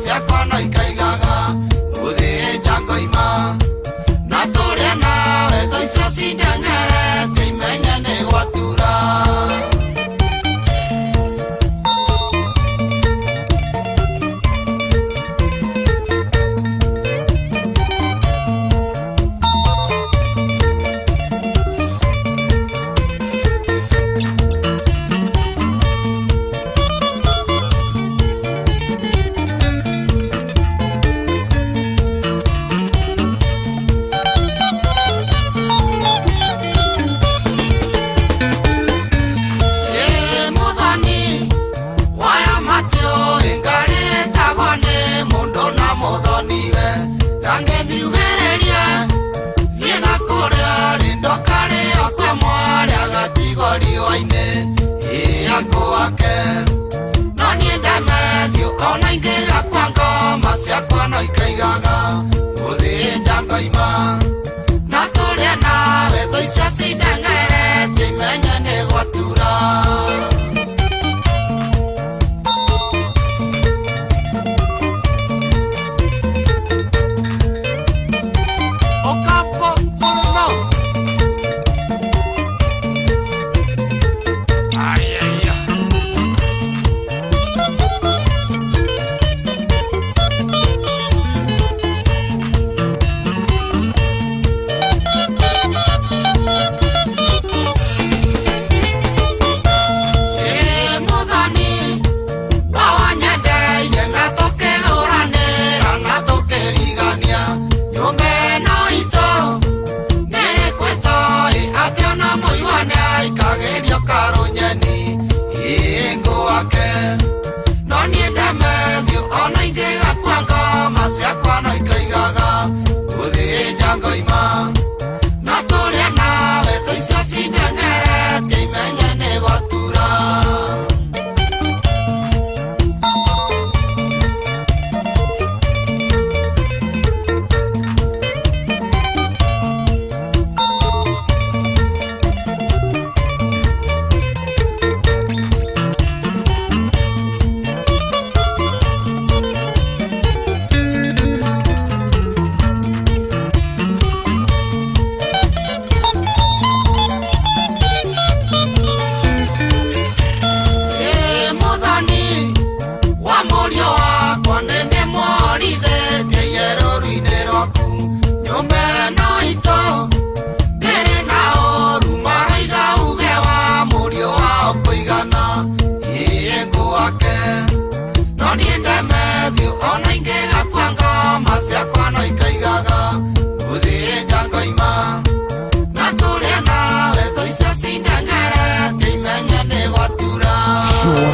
ciakwa no ikaigaga gũthĩnja ngoima na tũrĩa nawe tho icio cindengerete imenye nĩ gwatura.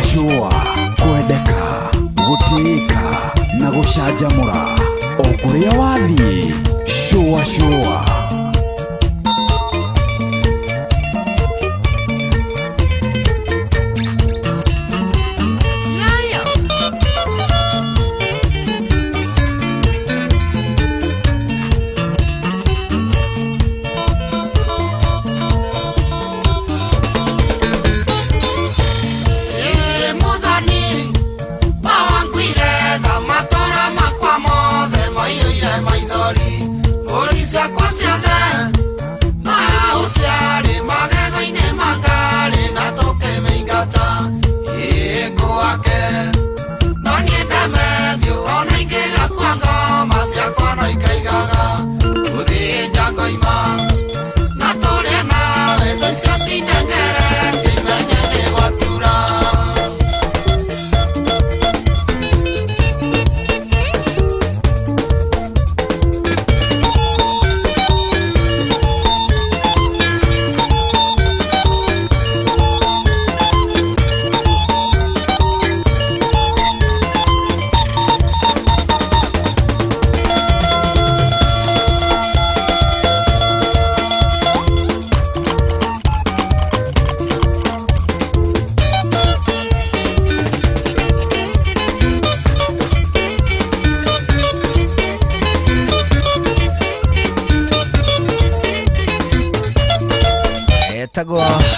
Shua kwendeka gutĩĩka na gũcanjamũra o kũrĩa wathiĩ. Shua shua.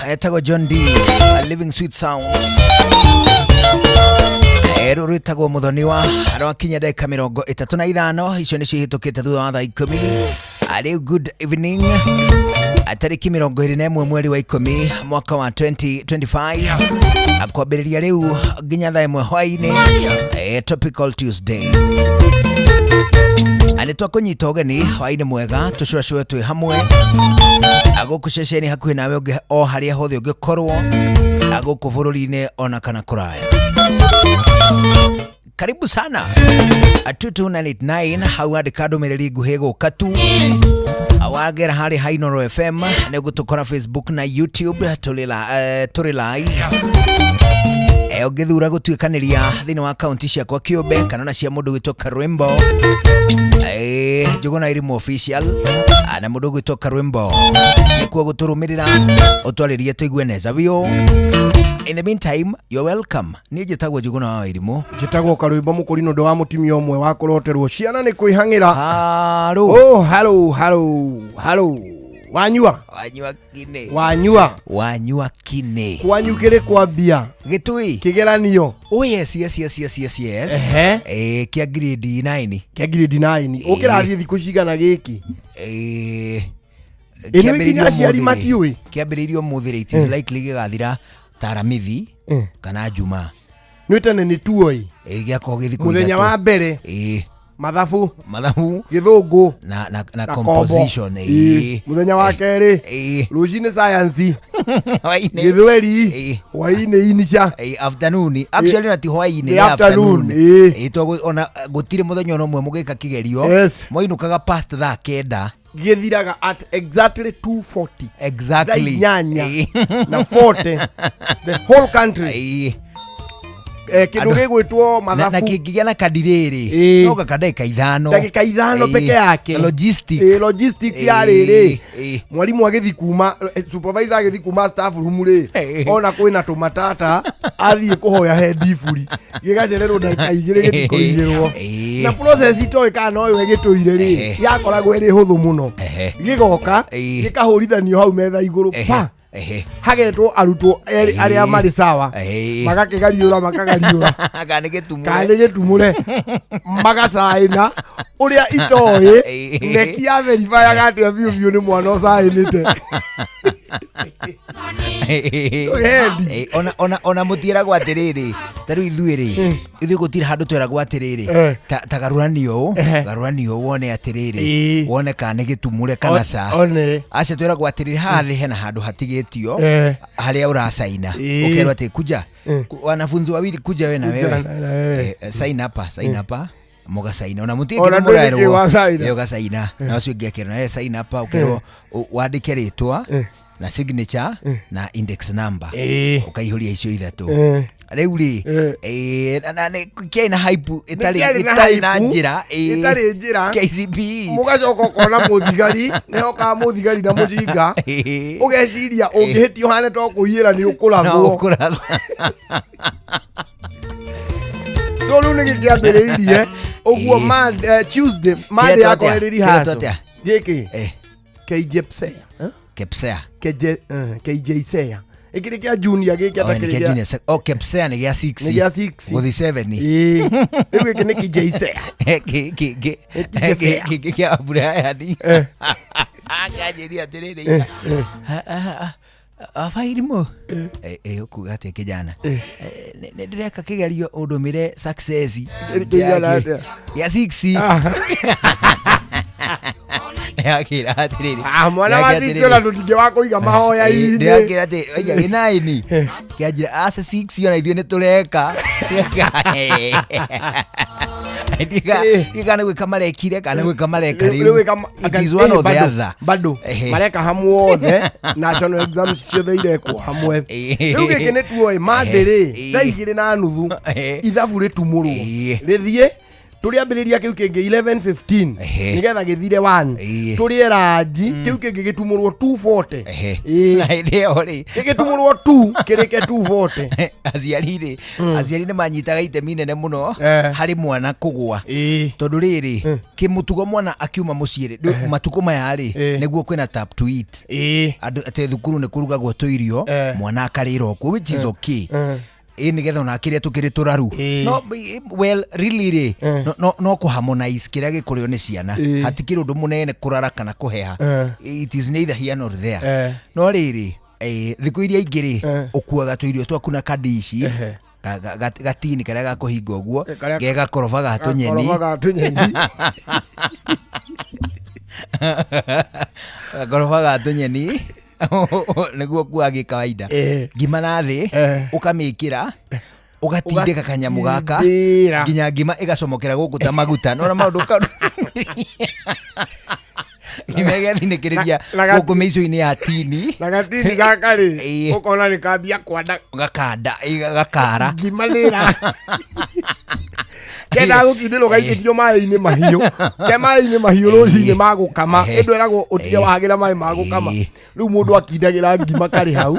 Etagwo John D, Living Sweet Sounds. Rũrũ rwĩtagwo Mũthoniwa, rwakinya ndagĩka 35 icio nĩcio ihĩtũkĩte thutha wa thaa 10. Arĩ good evening, tarĩki 21 mweri wa 10 mwaka wa 2025, kwambĩrĩria rĩu nginya thaa 1 hwaĩ-inĩ, Topical Tuesday. Nĩ twakũnyita ũgeni hwaĩ-inĩ mwega, tũcũacũe twĩ hamwe gũkũ ceceni hakuhĩ nawe ũngĩ o harĩa hothe ũngĩkorwo gũkũ bũrũri-inĩ ona kana kũraya. Karibu sana. 22989 hau andĩka ndũmĩrĩri nguhĩ gũka tu wagera harĩ Hainoro FM nĩ gũtũkora Facebook na YouTube tũrĩ live. Ũngĩthura gũtuĩkanĩria thĩinĩ wa akaunti ciakwa kĩũmbe kana na cia mũndũ gwĩtwo Karwimbo, Njũgũna Irimũ Official, na mũndũ gwĩtwo Karwimbo nĩkuo gũtũrũmĩrĩra ũtwarĩrie tũigue neza biũ. In the meantime, you're welcome. Niĩ njĩtagwo Njũgũna wa Irimũ. Njĩtagwo Karwĩmbo Mũkũrinũ, ndũ wa mũtumia ũmwe wa kũroterwo ciana nĩ kwĩhang'ĩra. Haro. Oh, haro haro haro, wanyua. Wanyua kine. Wanyua. Wanyua kine. Kwanyu kĩrĩ kwambia Gĩtui. Kĩgeranio. Oh, yes, yes, yes, yes, yes, yes. Ehe. Kĩa grade 9. Kĩa grade 9. Ũkĩrathiĩ thikũ cigana gĩkĩ? Ĩ nĩ nginya aciari matiũĩ? Kĩambĩrĩirio ũmũthĩ rĩ, it is likely gĩgathira taramithi kana Juma. Nĩ tene nĩ tuoĩ. Gĩakorwo gĩ thikũ Mũthenya ithatũ. Wa mbere. Mathabu. Mathabu. Gĩthũngũ. Na na kombo. Composition. Ĩ. Mũthenya wa kerĩ. Rũcinĩ science. Hwaĩ-inĩ. Gĩthweri. Hwaĩ-inĩ inisha. Afternoon actually, na ti hwaĩ-inĩ. Nĩ Nĩ afternoon. Afternoon. Ona gũtirĩ mũthenya ona ũmwe mũgĩka kĩgerio moinũkaga past thaa 9. Gĩthiraga at exactly 2:40. Exactly. Thaa 8 na 40, the whole country. Kĩndũ gĩgwĩtwo Na mathabu. kĩngĩgĩa na kandi rĩrĩ no gaka ndagĩka 5. Ndagĩka 5 peke yake. Logistic. Logistics ya rĩrĩ, mwarimũ agĩthi kuma, supervisor agĩthi kuma staff room rĩ, ona kwĩna tũmatata, athiĩ kũhoya he ndiburi, gĩgacererwo ndagĩka 2 gĩtikũigĩrwo. Na process itoĩ kana no yo ĩgĩtũire rĩ, yakoragwo ĩrĩ hũthũ mũno. Gĩgoka, gĩkahũrithanio hau metha igũrũ, pa hagetwo arutwo erĩ arĩa marĩ sawa, magakĩgariũra, makagariũra kana nĩ gĩtumũre. Kana nĩ gĩtumũre, magacaĩna ũrĩa itoĩ. Neki ya verifayaga atĩa biũ biũ nĩ mwana ũcaĩnĩte hendi. Ona mũtiĩragwo atĩrĩrĩ, ta rĩu ithuĩ rĩ, ithuĩ gũtirĩ handũ tweragwo atĩrĩrĩ, ta garũranio ũũ, garũranio ũũ wone atĩrĩrĩ, wone kana nĩ gĩtumũre kana ca. One. Acia twĩragwo atĩrĩrĩ, haha thĩ hena handũ hatigĩtio harĩa ũracaina. Ũkerwo atĩ kuja wanafunzi wawili, kuja we na Kuja wewe. na wewe. Sign hapa, sign hapa, mũgacaina ona mũtirĩ Ona kĩndũ ndũrĩ kĩ mũrerwo. wacaina. Ũgacaina na ũcio ũngĩ akerwo nawe sign hapa, ũkerwo wandĩke rĩtwa na signature na index number. Ũkaihũria icio ithatũ. Rĩu rĩ, kĩarĩ na hype ĩtarĩ Kĩarĩ na ĩtarĩ na hype, njĩra. Ĩtarĩ njĩra. KCPE. Mũgacoka ũkona mũthigari nĩhokaga mũthigari na mũjinga, ũgeciria ũngĩhĩtia ũhane to kũiyĩra nĩ No ũkũrathwo. ũkũrathwo. So rĩu nĩ gĩkĩambĩrĩirie ũguo. Tuesday, Monday Kĩretwo yakorwo atĩa? ĩrĩ Kĩretwo rehearsal. atĩa? Gĩkĩ KJPSEA. KPSEA. KJSEA ĩkĩrĩ kĩa junior gĩkĩ. Oh, nĩ atakĩrĩ kĩa kĩa junior oh, KPSEA nĩ gĩa 6. Nĩ gĩa 6. Gũthi 7. Ĩĩ. Rĩu gĩkĩ nĩ KJSEA. KJSEA. Kĩngĩ kĩa Brian akanjĩria atĩrĩrĩ, abairimũ ũkuga atĩa kijana? Nĩ ndĩreka kĩgerio ũndũmĩre success. Kĩigana atĩa? Gĩa 6. Ndĩrakĩra atĩrĩrĩ, Ah, mwana wa ndĩrakĩra 6 ona ndũtingĩ wa kũiga mahoya-inĩ. Ndĩrakĩra atĩ oiga gĩ 9, kĩanjĩra aca 6 ona ithuĩ nĩ tũreka. Ndiga nĩ gwĩka marekire kana nĩ gwĩka mareka Rĩu rĩu. wĩka It is one or the bado, other. Bado mareka hamwe othe, national exams ciothe irekwo hamwe. Rĩu gĩkĩ nĩ tuoĩ Monday rĩ, thaa 2:30 ithabu rĩtumũrwo, rĩthiĩ tũrĩambĩrĩria kĩu kĩngĩ 11:15 nĩgetha gĩthire 1. Tũrĩe ranji, kĩu kĩngĩ gĩtumũrwo 2:40. Na hĩndĩ ĩyo rĩ, Gĩgĩtumũrwo 2 kĩrĩke 2:40. Aciari rĩ, aciari nĩ manyitaga itemi inene mũno harĩ mwana kũgwa, tondũ rĩrĩ kĩmũtugo mwana akiuma mũciĩ rĩ, matukũ maya rĩ, nĩguo kwĩna tap to eat, andũ atĩ thukuru nĩ kũrugagwo tũirio, mwana akarĩra okuo, which is okay. Ĩ nĩgetha ona kĩrĩa tũkĩrĩ tũraru. Ĩĩ. No well really rĩ, Eh. no kũharmonize kĩrĩa gĩkũrĩo nĩ ciana. Ĩĩ. Hatikĩrĩ ũndũ mũnene kũrara kana kũheha. Eh. It is neither here nor there. Eh. No rĩrĩ, thikũ iria ingĩ rĩ, Eh. ũkuaga tũirio twaku na kandici, Ehe. gatini karĩa gakũhinga ũguo, Eh, karĩa- ge gakoroba ga tũnyeni. Gakoroba ga tũnyeni. Gakoroba ga tũnyeni nĩguo kuaga gĩkawaida. Eh. Ngima na thĩ, Eh. ũkamĩkĩra, ũgatindĩka kanyamũ gaka Ũgatindĩra. nginya ngima ĩgacomokera gũkũ ta maguta. Nona maũndũ ngima ĩgathinĩkĩrĩria Na- na gũkũ mĩico-inĩ ya tini. Na gatini gaka rĩ, Ĩĩ. ũkona nĩ kambia kwanda. Gakanda, gakara. Ngima nĩ ĩra kendaga gũkindĩrwo gaikĩtio maĩ-inĩ mahiũ, ke maĩ-inĩ mahiũ rũcinĩ ma gũkama, Ehe. ĩndũ ĩragwo ũtige wahagĩra maĩ ma gũkama. Ĩĩ. Rĩu mũndũ akindagĩra ngima karĩ hau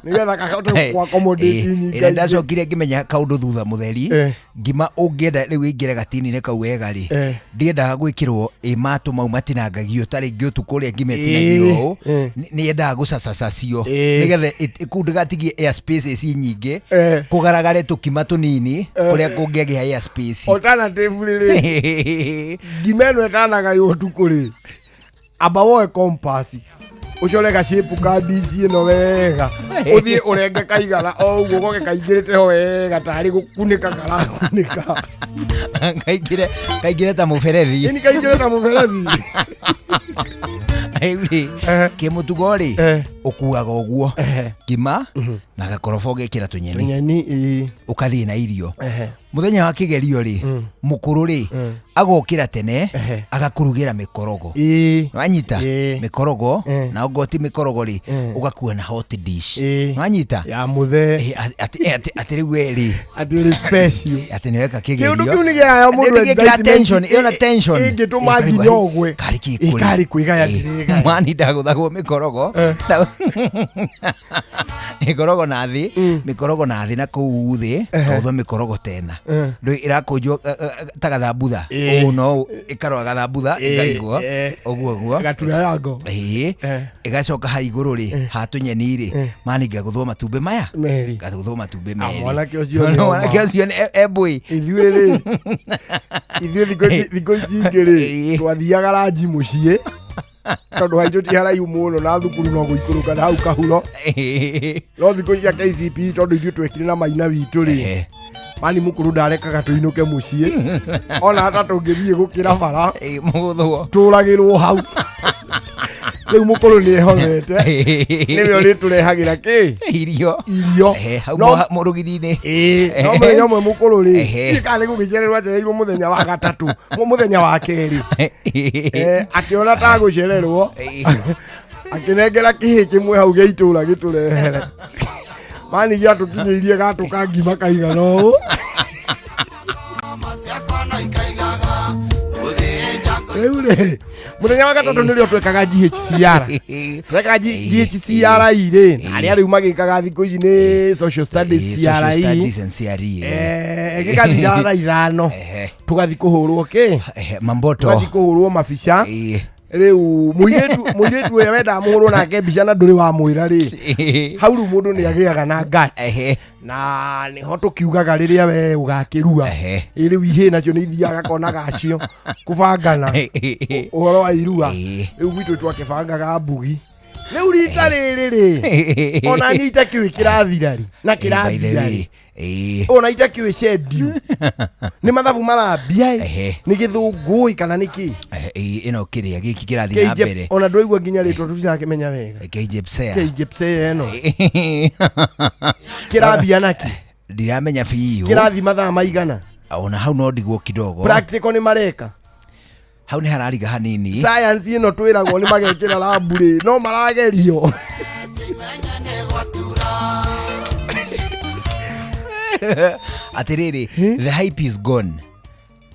nĩgetha kahote gũ accommodate Ĩrĩa nyinga. ndacokire ngĩmenya kaũndũ thutha mũtheri, Eh. ngima ũngĩenda rĩu ĩingĩre gatini-inĩ kau wega rĩ, Eh. ndiendaga gwĩkĩrwo ĩ matũ mau matinangagio ta rĩngĩ ũtukũ ũrĩa ngima ĩtinagio Ĩĩ. ũũ, Eh. nĩ yendaga gũcacacacio Ĩĩ. nĩgetha kũu ndĩgatigie air spaces nyingĩ, Eh. kũgaragare tũkima tũnini kũrĩa kũngĩagĩa air space. Alternative rĩ, ngima ĩno ĩtanagaywo ũtukũ rĩ, amba woe compass ũcore gacape ka ndici ĩno wega, ũthiĩ ũrenge kaigana o ũguo goke kaingĩrĩte ho wega tarĩ gũkunĩka karakunĩka. Kaingĩre ta mũberethi. Ĩni kaingĩre ta mũberethi. Rĩu rĩ, Eh. kĩmũtugo rĩ, Eh. ũkuaga ũguo Ehe. ngima na gakoroba ũgekĩra tũnyeni, Tũnyeni, ĩĩ. ũkathiĩ na irio. Ehe. Mũthenya wa kĩgerio rĩ, mũkũrũ rĩ agokĩra tene, Ehe. agakũrugĩra mĩkorogo. Ĩĩ. Wanyita Ĩĩ. mĩkorogo, Eh. na ongoti mĩkorogo rĩ, Eh. ũgakua na hot dish. Ĩĩ. Wanyita Ya mũthee. Atĩ rĩu we rĩ, Atĩ ũrĩ special. atĩ nĩweka kĩgerio. Kĩũndũ kĩu nĩ kĩaya mũndũ Nĩ gĩkĩra excitement. tension, ĩyo na tension. Ĩngĩtũma Ĩ, nginya ũgwe. karĩ kĩ Ĩ, kũrĩ? karĩ kwĩgaya Ĩ, ndĩrĩgaya. Mwani ndagũthagwo mĩkorogo. Eh. Mĩkorogo na thĩ, mĩkorogo na thĩ na kũu thĩ, agũthwo mĩkorogo tena. Eh. Ndũĩ ĩrakũnjwo ta gathambutha. Ĩ. Ũũ no ũũ, ĩkarora gathambutha, Ĩ, ĩkaigwo. ĩ. Ũguo ũguo. Gatura yango. Ĩ, Eh. ĩgacoka ha igũrũ rĩ, ha tũnyeni rĩ, mani ngagũthwo matumbĩ maya. Merĩ. Ngagũthwo matumbĩ Ah, merĩ. mwanake ũcio nĩ Mwanake oma. ũcio nĩ ebũi. Ithuĩ rĩ, ithuĩ thikũ ici ingĩ rĩ, Ĩĩ. twathiaga ranji mũciĩ tondũ haitũ ti haraihu mũno na thukuru no gũikũrũka na hau kahuro, no thikũ ici cia KCPE tondũ ithuĩ twekire na maina witũ rĩ, Ehe. mani mũkũrũ ndarekaga tũinũke mũciĩ ona hata tũngĩthiĩ gũkĩra bara, Ĩ, mũgũthwo. tũragĩrwo hau. Rĩu mũkũrũ nĩ ehothete, nĩwe ũrĩtũrehagĩra kĩ Irio. Irio. Ehe, hau No- mũrũgiri-inĩ. Ĩĩ, no mũthenya ũmwe mũkũrũ rĩ, Ehe. ndiũĩ kana nĩ gũgĩcererwo acereirwo mũthenya wa gatatũ, mũthenya wa kerĩ, akĩona ta gũcererwo, akĩnengera kĩhĩ kĩmwe hau gĩa itũra gĩtũrehere. Mani gĩatũkinyĩirie gatũ ka ngima kaigana ũũ. Ciakwa no ikaigaga gũthiĩ njango. Rĩu rĩ, mũthenya wa gatatũ nĩrĩo twekaga GHCR, twekaga GHCRE rĩ, na arĩa rĩu magĩkaga thikũ ici nĩ social studies Social CRE. studies and CRE. Gĩgathira thaa 5, Ehe. tũgathiĩ kũhũrwo kĩ, Ehe, mamboto. tũgathiĩ kũhũrwo mabica. Ĩ. Rĩu mũirĩtu ũrĩa wendaga mũhũrwo nake mbica na ndũrĩ wamwĩra rĩ, hau rĩu mũndũ nĩ agĩaga na guts. Ehe. Na nĩho tũkiugaga rĩrĩa we ũgakĩrua. Ehe. Ĩ, rĩu ihĩ nacio nĩ ithiaga kona gacio kũbangana ũhoro wa irua. Ĩ. Rĩu gwitũ twakĩbangaga mbugi. Rĩu rita rĩrĩ rĩ, ona niĩ itakĩũĩ kĩrathira rĩ na Ĩ, by the kĩrathira rĩ, way, ĩ. ona itakĩũĩ schedule nĩ mathabu marambia ĩ, Ehe. nĩ gĩthũngũ ĩ kana nĩ kĩ. Ehe, ĩ, ĩno kĩrĩa gĩkĩ kĩrathiĩ na mbere. Ona ndwaigua nginya rĩtwa tũtirakĩmenya wega. KJPSEA. KJPSEA ĩno kĩrambia naki? Ndiramenya biũ. Kĩrathi mathaa maigana? Ona hau no ndigwo kidogo. Practical nĩ mareka? Hau nĩ harariga hanini. Science ĩno twĩragwo nĩ magekĩra rabu rĩ, no maragerio? Imenye nĩ gwatura. Atĩrĩrĩ, the hype is gone.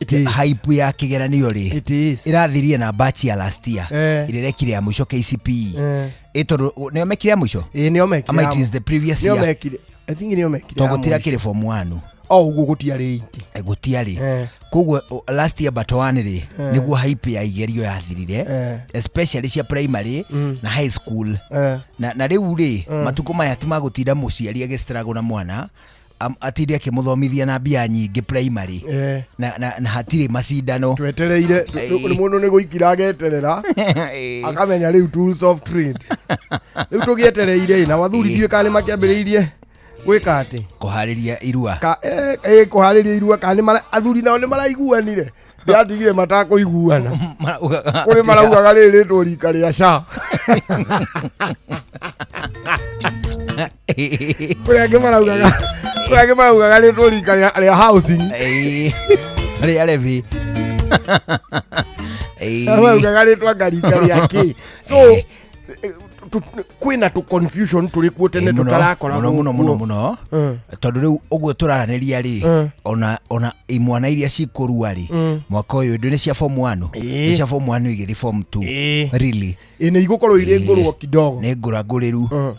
It is. Hype ya kĩgeranio rĩ, It is. ĩrathirie na batch ya last year, Eh. ĩrĩa ĩrekire ya mũico KCPE. Eh. Ĩ tondũ nĩo mekire ya mũico, Ĩĩ, nĩo mekire. ama it is the previous Nĩo year? mekire, I think nĩo mekire Tondũ ya gũtira mũico. kĩrĩ form 1. O ũguo gũtiarĩ iti. Gũtiarĩ. Eh. Koguo last year but one rĩ, nĩguo hype ya igerio yathirire, Eh. especially cia primary na high school. Eh. Na rĩu rĩ, matukũ maya ti magũtinda mũciari agĩstruggle na mwana. Atinde akĩmũthomithia na mbia nyingĩ primary Eh. na hatirĩ macindano. Twetereire mũndũ nĩ gũikira ageterera akamenya rĩu tools of trade rĩu tũgĩetereire na wathuri ndiũĩ kana nĩ makĩambĩrĩirie gwĩka atĩ kũharĩria irua. Ka kũharĩria irua kana athuri nao nĩ maraiguanire, ndĩratigire matakũiguana. Maraugaga kũrĩ atĩa? Maraugaga rĩrĩ rĩtwo rika rĩa ca, kũrĩ angĩ maraugaga rĩtwo rika rĩa housing. Rĩa levy. Maraugaga rĩtwo anga rika rĩa kĩ, so kwĩna tũ confusion tũrĩ kuo tene Mũno, tũtarakoragwo mũno mũno mũno kuo. Mũno, tondũ rĩu ũguo tũraranĩria rĩ, ona imwana iria cikũrua rĩ mwaka ũyũ ndũ nĩ cia form 1, nĩ cia form 1 igĩthiĩ form 2. Really? Ĩ nĩ igũkorwo irĩ ngũrwo kidogo. Nĩ ngũrangũrĩru.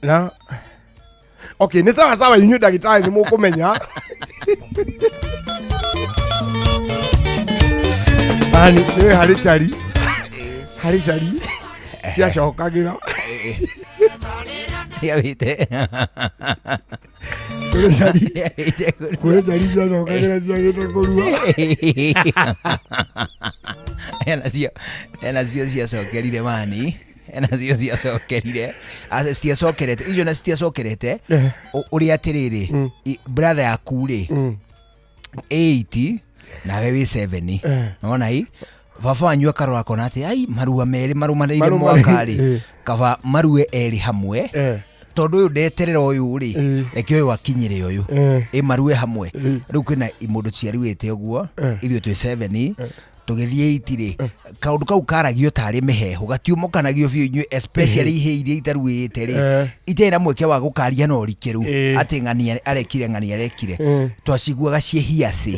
Na okay, nĩ sawa sawa, inyuĩ ndagĩtarĩ nĩ mũkũmenya ani nĩ harĩ cari ciacokagĩra. Yawĩte. Kũrĩ cari. Yawĩte kũrua. Kũrĩ cari ciacokagĩra ciagĩte kũrua. Enacio ciacokerire mani, enacio ciacokerire. Citiacokerete icio na citiacokerete. Ũrĩa atĩrĩrĩ, brother yaku rĩ 8 nawe wĩ 7, nona i baba wanyu akarora akona atĩ ai marua merĩ marũmanĩire mwaka rĩ, kaba marue erĩ hamwe, tondũ ũyũ ndeterera ũyũ rĩ, reke ũyũ akinyĩre ũyũ, ĩ marue hamwe. Rĩu kwĩna imũndũ ciaruĩte ũguo, ithuĩ twĩ 7 tũgĩthiĩ 8 rĩ, kaũndũ kau karagio tarĩ mĩheehũ gatiũmũkanagio biũ inyuĩ, especially ihĩ iria itaruĩte rĩ, itarĩ na mweke wa gũkaria na ũrikĩru atĩ ng'ania arekire, ng'ania arekire. Twaciguaga ciĩ hiacĩ.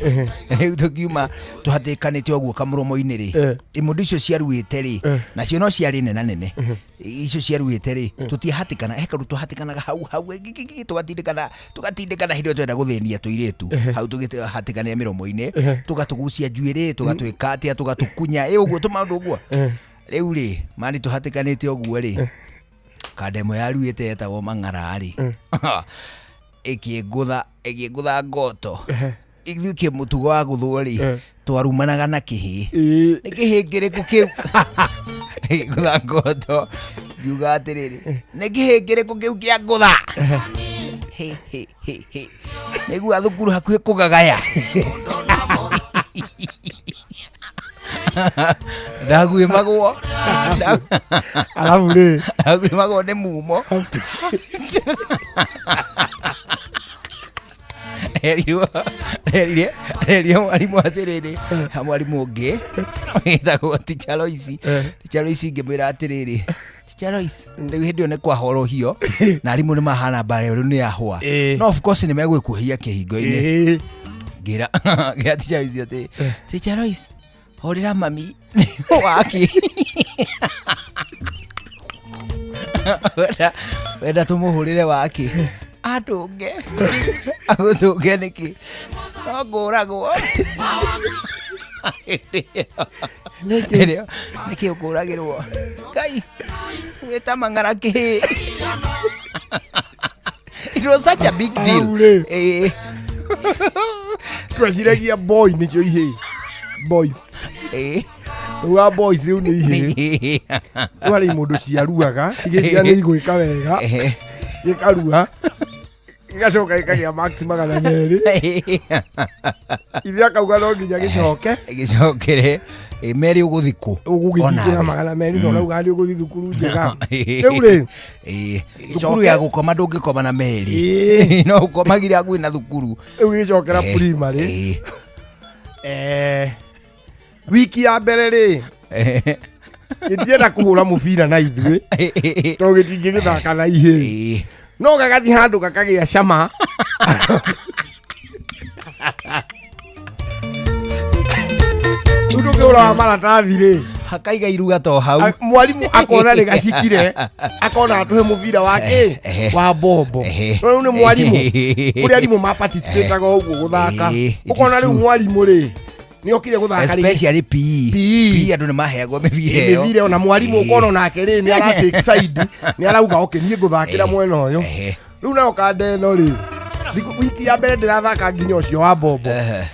Rĩu tũkiuma tũhatĩkanĩte ũguo kamũromo-inĩ rĩ, imũndũ icio ciaruĩte rĩ, nacio no ciarĩ nena nene icio ciaruĩte rĩ, tũtiahatĩkana he kaũndũ tũhatĩkanaga hau hau gigi, tũgatindĩkana tũgatindĩkana hĩndĩ ĩyo twenda gũthĩnia tũirĩtu hau, tũgĩhatĩkanĩra mĩromo-inĩ, tũgatũgucia njuĩrĩ, tũgatwĩka atĩa, tũgatũkunya ĩ ũguo tũmaũndũ ũguo. Rĩu rĩ mani tũhatĩkanĩte ũguo rĩ, kanda ĩmwe yaruĩte yetagwo mang'ara rĩ, ĩkĩngũtha ngoto. Ithuĩ kĩ mũtugo wa gũthwo rĩ, twarumanaga na kĩhĩ. Nĩ kĩhĩ kĩrĩkũ kĩu gũtha ngoto? Ngiuga atĩrĩrĩ, nĩ kĩhĩ kĩrĩkũ kĩu kĩa ngũtha? Hĩ, hĩ, hĩ, hĩ. Nĩgua thukuru hakuhĩ kũgagaya, ndaguĩmagwo. Alafu rĩ, Ndaguĩmagwo nĩ mumo. Erirwo erire erire mwarimũ atĩrĩrĩ, ha mwarimũ ũngĩ wĩtagwo Teacher Lois, Teacher Lois, ngĩmwĩra atĩrĩrĩ, Teacher Lois, rĩu hĩndĩ ĩyo nĩ kwahorohio na arimũ nĩ mahana mbara ĩyo rĩu nĩ yahũa. No of course nĩ megwĩkuhia kĩhingo-inĩ. Ngĩra Teacher Lois atĩ, Teacher Lois, hũrĩra mami waki wenda tũmũhũrĩre waki atũnge agũtũnge nĩkĩ, no ngũragwo nĩkĩ ũkũragĩrwo ngai wĩta mang'ara kĩ? It was such a big deal. Hau rĩ. Tweciragia boy nĩcio ihĩ, boys. Rĩu wa boys rĩu nĩ ihĩ. Rĩu harĩ mũndũ ciaruaga cigĩcia nĩ igwĩka wega, gĩkarua gĩgacoka gĩkagĩa max 200, ithe akauga no nginya gĩcoke. Gĩcokere merĩ ũgũthikũ. Ũgũgĩthiĩ na 200 na ũrauga nĩ ũgũthiĩ thukuru njega rĩu rĩ. Thukuru ya gũkoma ndũngĩkoma na merĩ, no ũkomagire hakuhĩ na thukuru. Rĩu gĩcokera primary. Wiki ya mbere rĩ, gĩtienda kũhũra mũbira na ithuĩ tondũ gĩtingĩgĩthaka na ihĩ, no gagathiĩ handũ gakagĩa cama. Rĩu tũkĩhũraga maratathi rĩ, Hakaiga iruga to hau. Mwarimũ akona nĩ gacikire, akona atũhe mũbira wa kĩ, wa bombo. No rĩu nĩ mwarimũ, kũrĩ arimũ maparticipataga ũguo gũthaka. It is Ũkona rĩu true. mwarimũ rĩ nĩ okire gũthaka rĩngĩ. Especially PE. PE. PE andũ nĩ maheagwo mĩbira ĩyo. Mĩbira ona mwarimũ ũkona onake rĩ nĩ ara take side, nĩ arauga okay, niĩ ngũthakĩra mwena ũyũ. Rĩu nayo kanda ĩno rĩ, wiki ya mbere ndĩrathaka nginya ũcio wa mbombo.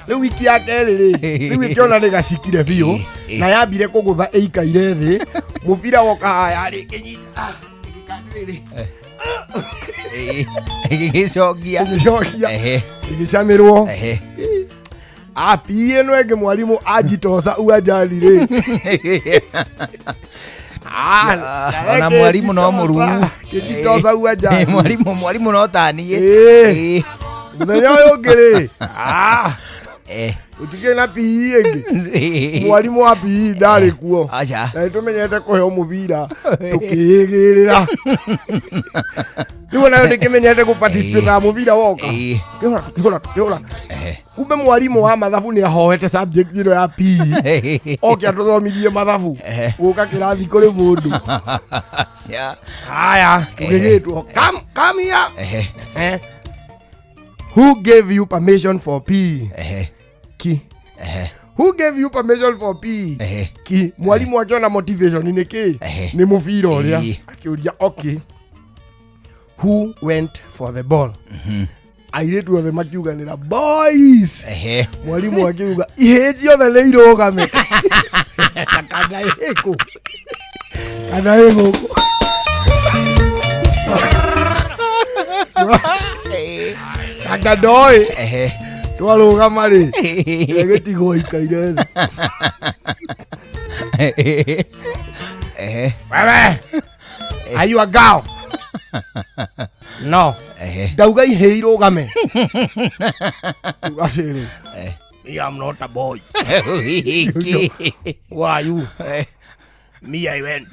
Rĩu wiki ya kerĩ rĩ, rĩu ĩkĩona nĩ gacikire biũ na yambire kũgũtha ĩikaire thĩ, mũbira woka haha yarĩ ĩkĩnyita, ah, ĩgĩka atĩrĩrĩ. Ĩgĩgĩcokia. Ĩgĩcokia. Ĩgĩcamĩrwo. Api ĩno ĩngĩ mwarimũ anjitoca uanjani rĩ. Ah, Ona mwarimũ no mũrumu. Kĩnjitoca uanjani. Mwarimũ no taniĩ. Mũthenya ũyũ ũngĩ rĩ, ah, gũtikĩrĩ na PE ĩngĩ. Mwarimũ wa PE ndarĩ kuo. Aca. Na nĩtũmenyete kũheo mũbira tũkĩĩgĩrĩra. Rĩu onayo ndĩkĩmenyete gũ-participate na mũbira woka. Tũkĩhũra, tũkĩhũra, tũkĩhũra. Kumbe mwarimũ wa mathabu nĩ ahoete subject ĩno ya PE. Oke atũthomithie mathabu. Gũka kĩrathi kũrĩ mũndũ. Aca. Haya, tũgĩgĩtwo. Come, come here. Who gave you permission for PE? Ki. Who gave you permission for PE? Ki. Mwalimu akiona motivation nĩ kĩ? Nĩ mũbira ũrĩa. Akĩũria, okay. Who went for the ball? Airĩtu othe makiuganĩra boys. Mwalimu akiuga ihĩĩ ciothe nĩ irũgame. Kana ĩkũ? Kana ĩ gũkũ? Anga ndoĩ. Twarũgama rĩ, ĩgĩtigwo ikaire thĩ. Wewe, are you a girl? No. Ndauga ihĩĩ irũgame. Uga atĩrĩ, me am not a boy. Who are you? Me I went.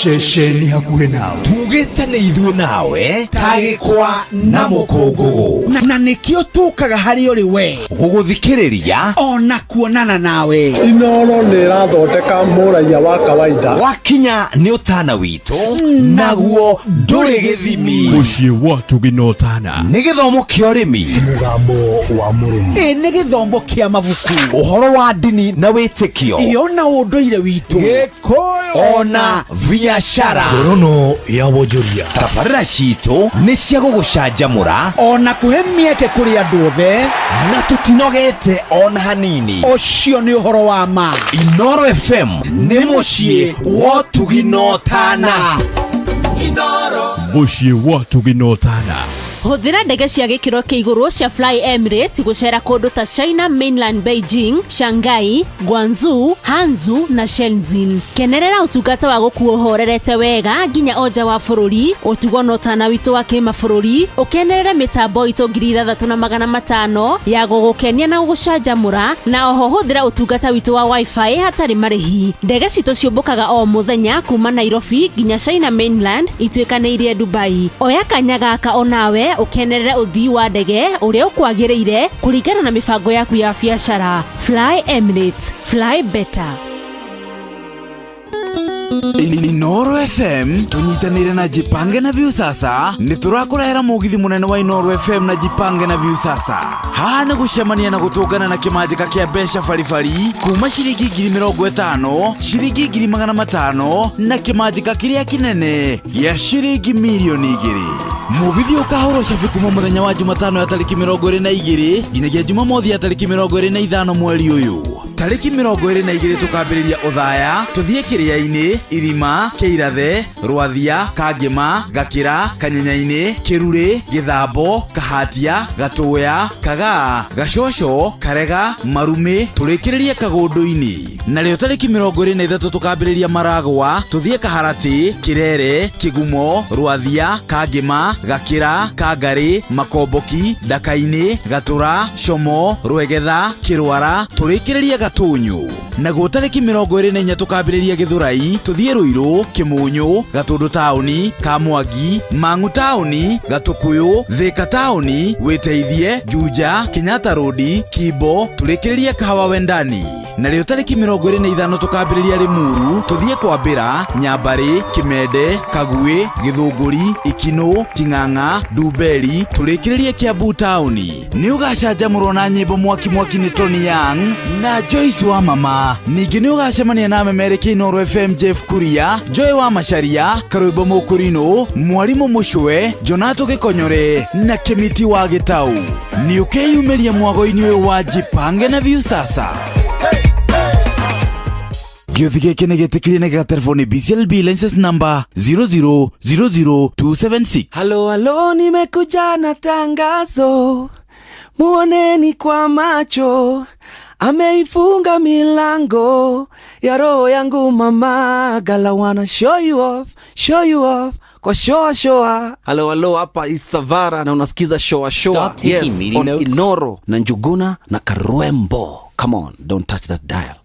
Ceceni hakuhĩ nawe tugĩte nĩ ithuĩ nawe tagĩkwa na mũkũngũgũ na nĩkĩo tũkaga harĩ ũrĩ we gũgũthikĩrĩria ona kuonana nawe. Inoro nĩ ĩrathondeka mũraiya wa kawaida. Wakinya nĩ ũtana witũ naguo ndũrĩ gĩthimi. Mũciĩ wa Tũgĩ na Ũtana. Nĩ gĩthomo kĩa ũrĩmi, mũgambo wa mũrĩmi, ĩ nĩ gĩthomo kĩa mabuku, ũhoro wa ndini na wĩtĩkio, ĩyo na ũndũire witũ, ona biacara. Ngorono ya wonjoria. Tabarĩra citũ nĩ cia gũgũcanjamũra ona kũhe mĩeke kũrĩ andũ othe, na tũtinogete ona hanini. Ũcio nĩ ũhoro wa ma. Inoro FM nĩ mũciĩ wa ũtugi na ũtana. Mũciĩ wa ũtugi na ũtana. Hũthĩra ndege cia gĩkĩro kĩa igũrũ cia Fly Emirates gũcera kũndũ ta China Mainland, Beijing, Shanghai, Guangzhou, Hangzhou na Shenzhen. Kenerera ũtungata wa gũkuo ũhorerete wega nginya o nja wa bũrũri, ũtugo na ũtana witũ wa kĩmabũrũri, ũkenerere mĩtambo itũ 6500 ya gũgũkenia na gũgũcanjamũra, na oho hũthĩra ũtungata witũ wa wifi hatarĩ marĩhi. Ndege citũ ciũmbũkaga o mũthenya kuma Nairobi nginya China Mainland ituĩkanĩirie Dubai. Oya kanya gaka onawe ũkenerere ũthii wa ndege ũrĩa ũkwagĩrĩire kũringana na mĩbango yaku ya biacara. Fly Emirates, fly better. Inoro FM tunyitanire na Jipange na Viusasa nĩ tũrakũrehera mũgithi mũnene wa Inoro FM na Jipange na Viusasa. Haha nĩ gũcemania na gũtũngana na kĩmanjĩka kĩa mbeca baribari kuma ciringi 50,000, ciringi 500,000 na kĩmanjĩka kĩrĩa kĩnene gĩa ciringi 2,000,000. Mũgithi ũkahũrwo cabi kuma mũthenya wa Jumatano ya tarĩki 22 nginyagia Jumamothi ya tarĩki 25 mweri ũyũ. Tarĩki 22 tũkambĩrĩria ũthaya tũthiĩ Kĩrĩa-inĩ, Irima, Kĩirathe, Rwathia, Kangĩma, Gakĩra, Kanyenya-inĩ, Kĩrurĩ, Gĩthambo, Kahatia, Gatũya, Kagaa, Gacoco, Karega, Marumĩ, tũrĩkĩrĩrie Kagũndũ-inĩ. Narĩo tarĩki 23 tũkambĩrĩria Maragwa, tũthiĩ Kaharatĩ, Kĩrere, Kĩgumo, Rwathia, Kangĩma, Gakĩra, Kangarĩ, Makomboki, Ndaka-inĩ, Gatũra, Como, Rwegetha, Kĩrwara, tũrĩkĩrĩrie Gatũnyũ. Naguo tarĩki 24 tũkambĩrĩria Gĩthũrai, tũthiĩ Rũirũ, Kĩmũnyũ, Gatũndũ taũni, Kamwangi, Mang'u taũni, Gatũkũyũ, Thĩka taũni, Wĩteithie, Juja, Kenyatta Road, Kimbo, tũrĩkĩrĩrie Kahawa Wendani. Narĩo tarĩki 25 tũkambĩrĩria Limuru, tũthiĩ Kwambĩra, Nyambarĩ, Kimende, Kagui, Gĩthũngũri, Ikinũ, Ting'ang'a, Ndumberi, tũrĩkĩrĩrie Kiambu taũni. Nĩ ũgacanjamũrwo na nyĩmbo mwaki mwaki nĩ Tony Young na Joyce wa Mama. Ningĩ nĩ ũgacemania na memerekia Inooro FM Jeff Kuria, Joy wa Macharia, Karwĩmbo Mũkũrinũ, Mwarimũ Mũcwe, Jonato Gĩkonyore na Kĩmiti wa Gĩtau. Nĩ ũkeyumĩria mwago-inĩ ũyũ wa Jipange na Viusasa. Gĩũthi gĩkĩ nĩ gĩtĩkĩrie na gĩgaterefoni BCLB license number 0000276. Halo halo, nimekuja na tangazo, muoneni kwa macho, ameifunga milango ya roho yangu mama, gala wanna show you off kwa shoa shoa. Halo halo, hapa Isavara na unasikiza shoa shoa. Stop taking Yes, meeting on notes. Inoro na Njuguna na Karwembo. Come on, don't touch that dial.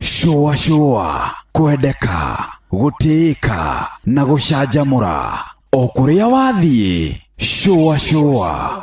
Shũa shũa, kwendeka, gũtĩĩka na gũcanjamũra o kũrĩa wathiĩ. Shũa shũa.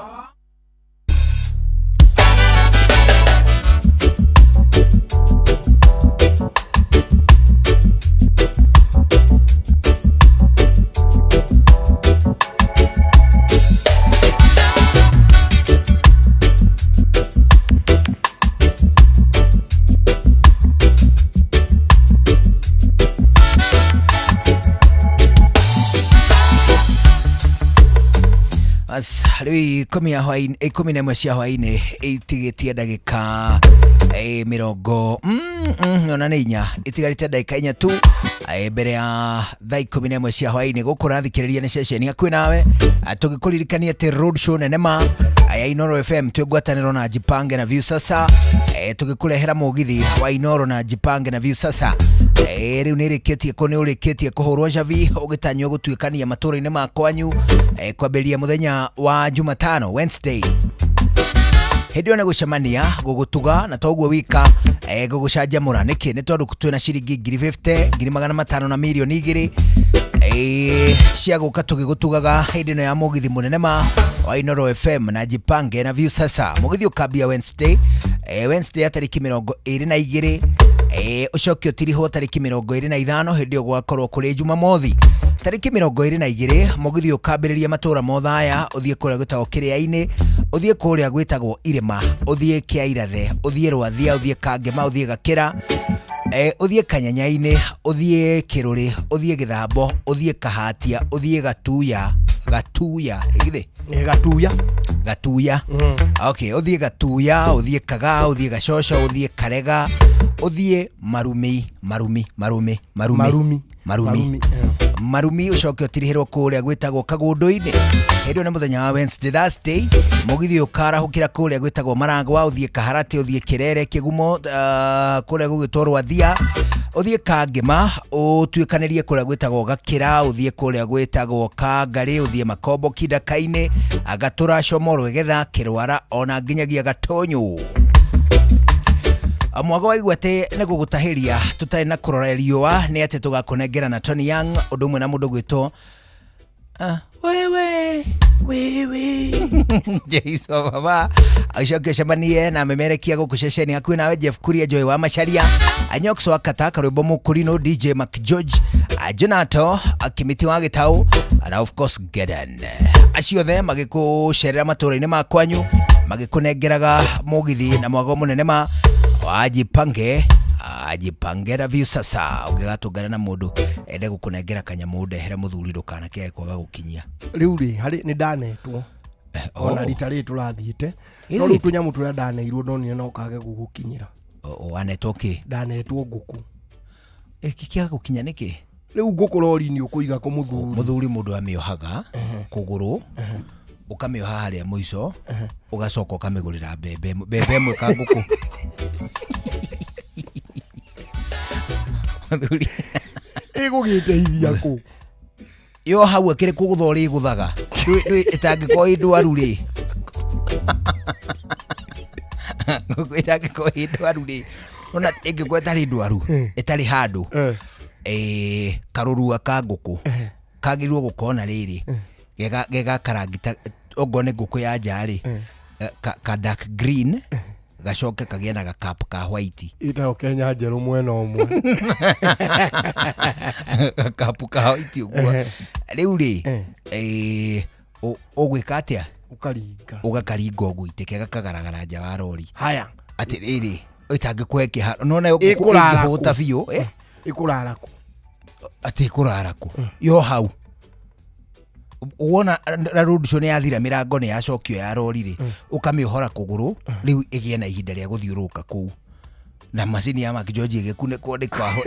As rĩu ikũmi ya hwaĩ 11 cia hwaĩ-inĩ itigitie ndagĩka mĩrongo ona nĩ inya itigarĩte ndagĩka inya tu mbere ya thaa 11 cia hwaĩ-inĩ. Gũkũ ũrathikĩrĩria nĩ ceceni hakuhĩ nawe, tũgĩkũririkania atĩ road show nene ma ya Inooro FM twĩ ngwatanĩro na Jipange na Viusasa, tũgĩkũrehera mũgithi wa Inooro na Jipange na Viusasa. Rĩu nĩ ĩrĩkĩtie nĩ ũrĩkĩtie kũhũrwo cabi ũgĩtanywo gũtuĩkania matũũra-inĩ ma kwanyu kwambĩrĩria mũthenya wa Jumatano, Wednesday. Hĩndĩ ĩyo nĩ gũcemania gũgũtuga na toguo wika gũgũcanjamũra. Nĩkĩ? Nĩ tondũ twĩna ciringi 50,000, 500,000 na mirioni 2 cia gũka tũgĩgũtugaga hĩndĩ ĩno ya mũgithi mũnene ma wa Inooro FM na Jipange na Viusasa. Mũgithi ũkambia Wednesday, Wednesday ya tarĩki 22, ũcoke ũtirihwo tarĩki 25, hĩndĩ ĩyo gũgakorwo kũrĩ Jumamothi. Tarĩki 22 mũgithi ũkambĩrĩria matũũra Mothaya, ũthiĩ kũrĩa gwĩtagwo Kĩrĩa-inĩ, ũthiĩ kũrĩa gwĩtagwo Irĩma, ũthiĩ Kĩairathe, ũthiĩ Rwathia, ũthiĩ Kangema, ũthiĩ Gakĩra, ũthiĩ Kanyanya-inĩ, ũthiĩ Kĩrũrĩ, ũthiĩ Gĩthambo, ũthiĩ Kahatia, ũthiĩ Gatuya, Gatuya ĩgithĩ? Gatuya. Gatuya. Okay, ũthiĩ Gatuya, ũthiĩ Kaga, ũthiĩ Gacoco, ũthiĩ Karega, ũthiĩ Marumi, Marumi, Marumi, Marumi, Marumi. Marumi, Marumi, ũcoke ũtirihĩrwo kũrĩa gwĩtagwo Kagũndũ-inĩ. Hĩndĩ ĩyo nĩ mũthenya wa Wednesday, Thursday mũgithi ũkarahũkĩra kũrĩa gwĩtagwo Maragwa, ũthiĩ Kaharatĩ, ũthiĩ Kĩrere, Kĩgumo, kũrĩa gũgĩtwo Rwathia, ũthiĩ Kangema, ũtuĩkanĩrie kũrĩa gwĩtagwo Gakĩra, ũthiĩ kũrĩa gwĩtagwo Kangarĩ, ũthiĩ Makombo Kindaka-inĩ, Gatũra, Como, Rwegetha, Kĩrwara ona nginyagia Gatũnyũ. Mwago waigua atĩ nĩ gũgũtahĩria tũtarĩ na kũrora riũa nĩ atĩ tũgakũnengera na Tony Young ũndũ ũmwe na mũndũ gwĩtwo wewe wewe Jason mama acoke ũcemanie na memerekia gũkũ ceceni hakuhĩ nawe Jeff Kuria, Joy wa Macharia, Anyox wa Kata, Karwĩmbo Mũkũrinũ, DJ Mac George, Jonato Kimiti wa Gĩtau na of course Geden. Acio othe magĩkũcerera matũũra-inĩ ma kwanyu magĩkũnengeraga mũgithi na mwago mũnene ma wajipange ajipange na Viusasa. Ũngĩgatũngana na mũndũ ende gũkũnengera kanyamũ ndehere mũthuri ndũkanakĩage kwaga gũkinyia. Rĩu rĩ harĩ nĩ ndanetwo ona rita rĩrĩ tũrathiĩte no rĩu tũnyamũ tũrĩa ndaneirwo ndonire no kage gũgũkinyĩra. Wanetwo kĩ? Ndanetwo ngũkũ. Kĩaga gũkinya nĩkĩ? Rĩu ngũkũ rori-inĩ ũkũiga kũ mũthuri? Mũthuri mũndũ amĩohaga kũgũrũ, ũkamĩoha harĩa mũico, ũgacoka ũkamĩgũrĩra mbembe mbembe ĩmwe ka ngũkũ. Mũthuri ĩgũgĩteithia kũ? Yo hau akĩrĩ kũgũtha ũrĩgũthaga ĩtangĩkorwo ĩ ndwaru rĩ, ngũkũ ĩtangĩkorwo ĩ ndwaru rĩ, ona ĩngĩkorwo ĩtarĩ ndwaru ĩtarĩ handũ, karũrua ka ngũkũ kagĩrĩirwo gũkorwo na rĩrĩ gega karangi ta ongorwo nĩ ngũkũ ya nja rĩ, ka dark green Gacoke kagĩe na gakapu ka white. Ĩtagwo Kenya njerũ mwena ũmwe. Gakapu ka white ũguo. Rĩu rĩ, ũgwĩka atĩa? Ũkaringa. Ũgakaringa ũguo itĩke gakagaragara nja wa rori. Haya. Atĩrĩrĩ, ĩtangĩkũhe kĩharo. Nĩwona ĩngĩhũta biũ. Ĩkũrara kũ? Atĩ ĩkũrara kũ? Yo hau. Wona road show nĩ yathira, mĩrango nĩ yacokio ya rori rĩ, ũkamĩohora kũgũrũ, rĩu ĩgĩe na ihinda rĩa gũthiũrũrũka kũu. Na macini ya Mark George ĩgĩkunĩkwo ndĩkaho.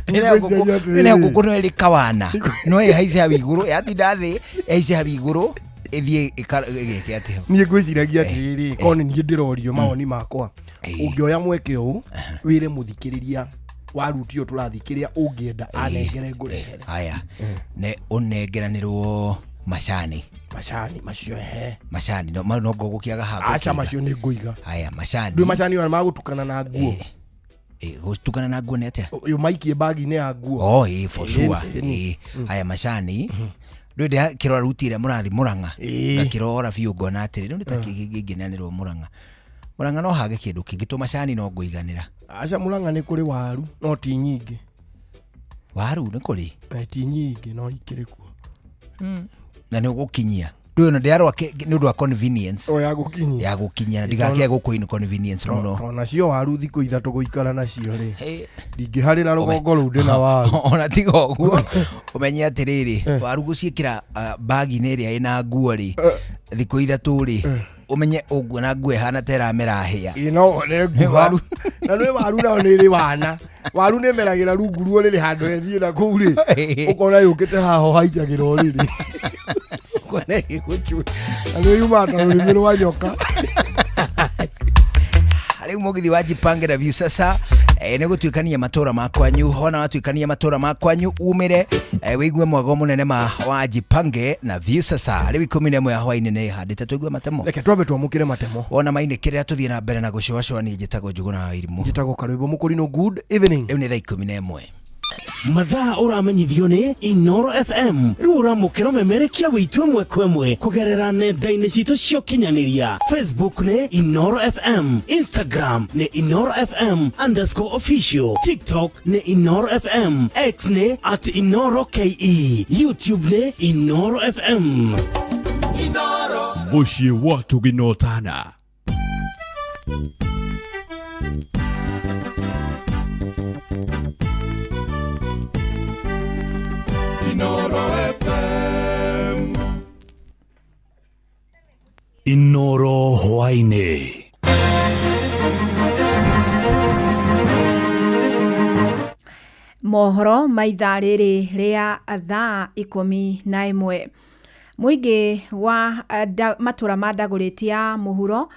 Nĩ ngũkũ no ĩrĩ kawana. No ĩhaice hau igũrũ, yatinda thĩ, ĩhaice hau igũrũ, ĩthiĩ ĩgeke atĩa. Niĩ ngwĩciragia atĩrĩrĩ, korwo nĩ niĩ ndĩrorio mawoni makwa, ũngĩoya mweke ũũ, wĩre mũthikĩrĩria wa ruti ĩyo tũrathiĩ kĩrĩa ũngĩenda anengere ngũrehere. Haya, nĩ ũnengeranĩrwo macani. Macani macio ehe. Macani no no ngũgũkĩaga ha. Aca macio nĩ ngũiga. Haya macani. Ndũĩ macani ona magũtukana na nguo. Gũtukana na nguo nĩ atĩa? Ũyũ maikie bagi-inĩ ya nguo. Oh, for sure. Haya macani. Ndũĩ ndĩrakĩrora ruti ĩrĩa mũrathiĩ Mũrang'a. Ngakĩrora biũ ngona atĩrĩ, rĩu nĩ ta kĩngĩnenanĩrwo Mũrang'a. Mũrang'a no hage kĩndũ kĩngĩ, tũ macani no ngũiganĩra. Aca Mũrang'a nĩ kũrĩ waru no ti nyingĩ. Waru nĩ kũrĩ? Ti nyingĩ no ikĩrĩ kuo. Na nĩ ũgũkinyia. Ndũĩ ona ndĩrarora nĩ ũndũ wa convenience. O ya gũkinyia. Ya gũkinyia na ndigakĩage gũkũ inconvenience mũno. Tondũ nacio waru thikũ ithatũ gũikara nacio rĩ. Ndingĩharĩra rũgongo rũu ndĩna waru. Ona tiga ũguo. Ũmenye atĩrĩrĩ, waru gũciĩkĩra bagi-inĩ ĩrĩa ĩna nguo rĩ, thikũ ithatũ rĩ, ũmenye ũguo na nguo ĩhana ta ĩramera hĩa. Ĩ no wone nguo. Waru. Na nĩ waru nayo nĩ ĩrĩ wana. Waru nĩ ĩmeragĩra rungu ruo rĩrĩ handũ hethiĩ na kũu rĩ. Ũkona yũkĩte haha ũhaicagĩra ũrĩrĩ. Ũkona ĩgĩgũcua. Na nĩ yumaga ta rũrĩmĩ rwa nyoka. Rĩu mũgithi wa Jipange na Viusasa nĩ gũtuĩkania matũra ma kwanyu. Hona watuĩkania matũra ma kwanyu umĩre wĩigue mwago mũnene ma wa Jipange na Viusasa. Rĩu 11 ya hwaĩ-inĩ nĩ ĩhandĩte tũigue matemo. Reke twambe twamũkĩre matemo. Wona mainĩ kĩrĩa tũthiĩ na mbere na gũcũacũa niĩ njĩtagwo Njũgũna wa Irimũ. Njĩtagwo Karwĩmbo Mũkũrinũ. Good evening. Rĩu nĩ thaa 11. Mathaa ũramenyithio nĩ Inoro FM. Rĩu ũramũkĩra ũmemerekia witũ ĩmwe kwa ĩmwe kũgerera nenda-inĩ citũ cia ũkinyanĩria. Facebook nĩ Inoro FM, Instagram nĩ Inoro FM _official, TikTok nĩ Inoro FM, X nĩ @InoroKE, YouTube nĩ Inoro FM. Mũciĩ wa Tũginotana. Inoro hwaĩ-inĩ. Mohoro ma ithaa rĩrĩ rĩa thaa 11. Mũingĩ wa matũra ma Ndagũrĩti ya mũhuro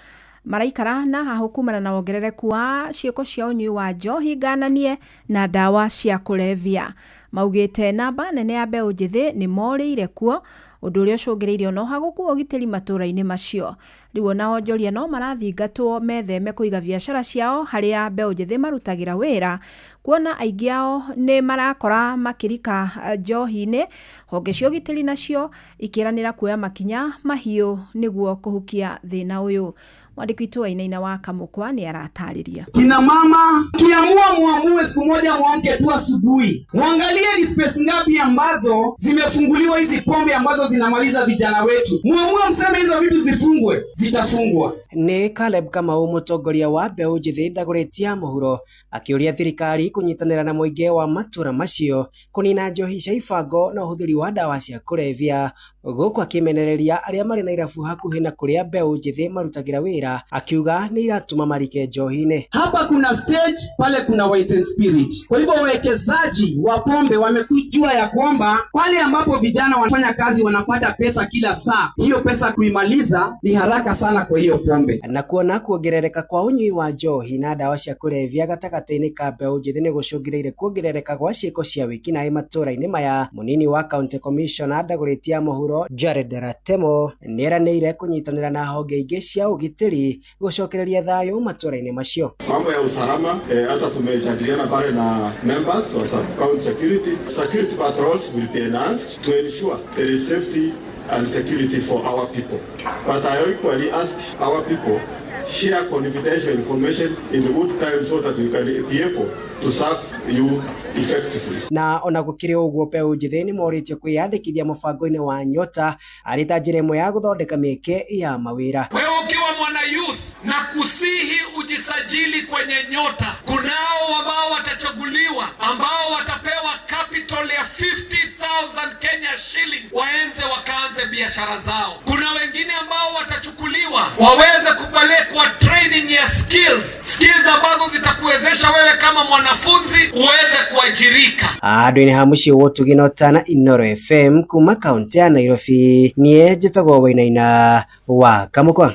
maraikara na hahũ kumana na wongerereku wa ciĩko cia ũnyui wa njohi ngananie na ndawa cia kũrebia. Maugĩte namba nene ya mbeũ njĩthĩ nĩ morĩire kuo, ũndũ ũrĩa ũcũngĩrĩirie ona ũhagũku wa ũgitĩri matũra-inĩ macio. Rĩu ona onjoria no marathingatwo metheme kũiga biacara ciao harĩa mbeũ njĩthĩ marutagĩra wĩra, kuona aingĩ ao nĩ marakora makĩrika njohi-inĩ. Honge cia ũgitĩri nacio ikĩranĩra kuoya makinya mahiũ nĩguo kũhukia thĩna ũyũ. Mwandĩki witũ wa Inaina wa Kamũkwa nĩ aratarĩria. Kina mama kiamua muamue siku moja, muamke tu asubuhi, muangalie ni space ngapi ambazo zimefunguliwa hizi pombe ambazo zinamaliza vijana wetu. Muamue mseme hizo vitu zifungwe, zitafungwa. Nĩ Caleb Kamau mũtongoria wa mbeũ njĩthĩ Ndagũrĩti ya mũhuro akĩũria thirikari kũnyitanĩra na mũingĩ wa matũra macio kũnina njohi cia ibango na ũhũthĩri wa ndawa cia kũrebia, gũkũ akĩmenereria arĩa marĩ na irabu hakuhĩ na kũrĩa mbeũ njĩthĩ marutagĩra wĩra, akiuga nĩ iratũma marike njohi-inĩ. Hapa kuna stage, pale kuna wine and spirit. Kwa hivyo wawekezaji wa pombe wamekujua ya kwamba pale ambapo vijana wanafanya kazi wanapata pesa kila saa, hiyo pesa kuimaliza ni haraka sana kwa hiyo pombe. Na kuona kuongerereka kwa ũnyui wa njohi na ndawa cia kũrebia gatagatĩ-inĩ ka mbeũ njĩthĩ nĩ gũcũngĩrĩire kuongerereka gwa ciĩko cia wĩkinaĩ matũra-inĩ maya, mũnini wa county commissioner Ndagũrĩti ya mũhuro Jared Ratemo nĩeranĩire kũnyitanĩra na honge ingĩ cia ũgitĩri gũcokereria thayũ matũra-inĩ macio. Mambo ya usalama hata tumejadiliana pale na members wa sub county security. Security patrols will be enhanced to ensure there is safety and security for our people. But I equally ask our people share confidential information in good time so that we can be able to serve you effectively. Na ona gũkĩrĩ ũguo mbeũ njĩthĩ nĩ morĩtio kwĩyandĩkithia mũbango-inĩ wa Nyota arĩ ta njĩra ĩmwe ya gũthondeka mĩeke ya mawĩra. Wewe ukiwa mwana youth na kusihi ujisajili kwenye Nyota. Kunao ambao watachaguliwa ambao watapewa capital ya 50,000 Kenya shillings waenze wakaanze biashara zao. Kuna wengine ambao watachukuliwa waweze kupelekwa training ya skills, skills ambazo zitakuwezesha wewe kama mwanafunzi uweze kuajirika. Andũ-inĩ ha mũciĩ wa Ũtugi na Ũtana, Inooro FM kuma kaunti ya Nairobi, niĩ njĩtagwo Wainaina wa Kamũkwa.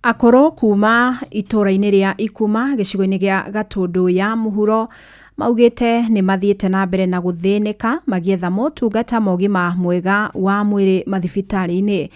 Akũrũ kuma itũũra-inĩ rĩa Ikuma gĩcigo-inĩ gĩa Gatũndũ ya mũhuro maugĩte nĩ mathiĩte na mbere na gũthĩnĩka magĩetha motungata ma ũgima mwega wa mwĩrĩ mathibitarĩ-inĩ.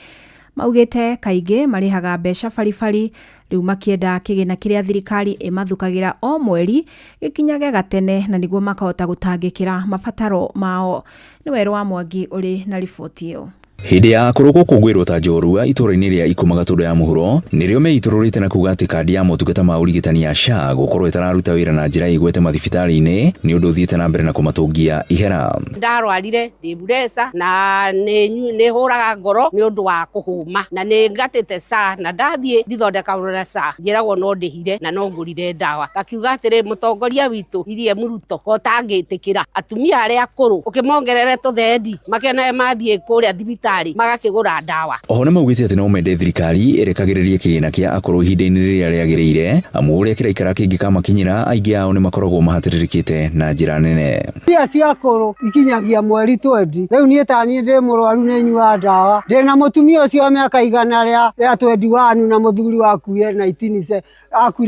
Maugĩte kaingĩ marĩhaga mbeca baribari rĩu makĩenda kĩgĩna kĩrĩa thirikari ĩmathukagĩra o mweri gĩkinyage gatene na nĩguo makahota gũtangĩkĩra mabataro mao. Nĩ Werũ wa Mwangi ũrĩ na riboti ĩyo. Hĩndĩ ya akũrũ gũkũngũĩrwo ta njorua itũũra-inĩ rĩa Ikuma Gatũndũ ya mũhuro nĩrĩo meitũrũrĩte na kuga atĩ kandi ya motungata ma ũrigitani ya SHA gũkorwo ĩtararuta wĩra na njĩra ĩgwete mathibitarĩ-inĩ nĩ ũndũ ũthiĩte na mbere na kũmatũngia ihera. Ndarwarire ndĩ mburesa na nĩ hũraga ngoro nĩ ũndũ wa kũhũma na nĩ ngatĩte SHA na ndathiĩ ndithondekagwo na SHA njĩragwo no ndĩhire na no ngũrire ndawa. Ngakiuga atĩrĩ mũtongoria witũ William Ruto ko ũtangĩtĩkĩra atumia arĩa akũrũ ũkĩmongerere tũthendi makĩonae mathiĩ kũrĩa thibitarĩ magakĩgũra ndawa. Oho nĩ maugĩte atĩ no mende thirikari ĩrekagĩrĩrie kĩgĩna kĩa akũrũ ihinda-inĩ rĩrĩa rĩagĩrĩire amu ũrĩa kĩraikara kĩngĩkamakinyĩra aingĩ ao nĩ makoragwo mahatĩrĩrĩkĩte na njĩra nene. Mbia cia akũrũ ikinyagia mweri 20. Rĩu niĩ ta niĩ ndĩ mũrwaru nĩ nyuaga ndawa. Ndĩ na mũtumia ũcio wa mĩaka igana rĩa 21 na mũthuri wakuire akuire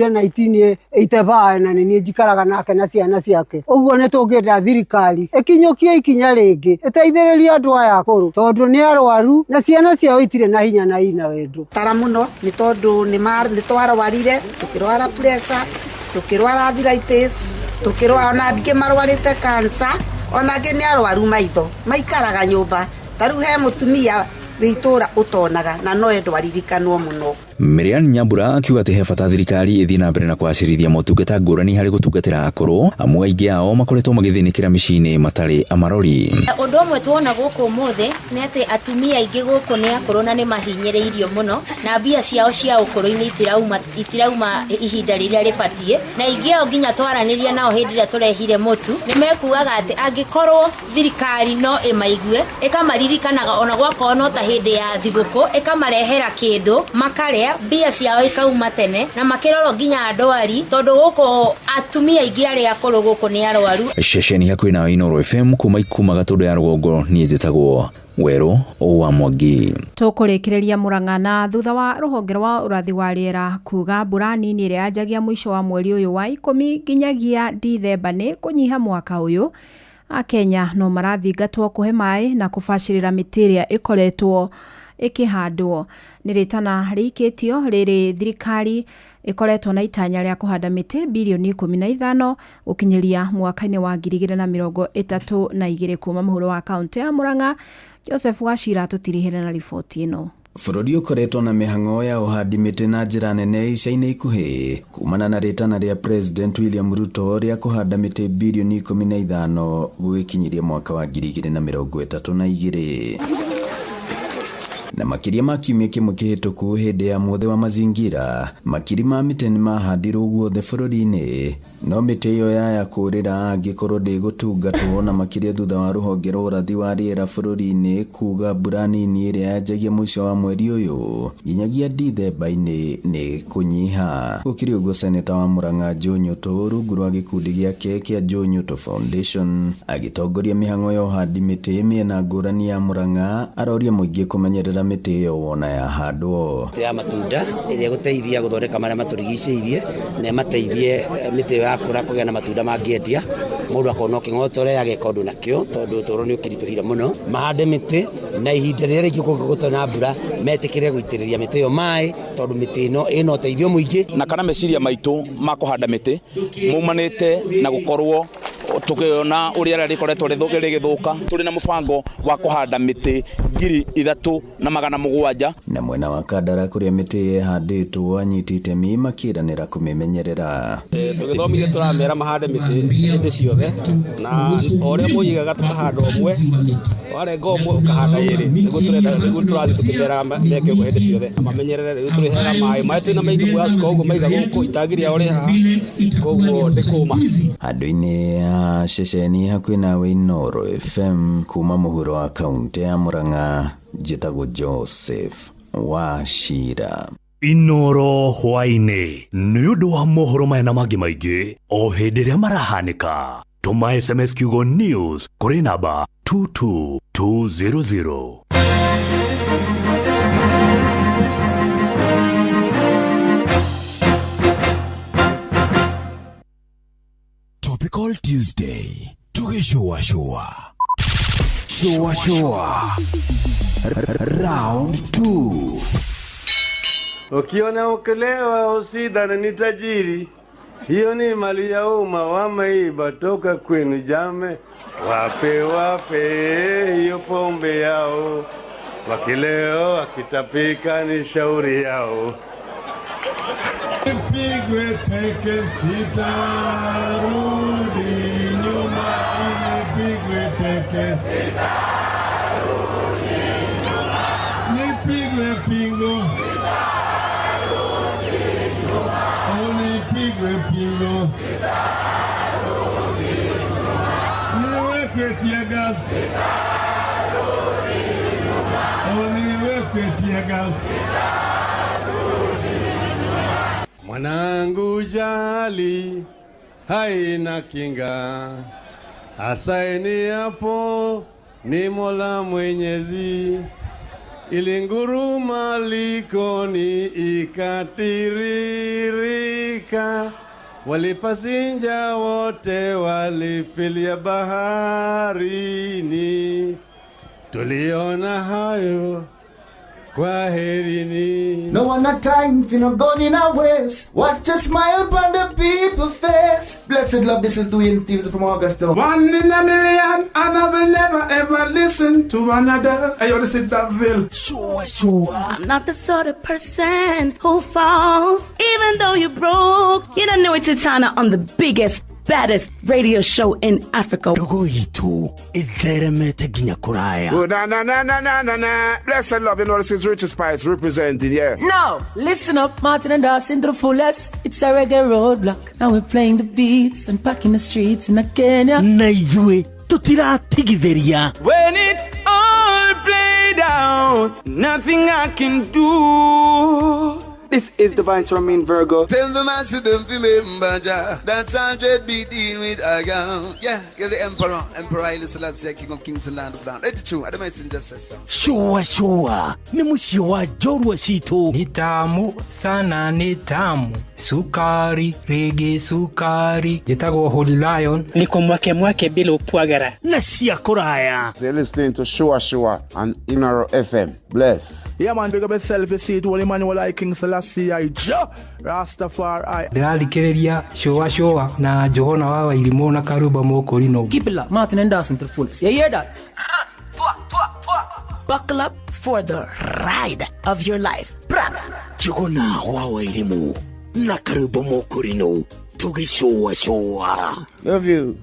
1985 na nĩ niĩ njikaraga nake na ciana ciake. Ũguo nĩ tũngĩenda thirikari ĩkinyũkie ikinya rĩngĩ ĩteithĩrĩrie andũ aya akũrũ tondũ nĩ arwaru na ciana ciao itirĩ na hinya na ina wendo. Tara mũno nĩ tondũ nĩ twarwarire tũkĩrwara pressure tũkĩrwara arthritis tũkĩrwara ona angĩ marwarĩte cancer ona angĩ nĩ arwaru maitho maikaraga nyũmba. Ta rĩu he mũtumia wĩ itũũra ũtonaga na no endwo aririkanwo mũno. Miriam Nyambura akiuga atĩ he bata thirikari ĩthiĩ na mbere na kũgacĩrithia motungata ngũrani harĩ gũtungatĩra akũrũ amu aingĩ ao makoretwo magĩthĩnĩkĩra mĩciĩ-inĩ matarĩ amarori. Ũndũ ũmwe tuona gũkũ ũmũthĩ nĩ atĩ atumia aingĩ gũkũ nĩ akũrũ na nĩ mahinyĩrĩirio mũno na mbia ciao cia ũkũrũ-inĩ itirauma ihinda rĩrĩa rĩbatiĩ na aingĩ ao nginya twaranĩria nao hĩndĩ ĩrĩa tũrehire mũtu nĩ mekugaga atĩ angĩkorwo thirikari no ĩmaigue ĩkamaririkanaga ona gwakorwo no ta hĩndĩ ya thigũkũ ĩkamarehera kĩndũ makarĩa mbia ciao ikauma tene na makĩrorwo nginya ndwari tondũ gũkũ atumia aingĩ arĩa akũrũ gũkũ nĩ arwaru. Ceceni hakuhĩ nawe Inooro FM kuma Ikuma Gatũndũ ya rũgongo niĩ njĩtagwo Werũ wa Mwangi. Tũkũrĩkĩrĩria Murang'a na thutha wa rũhonge rwa ũrathi wa rĩera kuga mbura nini ĩrĩa yanjagia mũico wa mweri ũyũ wa 10 nginyagia Dithemba nĩ kũnyiha mwaka ũyũ. Akenya no marathingatwo kũhe maĩ na kũbacĩrĩra mĩtĩ ĩrĩa ĩkoretwo ĩkĩhandwo. Nĩ rĩtana rĩikĩtio rĩrĩ thirikari ĩkoretwo na itanya rĩa kũhanda mĩtĩ birioni 15 gũkinyĩria mwaka-inĩ wa 2032 kuma mũhuro wa kaunti ya Murang'a. Joseph Wachira tũtirihĩre na riboti ĩno. Bũrũri ũkoretwo na mĩhang'o ya ũhandi mĩtĩ na njĩra nene ica-inĩ ikuhĩ kumana na rĩtana rĩa President William Ruto rĩa kũhanda mĩtĩ birioni 15 gũgĩkinyĩria mwaka wa 2032. Na makĩria ma kiumia kĩmwe kĩhĩtũku hĩndĩ ya mwothe wa mazingira makiri ma mĩtĩ nĩmahandirwo guothe bũrũri-inĩ no mĩtĩ ĩyo yaya kũrĩra angĩkorwo ndĩgũtungatwo na makĩria thutha wa rũhonge rwa ũrathi wa rĩera bũrũri-inĩ kuga mbura nini ĩrĩa yanjagia mũico wa mweri ũyũ nginyagia Dithemba-inĩ nĩ kũnyiha. Gũkĩrĩ ũguo seneta wa Murang'a Joe Nyutu rungu rwa gĩkundi gĩake kĩa Joe Nyutu Foundation agĩtongoria mĩhang'o ya ũhandi mĩtĩ mĩena ngũrani ya Murang'a aroria mũingĩ kũmenyerera mĩtĩ ĩyo wona yahandwo. Mĩtĩ ya matunda ĩrĩa ĩgũteithia gũthondeka marĩa matũrigicĩirie na ĩmateithie mĩtĩ ĩyo yakũra kũgĩa na matunda mangĩendia mũndũ akona kĩng'otore ageka ũndũ nakĩo tondũ ũtũũro nĩ ũkĩritũhire mũno. Mahande mĩtĩ na ihinda rĩrĩa rĩngĩ kũngĩgũtwo na mbura metĩkĩre gũitĩrĩria mĩtĩ ĩyo maĩ tondũ mĩtĩ ĩno ĩna ũteithio mũingĩ. Na kana meciria maitũ ma kũhanda mĩtĩ maumanĩte na gũkorwo Tukiona uria rĩera rĩkoretwo rĩgĩthũka, tũrĩ na mũbango wa kũhanda mĩtĩ 3700. Na mwena wa Kandara kũrĩa mĩtĩ ĩhandĩtwo anyiti itemi makĩranĩra kũmĩmenyerera. Tũgĩthomithia tũramera mahande mĩtĩ hĩndĩ ciothe, na o ũrĩa moigaga tũkahanda ũmwe, warenga ũmwe ũkahanda ĩrĩ, nĩguo tũrenda, nĩguo tũrathiĩ tũkĩmeraga meke ũguo hĩndĩ ciothe, mamenyerere. Rĩu tũrĩheaga maĩ, maĩ twĩna maingĩ mũracuka ũguo maiga gũkũ, itangi rĩao rĩ haha, koguo ndĩkũma. Handũ-inĩ ha ceceni hakuhĩ nawe Inooro FM kuma mũhuro wa kaunti ya Murang'a, njĩtagwo Joseph Wachira. Inooro hwaĩ-inĩ nĩ ũndũ wa mohoro maya na mangĩ maingĩ o hĩndĩ ĩrĩa marahanĩka, tũma SMS kiugo news kũrĩ namba 22200. Topical Tuesday tugĩcũacũa cũacũa round 2. Ukiona ukilewa usidhani ni tajiri, hiyo ni mali ya umma, wameiba toka kwenu jame. Wape wape hiyo pombe yao, wakileo wakitapika ni shauri yao. Nipigwe teke sitarudi nyuma, nipigwe teke sitarudi nyuma, nipigwe pingo sitarudi nyuma, nipigwe pingo sitarudi nyuma, niwekwe tear gas sitarudi nyuma, niwekwe tear gas sitarudi nyuma. Mwanangu jali haina kinga, asaini hapo ni Mola Mwenyezi. Ilinguruma likoni ikatiririka, walipasinja wote walifilia baharini. Tuliona hayo, kwaherini. No one not time for no gun in our waist. Watch a smile upon the people face. Blessed love, this is Dwayne Stevens from Augusta. One in a million, and I will never ever listen to another. Hey, yo, this is Daville. Sure, sure. I'm not the sort of person who falls, even though you're broke. You don't know it's Titana on the biggest, baddest radio show in Africa. Ndogo itu itheremete nginya kuraya. Oh, na na na na na na na. Blessed love, you know this is Richard Spice representing, yeah. Now, listen up, Martin and Dawson to the fullest. It's a reggae roadblock. Now we're playing the beats and packing the streets in Kenya. Na ithuĩ tutiratigithĩria. When it's all played out, nothing I can do. This is Divine Romain Virgo. Tell the master don't remember Jah. That's 100 be dealing with a girl. Yeah, you're the emperor. Emperor Haile Selassie, King of Kings and Land of Land. Let it true. I don't messenger says so. Sure, sure. Ni mũciĩ wa njorua citũ. Ni tamu sana, ni tamu. Sukari, rege sukari. Njĩtagwo Holy Lion. Niko mwake mwake bila upwagara. Na cia kũraya. You're listening to Shua Shua on Inooro FM. Bless. Yeah, man, big up yourself. You see it, Holy Emmanuel, I King Selassie, I Jah Rastafari. Ndĩrathikĩrĩria Shua Shua na Johana wa Wairimũ na Karuba Mũkũrinũ. Keep it locked, Martin and Dawson to the fullest. You hear that? Buckle up for the ride of your life. Njuguna wa Wairimũ na Karuba Mũkũrinũ tũgĩcũa cũa. Love you.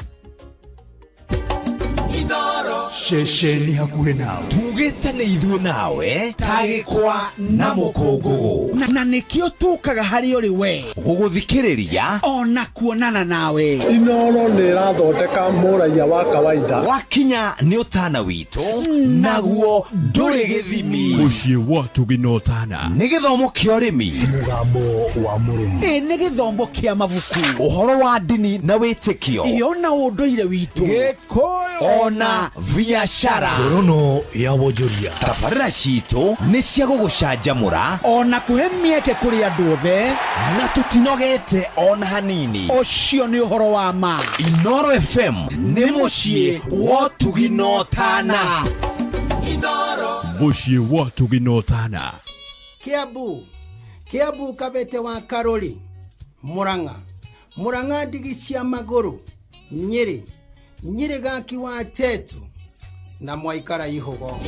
Ceceni hakuhĩ nawe tugĩte nĩ ithuĩ nawe tagĩkwa na mũkũngũgũ na nĩkĩo tũkaga harĩ ũrĩ we gũgũthikĩrĩria ona kuonana nawe. Inooro nĩ ĩrathondeka mũraiya wa kawaida. Wakinya nĩ ũtana witũ naguo ndũrĩ gĩthimi. Mũciĩ wa tũgĩnotana nĩ gĩthomo kĩa ũrĩmi, mũgambo wa mũrĩmi, ĩ nĩ gĩthomo kĩa mabuku, ũhoro wa ndini na wĩtĩkio, ĩ ona ũndũire witũ, Gĩkũyũ ona biashara. Ngorono ya wonjoria. Tabarĩra citũ nĩ cia gũgũcanjamũra ona kũhe mĩeke kũrĩ andũ othe, na tũtinogete ona hanini. Ũcio nĩ ũhoro wa ma. Inooro FM nĩ mũciĩ wa ũtugi-na-ũtana. Mũciĩ wa ũtugi-na-ũtana. Kiambu, Kiambu Kabete wa Karori, Murang'a, Murang'a ndigi cia magũrũ, Nyĩrĩ, Nyĩrĩgaki wa Tetu na mwaikara ihũgo.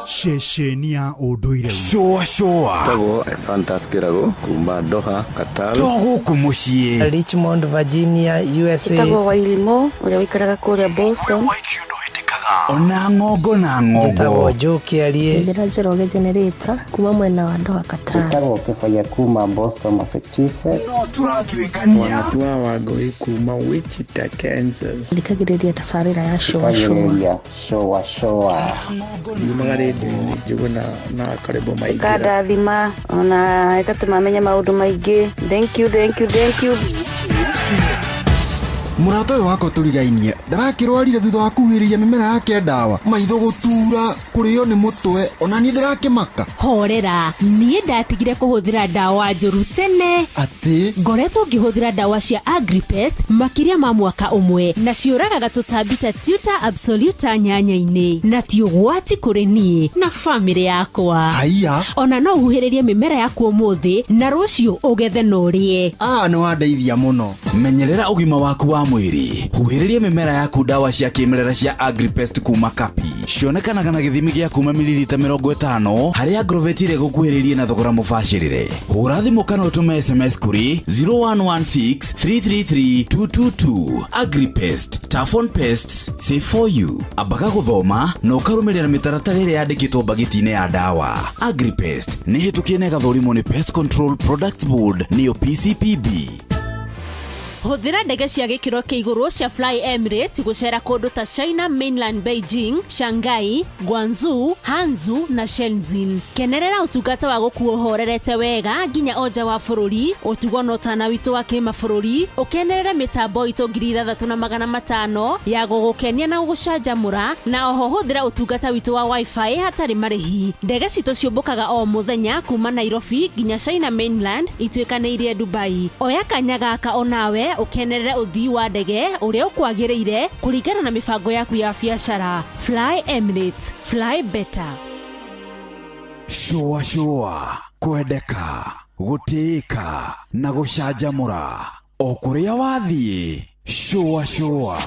Ceceni ya ũndũire. Cũa cũa. Tagwo Ephantus Kĩrago kuma Doha, Qatar. To gũkũ mũciĩ. Richmond, Virginia, USA. Ĩtagwo Wailimo ũrĩa ũikaraga kũrĩa Boston. Ona ng'ongo na ng'ongo. Njĩtagwo Joe Kĩarie. Njĩra Njoroge Generator kuma mwena wa Doha, Qatar. Njĩtagwo Kĩbaya kuma Boston, Massachusetts. No tũratuĩkania. Wanatua Wangũi kuma Wichita, Kansas. Thikagĩrĩria tabarĩra ya Cũa Cũa. Thikagĩrĩria Cũa Cũa. Yumaga rĩndiũ-inĩ Njũgũna na Karĩmbũ Maingĩra. Ĩkandathima ona ĩgatũma menye maũndũ maingĩ. Thank you, thank you, thank you. Mũrata ũyũ wakwa tũrigainie ndarakĩrwarire thutha wa kuhĩrĩria mĩmera yake ndawa, maitho gũtura, kũrĩo nĩ mũtwe, ona niĩ ndĩrakĩmaka. Horera, niĩ ndatigire kũhũthĩra ndawa njũru tene. Atĩ? Ngoretwo ngĩhũthĩra ndawa cia Agripest makĩria ma mwaka ũmwe na ciũragaga tũtambi ta Tuta absoluta nyanya-inĩ, na ti ũgwati kũrĩ niĩ na bamĩrĩ yakwa. Haiya. Ona no ũhuhĩrĩrie mĩmera yaku ũmũthĩ na rũciũ ũgethe na ũrĩe. Ah, nĩ wandeithia mũno. Menyerera ũgima waku wa mwĩrĩ. Huhĩrĩria mĩmera yaku ndawa cia kĩmerera cia Agripest kuma Kapi. Cionekanaga na gĩthimi gĩa kuma mililita 50 harĩa Agrovet ĩrĩa ĩgũkuhĩrĩirie na thogora mũbacĩrĩre. Hũra thimũ kana ũtũme SMS kũrĩ 0116 333 222. Agripest, tough on pests, safe for you. Ambaga gũthoma na ũkarũmĩrĩra mĩtaratara ĩrĩa yandĩkĩtwo mbagiti-inĩ ya ndawa. Agripest nĩ hĩtũkie na ĩgathũrimwo nĩ Pest Control Products Board nĩyo PCPB. Hũthĩra ndege cia gĩkĩro kĩa igũrũ cia Fly Emirates gũcera kũndũ ta China Mainland, Beijing, Shanghai, Guangzhou, Hangzhou na Shenzhen. Kenerera ũtungata wa gũkuo ũhorerete wega nginya o nja wa bũrũri, ũtugo na ũtana witũ wa kĩmabũrũri, ũkenerere mĩtambo itũ 6500 ya gũgũkenia na gũgũcanjamũra, na oho hũthĩra ũtungata witũ wa wifi hatarĩ marĩhi. Ndege citũ ciũmbũkaga o mũthenya kuma Nairobi nginya China Mainland ituĩkanĩirie Dubai. Oya kanya gaka onawe ũkenerere ũthii wa ndege ũrĩa ũkwagĩrĩire kũringana na mĩbango yaku ya biacara. Fly Emirates, fly better. Cũa cũa, kwendeka, gũtĩĩka na gũcanjamũra o kũrĩa wathiĩ. Cũa cũa.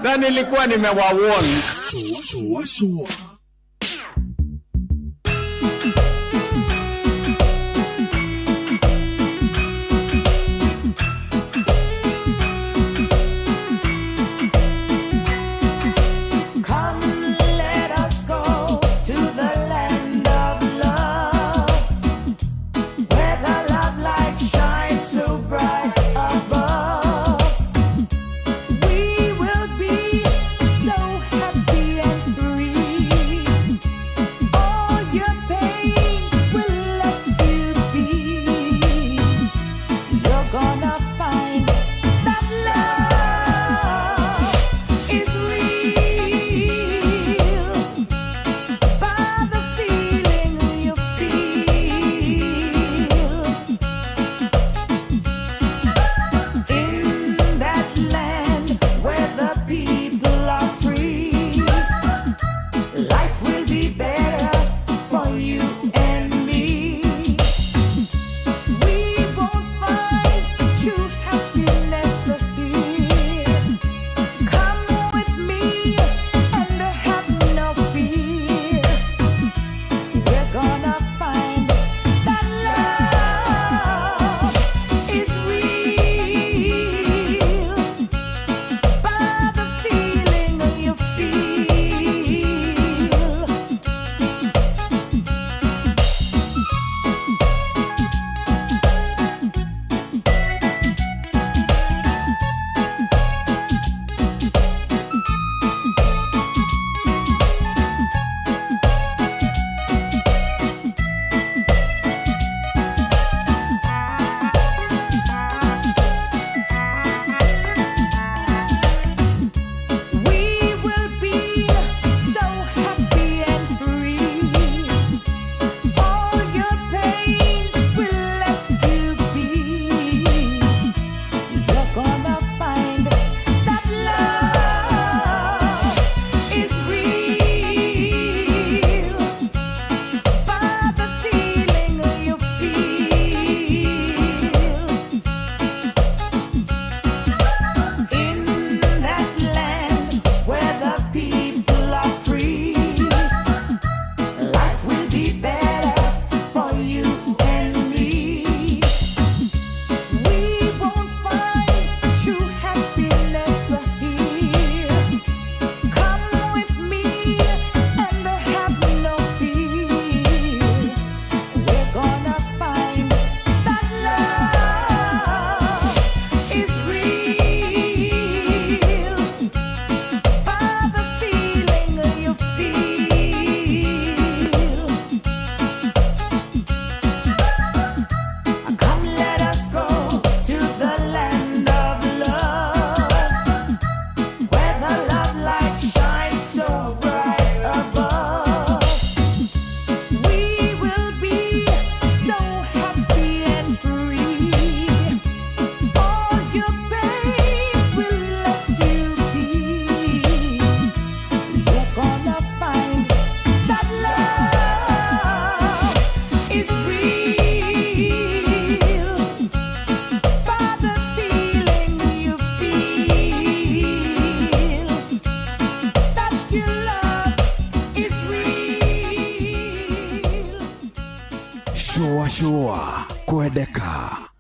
Na nilikuwa nimewawarn. Shua, shua. Come, let us go to the land of love, where the love light shines so bright above. We will be so happy and free.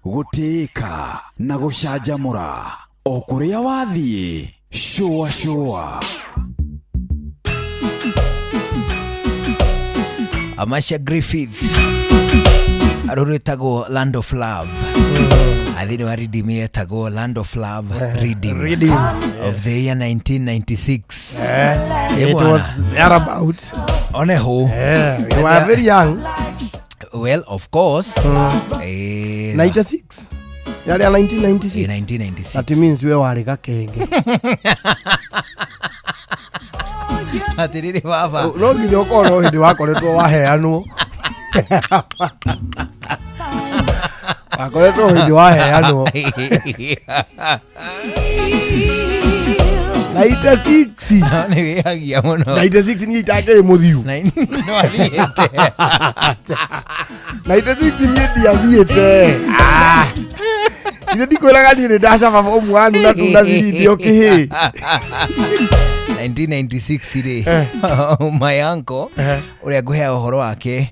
Gũtĩĩka na gũcanjamũra o kũrĩa wathiĩ. Shũa shũa. Amasha Griffith rũrwĩtagwo Land of Love, thĩinĩ wa Redeem yetagwo Land of Love Redeem, Redeem, of the year 1996. Eh, It bwana. was thereabout. One ho. You were very young. Well, of course. Eh, 96 yarĩ ya 1996. Eh, 1996. That means we warĩ gakenge. Atĩrĩrĩ baba. No nginya ũkorwo no hĩndĩ wakoretwo waheanwo, wakoretwo hĩndĩ waheanwo 96. Nĩ wĩhagia mũno. 96 niĩ itakĩrĩ mũthiu. Nĩwathiĩte. 96 niĩ ndiathiĩte. Ah. Ithe ndikwĩraga niĩ nĩ ndacaba bomu wanu na tuna thiri o kĩhĩ. 1996 rĩ, my uncle ũrĩa ngũhea ũhoro wake,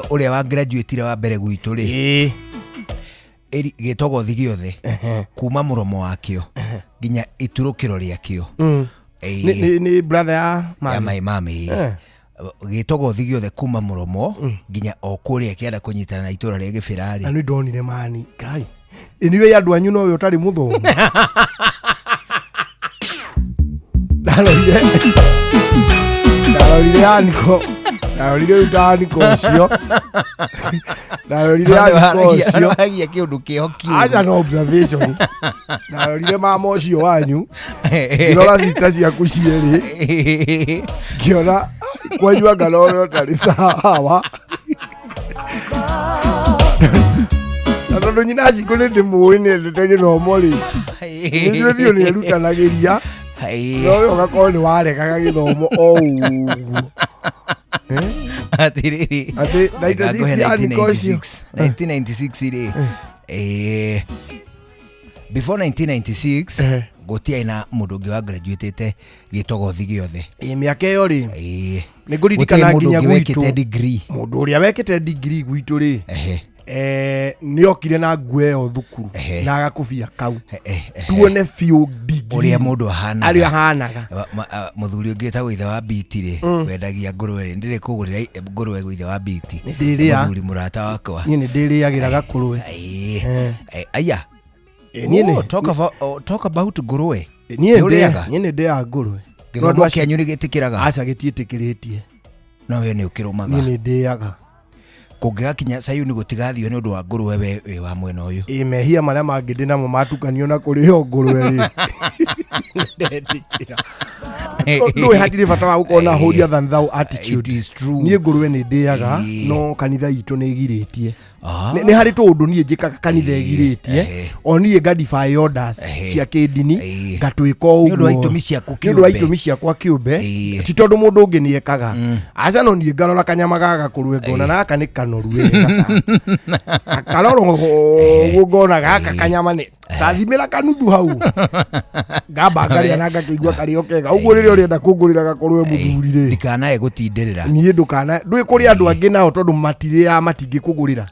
ũrĩa wa graduate wa mbere gwitũ rĩ, gĩtogothi gĩothe kuma mũromo wakĩo nginya iturũkĩro rĩakĩo. Nĩ brother ya ya mami. My mami. Gĩtogothi gĩothe kuma mũromo nginya o kũrĩa kĩanda kũnyitana na itũra rĩa gĩbĩrarĩ. Na nĩ ndonire mani ngai ĩniwe andũ anyu nowe ũtarĩ mũthomu. Ndarorire aniko, ndarorire rĩu ta aniko ũcio, ndarorire aniko ũcio. Waragia kĩũndũ kĩho kiũru. Aca, no observation. Ndarorire mama ũcio wanyu, ngĩrora sister ciaku cierĩ, ngĩona ai, kwanyu anga nowe ũtarĩ sawa, na tondũ nyina cikũ nĩ ndĩmũĩ nĩ endete gĩthomo rĩ, nĩnjũĩ biũ nĩ erutanagĩria, nowe ũgakorwo nĩ waregaga gĩthomo o ũguo. Atĩrĩrĩ. Atĩ 96 aniko ũcio. 1996 rĩ, before 1996 gũtiarĩ na mũndũ ũngĩ wa graduatĩte gĩtogothi gĩothe. Ĩ mĩaka ĩyo rĩ, nĩ nĩ ngũririkana nginya gwitũ wekĩte degree. Mũndũ ũrĩa wekĩte degree gwitũ rĩ, nĩ okire na nguo ĩyo thukuru na agakũbia kau tuone biũ degree ũrĩa mũndũ ahanaga. Arĩa ahanaga. Mũthuri ũngĩ wĩtagwo ithe wa biti rĩ, wendagia ngũrwe rĩ, ndĩrĩ kũgũrĩra ngũrwe gwĩ ithe wa biti. Nĩ ndĩrĩa. Mũthuri mũrata wakwa. Niĩ nĩ ndĩrĩagĩra gakũrwe. Aya. Niĩ nĩ- Oh, talk about ngũrwe. Niĩ Nĩ ũrĩaga? niĩ nĩ ndĩaga ngũrwe. Gĩthomo No andũ acio- kĩanyu nĩ gĩtĩkĩraga? Aca, gĩtiĩtĩkĩrĩtie. No we nĩ ũkĩrũmaga. Niĩ nĩ ndĩaga. Kũngĩgakinya Sayuni gũtigathio nĩ ũndũ wa ngũrwe, we wĩ wa mwena ũyũ. Ĩ mehia marĩa mangĩ ndĩ namo matukanio na kũrĩo ngũrwe rĩ, ndetĩkĩra ndũĩ hatirĩ bata wa gũkorwo na holier than thou attitude. It is true. Niĩ ngũrwe nĩ ndĩaga, no kanitha itũ nĩ ĩgirĩtie. Nĩ harĩ tũũndũ niĩ njĩkaga kanitha ĩgirĩtie, o niĩ nga defy orders cia kĩndini, ngatwĩka o Nĩ ũndũ wa ũguo. itũmi ciaku Nĩ ũndũ wa kĩũmbe. itũmi ciakwa kĩũmbe, ti tondũ mũndũ ũngĩ nĩ ekaga. Aca, no niĩ ngarora kanyama gaka kũrwe ngona na gaka nĩ kanoru wega, karora ũguo ngona gaka kanyama nĩ tathimĩra kanuthu hau, ngamba ngarĩa na ngakĩigua karĩ o kega ũguo. Rĩrĩa ũrenda kũngũrĩra gakũrwe, mũthuri rĩ, ndikanae gũtindĩrĩra. Niĩ ndũkana ndwĩ kũrĩ andũ angĩ nao tondũ matirĩaga matingĩkũgũrĩra.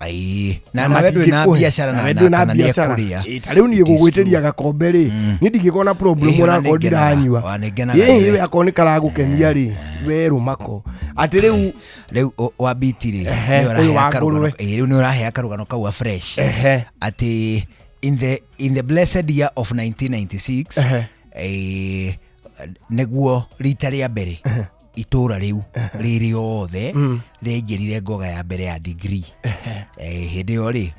Na nawe ndwĩ na biacara Nawe ndwĩ na kana nĩ biacara. ekũrĩa. Ĩ, ta rĩu niĩ It is gũgwĩtĩria gakombe rĩ, niĩ ndingĩkorwo na problem Ĩ, ona onakorwo nĩ ngenaga. ndiranyua. Ona nĩ ngenaga Ĩ, nĩwe. we akorwo nĩ karagũkenia rĩ, we rũmako atĩ rĩu. Rĩu wa biti rĩ, Ehe, nĩ ũyũ ũrahea wa karũgano. ngũrwe. Ĩ, rĩu nĩ ũrahea karũgano kau a fresh Ehe. atĩ in the blessed year of 1996, Ehe. nĩguo rita rĩa mbere itũra rĩu rĩrĩ othe rĩaingĩrire ngoga ya mbere ya degree. Hĩndĩ ĩyo rĩ,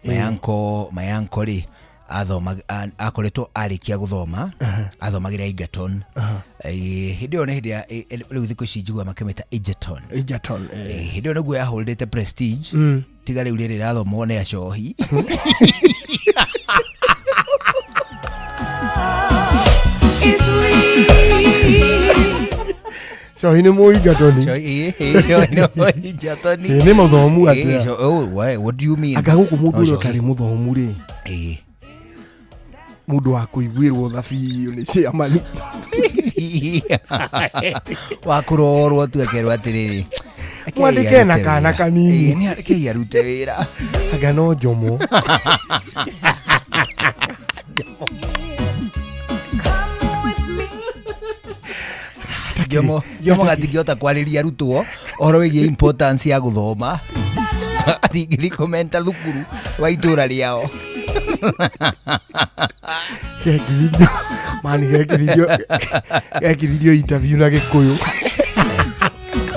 mayanko rĩ, athoma akoretwo arĩkia gũthoma, athomagĩra Egerton. Hĩndĩ ĩyo nĩ hĩndĩ ya rĩu thikũ ici njiguaga makĩmĩta Egerton. Egerton. Hĩndĩ ĩyo nĩguo yaholdete prestige, tiga rĩu rĩrĩ rĩrathomwo nĩ acohi. It's real. Cohi nĩ mũingatoni. Cohi nĩ mũingatoni. Ĩ, nĩ mũthomu atĩa? Oh, what do you mean? Anga gũkũ mũndũ No, ũrĩa cohi. ũtarĩ mũthomu rĩ, mũndũ wa kũiguĩrwo tha biũ nĩ ciamani. Wa kũrorwo tu akerwo atĩrĩrĩ, "Rekei Mwandĩke na arute kana wĩra." kanini. Ĩ, nĩ rekei arute wĩra. Anga no njomo. Jomo Jomo gatingĩhota kwarĩria arutwo ũhoro wĩgiĩ importance ya gũthoma atingĩthiĩ kũmenta thukuru wa itũra rĩao. Gekithirio mani, gekithirio, gekithirio interview na Gĩkũyũ.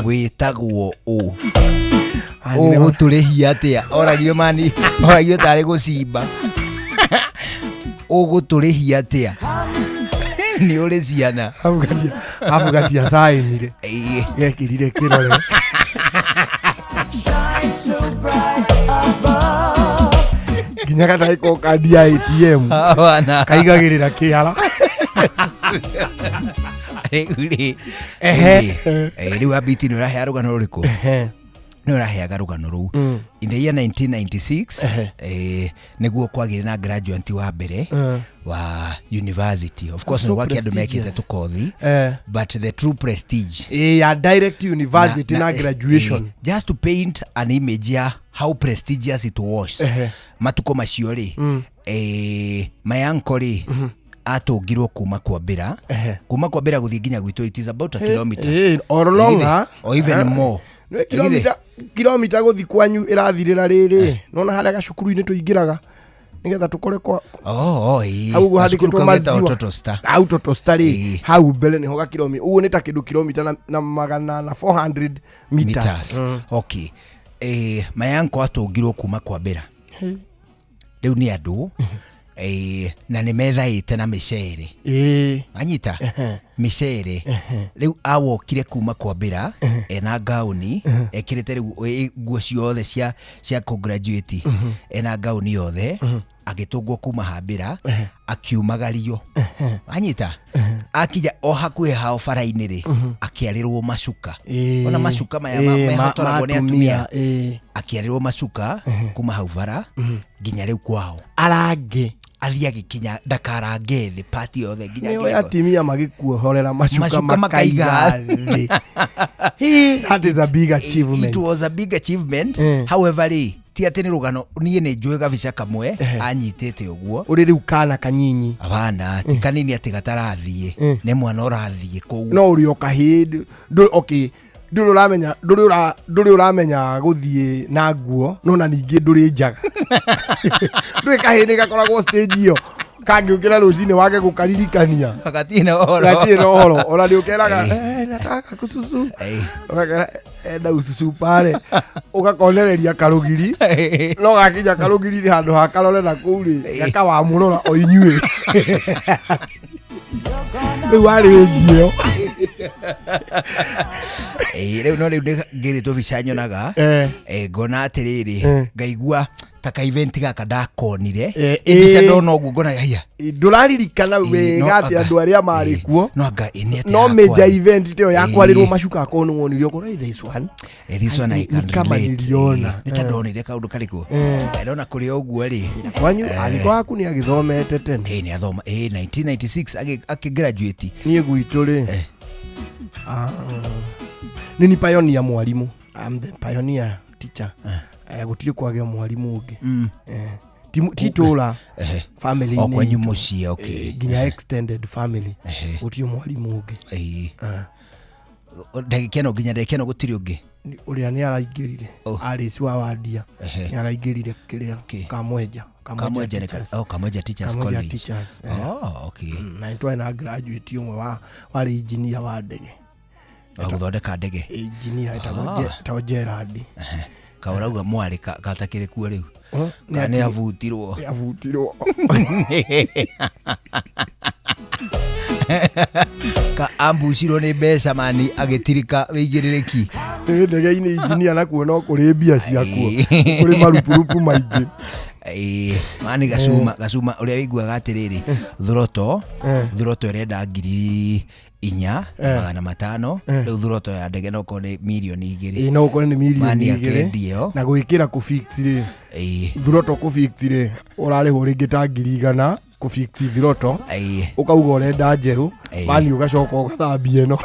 Wĩtagwo ũ, ũgũtũrĩhia atĩa? Oragio mani, oragio tarĩ gũcimba. Ũgũtũrĩhia atĩa? Nĩ ũrĩ ciana? Abu gatia sainire, gekirire kĩrore. Shine so bright above. Nginya gatarĩ ko kandi ya ATM. Hapana. Kaigagĩrĩra kĩara. Rĩu rĩ, Ehe. Rĩu abiti nĩ ũraheaga rũgano rũrĩkũ? Nĩ ũraheaga rũgano rũu in the year 1996, nĩguo kwagĩire na graduate wa mbere wa university. Of course So nĩ gwakĩ andũ mekĩte prestigious. tũkothi, but the true prestige Ya direct university na graduation. Just to paint an image ya how prestigious it was, matuko macio rĩ, mayanko rĩ, atũngirwo kuma kwambĩra, kuma kwambĩra gũthiĩ nginya gwitũ, it is about a kilometer. Or longer. Or even more. Nĩ kilomita, kilomita gũthi kwanyu ĩrathirĩra rĩrĩ, nona harĩa gacukuru-inĩ tũingĩraga nĩgetha tũkore kwa Oh, ĩĩ. Hau ũguo Gacukuru handĩkĩtwo kau getagwo maziwa. Toto Star. Hau Toto Star rĩ, hau mbere nĩho gakilomita ũguo, nĩ ta kĩndũ kilomita na magana na 400 meters. Meters. Okay, mayanko atũngirwo kuma kwambĩra rĩu nĩ andũ, na nĩ methaĩte na mĩcere. Anyita mĩcere rĩu, awokire kuma kwambĩra ena ngaũni, ekĩrĩte rĩu nguo ciothe cia kũgraduate, ena ngaũni yothe, agĩtũngwo kuma hambĩra, akiumagario. Anyita akinya o hakuhĩ hao bara-inĩ rĩ, akĩarĩrwo macuka. Ona macuka maya mahotoragwo nĩ atumia, akĩarĩrwo macuka kuma hau bara nginya rĩu kwao. Arange. Athiĩ agĩkinya ndakarange thĩ pati yothe nginya Nĩwe akĩrĩkwo. Atimia magĩkuohorera macuka Macuka makaiga makaiga thĩ. Hi, that is a big achievement. It was a big achievement. However rĩ, ti atĩ nĩ rũgano, niĩ nĩ njũĩ gabica kamwe anyitĩte ũguo. Ũrĩ rĩu kana kanyinyi. Abana ti kanini atĩ gatarathiĩ, nĩ mwana ũrathiĩ kũu. No ũrĩ o kahĩĩ, okay, ndũrĩ ũramenya, ndũrĩ ũramenya gũthiĩ na nguo, no na ningĩ ndũrĩ njaga, ndũrĩ kahĩĩ nĩ gakoragwo stage ĩyo kangĩũkĩra rũcinĩ wage gũkaririkania. Gatirĩ na ũhoro. Gatirĩ na ũhoro, ona nĩ ũkeraga, "Nataka kususu." Ũgakera, "Enda ususu pale," ũgakonereria karũgiri, no gakinya karũgiri handũ ha karore na kũu rĩ, gakawamũrora o inyuĩ rĩu warĩ njio. Rĩu no rĩu ngĩrĩtwo bica nyonaga, ngona atĩrĩrĩ, ngaigua ta ka event gaka ndakonire mbica, ndona ũguo ngona haiya. Ndũraririkana wega no atĩ andũ arĩa marĩ kuo, no anga ĩ, nĩ atĩa no major yakwarĩ? Event te yo yakwarĩrwo macuka akorwo nĩ wonire ũkorwo, "Hey, this one." This one I Ni can kama relate. niliona. Nĩ ta ndonire kaũndũ karĩkũ. Ndona kũrĩ o ũguo rĩ. Kwanyu ariko aku nĩ agĩthomete tene. Nĩ athoma 1996 akĩgraduate. Niĩ gwitũ rĩ, nĩ ni pioneer mwarimũ. I'm the pioneer teacher. Gũtirĩ kwagĩa mwarimũ ũngĩ. Ti itũra, family. O kwanyu mũciĩ, okay. Nginya extended family gũtirĩ mwarimũ ũngĩ. Ndagĩka ĩno, nginya ndagĩka ĩno gũtirĩ ũngĩ. Ũrĩa nĩ araingĩrire Alice wa Wandia, nĩ araingĩrire kĩrĩa Kamwenja. Kamwenja nĩ oh, Kamwenja Teachers Kamwenja College. Teachers. Oh, okay. Na nĩ twarĩ na graduate ũmwe wa warĩ engineer wa ndege. Wa gũthondeka ndege. Engineer etagwo Ah. Etagwo Gerard. Kaũrauga mwarĩ katakĩrĩ kuo rĩu? Oh, nĩ Kana nĩ abutirwo? Nĩ abutirwo. Ka ambucirwo nĩ mbeca mani agĩtirika wĩigĩrĩrĩki. Nĩ ndege-inĩ engineer nakuo no kũrĩ mbia ciakuo, kũrĩ marupurupu maingĩ. Ĩĩ, mani gacuma gacuma ũrĩa wĩiguaga atĩrĩrĩ, thuroto thuroto ĩrenda 4500, rĩu thuroto ya ndege no korwo nĩ mirioni 2. Ĩĩ, no ũkore nĩ mirioni Mani 2. akendia ĩyo. Na gwĩkĩra kũfix rĩ, thuroto kũfix rĩ, ũrarĩhwo rĩngĩ ta 100,000 kũfix thiroto, ũkauga ũrenda njerũ, mani ũgacoka ũgathambia ĩno.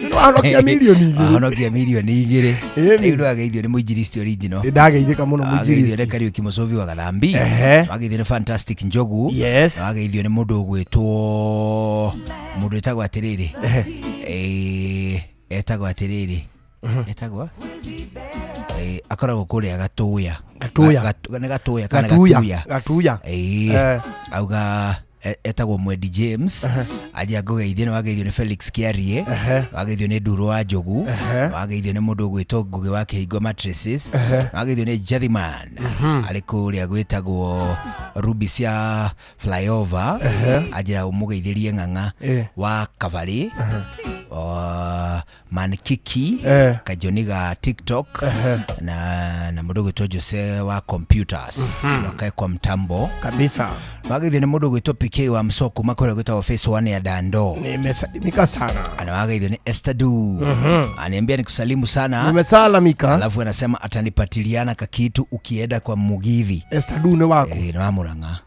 Nĩwahonokia mirioni 2. Ahonokia mirioni 2. Rĩu ndwageithio nĩ mũinjilisti original. Ndageithĩka mũno Wageithio mũinjilisti. nĩ Kariuki Mũcũvi wa Gathambi. Wageithio nĩ Fantastic Njogu. Yes. Wageithio nĩ mũndũ ũgwĩtwo mũndũ wĩtagwo atĩrĩrĩ. Etagwo atĩrĩrĩ. Etagwo akoragwo kũrĩa Gatuya. Gatuya. Nĩ Gatuya kana Gatuya. Gatuya. Gatuya. Auga etagwo Mwendi James. Aja ngũgeithie nĩ wageithio nĩ Felix Kiarie. Wageithio nĩ Nduro wa Njogu. Wageithio nĩ mũndũ ũgwĩtwo Ngũgĩ wa Kĩhingo Mattresses. Wageithio nĩ Jathiman. Arĩ kũrĩa gwĩtagwo Ruby cia Flyover. Anjĩra ũmũgeithĩrie Ng'ang'a wa Kabarĩ. Mankiki Kajoni ga TikTok na mũndũ ũgwĩtwo Jose wa computers wakae kwa mtambo kabisa. Wageithio nĩ mũndũ ũgwĩtwo PK wa Msoko makũrĩa gwĩtagwo Face One ya Dando. Nimesalimika sana. Anawageithio nĩ Esther Du. Aniambia nikusalimu sana. Nimesalamika. Alafu anasema atanipatiliana kakitu ukienda kwa Mugithi. Esther Du nĩ waku? Nĩ wa Murang'a.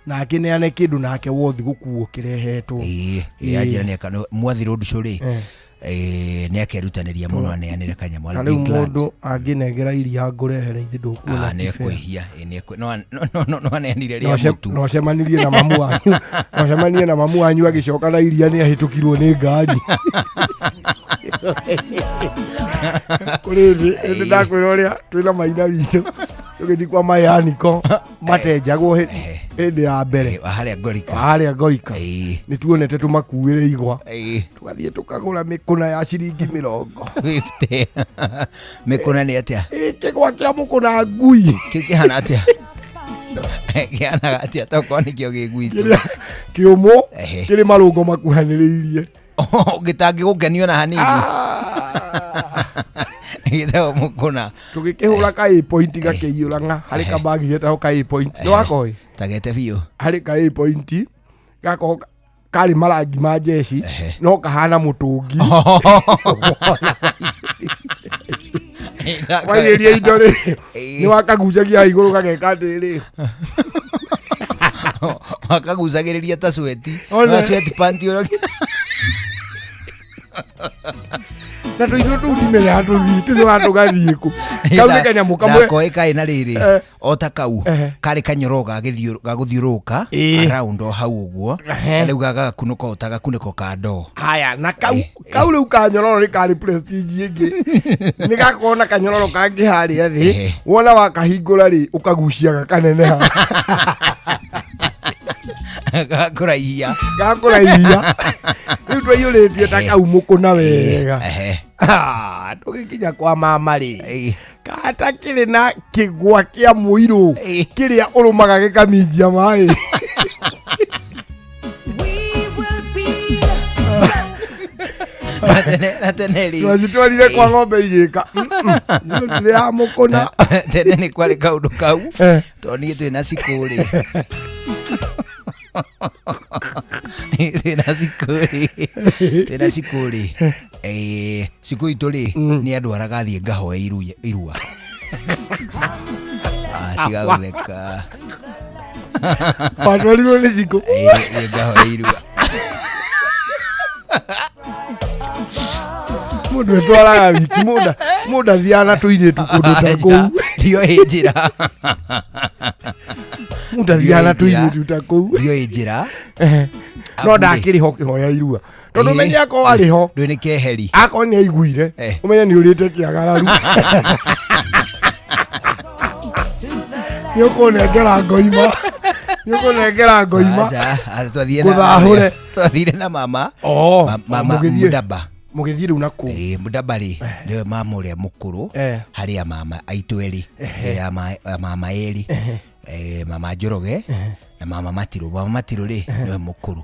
Na akĩneane kĩndũ nake wothi gũkuo kĩrehetwo. Anjĩra nĩ mwathi road show rĩ. Nĩ akerutanĩria mũno aneanĩre kanyamũ. Na rĩu mũndũ angĩnengera iria ngũrehere ithe ndũkuona. Nĩ ekwĩhia. No aneanire rĩa mũtu. No cemanirie na mamu wanyu. No cemanirie na mamu wanyu agĩcoka na iria nĩ ahĩtũkirwo nĩ ngari. Kũrĩ thĩ ndakwĩra ũrĩa twĩna maina witũ tũgĩthiĩ kwa mayaniko matenjagwo hĩndĩ ya mbere harĩa Ngorika. Harĩa Ngorika. Nĩ tuonete tũmakuĩre igwa. Tũgathiĩ tũkagũra mĩkũna ya ciringi 50. Mĩkũna nĩ atĩa? Kĩgwa kĩa mũkũna ngui. Kĩu kĩhana atĩa? Kĩhanaga atĩa tokorwo nĩkĩo gĩ gwitũ? Kĩũmũ kĩrĩ marũngo makuhanĩrĩirie. Gĩtangĩgũkenio na hanini. Gĩtagwo mũkũna. Tũgĩkĩhũra ka A point gakĩiyũra ng'a harĩ kabagi getagwo ka A point. Nĩ wakoĩ? Tagete biũ. Harĩ ka A point gako karĩ marangi ma jeshi no kahana mũtũngi. Waigĩria indo rĩ nĩ wakagucagia igũrũ gageka atĩrĩ. Wakagucagĩrĩria ta sweti. No sweti panti ũrĩa na tũindo tũu ndimenyaga tũthiĩ tũthiaga tũgathiĩ kũ. Kau nĩ kanyamũ kamwe. Ndakoĩ kaĩ na rĩrĩ o ta kau karĩ kanyoro ga gũthiũrũrũka around o hau ũguo. Rĩu gagakunũka o ta gakunĩko ka ndoo. Haya na kau kau rĩu kanyororo nĩ karĩ prestige ĩngĩ. Nĩ gakorwo na kanyororo kangĩ harĩa thĩ. Wona wakahingũra rĩ ũkagucia gakaneneha. Gakũraihia. Gakũraihia. Rĩu twaiyũrĩtie ta kau mũkũna wega. Tũgĩkinya kwa mama rĩ kata kĩrĩ na kĩgwa kĩa mũirũ kĩrĩa ũrũmaga gĩkaminjia maĩ. Na tene rĩ twacitwarire kwa ng'ombe igĩka tũtirĩ ya mũkũna. Tene nĩ kwarĩ kaũndũ kau tondũ niĩ twĩ na cikũ rĩ. Twĩna cikũ rĩ. Twĩna cikũ rĩ. Cikũ itũ rĩ nĩ andwaraga thiĩ ngahoe irua. Tiga gũtheka. Watwarirwo nĩ cikũ? Thiĩ ngahoe irua. Mũndũ etwaraga wiki mũndũ athiaga na tũirĩtu kũndũ ta kũu. Ndioĩ njĩra. Mũndũ athiaga na tũirĩtu ta kũu. Ndioĩ njĩra. No ndakĩrĩ ho kĩhoya irua. Tondũ ũmenye akorwo arĩ ho. Ndũĩ nĩ keheri. Akorwo nĩ aiguire ũmenye nĩ ũrĩte kĩagararu. Nĩ ũkũnengera ngoima. Nĩ ũkũnengera ngoima. Gũthahũre. Twathire na mama. Mama Mũdaba. Mũgĩthiĩ rĩu na kũu. Mũdaba rĩ nĩwe mama ũrĩa mũkũrũ harĩ a mama aitũ erĩ. Ya mama erĩ. Mama Njoroge na mama Matirũ. Mama Matirũ rĩ nĩwe mũkũrũ.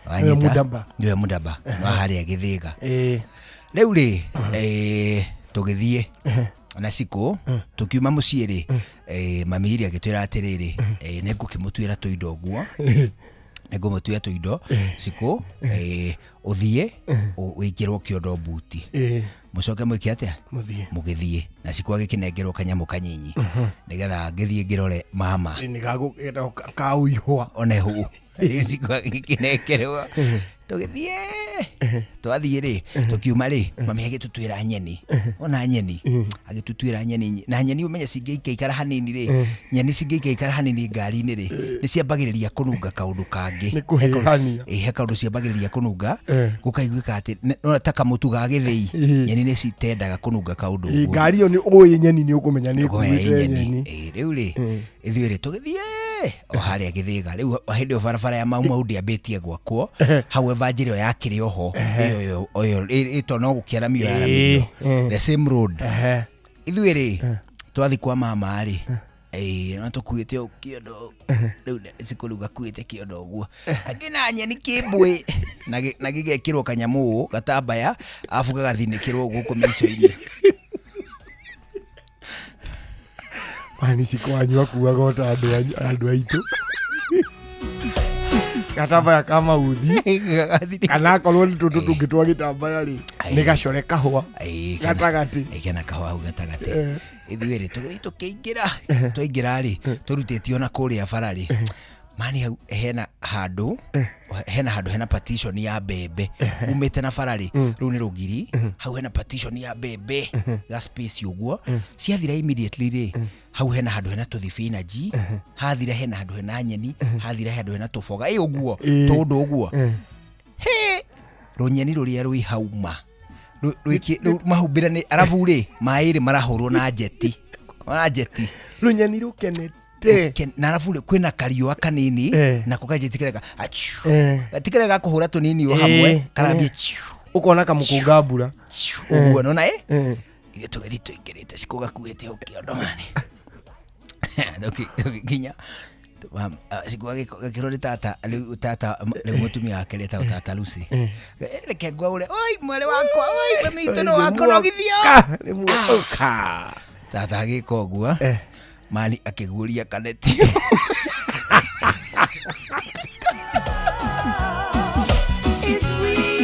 Nĩwe Mũdaba. Nĩwe Mũdaba. Wa harĩa Gĩthĩga. Rĩu rĩ tũgĩthiĩ na cikũ tũkiuma mũciĩ rĩ mami iria agĩtwĩra atĩrĩrĩ nĩ ngũkĩmũtuĩra tũindo ũguo. Nĩ ngũmũtuĩra tũindo cikũ ũthiĩ wĩkĩrwo kĩondo mbuti. Mũcoke mwĩke atĩa? Mũgĩthiĩ. Na cikũ agĩkĩnengerwo kanyamũ kanyinyi nĩgetha ngĩthiĩ ngĩrore mama. Nĩ gagũkĩtagwo kaũihwa. One hũ. Cikũ agĩkĩnengerwo Tũgĩthiĩ, twathiĩ rĩ, tũkiuma rĩ, mami agĩtũtuĩra nyeni, ona nyeni agĩtũtuĩra nyeni, na nyeni ũmenye cingĩikaikara hanini rĩ, nyeni cingĩikaikara hanini ngari-inĩ rĩ, nĩ ciambagĩrĩria kũnunga kaũndũ kangĩ. Nĩ kũhĩhania. Ĩ, he kaũndũ ciambagĩrĩria kũnunga, Eh. gũkaiguĩka atĩ no ta kamũtu ga gĩthĩi, Ĩ. nyeni nĩ citendaga kũnunga kaũndũ Ĩ, ũguo. ngari ĩyo nĩ ũĩ nyeni nĩ ũkũmenya nĩ Ũkũmenya ĩkuĩte ĩ nyeni. nyeni. Ĩ, rĩu rĩ, ithuĩ rĩ tũgĩthiĩ o harĩa gĩthĩga rĩu hĩndĩ ĩyo barabara ya Mau Mau ndĩambĩtie gwakwo, however njĩra ĩyo yakĩrĩ oho ĩyo ĩyo ĩto no gũkĩaramio yaramio, the same road. Ithuĩ rĩ twathi kwa mama rĩ, ĩĩ, no tũkuĩte o kĩondo rĩu cikũ rĩu gakuĩte kĩondo ũguo angĩ na nyeni kĩmbũĩ na na gĩgekĩrwo kanyamũ ũũ gatambaya arabu gagathinĩkĩrwo gũkũ mĩico-inĩ. Mani cikwanyu akuaga o ta andũ aitũ, gatambaya ka mauthi, kana akorwo nĩ tũndũ tũngĩ twa gĩtambaya rĩ, nĩ gacore kahũa gatagatĩ. Kena kahũa hau gatagatĩ. Eh. Ithuĩ rĩ tũgĩthiĩ tũkĩingĩra, twaingĩra rĩ, tũrutĩtio na kũrĩa bara rĩ, mani hau hena handũ, hena handũ hena partition ya mbembe umĩte na bara rĩ, rĩu nĩ rũgiri, hau hena partition ya mbembe ga space ũguo. Ciathira immediately rĩ, hau hena handũ hena tũthibinaji, hathira hena handũ hena nyeni, hathira handũ hena tũboga ĩ ũguo, tũndũ ũguo. He rũnyeni rũrĩa rwĩ hau ma rũu mahumbĩra nĩ arabu rĩ, maĩ rĩ marahũrwo na njeti, na njeti rũnyeni rũkenete. Na arabu rĩ kwĩna kariũa kanini, nako kanjeti kareka achiu, gatikarega gakũhũra tũnini o hamwe, karambia chiu, ũkona kamũkũnga mbura ũguo nona ĩ. Ithuĩ tũgĩthiĩ tũingĩrĩte cikũ gakuĩte o kĩondo mani, tũgĩkinya cikũ gakĩrwo nĩ tata, rĩu tata rĩu mũtumia wake rĩetagwo tata Lucy. Reke ngwaũre, oi mwarĩ wakwa, oi mami witũ nĩ wakonogithio. Tata agĩka ũguo mani akĩguũria kaneti. It's real.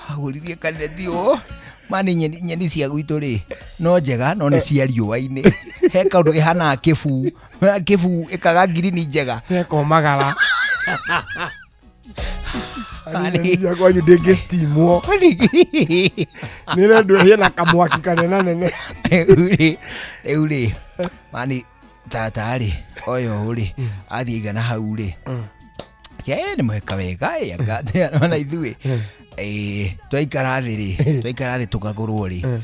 Agũririe kaneti ũũ mani, nyeni, nyeni cia gwitũ rĩ no njega, no nĩ cia riũa-inĩ, he kaũndũ ĩhanaga kĩbuu, kĩbuu ĩkaga ngirini njega. Gekomagara. Nyeni cia kwanyu ndĩngĩstimwo, nĩ rendwo ĩhĩe na kamwaki kanena nene. Rĩu rĩ mani tata rĩ oyo rĩ athiĩ igana hau rĩ, ĩ nĩ mweka wega ĩ, anga ona ithuĩ ĩ, twaikara thĩ rĩ, twaikara thĩ tũkagũrwo rĩ,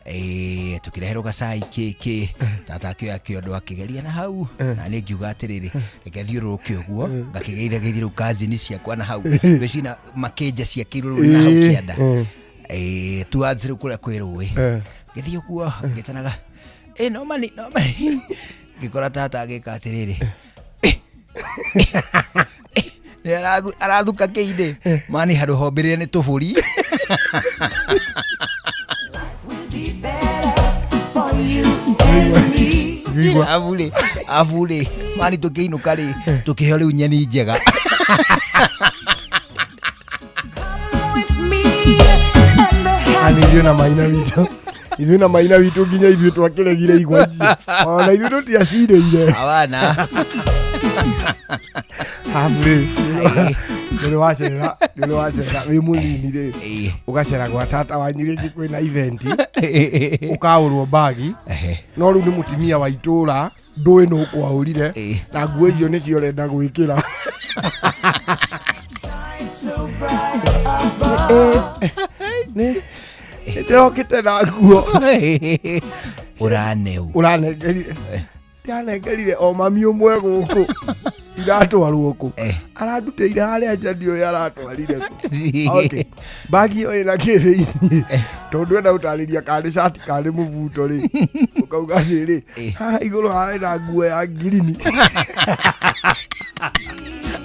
ĩ, tũkĩreherwo gacai kĩkĩ, tata akĩoya kĩondo akĩgeria na hau, na niĩ ngiuga atĩrĩrĩ, reke thiũrũrũke ũguo ngakĩgeithageithia rĩu kazini ciakwa na hau rwĩcina makĩnja ciakĩirwo rĩu na hau kĩanda, ĩ, towards rĩu kũrĩa kwĩ rũĩ, ngĩthiĩ ũguo ngĩtanaga, ĩ no mani no mani, ngĩkora tata agĩka atĩrĩrĩ, nĩ arathuka kĩindĩ mani handũ hombĩrĩre nĩ tũbũri. For you and me. Abu rĩ, abu rĩ mani tũkĩinũka rĩ, tũkĩheo rĩu nyeni njega. With me and the Ani ithuĩ na maina witũ, ithuĩ na maina witũ nginya ithuĩ twakĩregire igwa icio, ona ithuĩ tũtiacirĩire. Abana. Habu rĩ nĩũrĩ wacera, nĩũrĩ wacera wĩ mũnini rĩ, ũgacera gwa tata wanyu rĩngĩ kwĩna event, ũkaũrwo mbagi, no rĩu nĩ mũtumia wa itũra ndũĩ nũ kwaũrire, na nguo icio nĩcio ũrenda gwĩkĩra. so bright above. Nĩ ndĩrokĩte na nguo. Ũraneu. Ũranengerire, ndĩranengerire o mami ũmwe gũkũ, iratwarwo kũ, arandutĩire harĩa nja, ndiũĩ aratwarire kũ. Okay. Mbagi ĩyo ĩna kĩ thĩiniĩ, tondũ enda gũtarĩria kana nĩ cati kana nĩ mũbuto rĩ, ũkauga atĩrĩ, haha igũrũ harĩ na nguo ya ngirini.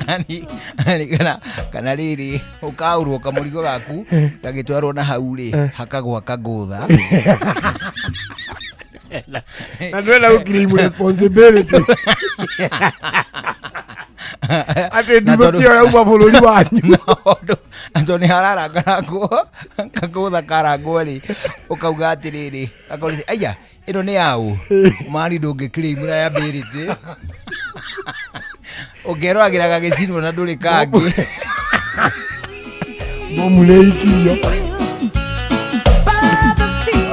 Ani, ani, kana rĩrĩ ũkaũrwo kamũrigo gaku gagĩtwarwo na hau rĩ, hakagwa kagũtha. Na ndĩrenda gũclaim responsibility. Atĩ Na nduthũki tondũ- ĩyo yauma bũrũri wanyu. Na tondũ nĩ hararangarangwo kagũtha karangwo rĩ ũkauga atĩrĩrĩ gakorwo aya ĩno nĩ yaũ mani ndũngĩ liability ũngeroragĩra gagĩcinwo na ndũrĩ kangĩ. Bomu nĩ ikirio.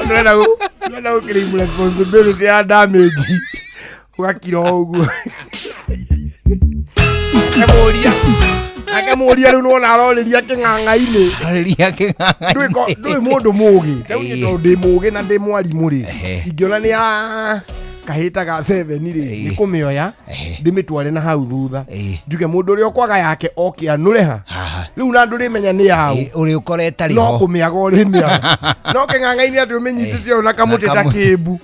Ndĩrenda gũ claim responsibility ya damage. Ũgakira o ũguo. Akemũria. Akemũria rĩu nĩwona arorĩria kĩng'ang'a-inĩ. Arorĩria kĩng'ang'a-inĩ. Ndũĩ mũndũ mũgĩ. Rĩu niĩ tondũ ndĩ mũgĩ na ndĩ mwarimũ rĩ. Ingĩona nĩ ya kahĩta ga 7 rĩ, nĩ kũmĩoya ndĩmĩtware na hau thutha. Njuge mũndũ ũrĩa ũkwaga yake oke anũre ha. Rĩu na ndũrĩmenya nĩ yaũ. Ũrĩ ũkore ĩtarĩ No ho. kũmĩaga ũrĩmĩaga. No kĩng'ang'a-inĩ atĩ ũmĩnyitĩte ũũ na kamũtĩ Na ta kamũtĩ. kĩmbu.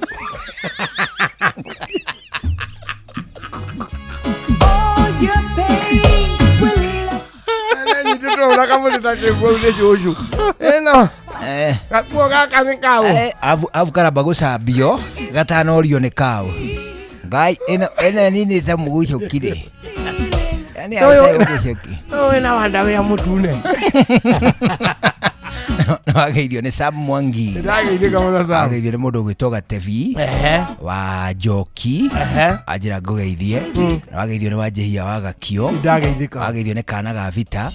Nyitĩte ũũ na kamũtĩ ta kĩmbu au nĩ cũcũ. Ĩno. Gakuo gaka nĩ kaũ. Abu karamba gũcambio gatanorio nĩ kaũ. Ngai ĩno ĩno ninĩte mũgucũki-rĩ. Yani Ũyũ- mũgucũki. Ũyũ wĩna wandawea mũtune. Nĩwageithio nĩ Sam Mwangi. Ndĩrageithĩka mũno Sam. Wageithio nĩ mũndũ ũgwĩtwo Gatebi wa Njoki. Anjĩra ngũgeithie. Na wageithio nĩ Wanjĩhia wa Gakio. Ndageithĩka. Wageithio nĩ Kana ga Vita.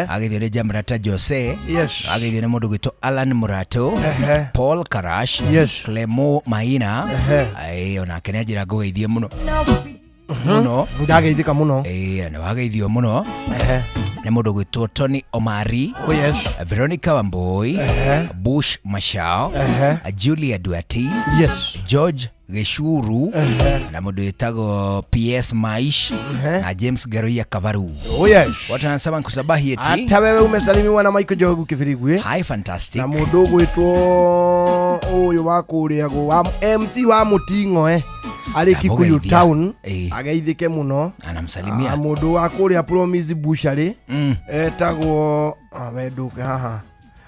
Wageithio nĩ Jamrata Jose. Yes. Wageithio nĩ mũndũ ũgwĩtwo Alan Murato. Paul Karash. Yes. Clemo Maina. Ĩĩ, onake nĩ anjĩra ngũgeithie mũno. Mũno. Ndageithĩka mũno. Ĩĩ, na wageithio mũno. Nĩ mũndũ ũgwĩtwo Tony Omari. Oh, yes. Veronica Wambui. Bush Mashao. Julia Duati. Yes. George Gĩcuru na mũndũ wĩtagwo PS Maish na James Garoia Kavaru. Oh, yes. Watu wanasema nkusabahi eti. Hata wewe umesalimiwa na Michael Jogu Kibirigwi. Hi fantastic. Na mũndũ ũgwĩtwo ũyũ wa kũrĩa wa MC wa Mũting'oe arĩ Kikuyu Ndamũgeithia. town Ĩĩ. ageithĩke mũno. Anamsalimia. Ah, mũndũ wa kũrĩa Promise Butchery etagwo ah, we ndũke haha.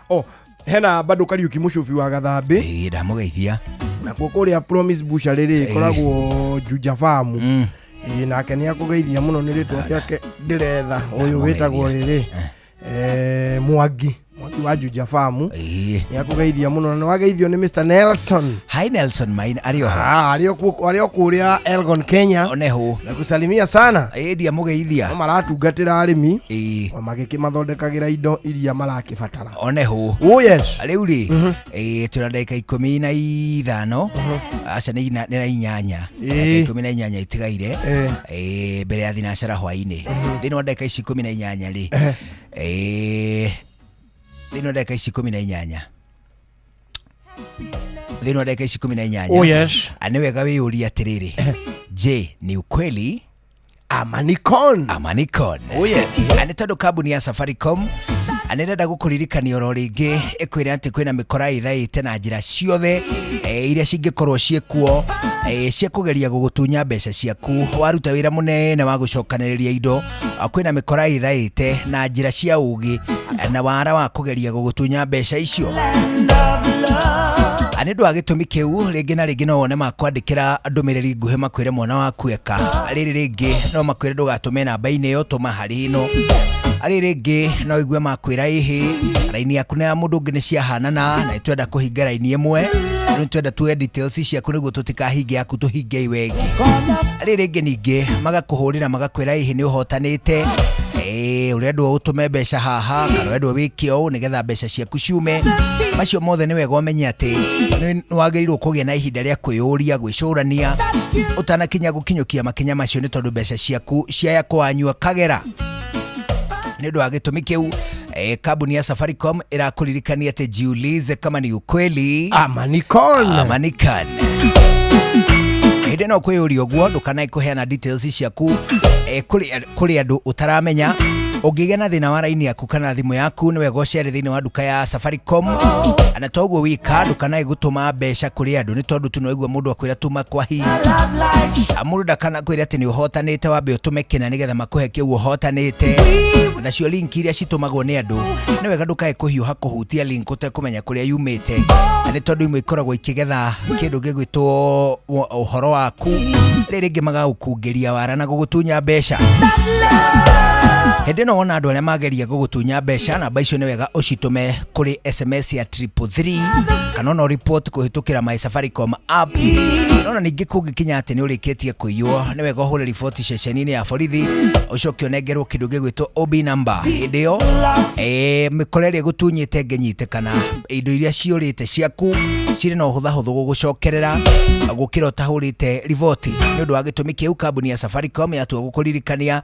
Oh, hena bado Kariuki Mũcubi wa Gathambĩ. Ĩĩ, ndamũgeithia. Nakuo kũrĩa Promise Butchery rĩ Ĩĩ. ĩkoragwo Juja Farm. Ĩĩ, nake nĩ akũgeithia mũno nĩ rĩtwa rĩake ndĩretha ũyũ wĩtagwo rĩrĩ Mwangi Mwangi wa Juja Farm nĩ akũgeithia mũno na nĩ wageithio nĩ Mr Nelson. Hi Nelson Maina arĩ oho. Ah, arĩ o kũrĩa Elgon Kenya. Oneho. Nakusalimia sana. Ĩĩ, ndiamũgeithia. No maratungatĩra arĩmi. Ĩĩ. O magĩkĩmathondekagĩra indo iria marakĩbatara. Oneho. Oh yes. Rĩu rĩ ĩĩ, twĩna ndagĩka 15 aca nĩ na 8 ndagĩka 18 itigaire ĩĩ, mbere ya thinacara hwainĩ thĩinĩ wa ndagĩka ici 18 rĩ ĩĩ, thĩinĩ wa ndagĩka ici 18 thĩinĩ wa ndagĩka ici 18 Oh, yes. nĩ wega wĩyũrie atĩrĩrĩ, je ni ukweli ama ni con? Ama ni con. Oh, yes. Nĩ tondũ kambuni ya Safaricom nĩrenda gũkũririkania oro rĩngĩ ĩkwĩre atĩ kwĩna mĩkora ĩthaĩte na njĩra ciothe iria cingĩkorwo ciĩkuo cia kũgeria gũgũtunya mbeca ciaku waruta wĩra mũnene wa gũcokanĩrĩria indo. Kwĩna mĩkora ĩthaĩte na njĩra cia ũgĩ na wara wa kũgeria gũgũtunya mbeca icio. Nĩ ũndũ wa gĩtũmi kĩu rĩngĩ na rĩngĩ no wone makwandĩkĩra ndũmĩrĩri nguhĩ makwĩre mwana waku eka rĩrĩ rĩngĩ no makwĩre ndũgatũme namba-inĩ ĩyo tũma harĩ ĩno arĩ rĩngĩ no igue makwĩra ĩhĩ raini yaku na ya mũndũ ũngĩ nĩ ciahanana na nĩtwenda kũhinga raini ĩmwe rĩu nĩtwenda tuoe details ciaku nĩguo tũtikahinge yaku tũhinge iwe ĩngĩ arĩ rĩngĩ ningĩ magakũhũrĩra magakwĩra ĩhĩ nĩ ũhotanĩte ũrendwo ũtũme mbeca haha kana ũrendwo wĩke ũũ nĩgetha mbeca ciaku ciume. Macio mothe nĩ wega ũmenye atĩ nĩ wagĩrĩirwo kũgĩa na ihinda rĩa kwĩyũria gwĩcũrania ũtanakinya gũkinyũkia makinya macio nĩ tondũ mbeca ciaku ciaya kũwanyua kagera. Nĩ ũndũ wa gĩtũmi kĩu kambuni ya Safaricom ĩrakũririkania atĩ jiulize kama ni ukweli ama ni con. Ama ni con. Hĩndĩ ĩno kwĩyũria ũguo ndũkanae kũheana details ciaku kũrĩ andũ ũtaramenya. Ũngĩgĩa na thĩna wa raini yaku kana thimũ yaku nĩ wega ũcere thĩinĩ wa nduka ya Safaricom na toguo wika ndũkanae gũtũma mbeca kũrĩ andũ nĩ tondũ tu no ũigua mũndũ akwĩra tũma kwa hihi. Mũndũ ndakanakwĩre atĩ nĩ ũhotanĩte wambe ũtũme kĩna nĩgetha makũhe kĩu ũhotanĩte. Nacio link iria citũmagwo nĩ andũ nĩ wega ndũkae kũhiũha kũhutia link ũtekũmenya kũrĩa yumĩte na nĩ tondũ imwe ikoragwo ikĩgetha kĩndũ gĩgwĩtwo ũhoro waku rĩrĩ rĩngĩ magagũkungĩria wara na gũgũtunya mbeca. Hĩndĩ ĩno wona andũ arĩa mageria gũgũtunya mbeca, namba icio nĩ wega ũcitũme kũrĩ SMS ya 333 kana ona report kũhĩtũkĩra my Safaricom app. Nona ningĩ kũngĩkinya atĩ nĩ ũrĩkĩtie kũiywo, nĩ wega ũhũre riboti ceceni-inĩ ya borithi, ũcoke ũnengerwo kĩndũ gĩgwĩtwo OB number. Hĩndĩ ĩyo mĩkora ĩrĩa ĩgũtunyĩte ĩngĩnyitĩkana, indo iria ciũrĩte ciaku cirĩ na ũhũthahũthũ gũgũcokerera gũkĩra ũtahũrĩte riboti. Nĩ ũndũ wa gĩtũmi kĩu, kambuni ya Safaricom yatua gũkũririkania,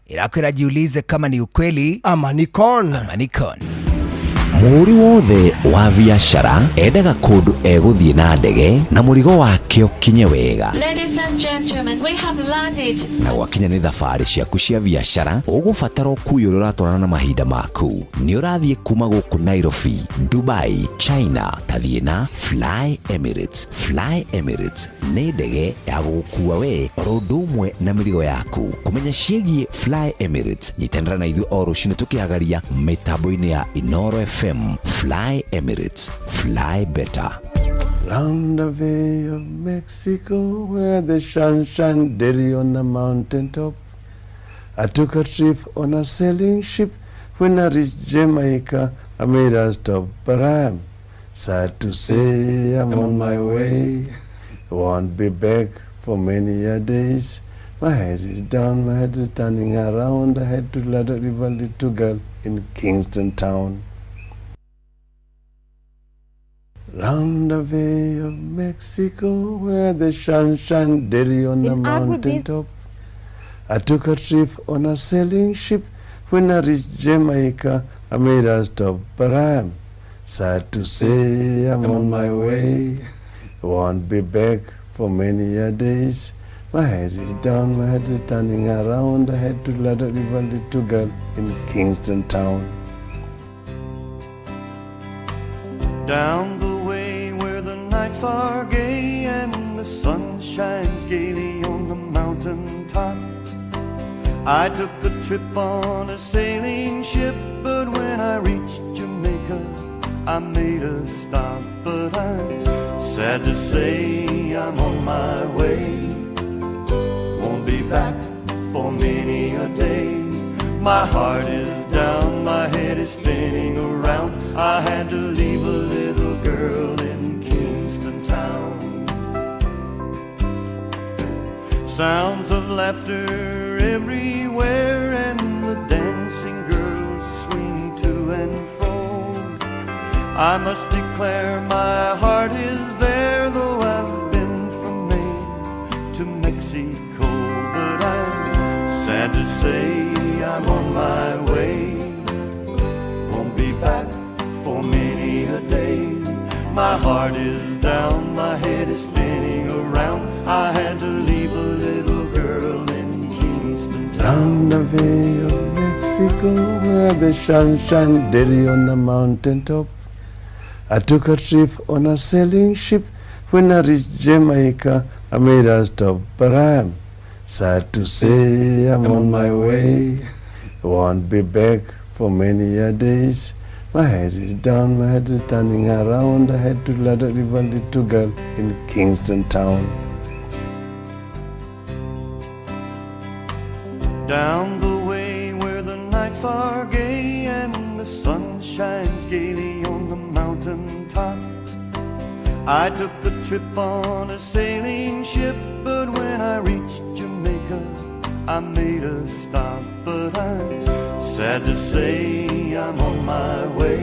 ĩrakwĩra jiulize kama ni ukweli ama ni con. Ama ni con. Mũhũri wothe wa biacara endaga kũndũ egũthiĩ na ndege na mũrigo wake ũkinye wega. Ladies and gentlemen, we have landed. Na gwakinya nĩ thabarĩ ciaku cia biacara, ũgũbatara ũkui ũrĩa ũratwarana na mahinda maku. Nĩ ũrathiĩ kuma gũkũ Nairobi, Dubai, China, tathiĩ na Fly Emirates. Fly Emirates nĩ ndege ya gũgũkua we oro ũndũ ũmwe na mĩrigo yaku. Kũmenya ciĩgiĩ Fly Emirates, nyitanĩra na ithuĩ o rũcinĩ tũkĩhagaria mĩtambo-inĩ ya Inoro FM. Fly Emirates, fly better. Round the Bay of Mexico, where the sun shines daily on the mountain top. I took a trip on a sailing ship. When I reached Jamaica, I made a stop, but I'm sad to say I'm on my way. Won't be back for many a days. My head is down, my head is turning around. I had to let a river little girl in Kingston town. Round the Bay of Mexico, where the sun shines daily on the In mountain agribusiness- top. I took a trip on a sailing ship. When I reached Jamaica, I made a stop, but I'm sad to say I'm on my way. Won't be back for many a days. My head is down, my head is turning around. I had to let a river little girl in Kingston town. Down the way where the nights are gay and the sun shines gaily on the mountain top. I took a trip on a sailing ship, but when I reached Jamaica, I made a stop. But I'm sad to say I'm on my way. Won't be back for many a day. My heart is down, my head is spinning around. I had to leave a little girl in Kingston town. Sounds of laughter everywhere, and the dancing girls swing to and fro. I must declare my heart is there, though I've been from Maine to Mexico. But I'm sad to say I'm on my way. Won't be back for many a day. My heart is down, my head is spinning around. I had to leave a little girl in Kingston town. Round the Bay of Mexico, where the sun shines daily on the mountain top. I took a trip on a sailing ship. When I reached Jamaica, I made a stop, but I'm sad to say I'm on my way. Won't be back for many a days. My head is down, my head is turning around. I had to let a river little girl in Kingston town. Down the way where the nights are gay and the sun shines gaily on the mountain top. I took a trip on a sailing ship, but when I reached Jamaica, I made a stop. But I'm sad to say I'm on my way.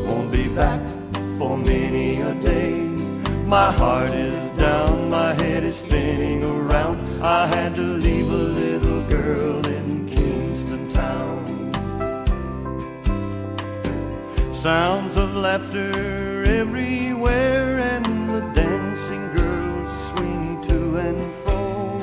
Won't be back for many a day. My heart is down, my head is spinning around. I had to leave a little girl in Kingston town. Sounds of laughter everywhere, and the dancing girls swing to and fro.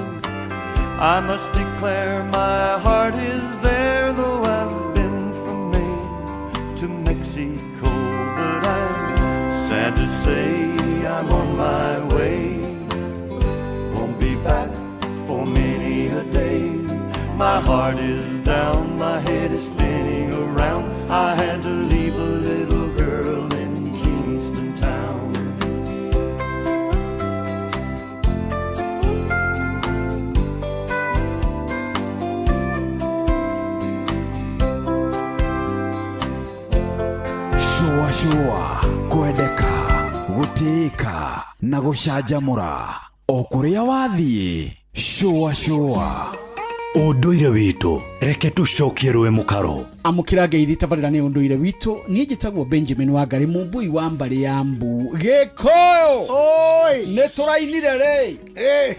I must declare my heart is there, though I've been from Maine to Mexico. But I'm sad to say I'm on my way. Won't be back for many a day. My heart is down, my head is spinning around. I had to leave a little girl in Kingston town. Gũteithĩka na gũcanjamũra o kũrĩa wathiĩ cũa cũa. Ũndũire witũ reke tũcokie rũĩ mũkaro. Amũkĩra ngeithi tabarĩra nĩ ũndũire witũ. Niĩ njĩtagwo Benjamin Wangari, mũmbui wa mbarĩ ya mbu Gĩkũyũ. Nĩ tũrainire rĩ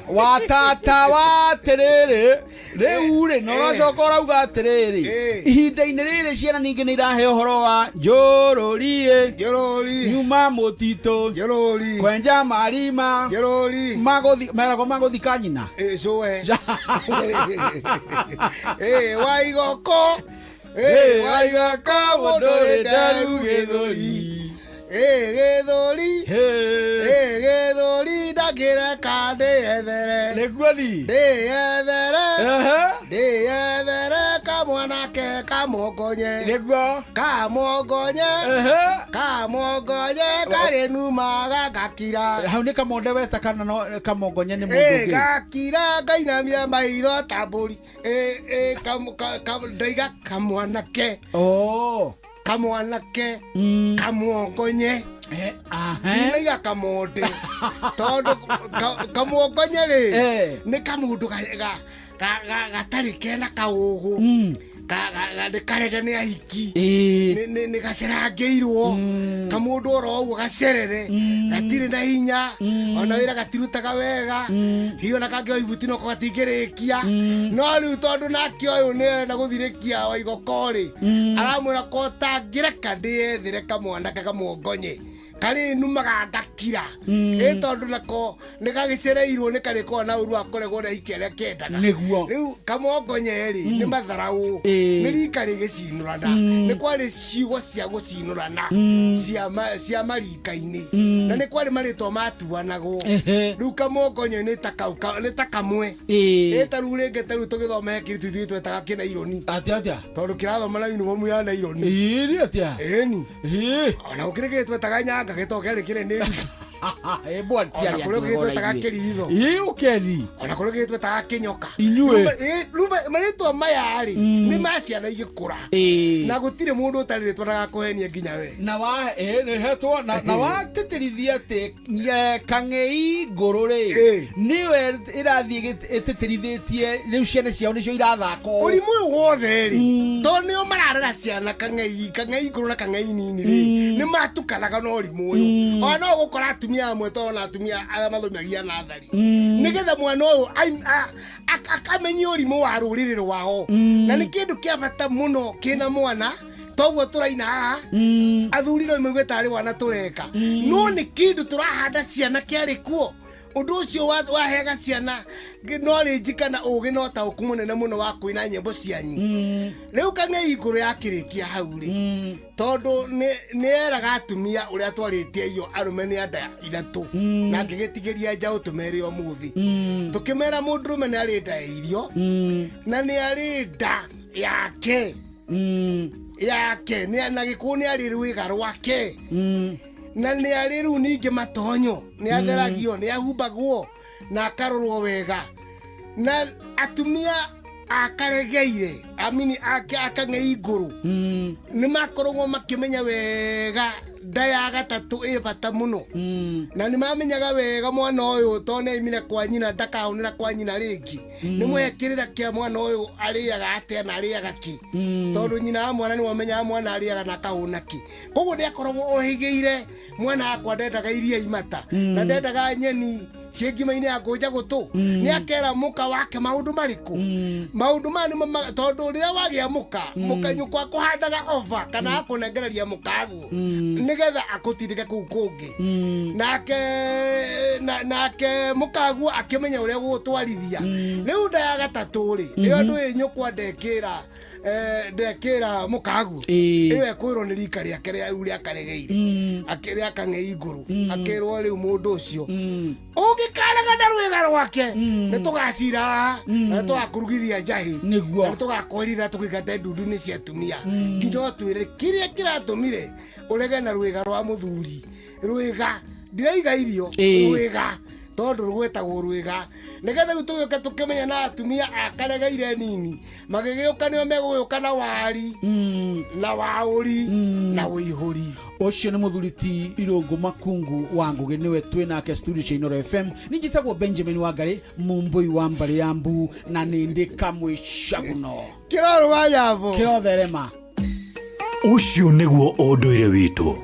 watata wa atĩrĩrĩ rĩu rĩ na ũracoka ũrauga atĩrĩrĩ ihinda-inĩ rĩrĩ ciana ningĩ nĩ irahe ũhoro wa njũrũriĩ nyuma mũtitũ kwenja marima meragwo magũthika nyina. Cũe waigoko waigoko mũndũ rĩ nderu gĩthũri gĩthũri gĩthũri ndangĩreka ndĩyethere nĩguo ni ndĩyethere ndĩyethere kamwanake kamongonye nĩguo kamongonye kamongonye karĩ numaga gakira. Hau nĩ kamonde weta kana no kamongonye nĩ mũndũ ũngĩ? Gakira ngainamia maitho ta mbũri ndaiga kamwanake kamwanake kamongonye ndinaiga kamonde tondũ kamongonye rĩ nĩ kamũndũ gatarĩ kena kaũgũ, nĩ karege nĩ ahiki, nĩ gacerangĩirwo kamũndũ oro ũguo gacerere gatirĩ na hinya ona wĩra gatirutaga wega hihi ona kangĩoya ibuti noko gatingĩrĩkia. No rĩu tondũ nake ũyũ nĩ arenda gũthirĩkia Waigoko rĩ aramwĩra ko tangĩreka ndĩyethere kamwanake kamongonye karĩ numaga ngakira ĩ tondũ nako nĩ gagĩcereirwo nĩ karĩkorwo na ũru wa kũregwo nĩ ahiki arĩa kendaga. Nĩguo. Rĩu kamongonye rĩ nĩ matharaũ nĩ rika rĩgĩcinũrana nĩ kwarĩ ciugo cia gũcinũrana cia marika-inĩ na nĩ kwarĩ marĩtwa matuanagwo. Rĩu kamongonye nĩ ta kau nĩ ta kamwe ĩ ta rĩu rĩngĩ ta rĩu tũgĩthoma he kĩrĩtu ithuĩ twetaga kĩnaironi. Atĩa atĩa? Tondũ kĩrathoma na uniform ya naironi. Ĩĩ atĩa? Ĩni ona gũkĩrĩ kĩrĩ twetaga nyanga gĩtoke rĩ kĩrĩ nĩ ona kũrĩ ũngĩ twetaga kĩritho. Ĩ ũkeni. Ona kũrĩ ũngĩ twetaga kĩnyoka. Inyuĩ. Rĩu marĩtwa maya rĩ nĩ ma ciana igĩkũra na gũtirĩ mũndũ ũtarĩ rĩtwa ndagakũhenie nginya we. Na wa nĩ hetwo na watĩtĩrithia atĩ kang'ei ngũrũ rĩ nĩwe ĩrathiĩ ĩtĩtĩrithĩtie rĩu ciana ciao nĩcio irathaka ũũ. Ũrimũ ũyũ wothe rĩ tondũ nĩo mararera ciana kang'ei ngũrũ na kang'ei nini rĩ nĩ matukanaga na ũrimũ ũyũ. Ona no ũgũkora atumia amwe tondũ na atumia arĩa mathomagia nathari nĩgetha mwana ũyũ akamenye ũrimũ wa rũrĩrĩ rwao na nĩ kĩndũ kĩa bata mũno kĩna mwana toguo tũraina haha athuri no mauge tarĩ wana tũreka no nĩ kĩndũ tũrahanda ciana kĩarĩ kuo. Ũndũ ũcio waheaga ciana knowledge kana ũgĩ na ũtaũku mũnene mũno wa kũina nyĩmbo cianyu. Rĩu kang'ei ngũrũ yakĩrĩkia hau rĩ tondũ nĩ eraga atumia ũrĩa twarĩtie iyo arũme nĩ anda ithatũ na ngĩgĩtigĩria njaũ tũmere ũmũthĩ tũkĩmera mũndũrũme nĩ arĩ nda ya irio na nĩ arĩ nda yake yake na gĩkũyũ nĩ arĩ rwĩga rwake na nĩ arĩ rĩu ningĩ matonyo nĩ atheragio nĩ ahumbagwo na akarorwo wega na atumia akaregeire amini akang'ei ngũrũ nĩ makoragwo makĩmenya wega nda ya gatatũ ĩ bata mũno na nĩ mamenyaga wega mwana ũyũ tondũ nĩ aimire kwa nyina ndakahũnĩra kwa nyina rĩngĩ nĩ mwehe kĩrĩra kĩa mwana ũyũ arĩaga atĩa na arĩaga kĩ tondũ nyina wa mwana nĩ wamenyaga mwana arĩaga na akahũna kĩ. Koguo nĩ akoragwo ohĩgĩire mwana wakwa ndendaga iria imata na ndendaga nyeni ciĩ ngima-inĩ ya ngũnja gũtũ nĩ akera mũka wake maũndũ marĩkũ maũndũ maya nĩmo tondũ rĩrĩa wagĩa mũka mũka nyũkwa akũhandaga ova kana akũnengereria mũkaguo nĩgetha akũtindĩke kũu kũngĩ nake mũkaguo akĩmenya ũrĩa gũgũtwarithia. Rĩu nda ya gatatũ rĩ ĩyo ndũĩ nyũkwa ndekĩra ndekĩra mũkaguo ĩyo ĩkwĩrwo nĩ rika rĩake rĩu rĩakaregeire rĩa kang'ei ngũrũ akĩrwo rĩu mũndũ ũcio ũngĩkarega na rwĩga rwake nĩ tũgacira haha na nĩ tũgakũrugithia njahĩ na nĩ tũgakwerithia tũkĩingate ndundu-inĩ cia atumia nginya ũtwĩre kĩrĩa kĩratũmire ũrege na rwĩga rwa mũthuri rwĩga ndiraiga irio rwĩga Tondũ rwĩtagwo rwĩga nĩgetha rĩu tũgĩũke tũkĩmenya na atumia a Karegeire nini magĩgĩũka nĩo megũgĩũka na wari na waũri na wĩihũri. Ũcio nĩ mũthuri ti Irũngũ Makungu wa Ngũgĩ, nĩwe twĩ nake studio cia Inooro FM. Niĩ njĩtagwo Benjamin Wangari, Mumbui wa mbarĩ ya Mbu, na nĩ ndĩ kamwe caguno kĩrorũ wa yabo kĩrotherema. Ũcio nĩguo ũndũire witũ.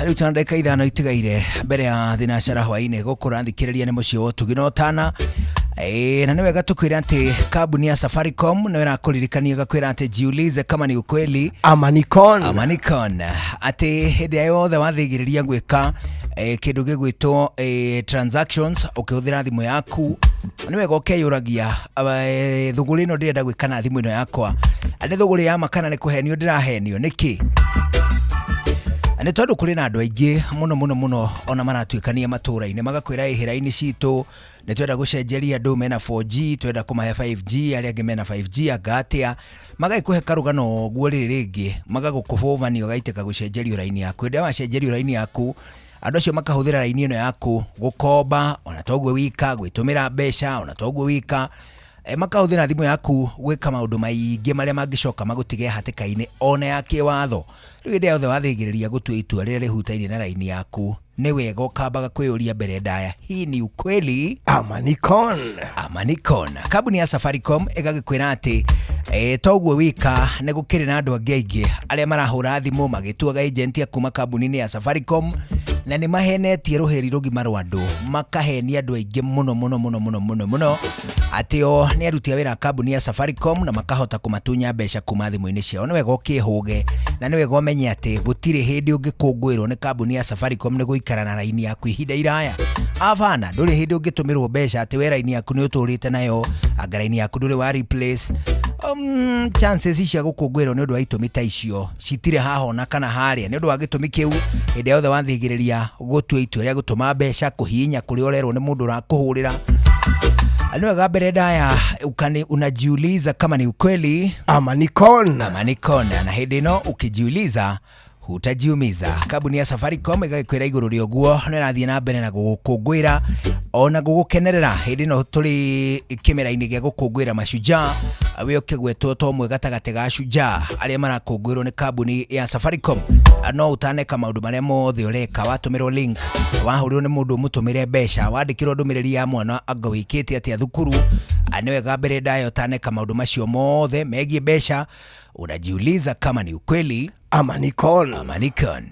Rĩu twana ndagĩka 5 itigaire mbere ya thinacara hwaĩ-inĩ gũkũ ũrathikĩrĩria nĩ mũciĩ wa ũtugi na ũtana. Na nĩ wega tũkwĩra atĩ kambuni ya Safaricom nĩ ĩrakũririkania ĩgakwĩra atĩ jiulize kama ni ukweli ama ni con. Ama ni con, atĩ hĩndĩ ĩrĩa yothe wathĩgĩrĩria gwĩka kĩndũ gĩgwĩtwo transactions ũkĩhũthĩra thimũ yaku, nĩ wega ũkeyũragia thũgũrĩ ĩno ndĩrenda gwĩka na thimũ ĩno yakwa nĩ thũgũrĩ ya ma kana nĩ kũhenio ndĩrahenio nĩkĩ? Nĩ tondũ kũrĩ na andũ aingĩ mũno mũno mũno ona maratuĩkania matũũra-inĩ magakwĩra ĩhĩra-inĩ citũ nĩ twenda gũcenjeria andũ mena 4G, twenda kũmahe 5G, arĩa angĩ mena 5G anga atĩa, magagĩkũhe karũgano ũguo rĩrĩ rĩngĩ magagũkũbũbania ũgaitĩka gũcenjerio raini yaku. Hĩndĩ ĩrĩa wacenjerio raini yaku, andũ acio makahũthĩra raini ĩno yaku gũkomba, ona toguo wika gwĩtũmĩra mbeca, ona toguo wika makahũthĩra thimũ yaku gwĩka maũndũ maingĩ marĩa mangĩcoka magũtige hatĩka-inĩ ona ya kĩwatho. Rĩu hĩndĩ yothe wathĩgĩrĩria gũtua itua rĩrĩa rĩhutainie na raini yaku, nĩ wega ũkambaga kwĩyũria mbere ndaya, hii ni ukweli ama ni con? Ama ni con. Kambuni ya Safaricom ĩgagĩkwĩra atĩ toguo wika nĩ gũkĩrĩ na andũ angĩ aingĩ arĩa marahũra thimũ magĩtuaga agent a kuma kambuni-inĩ ya Safaricom, na nĩ mahenetie rũhĩri rũgima rwa andũ, makahenia andũ aingĩ mũno mũno mũno mũno mũno mũno atĩ o nĩ aruti a wĩra a kambuni ya Safaricom na makahota kũmatunya mbeca kuma thimũ-inĩ ciao. Nĩ wega ũkĩhũge na nĩ wega ũmenye atĩ gũtirĩ hĩndĩ ũngĩkũngũĩrwo nĩ kambuni ya Safaricom nĩ gũikara na raini yaku ihinda iraya. Abana, ndũrĩ hĩndĩ ũngĩtũmĩrwo mbeca atĩ we raini yaku nĩ ũtũrĩte nayo, anga raini yaku ndũrĩ wa replace. Chances cia gũkũngũĩrwo nĩ ũndũ wa itũmi ta icio citirĩ haha ona kana harĩa. Nĩ ũndũ wa gĩtũmi kĩu, hĩndĩ yothe wathĩgĩrĩria gũtua itua rĩa gũtũma mbeca, kũhihinya kũrĩa ũrerwo nĩ mũndũ ũrakũhũrĩra, nĩ wega mbere ndaya unajiuliza kama ni ukweli ama ni con. Ama ni con. Na hĩndĩ ĩno ũkĩjiuliza hutajiumiza. Kambuni ya Safaricom ĩgagĩkwĩra igũrũ rĩa ũguo nĩ ĩrathiĩ na mbere na gũgũkũngũĩra ona gũgũkenerera. Hĩndĩ ĩno tũrĩ kĩmera-inĩ gĩa gũkũngũĩra mashujaa, we ũkĩgwetwo ta ũmwe gatagatĩ ga shujaa arĩa marakũngũĩrwo nĩ kambuni ya Safaricom. No ũtaneka maũndũ marĩa mothe ũreka, watũmĩrwo link, wahũrĩrwo nĩ mũndũ ũmũtũmĩre mbeca, wandĩkĩrwo ndũmĩrĩri ya mwana anga wĩkĩte atĩa thukuru, nĩ wega mbere ndaya ũtaneka maũndũ macio mothe megiĩ mbeca, unajiuliza kama ni ukweli ama ni con. Ama ni con.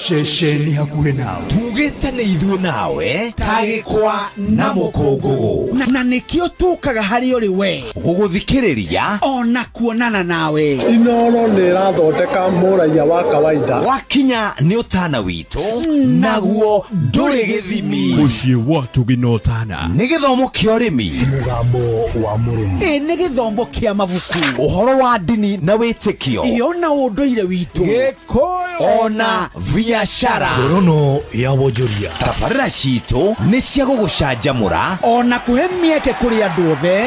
Ceceni hakuhĩ nawe tugĩte nĩ ithuĩ nawe tagĩkwa na mũkũngũgũ, na nĩkĩo tũkaga harĩ ũrĩ we gũgũthikĩrĩria ona kuonana nawe. Inooro nĩ ĩrathondeka mũraiya wa kawaida. Wakinya nĩ ũtana witũ naguo ndũrĩ gĩthimi. Mũciĩ wa ũtugi na ũtana nĩ gĩthomo kĩa ũrĩmi, mũgambo wa mũrĩmi, nĩ gĩthomo kĩa mabuku, ũhoro wa ndini na wĩtĩkio, ĩyo na ũndũire witũ, Gĩkũyũ ona biashara, ngorono ya wonjoria. Tabarĩra citũ nĩ cia gũgũcanjamũra ona kũhe mĩeke kũrĩ andũ othe,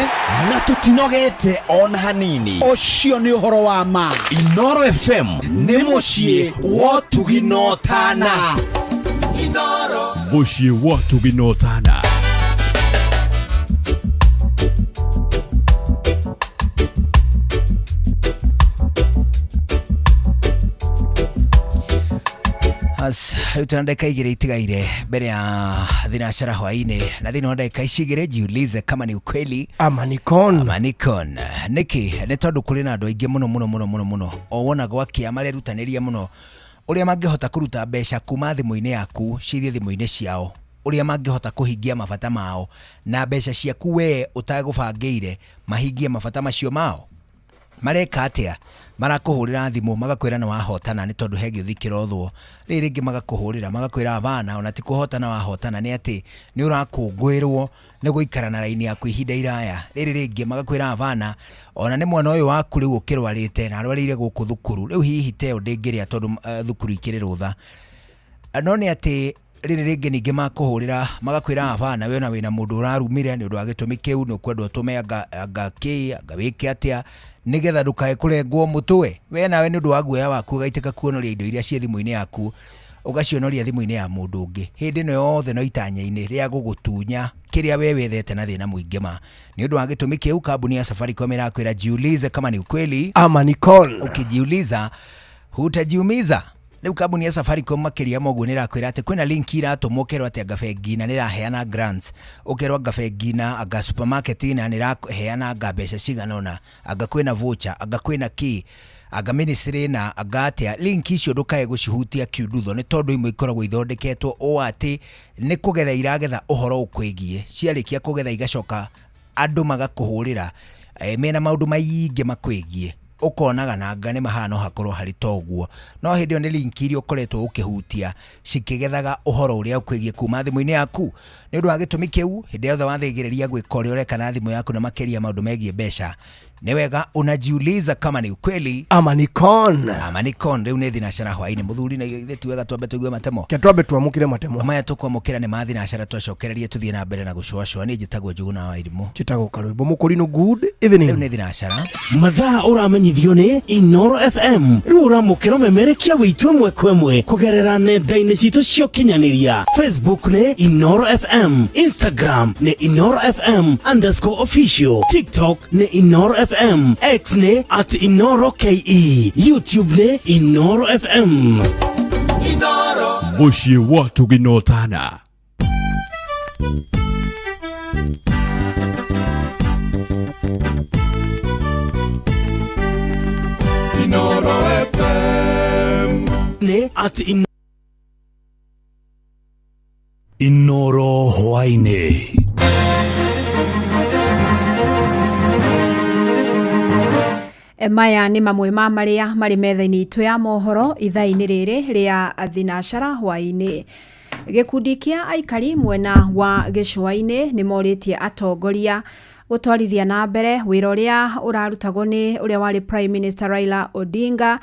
na tũtinogete ona hanini. Ũcio nĩ ũhoro wa ma. Inooro FM nĩ mũciĩ wa ũtugi na ũtana. Mũciĩ wa ũtugi na ũtana. Rĩu tũna ndagĩka 2 itigaire mbere ya thinacara hwaĩ-inĩ, na thĩinĩ wa ndagĩka ici 2 jiulize kama ni ukweli ama ni con. Ama ni con. Nĩkĩ? Nĩ tondũ kũrĩ na andũ aingĩ mũno mũno mũno mũno mũno o wona gwakĩa marerutanĩria mũno ũrĩa mangĩhota kũruta mbeca kuma thimũ-inĩ yaku cithiĩ thimũ-inĩ ciao, ũrĩa mangĩhota kũhingia mabata mao na mbeca ciaku we ũtagũbangĩire mahingie mabata macio mao. Mareka atĩa? Marakũhũrĩra thimũ magakwĩra nĩ wahotana nĩ tondũ he gĩũthi kĩrothwo. Rĩrĩ rĩngĩ magakũhũrĩra magakwĩra abana ona ti kũhotana wahotana, nĩ atĩ nĩ ũrakũngũĩrwo nĩ gũikara na raini yaku ihinda iraya. Rĩrĩ rĩngĩ magakwĩra abana ona nĩ mwana ũyũ waku rĩu ũkĩrwarĩte na arwarĩire gũkũ thukuru, rĩu hihi teo ndĩngĩrĩa tondũ thukuru ikĩrĩ rũtha. No nĩ atĩ rĩrĩ rĩngĩ ningĩ makũhũrĩra magakwĩra hapana, we ona wĩna mũndũ ũrarumire nĩ ũndũ wa gĩtũmi kĩu, nĩ ũkwenda ũtũme anga anga kĩ anga wĩke atĩa nĩgetha ndũkae kũrengwo mũtwe. We nawe nĩ ũndũ wa guoya waku ũgaitĩka kuonoria indo iria ciĩ thimũ-inĩ yaku, ũgacionoria thimũ-inĩ ya mũndũ ũngĩ. Hĩndĩ ĩno yothe no itanya-inĩ rĩa gũgũtunya kĩrĩa we wethete na thĩna mũingĩ ma. Nĩ ũndũ wa gĩtũmi kĩu kambuni ya Safaricom ĩrakwĩra jiulize kama ni ukweli ama ni con. Ukijiuliza hutajiumiza. Rĩu kambuni ya Safaricom makĩria ma ũguo nĩ ĩrakwĩra atĩ kwĩna link iratũmwo ũkerwo atĩ anga bengi na nĩ ĩraheana grants, ũkerwo anga bengi na anga supermarket na nĩ ĩraheana anga mbeca cigana ũna, anga kwĩna voucher, anga kwĩna kĩ, anga ministry na anga atĩa. Link icio ndũkae gũcihutia kiundutho nĩ tondũ imwe ikoragwo ithondeketwo ũũ atĩ nĩ kũgetha iragetha ũhoro ũkwĩgiĩ, ciarĩkia kũgetha igacoka andũ magakũhũrĩra mena maũndũ maingĩ makwĩgiĩ, ũkonaga nanga nĩ mahana no hakorwo harĩ toguo, no hĩndĩ ĩyo nĩ link iria ũkoretwo ũkĩhutia cikĩgethaga ũhoro ũrĩa ũkwĩgiĩ kuma thimũ-inĩ yaku. Nĩ ũndũ wa gĩtũmi kĩu, hĩndĩ yothe wathĩgĩrĩria gwĩka ũrĩa ũreka na thimũ yaku na makĩria maũndũ megiĩ mbeca, nĩ wega unajiuliza kama ni ukweli ama ni con. Ama ni con. Rĩu nĩ thinacara hwaĩ-inĩ mũthuri, na ithuĩ ti wega twambe tũigue matemo. Ke twambe twamũkĩre matemo maya tũkwamũkĩra nĩ ma thinacara, twacokererie tũthiĩ na mbere na gũcũacũa. Niĩ njĩtagwo Njũgũna wa Irimũ. Njĩtagwo Karwĩmbo Mũkũrinũ. Good evening. Rĩu nĩ thinacara. Mathaa ũramenyithio nĩ Inoro FM. Rĩu ũramũkĩra ũmemerekia witũ ĩmwe kwa ĩmwe kũgerera nenda-inĩ citũ cia ũkinyanĩria. Facebook nĩ Inoro FM, Instagram nĩ Inoro FM underscore official, TikTok nĩ Inoro FM, X nĩ at Inoro KE, YouTube nĩ Inoro FM. Inoro mũciĩ wa tũginotana. Inoro FM nĩ at Inoro hwaĩ-inĩ. Maya nĩ mamwe ma marĩa marĩ metha-inĩ itũ ya mohoro ithaa-inĩ rĩrĩ rĩa thinacara hwaĩ-inĩ. Gĩkundi kĩa aikari mwena wa gĩcũa-inĩ nĩ morĩtie atongoria gũtwarithia na mbere wĩra ũrĩa ũrarutagwo nĩ ũrĩa warĩ Prime Minister Raila Odinga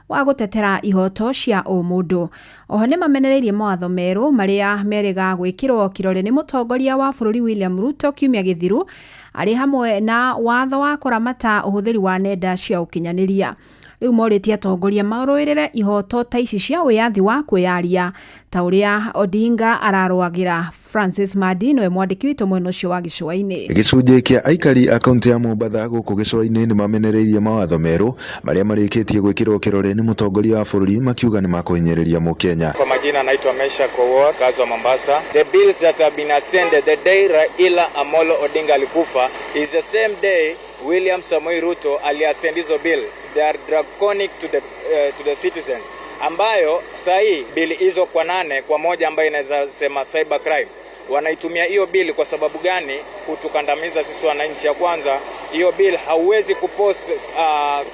wa gũtetera ihoto cia ũmũndũ. Oho nĩ mamenereirie mawatho merũ marĩa merĩga gwĩkĩrwo kĩrore nĩ mũtongoria wa bũrũri William Ruto kiumia gĩthiru, arĩ hamwe na watho wa kũramata ũhũthĩri wa nenda cia ũkinyanĩria. Rĩu morĩtie atongoria marũĩrĩre ihoto ta ici cia wĩyathi wa kwĩyaria ta ũrĩa Odinga ararũagĩra. Francis Madi nĩwe mwandĩki witũ mwena ũcio wa gĩcũa-inĩ. Gĩcunjĩ kĩa aikari a kaunti ya Mombatha gũkũ gĩcũa-inĩ nĩ mamenereirie mawatho merũ marĩa marĩkĩtie gwĩkĩrwo kĩrore nĩ mũtongoria wa bũrũri, makiuga nĩ makũhinyĩrĩria mũkenya. Kwa majina naitwa Mesha Kowo, kazi wa Mombasa. The bills that have been ascended the day Raila Amolo Odinga alikufa is the same day William Samoei Ruto aliascend hizo bill. They are draconic to the citizen, ambayo sahi bill hizo kwa 8 kwa 1 ambayo inaweza sema cyber crime. Wanaitumia hiyo bill kwa sababu gani? Kutukandamiza sisi wananchi. Ya kwanza, hiyo bill hauwezi kupost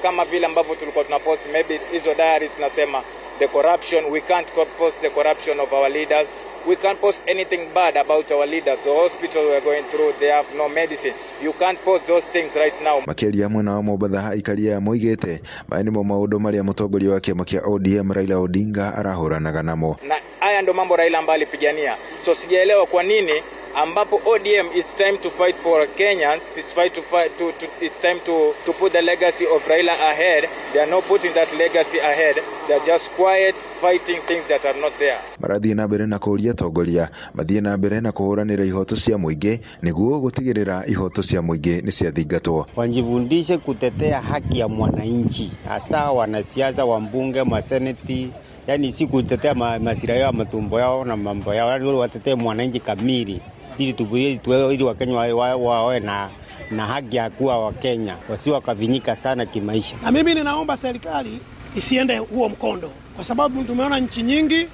kama vile ambavyo tulikuwa tunapost maybe hizo diaries tunasema the corruption. We can't post the corruption of our leaders. We can't post anything bad about our leaders. The hospital we are going through, they have no medicine. You can't post those things right now. Makĩria mwena wa Mombatha aikari aya moigĩte maya nĩmo maũndũ marĩa mũtongoria wa kĩama kĩa ODM Raila Odinga arahũranaga namo. Na haya ndo mambo Raila ambaye alipigania. So sijaelewa kwa nini ambapo ODM it's time to fight for Kenyans, it's fight to fight to, to it's time to put the legacy of Raila ahead. They are not putting that legacy ahead. They are just quiet fighting things that are not there. Marathiĩ na mbere na kũũria atongoria mathiĩ na mbere na kũhũranĩra ihoto cia mũingĩ nĩguo gũtigĩrĩra ihoto cia mũingĩ nĩ ciathingatwo. Wajifundishe kutetea haki ya mwananchi, hasa wanasiasa, wambunge, maseneti, yani si kutetea masira yao, matumbo yao na mambo yao, yani watetee mwananchi kamili ili ili Wakenya wawe na haki ya kuwa Wakenya, wasiwe wakavinyika sana kimaisha. Na mimi ninaomba serikali isiende huo mkondo, kwa sababu tumeona nchi nyingi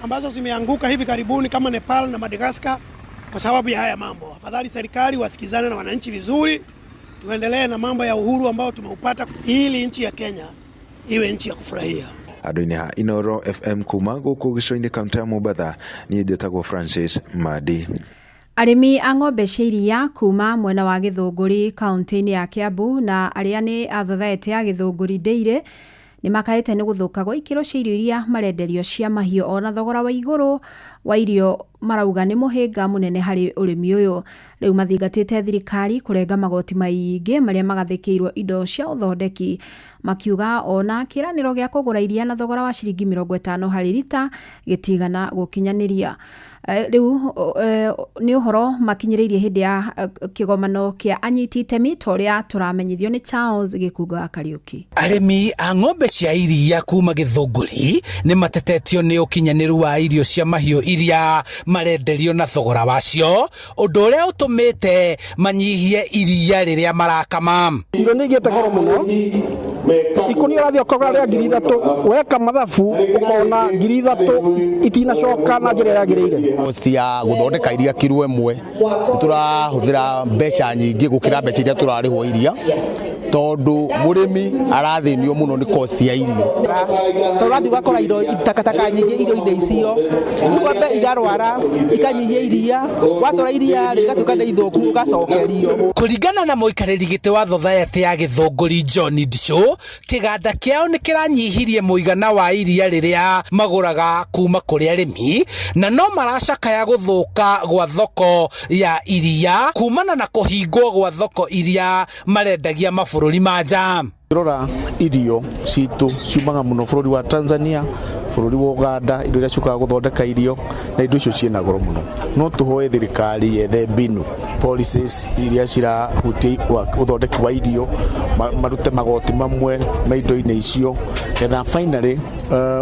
ambazo zimeanguka hivi karibuni kama Nepal na Madagascar kwa sababu ya haya mambo. Afadhali serikali wasikizane na wananchi vizuri, tuendelee na mambo ya uhuru ambao tumeupata ili nchi ya Kenya iwe nchi ya kufurahia. Andũ-inĩ ha Inoro FM kuma gũkũ gĩcũa-inĩ kaunti ya Mombatha, niĩ njĩtagwo Francis Madi. Arĩmi a ng'ombe cia iria kuma mwena wa Gĩthũngũri kaunti-inĩ ya Kiambu na arĩa nĩ a thothaitĩ ya Gĩthũngũri Dairy Nĩ makaĩte nĩ gũthũka gwa ikĩro cia irio iria marenderio cia mahiũ ona thogora wa igũrũ wa irio marauga nĩ mũhĩnga mũnene harĩ ũrĩmi ũyũ. Rĩu mathingatĩte thirikari kũrenga magoti maingĩ marĩa magathĩkĩirwo indo cia ũthondeki, makiuga ona kĩĩranĩro gĩa kũgũra iria na thogora wa ciringi 50 harĩ rita gĩtigana gũkinyanĩria. Rĩu nĩ ũhoro makinyĩrĩirie hĩndĩ ya kĩgomano kĩa anyiti itemi ta ũrĩa tũramenyithio nĩ Charles Gĩkunga wa Kariũki. Arĩmi a ng'ombe cia iria kuma Gĩthũngũri nĩ matetetio nĩ ũkinyanĩru wa irio cia mahiũ iria marenderio na thogora wacio, ũndũ ũrĩa ũtũmĩte manyihie iria rĩrĩa marakama. Irio nĩ igĩte goro mũno, ikũnia ũrathiĩ ũkagũra rĩa 3000, weka mathabu ũkona 3000 itinacoka na njĩra ĩrĩa yagĩrĩire. Cost ya gũthondeka iria kiro ĩmwe tũrahũthĩra mbeca nyingĩ gũkĩra mbeca iria tũrarĩhwo iria, tondũ mũrĩmi arathĩnio mũno nĩ cost ya irio. Tondũ ũrathiĩ ũgakora irio takataka nyingĩ irio-inĩ icio, rĩu ng'ombe igarwara ikanyihia iria, watwara iria rĩgatuĩka nĩ ithũku ũgacokerio. Kũringana na mũikarĩri gĩtĩ wa Thothaĩtĩ ya Gĩthũngũri John Ndichũ, kĩganda kĩao nĩ kĩranyihirie mũigana wa iria rĩrĩa magũraga kuma kũrĩ arĩmi, na no maracakaya gũthũka gwa thoko ya iria kumana na kũhingwo gwa thoko iria marendagia mabũrũri ma nja. Rora irio citũ ciumaga mũno bũrũri wa Tanzania, bũrũri wa Uganda, indo iria ciũkaga gũthondeka irio, na indo icio ciĩna goro mũno. No tũhoe thirikari yethe mbinu, policies iria cirahutia ũthondeki wa irio, marute magoti mamwe ma indo-inĩ icio, getha finally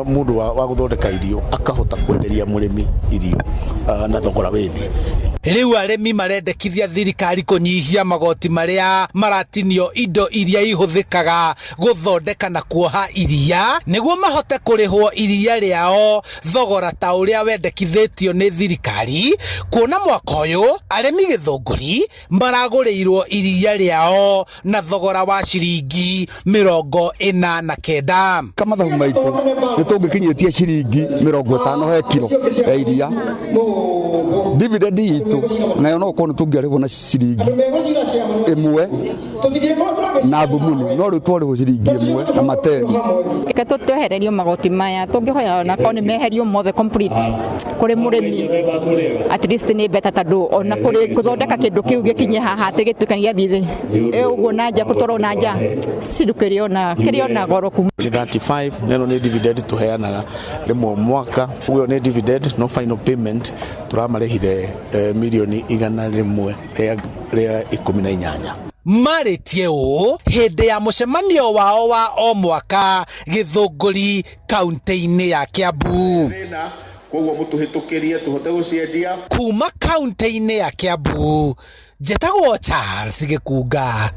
mũndũ wa gũthondeka irio akahota kwenderia mũrĩmi irio na thogora wĩ thĩ. Rĩu arĩmi marendekithia thirikari kũnyihia magoti marĩa maratinio indo iria ihũthĩkaga gũthondeka na kuoha iria, nĩguo mahote kũrĩhwo iria rĩao thogora ta ũrĩa wendekithĩtio nĩ thirikari, kuona mwaka ũyũ arĩmi Gĩthũngũri maragũrĩirwo iria rĩao na thogora wa ciringi 49. Kamathabu maitũ nĩ tũngĩkinyĩtie ciringi 50 he kiro ya iria. Dividend itũ nayo no ũkorwo nĩ tũngĩarĩhwo na ciringi 1 na thumuni, no rĩu twarĩhwo ciringi 1 na mateni. Reke twehererio magoti maya, tũngĩhoya ona korwo nĩ meherio mothe complete kũrĩ mũrĩmi, at least nĩ better, tondũ ona kũrĩ gũthondeka kĩndũ kĩu gĩkinye haha atĩ gĩtuĩke nĩ gĩathiĩ thĩ ũguo na nja, gũtwarwo na nja ciru kĩrĩ ona goro kuma. Nĩ 35, neno nĩ dividend tũheanaga rĩmwe mwaka, ũguo nĩ dividend no final payment tũramarĩhire mirioni 118. Marĩtie ũũ hĩndĩ ya mũcemanio wao wa o mwaka Gĩthũngũri kaunti-inĩ ya Kiambu. Koguo mũtũhĩtũkĩrie tũhote gũciendia. Kuma kaunti-inĩ ya Kiambu, njetagwo Charles Gĩkunga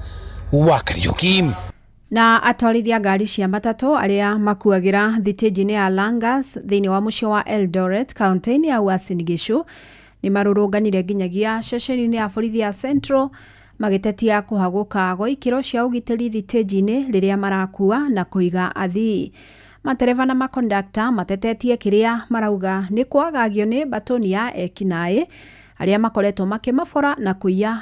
wa Kariũki. Na atwarithia ngari cia matatũ arĩa makuagĩra thitĩnji-inĩ ya Langas thĩinĩ wa mũciĩ wa Eldoret kaunti-inĩ ya Uasin Gishu nĩ marũrũnganire nginyagia ceceni-inĩ ya borithi ya Central magĩtetia kũhagũka gwa ikĩro cia ũgitĩri thitĩnji-inĩ rĩrĩa marakua na kũiga athii. Matereba na makondakta matetetie kĩrĩa marauga nĩ kwagagio nĩ batoni ya ekinaĩ arĩa makoretwo makĩmabora na kũiya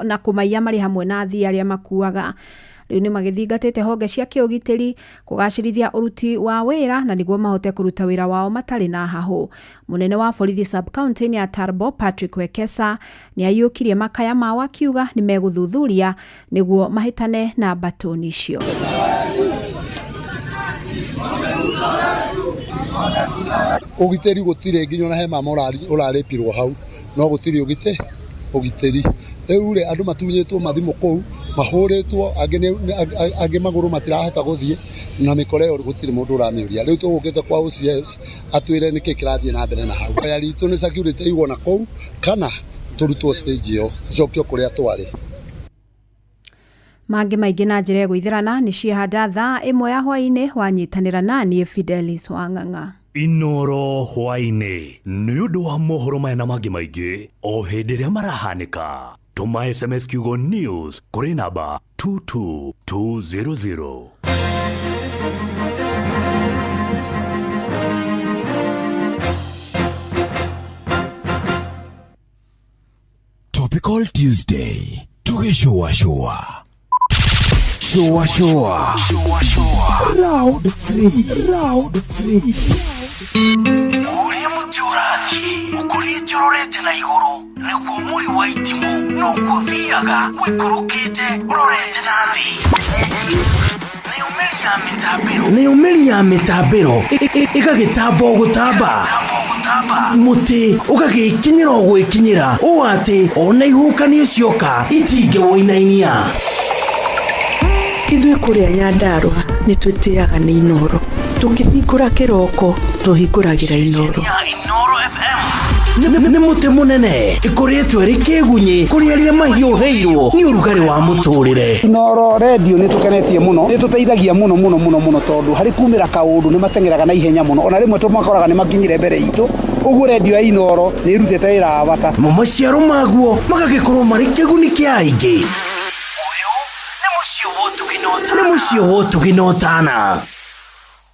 na kũmaiya marĩ hamwe na athii arĩa makuaga. Rĩu nĩ magĩthingatĩte honge cia kĩũgitĩri kũgacĩrithia ũruti wa wĩra na nĩguo mahote kũruta wĩra wao matarĩ na hahũ. Mũnene wa borithi sub-county ya Turbo Patrick Wekesa nĩ aiyũkirie makaya mao akiuga nĩ megũthuthuria nĩguo mahĩtane na batoni icio. Ũgitĩri gũtirĩ nginya ona he mama ũrarĩpirwo hau, no gũtirĩ ũgitĩri. Rĩu rĩ andũ matunyĩtwo mathimũ kũu, mahũrĩtwo, angĩ magũrũ matirahota gũthiĩ, na mĩkora ĩyo gũtirĩ mũndũ ũramĩũria. Rĩu tũgũkĩte kwa OCS atwĩre nĩkĩ kĩrathiĩ na mbere na hau. Ihoya ritũ nĩ security ĩigwo na kũu, kana tũrutwo stage ĩyo tũcokio kũrĩa twarĩ. Mangĩ maingĩ na njĩra ĩgũithĩrana nĩ ciehanda thaa 1 ya hwaĩ-inĩ wanyitanĩra naniĩ Fidelis Wang'ang'a. Inoro hwaĩ-inĩ nĩ ũndũ wa mohoro maya na mangĩ maingĩ o hĩndĩ ĩrĩa marahanĩka. Tũma SMS kiugo news kũrĩ namba 22200. Topical Tuesday tugĩcũacũa. Shua shua. Round 3. Round 3. Ũrĩa mũtĩ ũrathiĩ ũkũrĩte ũrorete na igũrũ nĩguo mũri wa itimũ noguo ũthiaga ũikũrũkĩte ũrorete na thĩ. Nayo mĩri ya mĩtambĩro ĩgagĩtamba o gũtamba, mũtĩ ũgagĩkinyĩra o gwĩkinyĩra ũũ atĩ ona ihuhũkanio cioka itingĩwũinainia. Ithuĩ kũrĩa Nyandarũa nĩ twĩtĩaga nĩ Inooro. Tũkĩhingũra kĩroko tũhingũragĩra Inooro. Nĩ mũtĩ mũnene ĩkũrĩtwo ĩrĩ kĩgunyĩ kũrĩ arĩa mahiũhĩirwo nĩ ũrugarĩ wa mũtũrĩre. Inooro redio nĩ tũkenetie mũno, nĩ tũteithagia mũno mũno mũno mũno tondũ harĩ kumĩra kaũndũ nĩ mateng'eraga na ihenya mũno, ona rĩmwe tũmakoraga nĩ makinyire mbere itũ, ũguo redio ya Inooro nĩ ĩrutĩte wĩra wa bata. Mo maciaro maguo magagĩkorwo marĩ kĩguni kĩa aingĩ. Nĩ mũciĩ wa ũtugi na ũtana.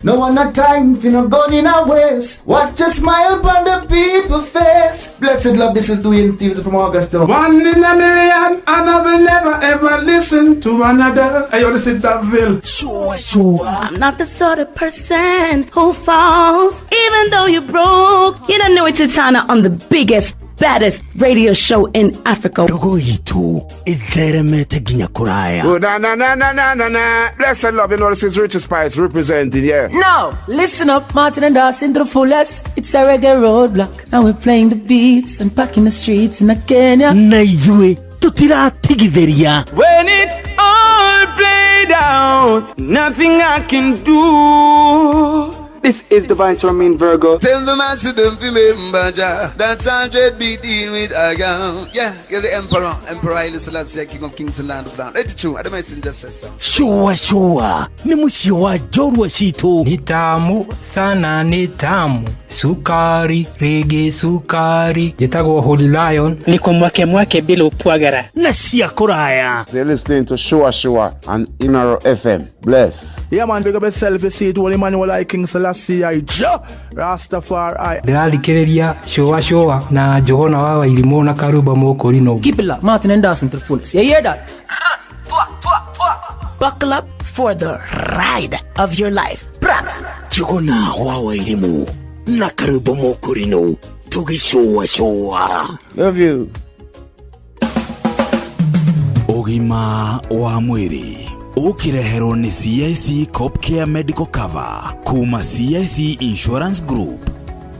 No one no time for no gun in our waist. Watch a smile upon the people face. Blessed love, this is Dwayne Stevens from Augusta. One in a million, and I will never ever listen to another. Hey, yo, this is Daville. Sure, sure. I'm not the sort of person who falls, even though you're broke. You don't know it's Titana on the biggest, baddest radio show in Africa. Ndogo itũ ĩtheremete nginya kũraya. Oh, na na na na na na na. Blessed love, you know this is Richard Spice representing, yeah. Now, listen up, Martin and Dawson to the fullest. It's a reggae roadblock. Now we're playing the beats and packing the streets in Kenya. Na ithuĩ tũtiratigithĩria. When it's all played out, nothing I can do. This is Divine Romain Virgo. Tell the master don't remember Jah. That's 100 be dealing with a girl. Yeah, you're the emperor. Emperor Haile Selassie, King of Kings and Land of Land. Let it true. I the messenger says so. Sure, sure. Nĩ mũciĩ wa njorua citũ. Ni tamu sana, ni tamu sukari rĩngĩ sukari. Njĩtagwo Holy Lion. Niko mwake mwake bila upwagara. Na cia kũraya. So you're listening to Shua Shua on Inoro FM. Bless. Yeah, man, big up yourself. You see it, Holy Emmanuel I, King Selassie I, Jah Rastafari. Ndĩrathikĩrĩria Shua Shua na Njũgũna wa Wairimũ na Karumba Mũkũrinũ. Keep it locked, Martin and Dawson to the fullest. You hear that? Buckle up for the ride of your life. Bra. Njũgũna wa Wairimũ na Karumba Mũkũrinũ tũgĩcũa cũa. Love you. Ũgima wa mwĩrĩ ũkĩreherwo nĩ CIC Copcare Medical Cover kuma CIC Insurance Group.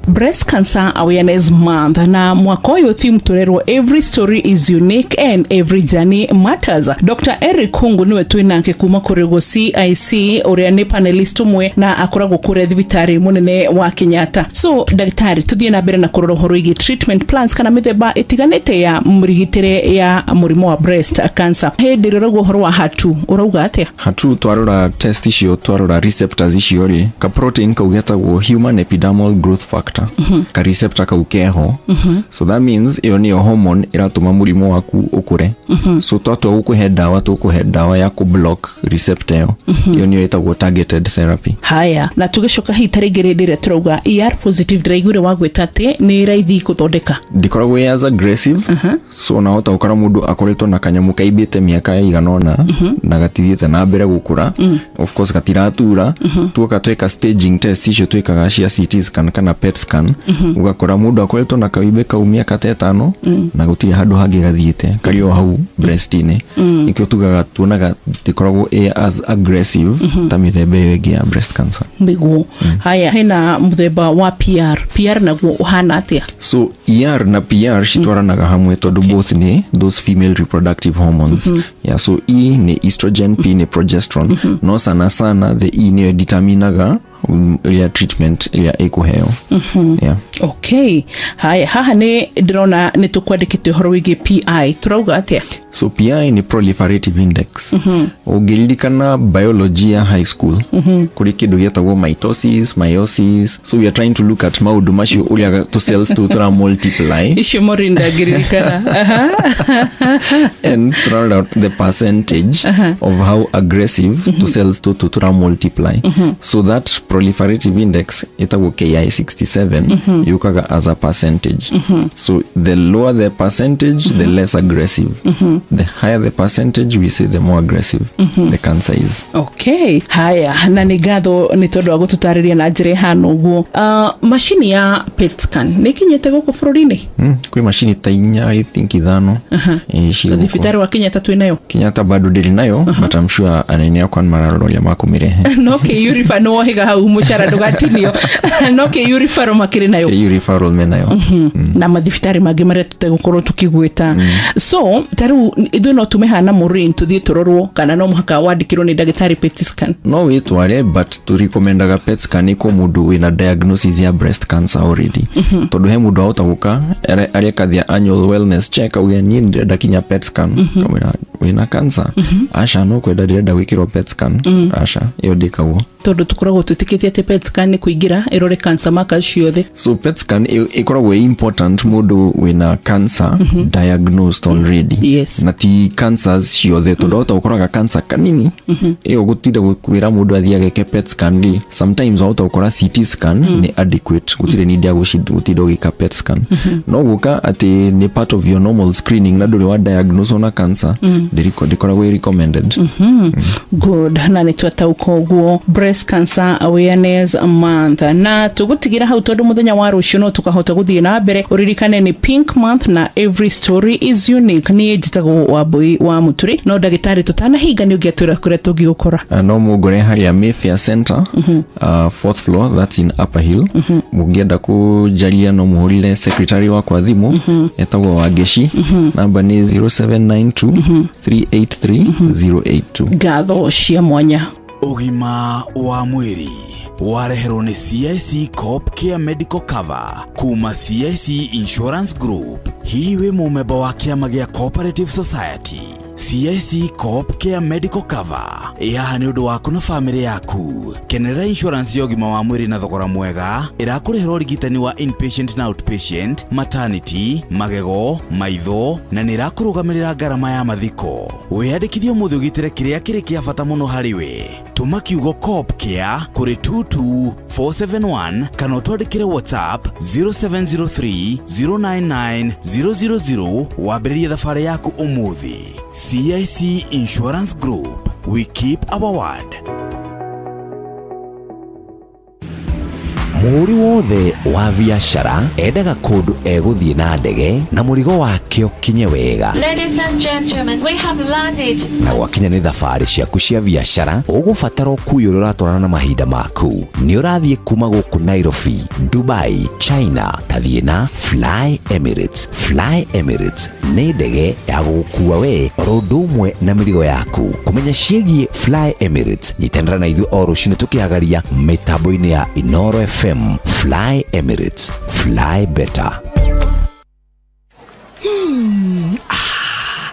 Breast Cancer Awareness Month na mwaka ũyũ theme tũrerwo every story is unique and every journey matters. Dr. Eric Hungu niwe twĩ nake kuma kũrĩ CIC ũrĩa nĩ panelist ũmwe na akoragwo kũrĩa thibitarĩ mũnene wa Kenyatta. So ndagĩtarĩ, tũthiĩ na mbere na kũrora ũhoro wĩgiĩ treatment plans kana mĩthemba ĩtiganĩte ya mĩrigitĩre ya mũrimũ wa breast cancer. Hĩndĩ ĩrĩa ũrauga ũhoro wa HER2 ũrauga atĩa? HER2 twarora test icio, twarora receptors icio rĩ, ka protein kau getagwo human epidermal growth factor, ka receptor kau keho. So that means ĩyo nĩyo hormone ĩratũma mũrimũ waku ũkũre. So twatua gũkũhe ndawa, tũkũhe ndawa ya kũ-block receptor ĩyo. Ĩyo nĩyo ĩtagwo targeted therapy. Haya, na tũgĩcoka hihi ta rĩngĩ rĩndĩ ĩrĩa tũrauga ER positive, ndĩraiguire wagwĩta atĩ nĩ raithi gũthondeka. Ndĩkoragwo ĩ as aggressive. So onahota gũkora mũndũ akoretwo na kanyamũ kaimbĩte mĩaka ĩigana ũna na gatithiĩte na mbere gũkũra. Of course gatiratura. Tuoka tweka staging test icio twĩkaga cia CT scan kana PET scan, ũgakora mũndũ akoretwo na kawimbe kau mĩaka ta 5 na gũtirĩ handũ hangĩ gathiĩte, karĩ o hau breast-inĩ. Nĩkĩo tugaga tuonaga ndĩkoragwo ĩ as aggressive ta mĩthemba ĩyo ĩngĩ ya breast cancer. Nĩguo. Haya, hena mũthemba wa PR. PR naguo ũhana atĩa? So ER na PR citwaranaga hamwe tondũ both nĩ those female reproductive hormones. Yeah, so E nĩ estrogen, P nĩ progesterone. No sana sana the E nĩyo determinaga ĩrĩa treatment ĩrĩa ĩkũheo. Yeah. Okay, haya, haha nĩ ndĩrona nĩ tũkwandĩkĩte ũhoro wĩgiĩ PI, tũrauga atĩa? So PI nĩ proliferative index. Ũngĩririkana biology ya high school, kũrĩ kĩndũ gĩetagwo mitosis, meiosis. So we are trying to look at maũndũ macio, ũrĩa tũ cells tũu tũra multiply. Icio mori ndangĩririkana. And tũrarora the percentage of how aggressive tũ cells tũtũ tũra multiply. So that Proliferative index ĩtagwo KI67. Yũkaga as a percentage. So the lower the percentage, the less aggressive. The higher the percentage, we say the more aggressive the cancer is. Okay, haya, na nĩ ngatho nĩ tondũ wa gũtũtarĩria na njĩra ĩhana ũguo. Macini ya PET scan nĩ ikinyĩte gũkũ bũrũri-inĩ? Kwĩ macini ta inya, I think ithano. Ĩ, ciĩ gũkũ. Thibitarĩ wa Kenyatta twĩ nayo? Kenyatta bado ndĩrĩ nayo, but I'm sure anene akwa nĩ mararora ũrĩa makũmĩrehe. No KU refer nĩ wohiga hau mũcara ndũgatinio, no KU referral makĩrĩ nayo? KU referral menayo. Na mathibitarĩ mangĩ marĩa tũtegũkorwo tũkĩgwĩta. So ta rĩu ithuĩ no tume hana Maureen tũthiĩ tũrorwo, kana no mũhaka wandĩkĩrwo nĩ ndagĩtarĩ PET scan? No wĩtware, but tũrekomendaga PET scan ĩkwo mũndũ wĩna diagnosis ya breast cancer already. Tondũ he mũndũ ahota gũka areka their annual wellness check, auge, "Niĩ ndĩrenda kinya PET scan." Kamwĩra, "Wĩna cancer?" "Aca, no kwenda ndĩrenda gwĩkĩrwo PET scan." Aca, ĩyo ndĩkagwo. Tondũ tũkoragwo twĩtĩkĩtie atĩ PET scan nĩ kũingĩra ĩrore cancer markers ciothe. So PET scan ĩkoragwo ĩ important mũndũ wĩna cancer diagnosed already. Na ti cancers ciothe, tondũ ahota gũkoraga cancer kanini. Ĩyo gũtinda kwĩra mũndũ athiĩ ageke PET scan rĩ, sometimes wahota gũkora CT scan nĩ adequate, gũtirĩ need ya gũtinda ũgĩka PET scan. No gũka atĩ nĩ part of your normal screening na ndũrĩ wa diagnose na cancer, ndĩkoragwo ĩ recommended. Good, na nĩ twataũka ũguo. Breast Cancer Awareness Month, na tũgũtigĩra hau tondũ mũthenya wa rũciũ no tũkahota gũthiĩ na mbere. Ũririkane nĩ Pink Month na every story is unique. Niĩ njĩtagwo Wambui wa Mũturi. No ndagĩtarĩ, tũtanahinga, nĩ ũngĩatwĩra kũrĩa tũngĩgũkora? No mũngore harĩa Mayfair Center, fourth floor, that's in Upper Hill. Mũngĩenda kũnjaria no mũhũrĩre secretary wakwa thimũ, etagwo Wangeci. Namba nĩ 0792 383 082. Ngatho cia mwanya. Ũgima wa mwĩrĩ wareherwo nĩ CIC Coop Care Medical Cover kuma CIC Insurance Group. Hihi wĩ mũmemba wa kĩama gĩa Cooperative Society? CIC Coop Care Medical Cover ĩ haha nĩ ũndũ waku na bamĩrĩ yaku. Kenerera insurance ya ũgima wa mwĩrĩ na thogora mwega, ĩrakũrĩhĩra ũrigitani wa inpatient na outpatient, maternity, magego, maitho, na nĩ ĩrakũrũgamĩrĩra ngarama ya mathiko. Wĩyandĩkithie ũmũthĩ ũgitĩre kĩrĩa kĩrĩ kĩa bata mũno harĩ we. Tũma kiugo Coop Care kũrĩ 22471 kana ũtwandĩkĩre WhatsApp 0703 099 000 wambĩrĩrie thabarĩ yaku ũmũthĩ. CIC Insurance Group, we keep our word. Mũhũri wothe wa biacara endaga kũndũ egũthiĩ na ndege na mũrigo wake ũkinye wega. Ladies and gentlemen, we have landed. Na gwakinya nĩ thabarĩ ciaku cia biacara, ũgũbatara ũkui ũrĩa ũratwarana na mahinda maku. Nĩ ũrathiĩ kuma gũkũ Nairobi, Dubai, China, tathiĩ na Fly Emirates. Fly Emirates nĩ ndege ya gũgũkua we oro ũndũ ũmwe na mĩrigo yaku. Kũmenya ciĩgiĩ Fly Emirates, nyitanĩra na ithuĩ o rũcinĩ tũkĩhagaria mĩtambo-inĩ ya Inoro FM. Fly Emirates, fly better. Ah,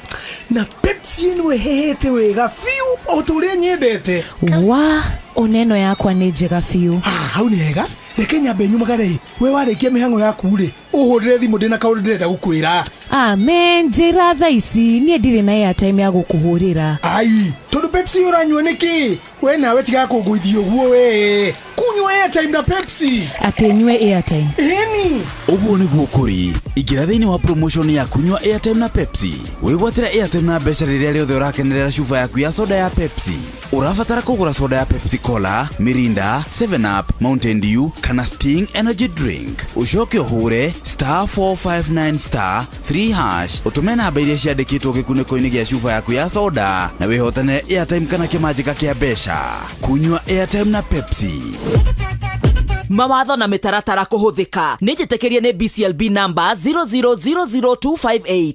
na Pepsi ĩno ĩhĩhĩte wega biũ o ta ũrĩa nyendete. Wa ona ĩno yakwa nĩ njega biũ. Ah, hau nĩ hega. Reke nyambe nyumagare. We warĩkia mĩhang'o yaku rĩ, ũhũrĩre thimũ, ndĩna kaũndũ ndĩrenda gũkwĩra. Amen, njĩra thaa ici, niĩ ndirĩ na airtime ya gũkũhũrĩra. Ai, tondũ Pepsi ũranyua nĩkĩ? We nawe tiga kũngũithia ũguo, we kunyua airtime na Pepsi. Atĩ nyue airtime? Ĩni. Ũguo nĩguo kũrĩ. Ingĩra thĩinĩ wa promotion ya kunyua airtime na Pepsi, wĩgwatĩre airtime na mbeca rĩrĩa rĩothe ũrakenerera cuba yaku ya soda ya Pepsi. Ũrabatara kũgũra soda ya Pepsi Cola, Mirinda, 7 Up, Mountain Dew kana Sting Energy Drink, ũcoke ũhũre star 459 star 3 hash, ũtũme namba iria ciandĩkĩtwo gĩkunĩko-inĩ gĩa cuba yaku ya soda na wĩhotanĩre airtime kana kĩmanjĩka kĩa mbeca. Kunyua airtime na Pepsi. Mawatho na mĩtaratara kũhũthĩka. Nĩ njĩtĩkĩrie nĩ BCLB number 0000258.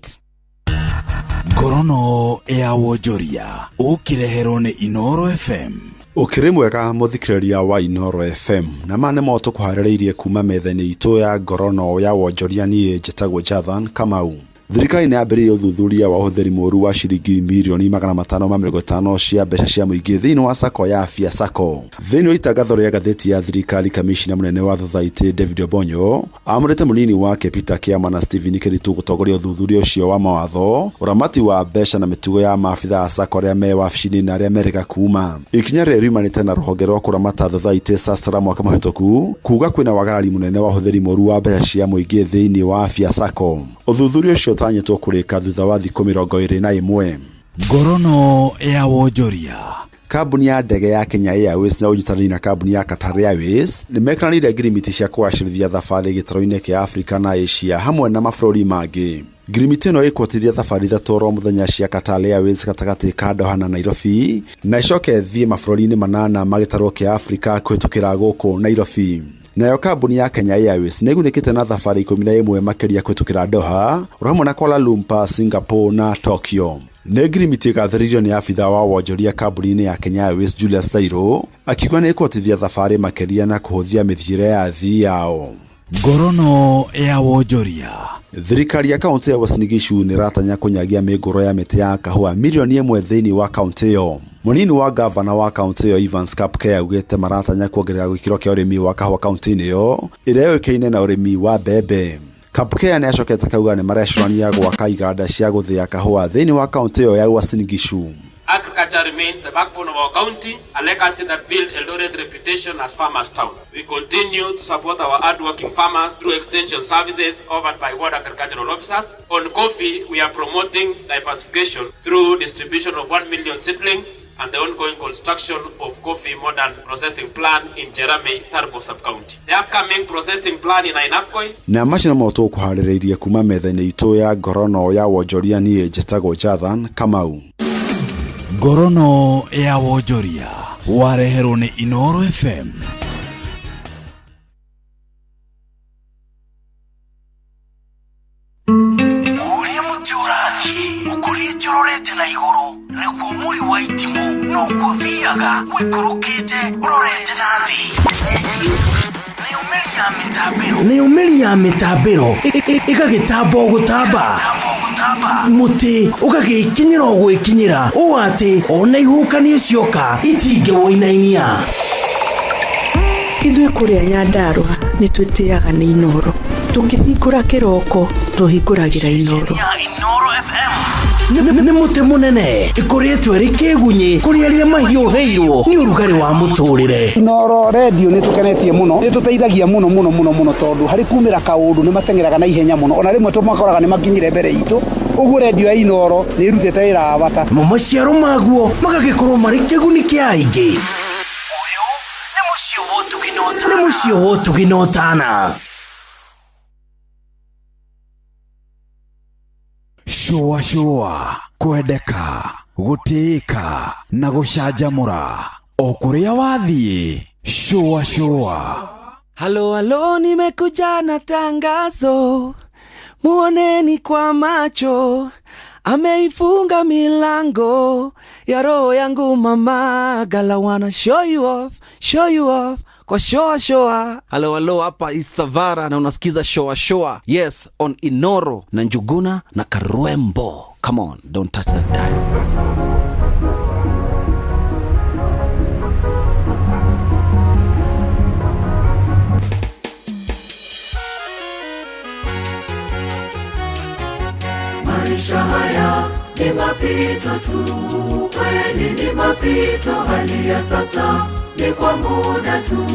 Ngorono ya wonjoria ũkĩreherwo nĩ Inoro FM. Ũkĩrĩ mwega mũthikĩrĩria wa Inoro FM, na ma nĩmo tũkũharĩrĩirie kuma metha-inĩ itũ ya ngorono ya wonjoria. Niĩ njĩtagwo Jathan Kamau. Thirikari nĩ yambĩrĩirie ũthuthuria wa ũhũthĩri mũũru wa ciringi mirioni 550 cia mbeca cia mũingĩ thĩinĩ wa sacco ya Afya Sacco. Thĩinĩ wa itangatho rĩa ngathĩti ya thirikari, kamishina mũnene wa thothaitĩ David Obonyo amũrĩte mũnini wake Peter Kiama na Stephen Keritu gũtongoria ũthuthuria ũcio wa mawatho, ũramati wa mbeca na mĩtugo ya maabitha a sacco arĩa me wabici-inĩ na arĩa merĩga kuma. Ikinya rĩrĩ riumanĩte na rũhonge rwa kũramata thothaitĩ SASRA mwaka mũhĩtũku kuga kwĩna wagarari mũnene wa ũhũthĩri mũũru wa mbeca cia mũingĩ thĩinĩ wa Afya Sacco. Ũthuthuria ũcio ũtanyĩtwo kũrĩka thutha wa thikũ 21. Ngorono ya wonjoria. Kambuni ya ndege ya Kenya Airways na ũnyitanĩri na kambuni ya Qatar Airways nĩ mekĩranĩire ngirimiti cia kũgacĩrithia thabarĩ gĩtarũ-inĩ kĩa Afrika na Asia hamwe na mabũrũri mangĩ. Ngirimiti ĩno ĩkũhotithia thabarĩ ithatũ oro mũthenya cia Qatar Airways gatagatĩ ka Doha na Nairobi na icoke thiĩ mabũrũri-inĩ manana ma gĩtarũ kĩa Afrika kũhĩtũkĩra gũkũ Nairobi. Nayo kambuni ya Kenya Airways nĩ ĩgunĩkĩte na thabarĩ 11 makĩria kũhĩtũkĩra Doha, oro hamwe na Kuala Lumpur, Singapore na Tokyo. Nĩ ngirimiti ĩgathĩrĩirio nĩ abitha wa wonjoria kambuni-inĩ ya Kenya Airways Julius Thairũ akiuga nĩ ĩkũhotithia thabarĩ makĩria na kũhũthia mĩthiĩre ya athii ao. Ngorono ya wonjoria. Thirikari ya kaunti ya Uasin Gishu nĩ ĩratanya kũnyagia mĩngũrwa ya mĩtĩ ya kahũa mirioni 1 thĩinĩ wa kaunti ĩyo. Mũnini wa gavana wa kaunti ĩyo Evans Kapkei augĩte maratanya kuongerera gĩkĩro kĩa ũrĩmi wa kahũa kaunti-inĩ ĩyo ĩrĩa yũĩkaine na ũrĩmi wa mbembe. Kapkei nĩ acokete akauga nĩ marecũrania gwaka iganda cia gũthĩa kahũa thĩinĩ wa kaunti ĩyo ya Uasin Gishu. Agriculture remains the backbone of our county, a legacy that built Eldoret reputation as farmers town. We continue to support our hardworking farmers through extension services offered by ward agricultural officers. On coffee, we are promoting diversification through distribution of 1 million seedlings and the ongoing construction of coffee modern processing plant in Jeremy Tarbo sub-county. The upcoming processing plant in Ainabkoi. Na macio nĩmo tũkũharĩrĩirie kuma metha-inĩ itũ ya ngorono ya wonjoria. Niĩ njĩtagwo Jathan Kamau. Ngorono ya wonjoria wareherwo nĩ Inoro FM. Ũrĩa mũtĩ ũrathiĩ ũkũrĩte ũrorete na igũrũ nĩguo mũri wa itimũ noguo ũthiaga ũikũrũkĩte ũrorete na thĩ. Nayo mĩri ya mĩtambĩro ĩgagĩtamba o gũtamba, mũtĩ ũgagĩkinyĩra o gwĩkinyĩra ũũ atĩ ona ihuhũkanio cioka itingĩwũinainia. Ithuĩ kũrĩa Nyandarũa nĩ twĩtĩaga nĩ Inoro. Tũkĩhingũra kĩroko tũhingũragĩra Inoro. Nĩ mũtĩ mũnene ĩkũrĩtwo ĩrĩ kĩgunyĩ kũrĩ arĩa mahiũhĩirwo nĩ ũrugarĩ wa mũtũrĩre. Inoro redio nĩ tũkenetie mũno, nĩ tũteithagia mũno mũno mũno mũno tondũ harĩ kumĩra kaũndũ nĩ mateng'eraga na ihenya mũno, ona rĩmwe tũmakoraga nĩ makinyire mbere itũ. Ũguo redio ya Inoro nĩ ĩrutĩte wĩra wa bata. Namo maciaro maguo magagĩkorwo marĩ kĩguni kĩa aingĩ. Ũyũ nĩ mũciĩ wa ũtugi na ũtana. Nĩ mũciĩ wa ũtugi na ũtana. Shũa shũa, kwendeka, gũtĩĩka na gũcanjamũra o kũrĩa wathiĩ. Shũa shũa. Halo halo, nimekuja na tangazo, muoneni kwa macho, ameifunga milango ya roho yangu mama, gala wanna show you off, show you off kwa shoa shoa. Halo halo, hapa Isavara na unasikiza shoa shoa. Yes, on Inoro na Njuguna na Karwembo. Come on, don't touch that dial. Maisha haya ni mapito tu, kweli ni mapito. Hali ya sasa ni kwa muda tu,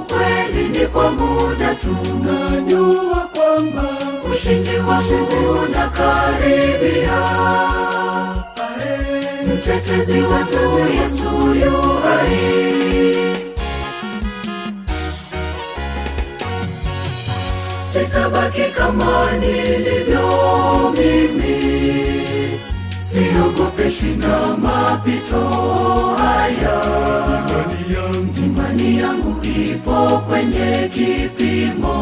kweli ni kwa muda tu. Najua kwamba ushindi wangu unakaribia, mtetezi wetu Yesu yu hai. Sitabaki kama nilivyo mimi, siogopeshwi na mapito haya. Imani yangu ipo kwenye kipimo,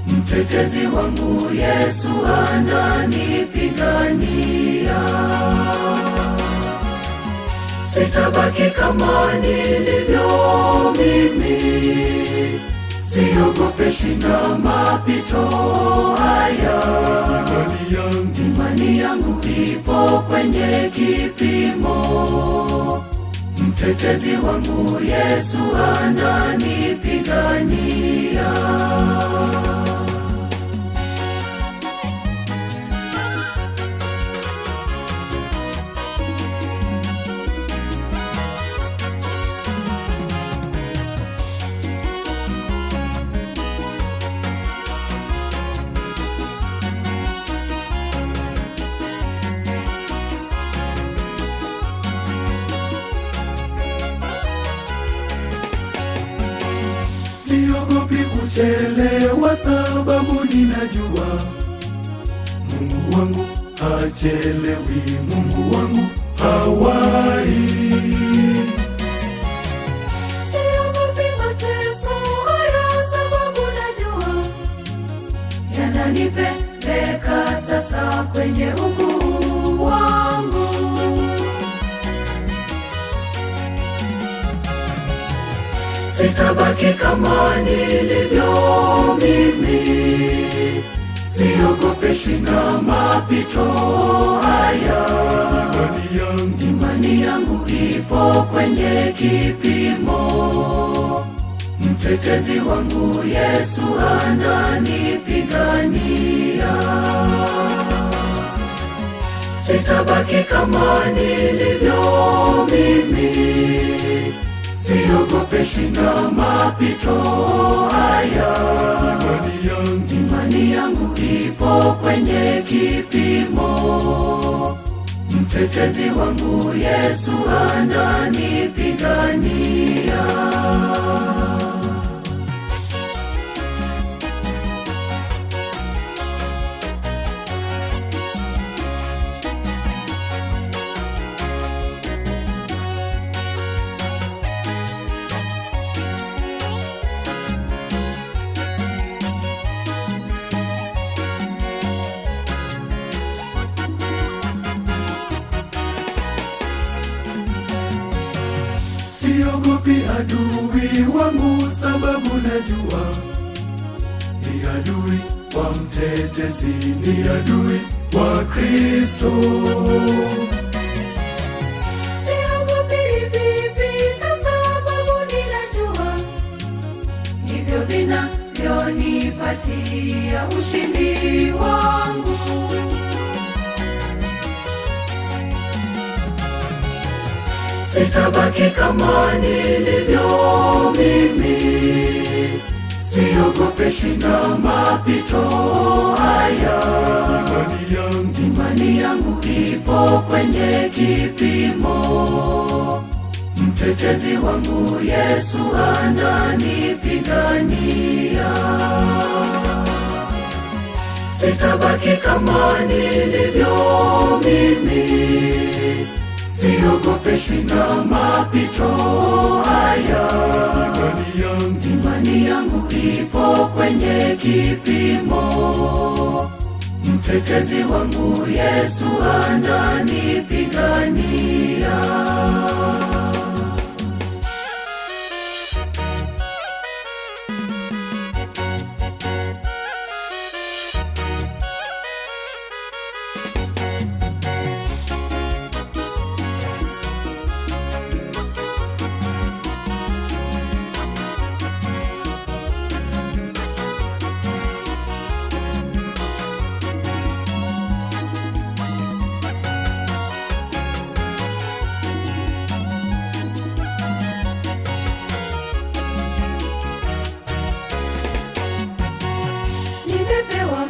mtetezi wangu Yesu ananipigania. Sitabaki kama nilivyo mimi, Siogopeshi na mapito haya. Imani yangu ipo kwenye kipimo. Mtetezi wangu Yesu ananipigania. Siogopi kuchelewa, sababu ninajua Mungu wangu hachelewi, Mungu wangu hawai. Siogopi mateso haya, sababu najua yananipeleka sasa kwenye ukuu wangu. Sitabaki kama nilivyo mimi, siogopeshwi na mapito haya. Imani yangu ipo kwenye kipimo. Mtetezi wangu Yesu ananipigania. Sitabaki kama nilivyo mimi, siogopeshwi na mapito haya. Imani yangu ipo kwenye kipimo. Mtetezi wangu Yesu ananipigania. Siogopi adui wangu, sababu najua ni adui wa mtetezi, ni adui wa Kristo. Siogopi vita, sababu ninajua ndivyo vinavyonipatia ushindi wangu. Sitabaki kama nilivyo mimi, siogopeshwi na mapito haya. Imani yangu ipo kwenye kipimo. Mtetezi wangu Yesu ananipigania. Sitabaki kama nilivyo mimi, siogopeshwi na mapito haya. Imani yangu ipo kwenye kipimo. Mtetezi wangu Yesu ananipigania.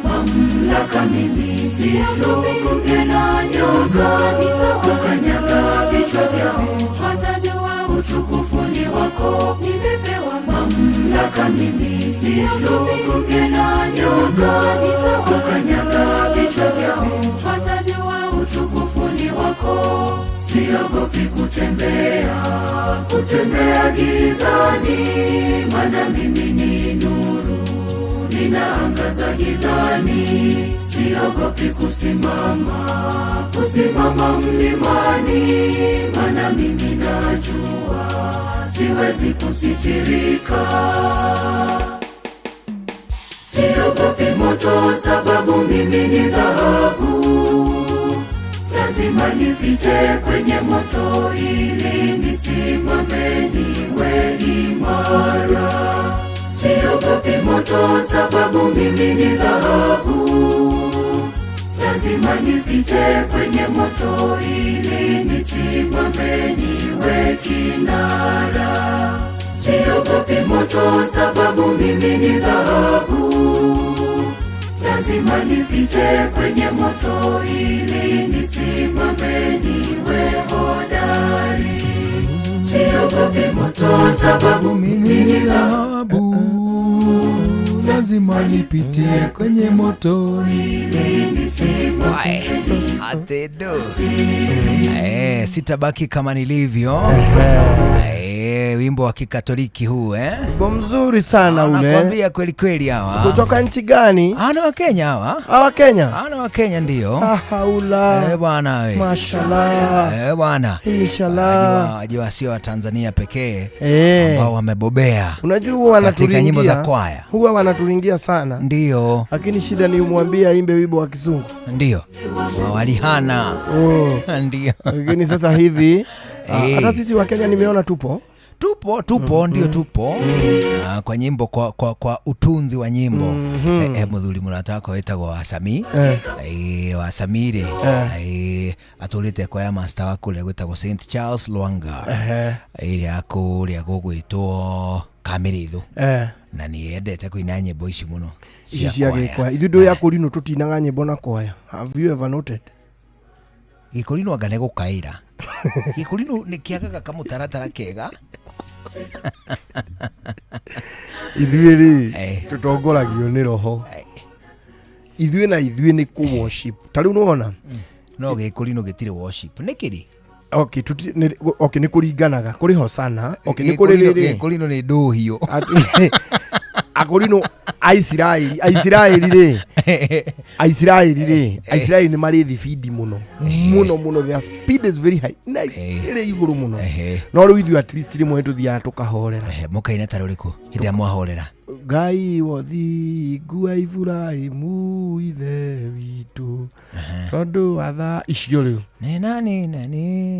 Mamlaka mimi siogopi na nyoka, nitawakanyaga vichwa vyao, watajua utukufu ni wako. Nimepewa mamlaka mimi siogopi na nyoka, nitawakanyaga vichwa vyao, watajua utukufu ni wako. Siogopi kutembea gizani, maana mimi ni nuru, ninaangaza gizani. Siogopi kusimama mlimani, maana mimi najua siwezi kusitirika. Siogopi moto sababu mimi ni dhahabu. Lazima nipite kwenye moto ili nisimame niwe imara. Siogopi moto sababu mimi ni dhahabu. Lazima nipite kwenye moto ili nisimame niwe kinara. Siogopi moto sababu mimi ni dhahabu. Lazima nipite kwenye moto ili nisimame niwe hodari. Siogopi moto sababu mimi ni dhahabu. Lazima nipitie kwenye moto ili nisimame Atedo. Sitabaki kama nilivyo. Wimbo wa Kikatoliki huu eh? Wimbo mzuri sana ule. Nakwambia kweli kweli hawa. Kutoka nchi gani? Ana wa Kenya hawa. Hawa Kenya? Ana wa Kenya ndio. Haula. Bwana we. Mashallah. Bwana. Inshallah. Ajua sio wa Tanzania pekee Eh. ambao wamebobea. Unajua huwa Katika nyimbo za wanaturingia. kwaya. Huwa wanaturingia sana. Ndio. Lakini shida ni umwambie aimbe wimbo wa kizungu. Ndio. Walihana. Ndio. Lakini sasa hivi Eh. hata sisi wa Kenya nimeona tupo. Tupo ndio tupo. Kwa nyimbo kwa utunzi wa nyimbo. Muthuri murata wakwa witagwo Wasami. Wasami rĩ atũrĩte kwaya master wa kũrĩa gwĩtagwo St Charles Lwanga ĩrĩa ya kũrĩa gũgwĩtwo Kamĩrĩthũ. Na nĩ endete kũina nyĩmbo ici mũno Ici cia gĩkwaya. Ithuĩ ndũ ya kũrinũ tũtinaga nyĩmbo na kwaya. Have you ever noted? Gĩkũrinũ anga nĩ gũkaĩra. Gĩkũrinũ nĩ kĩagaga kamũtaratara kega. Ithuĩ rĩ tũtongoragio nĩ roho. Ithuĩ na ithuĩ nĩ kũ worship. Ta rĩu nĩwona? No gĩkũrinũ gĩtirĩ worship. Nĩkĩrĩ? Okay, okay, nĩ kũringanaga. Kũrĩ hosana. Okay, nĩ kũrĩ rĩrĩ. Gĩkũrinũ nĩ ndũhiũ. Akũrinũ Aisiraeli, Aisiraeli rĩ. Aisiraeli rĩ, Aisiraeli nĩ marĩ thibindi mũno. Mũno mũno, their speed is very high. Na ĩrĩ igũrũ mũno. No rĩu ithuĩ at least rĩmwe tũthiaga tũkahorera. Mũkaina ta rũrĩkũ hĩndĩ ĩrĩa mwahorera? Ngai wothingu wa Iburahĩmu ithe witũ tondũ wa tha icio rĩu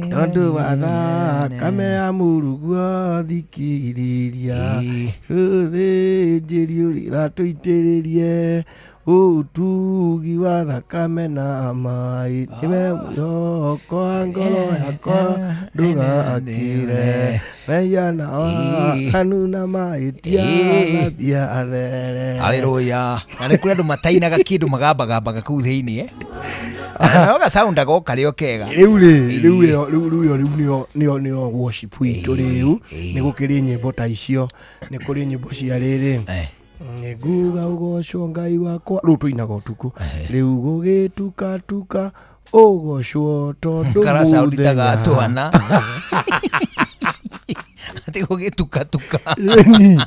tondũ wa thakame ya mũrũguo thikĩrĩria ũthĩnjĩri ũrĩa tũitĩrĩrie ũtugi wa thakame na maĩ nĩwe mwĩhoko wa ngoro yakwa ndũgakire mehia na waganu na mahĩtia thambia athere. Haleluya. Na nĩ kũrĩ andũ matainaga kĩndũ magambagambaga kũu thĩinĩ eh? No gasound o karĩ o kega. Rĩu rĩ rĩu ĩyo rĩu rĩu ĩyo rĩu nĩyo nĩyo nĩyo worship itũ rĩu nĩ gũkĩrĩ nyĩmbo ta icio nĩ kũrĩ nyĩmbo cia rĩrĩ nĩnguga ũgocwo Ngai wakwa rĩu tũinaga ũtukũ rĩu gũgĩtukatuka ũgocwo tondũ Karasound ta ga mũthenya. twana. Atĩ gũgĩtukatuka. Ĩni,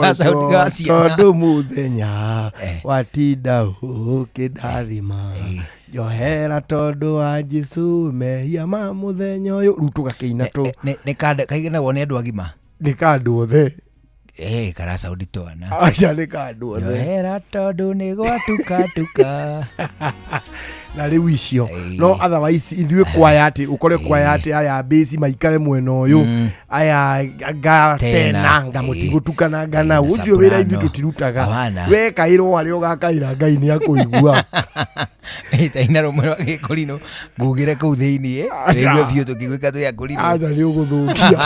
Gasound ga ũgocwo ciana. tondũ mũthenya watinda ũkĩndathima njohera tondũ wa Jesũ mehia ma mũthenya ũyũ rĩu tũgakĩina tũ Nĩ kainagwo nĩ andũ agima. Nĩ ka andũ othe. Karasound twana. Aca nĩ ka andũ othe. Njohera tondũ nĩ gwatukatuka. Na rĩu icio no otherwise ithuĩ kwaya atĩ ũkore kwaya atĩ aya mbĩci maikare mwena ũyũ aya nga tena nga mũtigũtukana nga nau ũcio wĩra ithuĩ tũtirutaga we kaĩrwo harĩa ũgakaĩra Ngai nĩ akũigua. Taina rũmwe rwa gĩkũrinũ ngugĩre kũu thĩinĩ Aca. ĩigue biũ tũkĩgwĩka twĩ akũrinũ. Aca nĩ ũgũthũkia.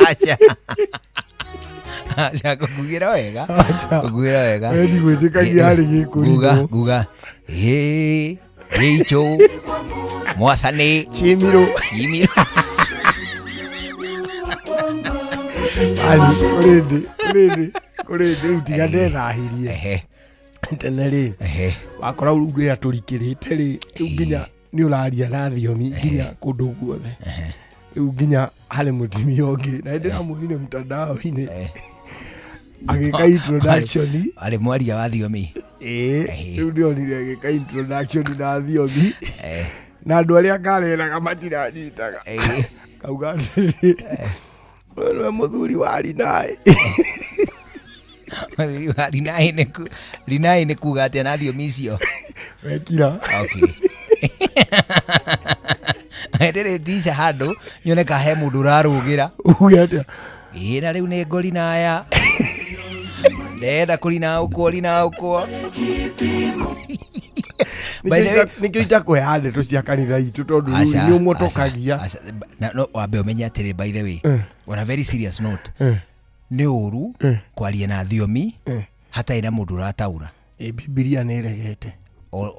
Aca. Aca kũngugĩra wega. Kũngugĩra wega. We ndigwĩtĩkagia harĩ gĩkũrinũ. Nguga nguga ĩ gĩichũ mwathani Chimiro. Chimiro. Ani kũrĩ ndĩ kũrĩ ndĩ rĩu tiga ndethahirie tene rĩ wakora rĩu rĩrĩa tũrikĩrĩte rĩ rĩu nginya nĩ ũraria na thiomi nginya kũndũ guothe rĩu nginya harĩ mũtumia ũngĩ na nĩndĩramuonire mtandao-inĩ agĩka introduction Arĩ mwaria wa thiomi. Ĩĩ rĩu ndĩronire agĩka introduction na thiomi na andũ arĩa ngareraga matiranyitaga kauga atĩrĩrĩ ũyũ nĩwe mũthuri wa Rinai. Mũthuri wa rinai nĩ ku rinai nĩ kuga atĩa na thiomi icio? Wekira. Okay. Ndĩrĩ tica handũ nyone ka he mũndũ ũrarũgĩra. Uge atĩa? Ĩĩ na rĩu nĩ ngũrinaya. Ndenda kũrina ũkwo rina ũkwo. By the way- Nĩkĩo itakũheaga ndeto cia kanitha itũ tondũ rĩu Aca, nĩ ũmotokagia. aca, na no wambe ũmenye atĩrĩ, by the way, on a very serious note, nĩ ũru kwaria na thiomi hatarĩ na mũndũ ũrataũra. Bibilia nĩ ĩregete.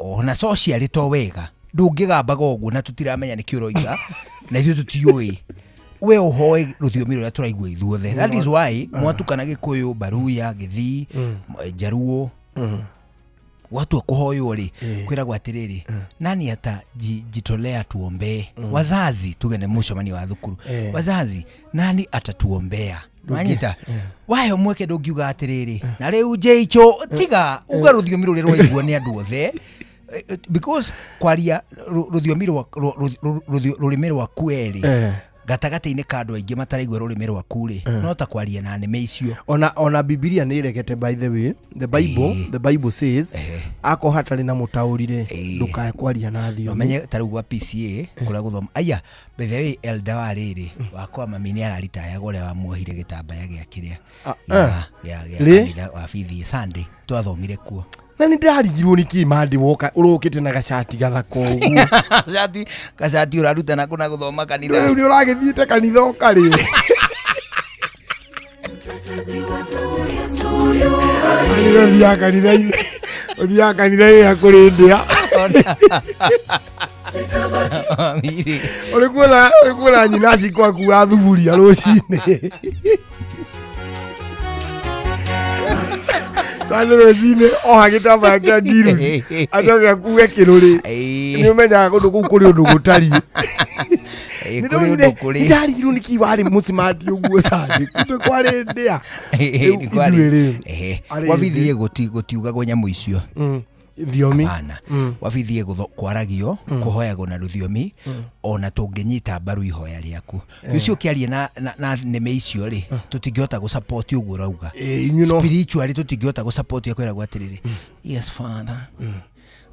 Ona socially to wega ndũngĩgambaga ũguo na tũtiramenya nĩkĩ ũroiga na ithuĩ tũtiũĩ we ũhoe rũthiomi rũrĩa tũraigua ithuothe. That is why mwatukana Gĩkũyũ, Baruya, Gĩthii, Njaruo, watua kũhoywo rĩ, kwĩragwo atĩrĩrĩ, nani ata jitolea tuombee? Wazazi, tuge nĩ mũcemanio wa thukuru, wazazi, nani atatuombea? Wanyita wayo mweke ndũngiuga atĩrĩrĩ na rĩu njeicho tiga uga rũthiomi rũrĩa rwaigua nĩ andũ othe. Because kwaria rũthiomi rwa rũrĩmĩ rwaku erĩ gatagatĩ-inĩ ka andũ aingĩ mataraigua rũrĩmĩ rwaku rĩ, no ta kwaria na nĩmĩ icio. Ona Bibilia nĩ ĩregete, by the way. The Bible says akorwo hatarĩ na mũtaũri rĩ, ndũkae kwaria na thiomi. Ũmenye ta rĩu gwa PCA kũrĩa gũthoma aya, by the way, elder wa rĩrĩ wakwa mami nĩ araritayaga ũrĩa wamuohire gĩtambaya gĩa kĩrĩa gĩa Rĩ? kanitha wa bithi Sunday twathomire kuo. Na nĩ ndĩrarigirwo nĩ kĩ mandi woka ũrokĩte na gacati gathaka ũguo. Gacati ũraruta nako na gũthoma kanitha. Rĩu nĩ ũragĩthiĩte kanitha ũkarĩ kanitha, ũthiaga kanitha-inĩ, ũthiaga kanitha-inĩ hakũrĩ ndĩa. Miri. Ũrĩ kuona nyina cikwa akua thuburia rũcinĩ Sunday rũcinĩ oha gĩtambaya kĩa ngiruni acoke akue kĩrũrĩ, nĩ ũmenyaga kũndũ kũu kũrĩ ũndũ gũtariĩ. Kũrĩ ũndũ kũrĩ. Ndarigirwo nĩkĩ warĩ mũcimati ũguo Sunday, kumbe kwarĩ ndĩa. Ĩĩ, nĩ kwarĩ. Ithuĩ rĩ, arĩ Wabithi thĩ. Gũtiugagwo nyamũ icio. Thiomi. Hapana. Wabithi kwaragio, kũhoyagwo na rũthiomi ona tũngĩnyita mbaru ihoya rĩaku. Ũcio ũkĩaria na nĩmĩ icio rĩ, tũtingĩhota gũ support ũguo ũrauga. Inyuĩ Spiritually tũtingĩhota gũ support kwĩragwo atĩrĩrĩ, yes father,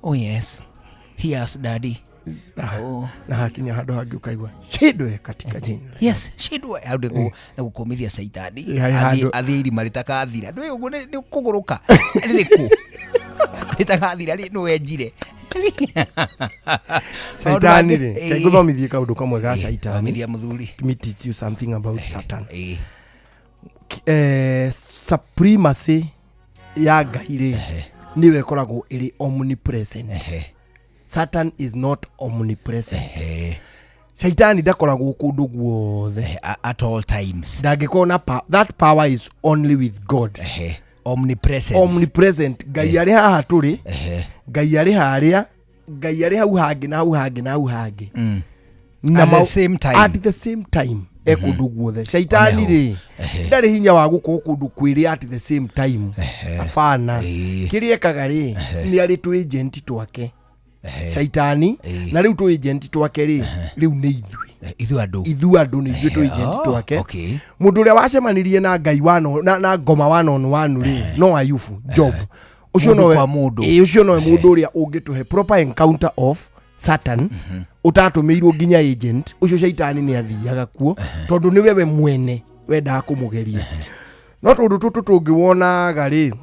oh yes, yes daddy, oh. Na hakinya handũ hangĩ ũkaigua shindwe katika jina la Yes, shindwe hau nĩ gũkũmithia caitani. Harĩ Athiĩ irima rĩtakathira, ndũĩ ũguo nĩ kũgũrũka rĩrĩkũ rĩtakathira rĩ nĩwenjire. Caitani rĩ, reke ngũthomithie kaũndũ kamwe ga caitani. Thomithia mũthuri. Let me teach you something about Satan. Supremacy ya Ngai rĩ, nĩyo ĩkoragwo ĩrĩ omnipresent. Satan is not omnipresent. Caitani ndakoragwo kũndũ guothe at all times. Ndangĩkorwo na that power is only with God. Omnipresence. Omnipresent. Ngai arĩ haha tũrĩ, Ngai arĩ harĩa, Ngai arĩ hau hangĩ na hau hangĩ na hau hangĩ. Na At the same time. At the same time e kũndũ guothe. Caitani rĩ, ndarĩ hinya wa gũkorwo kũndũ kwĩrĩ at the same time, abana. Kĩrĩa ekaga rĩ, nĩ arĩ tũ agent twake caitani, na rĩu tũ agent twake rĩ, rĩu nĩ ithuĩ. Ithuĩ andũ. Ithuĩ andũ nĩ ithuĩ tũ agent twake. Mũndũ ũrĩa wacemanirie na Ngai wano na ngoma one on one rĩ, no Ayubu, Job ũcio. Mũndũ Nowe kwa mũndũ. Ĩĩ, ũcio nowe mũndũ ũrĩa ũngĩtũhe proper encounter of Satan ũtatũmĩirwo nginya agent ũcio. Caitani nĩ athiaga kuo tondũ nĩwe we mwene wendaga kũmũgeria, no tũndũ tũtũ tũngĩwonaga rĩ,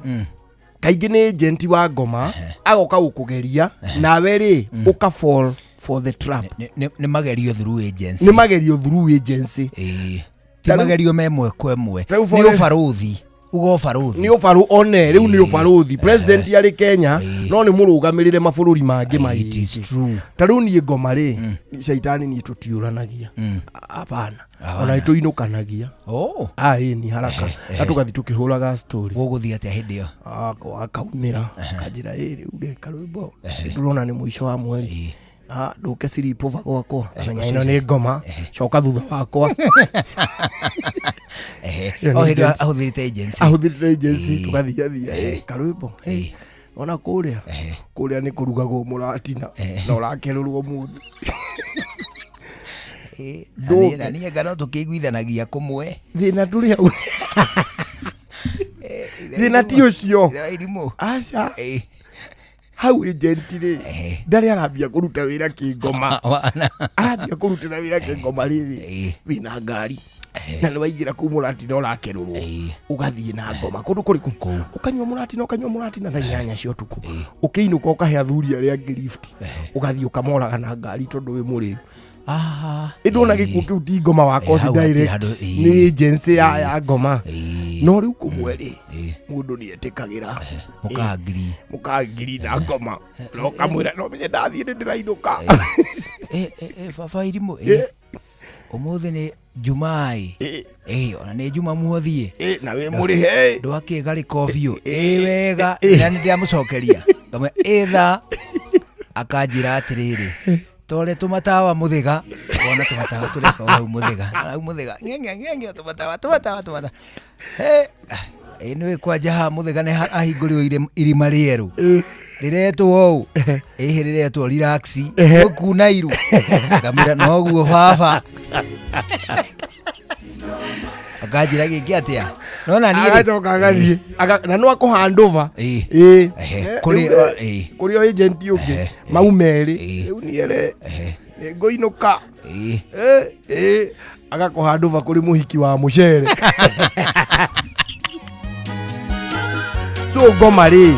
kaingĩ nĩ agent wa ngoma agoka gũkũgeria, nawe rĩ ũka fall for the trap. Nĩ magerio through agency. Nĩ magerio through agency. Ti magerio me ĩmwe kwa ĩmwe. Tarĩu Nĩ ũbarũthi, uga ũbarũthi. Nĩ ũbarũ one rĩu nĩ ũbarũthi. President arĩ Kenya no nĩ mũrũgamĩrĩre mabũrũri mangĩ maingĩ. Ta rĩu niĩ ngoma rĩ, caitani niĩ tũtiũranagia, apana, ona nĩ tũinũkanagia. Aĩ ni haraka na tũgathiĩ tũkĩhũraga story. Gũgũthiĩ atĩa hĩndĩ ĩyo? Akaumĩra kanjĩra, ĩ rĩu rĩ karwĩmbo ndũrona nĩ mũico wa mweri. Ah, ndũke sleepover gwakwa. Amenya ĩno nĩ ngoma, coka thutha wakwa. Ĩyo nĩ O hĩndĩ ĩyo agency. ahũthĩrĩte agency. Ahũthĩrĩte agency, tũgathiathia, karwĩmbo, ona kũrĩa kũrĩa nĩ kũrugagwo mũratina na ũrakerũrwo mũthĩ. Na niĩ anga no tũkĩiguithanagia kũmwe. Thĩna ndũrĩ hau. Thĩna ti ũcio. Ithe wa irimũ. Aca. Hau agent rĩ, ndarĩ arambia kũruta wĩra kĩngoma. Arambia kũrutĩra wĩra kĩngoma rĩrĩ, wĩna ngari. Na nĩ waingĩra kũu mũratina ũrakerũrwo. Ũgathiĩ na ngoma kũndũ kũrĩkũ? Ũkanyua mũratina, ũkanyua mũratina thaa 8 cia ũtukũ. Ũkĩinũka ũkahe athuri arĩa angĩ lift. Ũgathiĩ ũkamoraga na ngari tondũ wĩ mũrĩu. Ĩndĩ ona gĩkuũ kĩu ti ngoma wa kosi hau hatirĩ direct handũ, nĩ agency ya ngoma. No rĩu kũmwe rĩ, mũndũ nĩ etĩkagĩra. Mũkangiri. Mũkangiri na ngoma. Na ũkamwĩra no menye ndathiĩ nĩ ndĩrainũka. Baba irimũ ũmũthĩ nĩ Jumaa ĩ ona nĩ Juma muothi na wĩ mũrĩhe ndwakĩgarĩka biũ ĩ wega na nĩ ndĩramũcokeria ngamwĩra ĩ tha akanjĩra atĩrĩrĩ tore tũmatawa mũthĩga wona tũmatawa tũreka o hau mũthĩga hau mũthĩga ng'eng'e ng'eng'e tũmatawa tũmatawa tũmatawa ĩ nĩũĩ kwanja haha mũthĩga nĩ ahingũrĩrwo irima rĩerũ rĩretwo ũũ ĩhĩ rĩretwo relax gũkuna iru ngamwĩra noguo baba akanjĩra gĩkĩ atĩa nona niĩ rĩ- Agacoka agathiĩ. Na no akũ hand over. Ĩ. Kũrĩ- Rĩu rĩ, kũrĩ o agent ũngĩ mau merĩ rĩu niĩ rĩ nĩ ngũinũka. Agakũ hand over kũrĩ mũhiki wa mũcere. So ngoma rĩ,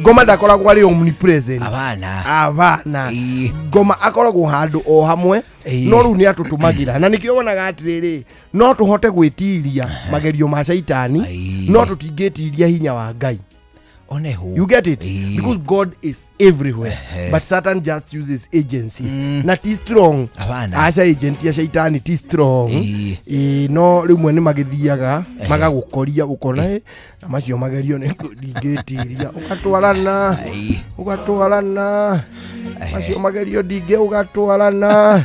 ngoma ndakoragwo arĩ omnipresent. Abana. Abana. Ngoma akoragwo handũ o hamwe no rĩu nĩ atũtũmagĩra na nĩkĩo wonaga atĩrĩrĩ no tũhote gwĩtiria magerio ma caitani no tũtingĩtiria hinya wa Ngai. Oneho. You get it? Because God is everywhere. But Satan just uses agencies. Na ti strong. Abana. Aca agent ya shaitani ti strong. No rĩmwe nĩ magĩthiaga magagũkoria ũkona na macio magerio nĩ ndingĩtiria ũgatwarana ũgatwarana macio magerio ndingĩ ũgatwarana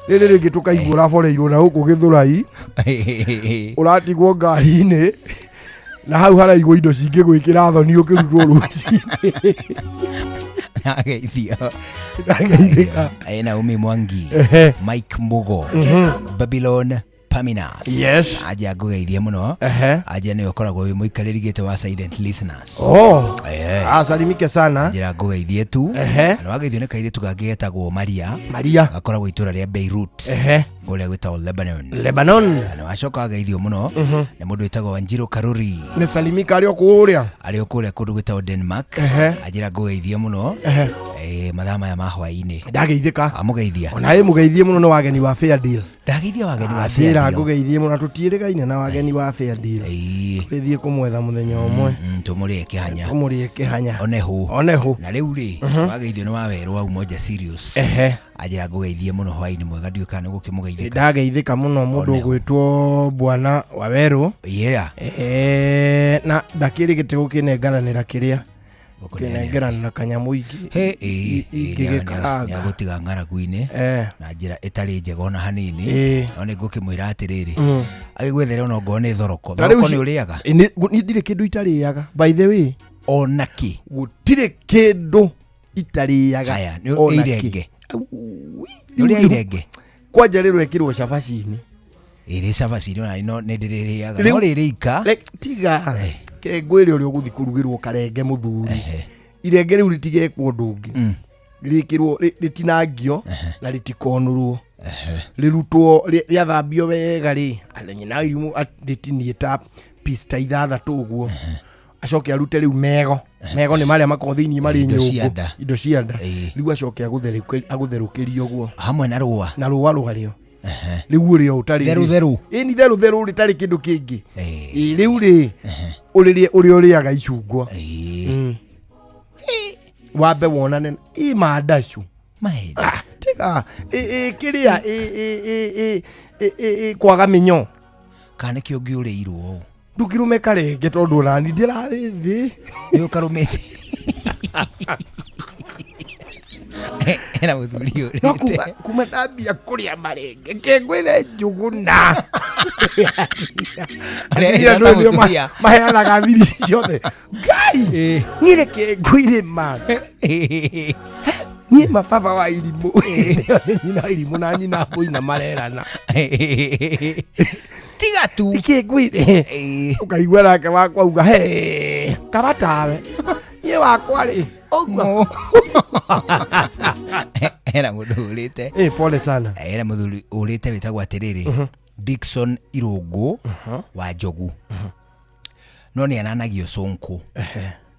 rĩrĩ rĩngĩ tũkaigua ũraboreirwo na gũkũ Gĩthũrai ũratigwo ngari-inĩ na hau haraigwo indo cingĩgwĩkĩra thoni ũkĩrutwo rũcinĩ. Ageithio. Ageithĩka. Naomi Mwangi. Mike Mugo. Babylon Paminas. Yes. Aja ngũgeithie mũno. Aja nĩwe ũkoragwo wĩ mũikarĩri gĩtĩ wa silent listeners. Oh. Asalimike sana. Njĩra ngũgeithie tu. Na wageithio nĩ kairĩtu kangĩ getagwo Maria. Maria. Gakoragwo itũra rĩa Beirut. Kũrĩa gwĩtagwo Lebanon. Lebanon. Na wacoka wageithio mũno nĩ mũndũ wĩtagwo Wanjiru Karuri. Nĩ salimika arĩ o kũrĩa. Arĩ o kũrĩa kũndũ gwĩtagwo Denmark. Anjĩra ngũgeithie mũno. Mathaa maya ma hwaĩ-inĩ. Ndageithĩka. Amũgeithia. Ona ĩ mũgeithie mũno nĩ wageni wa Fair Deal. Ndageithia wageni wa Fair Njĩra Deal. ngũgeithie mũno tũtiĩrĩgaine na wageni wa Fair Deal. Tũrĩthiĩ kũmwetha mũthenya ũmwe. Tũmũrĩe kĩhanya. Tũmũrĩe kĩhanya. Onehu. Onehu. Na rĩu rĩ, wageithio nĩ wawerwo wa Umoja Serious. Anjĩra ngũgeithie mũno hwaĩ-inĩ mwega ndiũĩ kana nĩ gũkĩmũgeithĩka. Ndageithĩka mũno mũndũ ũgwĩtwo Bwana Wawerũ. Yeah. Na ndakĩrĩgĩte gũkĩnengeranĩra kĩrĩa. Gũkĩnengeranĩra kanyamũ ingĩ. Ingĩgĩkaranga. Nĩagũtiga ng'aragu-inĩ na njĩra ĩtarĩ njega ona hanini no nĩ ngũkĩmwĩra atĩrĩrĩ agĩgwethere ona ongorwo nĩ thoroko. Ta rĩu Thoroko nĩ ũrĩaga? Niĩ ndirĩ kĩndũ itarĩaga. By the way. Ona kĩ? Gũtirĩ kĩndũ itarĩaga. Haya, nĩ ona kĩ. irenge. Nĩ ũrĩa irenge? Kwanja rĩrĩ ekĩrwo cabaci-inĩ. Ĩrĩ cabaci-inĩ ona no nĩ ndĩrĩrĩaga. Rĩu- No rĩrĩ ika. Tiga. Ke ngwĩre ũrĩa ũgũthiĩ kũrugĩrwo karenge mũthuri. Irenge rĩu rĩtigekwo ũndũ ũngĩ. Rĩkĩrwo rĩtinangio na rĩtikonũrwo. Rĩrutwo rĩathambio wega rĩ, nyina irimũ rĩtinie ta piece ta 6 ũguo. Acoke arute rĩu mego. Mego nĩ marĩa makoragwo thĩinĩ marĩ Indo cia nyũngũ. nda. Indo cia nda. Rĩu acoke agũtherũkĩrie ũguo. Hamwe na rũa. Na rũa rwarĩo. Rĩu ũrĩa ũtarĩ. Therũ therũ. Ĩni therũ therũ rĩtarĩ kĩndũ kĩngĩ. Rĩu rĩ, ũrĩrĩe ũrĩa ũrĩaga icungwa. Wambe wonane ĩ mandacu. Tiga kĩrĩa kwaga mĩnyoo. Kana nĩkĩo ngĩũrĩirwo ũũ. Ndũkĩrũme karenge tondũ onani ndĩrarĩ thĩ. Nĩ ũkarũmĩte. Ena mũthuri ũrĩte. No kuma ndambia kũrĩa marenge kĩngwĩre Njũgũna. Atumia andũ nĩo maheanaga thiri ciothe. Ngai niĩ reke ngwĩre ma. Niĩ mababa wa irimũ. Nĩ nyina wa irimũ na nyina mbũina marerana. Tiga tu. Reke ngwĩre. Ũkaigua nake wakwa auga he. Kaba tawe niĩ wakwa rĩ ũguo. Hena mũndũ ũrĩte. Eh, pole sana. Hena mũthuri ũrĩte wĩtagwo atĩrĩrĩ, Dickson Irũngũ wa Njogu, no nĩ ananagio Sonko.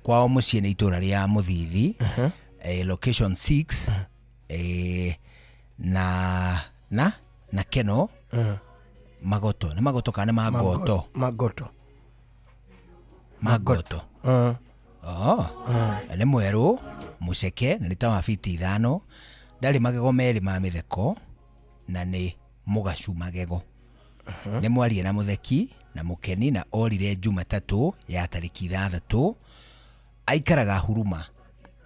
Kwao mũciĩ nĩ itũra rĩa Mũthithi, location 6, na Keno Magoto. Nĩ Magoto kana nĩ Magoto? Magoto. Magoto. Oh, nĩ mwerũ mũceke na nĩ ta wa fiti 5, ndarĩ magego merĩ ma mĩtheko na nĩ mũgacu magego. Nĩ mwarie na mũtheki na mũkeni na orire Jumatatũ ya tarĩki 6. Aikaraga Huruma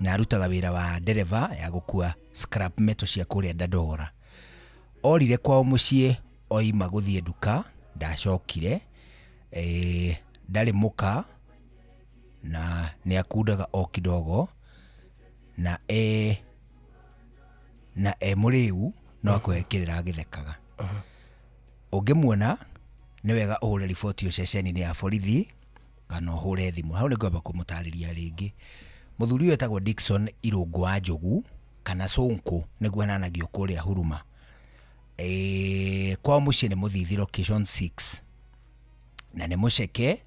na arutaga wĩra wa ndereba ya gũkua scrap metal cia kũrĩa Dandora. Orire kwao mũciĩ oima gũthiĩ nduka, ndacokire. Ndarĩ mũka na nĩ akundaga o kidogo na e mũrĩu no akwĩkĩrĩra agĩthekaga. Ũngĩmuona nĩ wega ũhũre riboti ĩyo ceceni-inĩ ya borithi kana ũhũre thimũ. Hau nĩngwamba kũmũtarĩria rĩngĩ. Mũthuri ũyũ etagwo Dickson Irũngũ wa Njogu kana Sonko nĩguo ananagio kũrĩa Huruma. Kwao mũciĩ nĩ Mũthithi location 6 na nĩ mũceke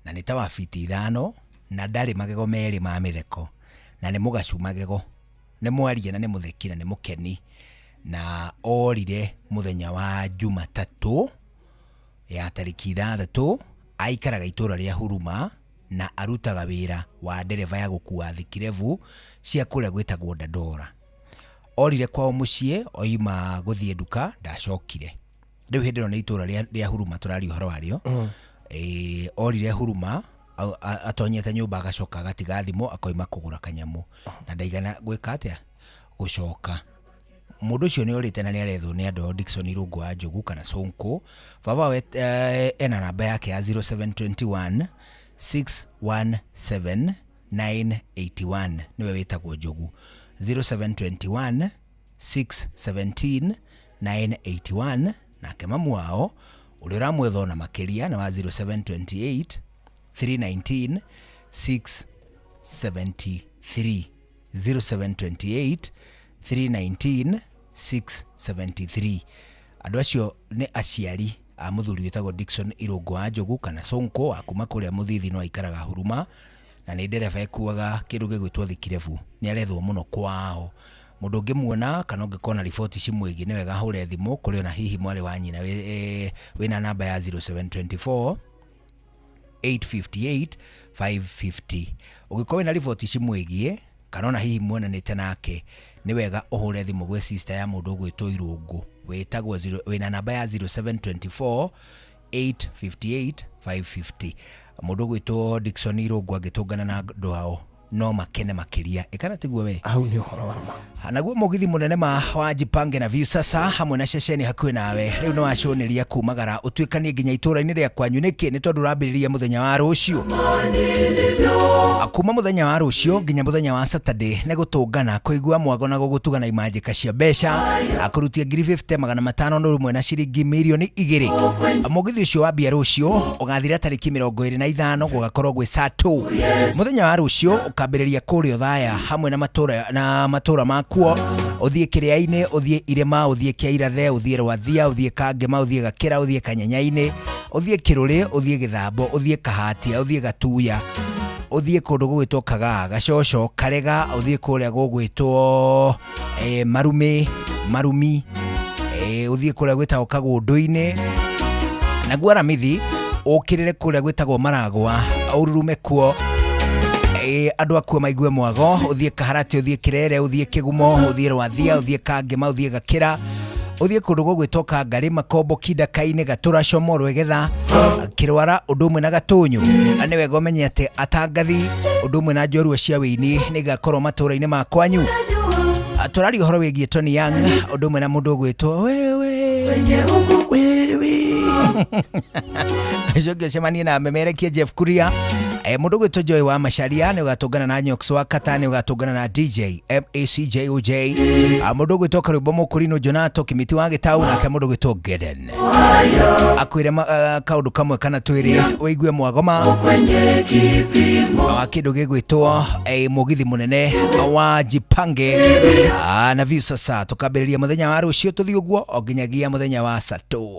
na nĩ ta wa fiti 5 na ndarĩ magego merĩ ma mĩtheko na nĩ mũgacu magego, nĩ mwarie na nĩ mũtheki na nĩ mũkeni na orire mũthenya wa Jumatatũ ya tarĩki 6. Aikaraga itũra rĩa Huruma na arutaga wĩra wa ndereba ya gũkua thikirebu cia kũrĩa gwĩtagwo Dandora. Orire kwao mũciĩ oima gũthiĩ nduka, ndacokire. Rĩu hĩndĩ ĩno nĩ itũra rĩa Huruma tũraria ũhoro warĩo. Orire Huruma atonyete nyũmba agacoka agatiga thimũ akoima kũgũra kanyamũ na ndaigana gwĩka atĩa gũcoka. Mũndũ ũcio nĩ orĩte na nĩ arethwo nĩ andũ ao Dickson Irũngũ wa Njogu kana Sonko. Baba we ena namba yake ya 0721 617 981, nĩwe wĩtagwo Njogu. 0721 617 981. Nake mamu wao ũrĩa ũramwetha ona makĩria nĩ wa 0728 319 673, 0728 319 673. Andũ acio nĩ aciari a mũthuri wĩtagwo Dickson Irũngũ wa Njogu kana Sonko wa kuma kũrĩa Mũthithi no aikaraga Huruma na nĩ ndereba ĩkuaga kĩndũ gĩgwĩtwo thikirebu. Nĩ arethwo mũno kwao. Mũndũ ũngĩmuona kana ũngĩkona riboti cimwĩgiĩ nĩ wega ahũre thimũ kũrĩ ona hihi mwarĩ wa nyina wĩna namba ya 0724 858 550. Ũngĩkorwo wĩna riboti cimwĩgiĩ kana ona hihi muonanĩte nake nĩ wega ũhũre thimũ gwĩ sister ya mũndũ ũgwĩtwo Irũngũ wĩtagwo wĩna namba ya 0724 858 550. Mũndũ ũgwĩtwo Dickson Irũngũ angĩtũngana na andũ ao no makene makĩria. Ĩkana tiguo we? Hau nĩ ũhoro wa ma. Naguo mũgithi mũnene ma wa Jipange na Viusasa hamwe na ceceni hakuhĩ nawe rĩu nĩ wacũnĩria kumagara ũtuĩkanie nginya itũra-inĩ rĩa kwanyu. Nĩkĩ? Nĩ tondũ ũrambĩrĩria mũthenya wa rũciũ. Kuma mũthenya wa rũciũ nginya mũthenya wa Saturday nĩ gũtũngana kũigua mwago na gũgũtugana imanjĩka cia mbeca akũrutia ngiri 50 501 na ciringi mirioni 2. Mũgithi ũcio wambia rũciũ ũgathira tarĩki 25 gũgakorwo gwĩ saa 2. Mũthenya wa rũciũ ũkambĩrĩria kũrĩa Othaya hamwe na matũra makuo, ũthiĩ Kĩrĩa-inĩ, ũthiĩ Irĩma, ũthiĩ Kĩairathe, ũthiĩ Rwathia, ũthiĩ Kangema, ũthiĩ Gakĩra, ũthiĩ Kanyenyainĩ, ũthiĩ Kĩrũrĩ, ũthiĩ Gĩthambo, ũthiĩ Kahatia, ũthiĩ Gatuya, ũthiĩ kũndũ gũgwĩtwo Kagaa, Gacoco, Karega, ũthiĩ kũrĩa gũgwĩtwo Marumi, ũthiĩ kũrĩa gwĩtagwo Kagũndũ-inĩ, naguo Aramithi ũkĩrĩre kũrĩa gwĩtagwo Maragwa, ũrurume kuo andũ akuo maigue mwago, ũthiĩ Kaharati, ũthiĩ Kĩrere, ũthiĩ Kĩgumo, ũthiĩ Rwathia, ũthiĩ Kangema, ũthiĩ Gakĩra, ũthiĩ kũndũ gũgwĩtwo Kangarĩ, Makombo, Kindaka-inĩ, Gatũra, Como, Rwegetha, Kĩrwara, ũndũ ũmwe na Gatũnyũ. Na nĩ wega ũmenye atĩ atangathi ũndũ ũmwe na njorua cia wĩini nĩ igakorwo matũra-inĩ ma kwanyu. Tũraria ũhoro wĩgiĩ Tony Young ũndũ ũmwe na mũndũ ũgwĩtwo wewe wewe. Ũcio ũngĩ ũcemanie na memerekie Jeff Kuria. Mũndũ ũgwĩtwo Joy wa Macharia nĩ ũgatũngana na Nyox wa Kata, nĩ ũgatũngana na DJ MACJOJ. Mũndũ ũgwĩtwo Karũmbo Mũkũrinũ Jonato Kimiti wa Gĩtau, nake mũndũ ũgwĩtwo Geden akwĩre kaũndũ kamwe kana twĩrĩ wĩigue mwagoma kwenye kipimo wa kĩndũ gĩgwĩtwo mũgithi mũnene wa Jipange na Viusasa. Tũkambĩrĩria mũthenya wa rũciũ tũthiĩ ũguo o nginyagia mũthenya wa Sato.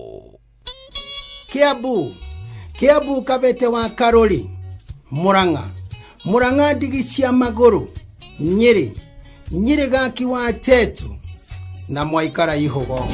Kiambu, Kiambu, Kabete wa Karori, Murang'a, Murang'a, ndigi cia magũrũ, Nyĩrĩ, Nyĩrĩ, gaki wa Tetu na mwaikara ihũgo.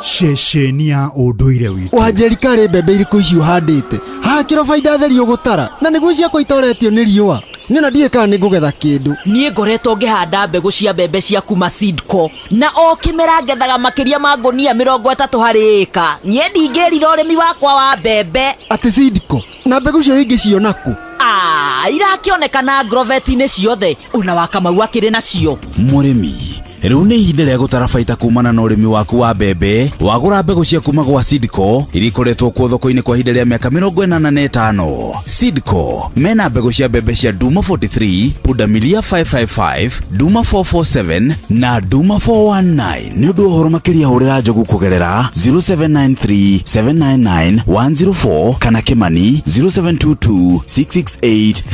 Ceceni ya ũndũire witũ. Wanjeri, karĩ mbembe irĩkũ ici ũhandĩte haha? Kĩro baida theri ũgũtara na nĩguo ciakwa itoretio nĩ riũa, niĩ na ndiũĩ kana nĩ ngũgetha kĩndũ. Niĩ ngoretwo ngĩhanda mbegũ cia mbembe cia kuma Seedco na o kĩmera ngethaga makĩria ma ngũnia 30 harĩ ĩka. Niĩ ndingĩrira ũrĩmi wakwa wa mbembe. Atĩ Seedco? Na mbegũ cio ingĩciona kũ? Ah, irakĩonekana agrovet-inĩ ciothe, ona wa Kamau akĩrĩ nacio. Mũrĩmi, rĩu nĩ ihinda rĩa gũtara baita kumana na ũrĩmi waku wa mbembe. Wagũra mbegũ cia kuma gwa Seedco iria ikoretwo kuo thoko-inĩ kwa ihinda rĩa mĩaka 85. Seedco mena mbegũ cia mbembe cia Duma 43, Pundamilia 555, Duma 447 na Duma 419. Nĩ ũndũ wa ũhoro makĩria hũrĩra Njogu kũgerera 0793 799 104 kana Kimani 0722 668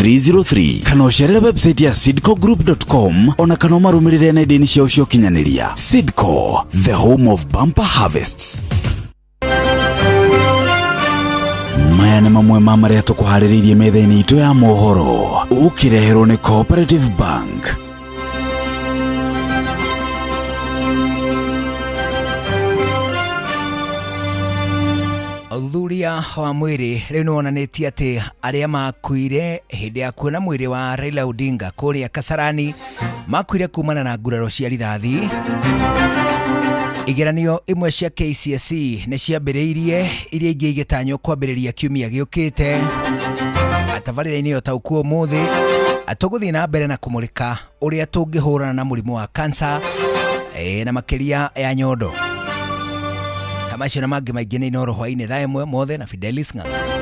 303 kana ũcerere website ya seedcogroup.com, ona kana ũmarũmĩrĩre nenda-inĩ ciao cia ũkinyanĩria. Seedco, the home of bumper harvests. Maya nĩ mamwe ma marĩa tũkũharĩrĩirie metha-inĩ itũ ya mohoro, ũkĩreherwo nĩ Cooperative Bank. Ũthuthuria wa mwĩrĩ rĩu nĩ wonanĩtie atĩ arĩa makuire hĩndĩ ya kuona mwĩrĩ wa Raila Odinga kũrĩa Kasarani makuire kumana na nguraro cia rithathi. Igeranio imwe cia KCSE nĩ ciambĩrĩirie, iria ingĩ igĩtanywo kwambĩrĩria kiumia gĩũkĩte. Atabarĩra-inĩ ũtaũku ũmũthĩ tũgũthiĩ na mbere na kũmũrĩka ũrĩa tũngĩhũrana na mũrimũ wa kansa na makĩria ya nyondo. Macio na mangĩ maingĩ nĩ Inooro hwainĩ thaa 1 mothe na Fidelis Ng'ang'a.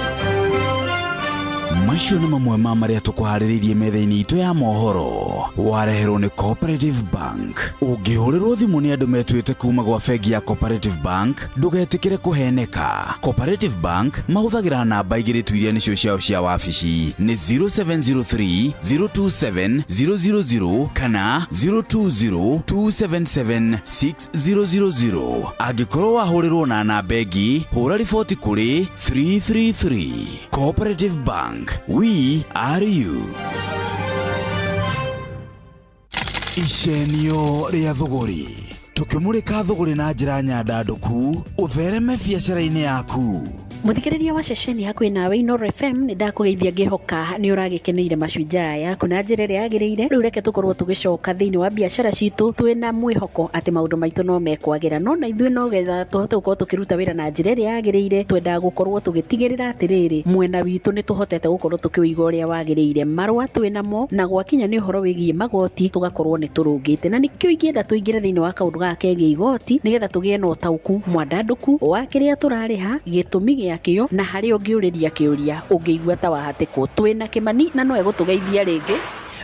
Macio nĩ mamwe ma marĩa tũkũharĩrĩirie metha-inĩ itũ ya mohoro, wareherwo nĩ Cooperative Bank. Ũngĩhũrĩrwo thimũ nĩ andũ metuĩte kuma gwa bengi ya Cooperative Bank, ndũgetĩkĩre kũheneka. Cooperative Bank mahũthagĩra namba igĩrĩ tu iria nĩcio ciao cia wabici, nĩ 0703 027 000 kana 020 277 6000. Angĩkorwo wahũrĩrwo na namba ĩngĩ, hũra riboti kũrĩ 333. Cooperative Bank, we are you. Icenio rĩa thũgũrĩ, tũkĩmũrĩka thũgũrĩ na njĩra nyandandũku ũthereme biacara-inĩ yaku. Muthikiriria wa ceceni hakuhĩ nawe Inooro FM, nĩ ndakũgeithia ngĩhoka nĩ ũragĩkeneire Mashujaa yaku na njĩra ĩrĩa yagĩrĩire. Rĩu reke tũkorwo tũgĩcoka thĩinĩ wa biacara citũ twĩna mwĩhoko atĩ maũndũ maitũ no mekwagĩra, no na ithuĩ no getha tũhote gũkorwo tũkĩruta wĩra na njĩra ĩrĩa yagĩrĩire, twendaga gũkorwo tũgĩtigĩrĩra atĩrĩrĩ, mwena witũ nĩ tũhotete gũkorwo tũkĩũiga ũrĩa wagĩrĩire, marũa twĩnamo, na gwakinya nĩ ũhoro wĩgiĩ magoti tũgakorwo nĩ tũrũngĩte. Na nĩkĩo ingĩenda tũingĩre thĩinĩ wa kaũndũ gaka kegiĩ igoti, nĩgetha tũgĩe na ũtaũku mwandandũku wa kĩrĩa tũrarĩha, gĩtũmi gĩakĩo, na harĩa ũngĩũrĩria kĩũria ũngĩigua ta wahatĩkwo. Twĩna Kĩmani na no egũtũgeithia rĩngĩ.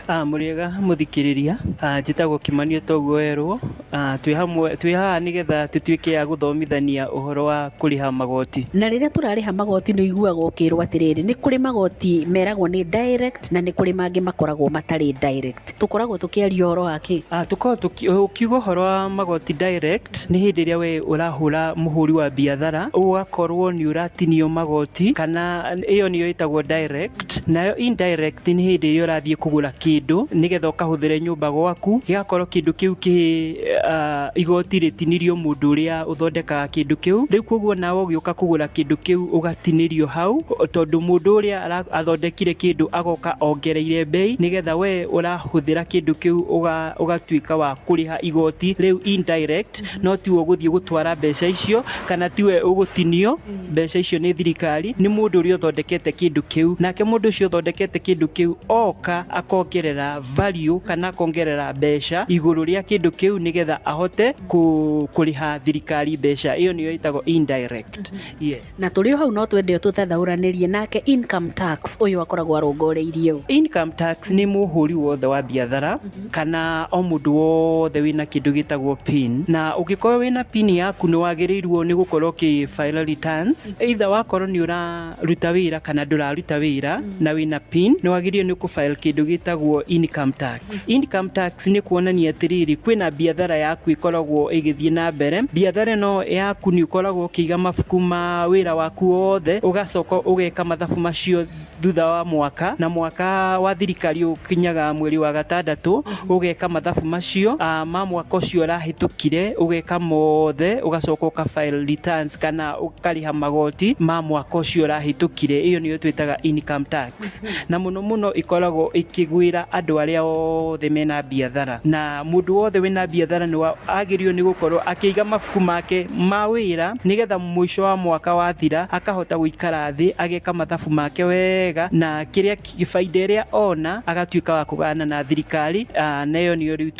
Mũrĩega mũthikĩrĩria, njĩtagwo Kĩmani toguo werwo. Twĩ hamwe, twĩ haha nĩgetha tũtuĩke a gũthomithania ũhoro wa kũrĩha magoti. Na rĩrĩa tũrarĩha magoti, nĩ ũiguaga ũkĩrwo atĩrĩrĩ, nĩ kũrĩ magoti meragwo nĩ direct na nĩ kũrĩ mangĩ makoragwo matarĩ direct. Tũkoragwo tũkĩaria ũhoro wa kĩ? Tũkoragwo ũkiuga ũhoro wa magoti direct nĩ hĩndĩ ĩrĩa we ũrahũra mũhũri wa biathara, ũgakorwo nĩ ũratinio magoti, kana ĩyo nĩyo ĩtagwo direct. Nayo indirect nĩ hĩndĩ ĩrĩa ũrathiĩ kũgũra kĩndũ nĩgetha ũkahũthĩre nyũmba gwaku, gĩgakorwo kĩndũ kĩu kĩ igoti rĩtinirio mũndũ ũrĩa ũthondekaga kĩndũ kĩu. Rĩu koguo nawe ũgĩũka kũgũra kĩndũ kĩu ũgatinĩrio hau, tondũ mũndũ ũrĩa athondekire kĩndũ agoka ongereire bei, nĩgetha we ũrahũthĩra kĩndũ kĩu ũgatuĩka wa kũrĩha igoti rĩu indirect. No tiwe ũgũthiĩ gũtwara mbeca icio, kana tiwe ũgũtinio mbeca icio nĩ thirikari, nĩ mũndũ ũrĩa ũthondekete kĩndũ kĩu. Nake mũndũ ũcio ũthondekete kĩndũ kĩu oka akongerera akongerera value kana akongerera mbeca igũrũ rĩa kĩndũ kĩu nĩgetha ahote kũrĩha thirikari mbeca. Ĩyo nĩyo ĩtagwo indirect. Yes. Na tũrĩ o hau no twende ũtũthathaũranĩrie nake income tax ũyũ akoragwo arongoreirie ũ? Income tax nĩ mũhũri wothe wa biathara kana o mũndũ wothe wĩna kĩndũ gĩtagwo PIN, na ũngĩkorwo wĩna PIN yaku nĩ wagĩrĩirwo nĩ gũkorwo ũkĩ file returns, either wakorwo nĩ ũraruta wĩra kana ndũraruta wĩra na wĩna PIN nĩ wagĩrĩirwo nĩ kũ file kĩndũ gĩtagwo income tax. Income tax nĩ kuonania atĩrĩrĩ, kwĩna biathara yaku ĩkoragwo ĩgĩthiĩ na mbere, biathara ĩno yaku nĩ ũkoragwo ũkĩiga mabuku ma wĩra waku wothe, ũgacoka ũgeka mathabu macio thutha wa mwaka, na mwaka wa thirikari ũkinyaga mweri wa gatandatũ, ũgeka mathabu macio ma mwaka ũcio ũrahĩtũkire, ũgeka mothe, ũgacoka ũka file returns kana ũkarĩha magoti ma mwaka ũcio ũrahĩtũkire. Ĩyo nĩyo twĩtaga income tax, na mũno mũno ĩkoragwo ĩkĩgwĩra andũ arĩa othe mena biathara, na mũndũ wothe wĩna biathara nĩ agĩrĩirwo nĩ gũkorwo akĩiga mabuku make ma wĩra nĩgetha mũico wa mwaka wathira akahota gũikara thĩ ageka mathabu make wega, na kĩrĩa baida ĩrĩa ona agatuĩka wa kũgana na thirikari, na ĩyo nĩyo rĩu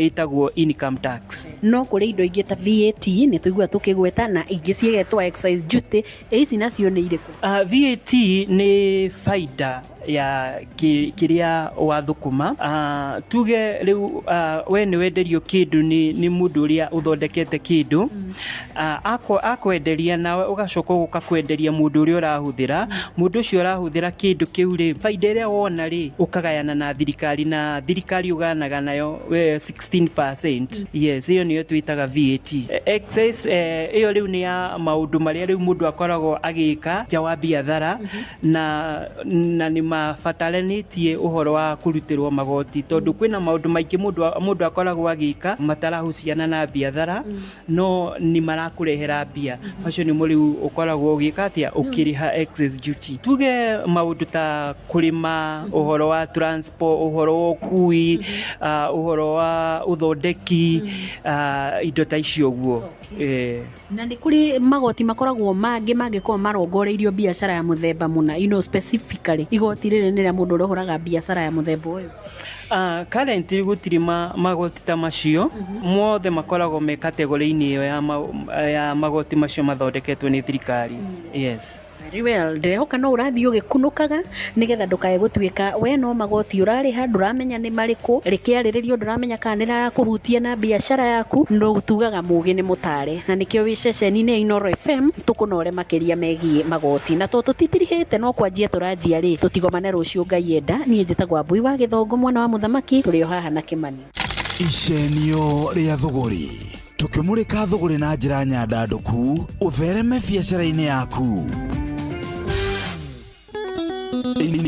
ĩtagwo income tax. No kũrĩ indo ingĩ ta VAT nĩ tũigua tũkĩgweta, na ingĩ ciĩgetwo excise duty, ici nacio nĩ irĩkũ? VAT nĩ baida ya kĩrĩa wathũkũma. Tuge rĩu we nĩ wenderio kĩndũ nĩ mũndũ ũrĩa ũthondekete kĩndũ, akwenderia nawe ũgacoka ũgoka kwenderia mũndũ ũrĩa ũrahũthĩra, mũndũ ũcio ũrahũthĩra kĩndũ kĩu rĩ, baida ĩrĩa wona rĩ ũkagayana na thirikari, na thirikari ũgayanaga nayo 16%. Yes, ĩyo nĩyo twĩtaga VAT. Excise ĩyo rĩu nĩ ya maũndũ marĩa rĩu mũndũ akoragwo agĩka nja wa biathara, na nĩ mabataranĩtie ũhoro wa kũrutĩrwo magoti, tondũ kwĩna maũndũ maingĩ mũndũ akoragwo agĩka matarahuciana na biathara, no nĩ marakũrehera mbia, macio nĩmo rĩu ũkoragwo ũgĩka atĩa, ũkĩrĩha excise duty. Tuge maũndũ ta kũrĩma, ũhoro wa transport, ũhoro wa ũkui, ũhoro wa ũthondeki, indo ta icio ũguo. Na nĩ kũrĩ magoti makoragwo mangĩ mangĩkorwo marongoreirio biacara ya mũthemba mũna, you know, specifically igoti rĩrĩ nĩ rĩa mũndũ ũrĩa ũhũraga biacara ya mũthemba ũyũ? Currently gũtirĩ magoti ta macio, mothe makoragwo me kategori-inĩ ĩyo ya magoti macio mathondeketwo nĩ thirikari. Yes. Very well. Ndĩrehoka no ũrathiĩ ũgĩkunũkaga nĩgetha ndũkae gũtuĩka we no magoti ũrarĩha ndũramenya nĩ marĩkũ, rĩkĩarĩrĩrio ndũramenya kana nĩrĩrakũhutia na biacara yaku. No tugaga mũgĩ nĩ mũtare, na nĩkĩo wĩ ceceni-inĩ ya Inooro FM tũkũnore makĩria megiĩ magoti, na to tũtitirihĩte no kwanjia tũranjia rĩ, tũtigomane rũciũ Ngai enda. Niĩ njĩtagwo Wambui wa Gĩthongo mwana wa mũthamaki, tũrĩ o haha na Kĩmani. Icenio rĩa thũgũrĩ, tũkĩmũrĩka thũgũrĩ na njĩra nyandandũku ũthereme biacara-inĩ yaku.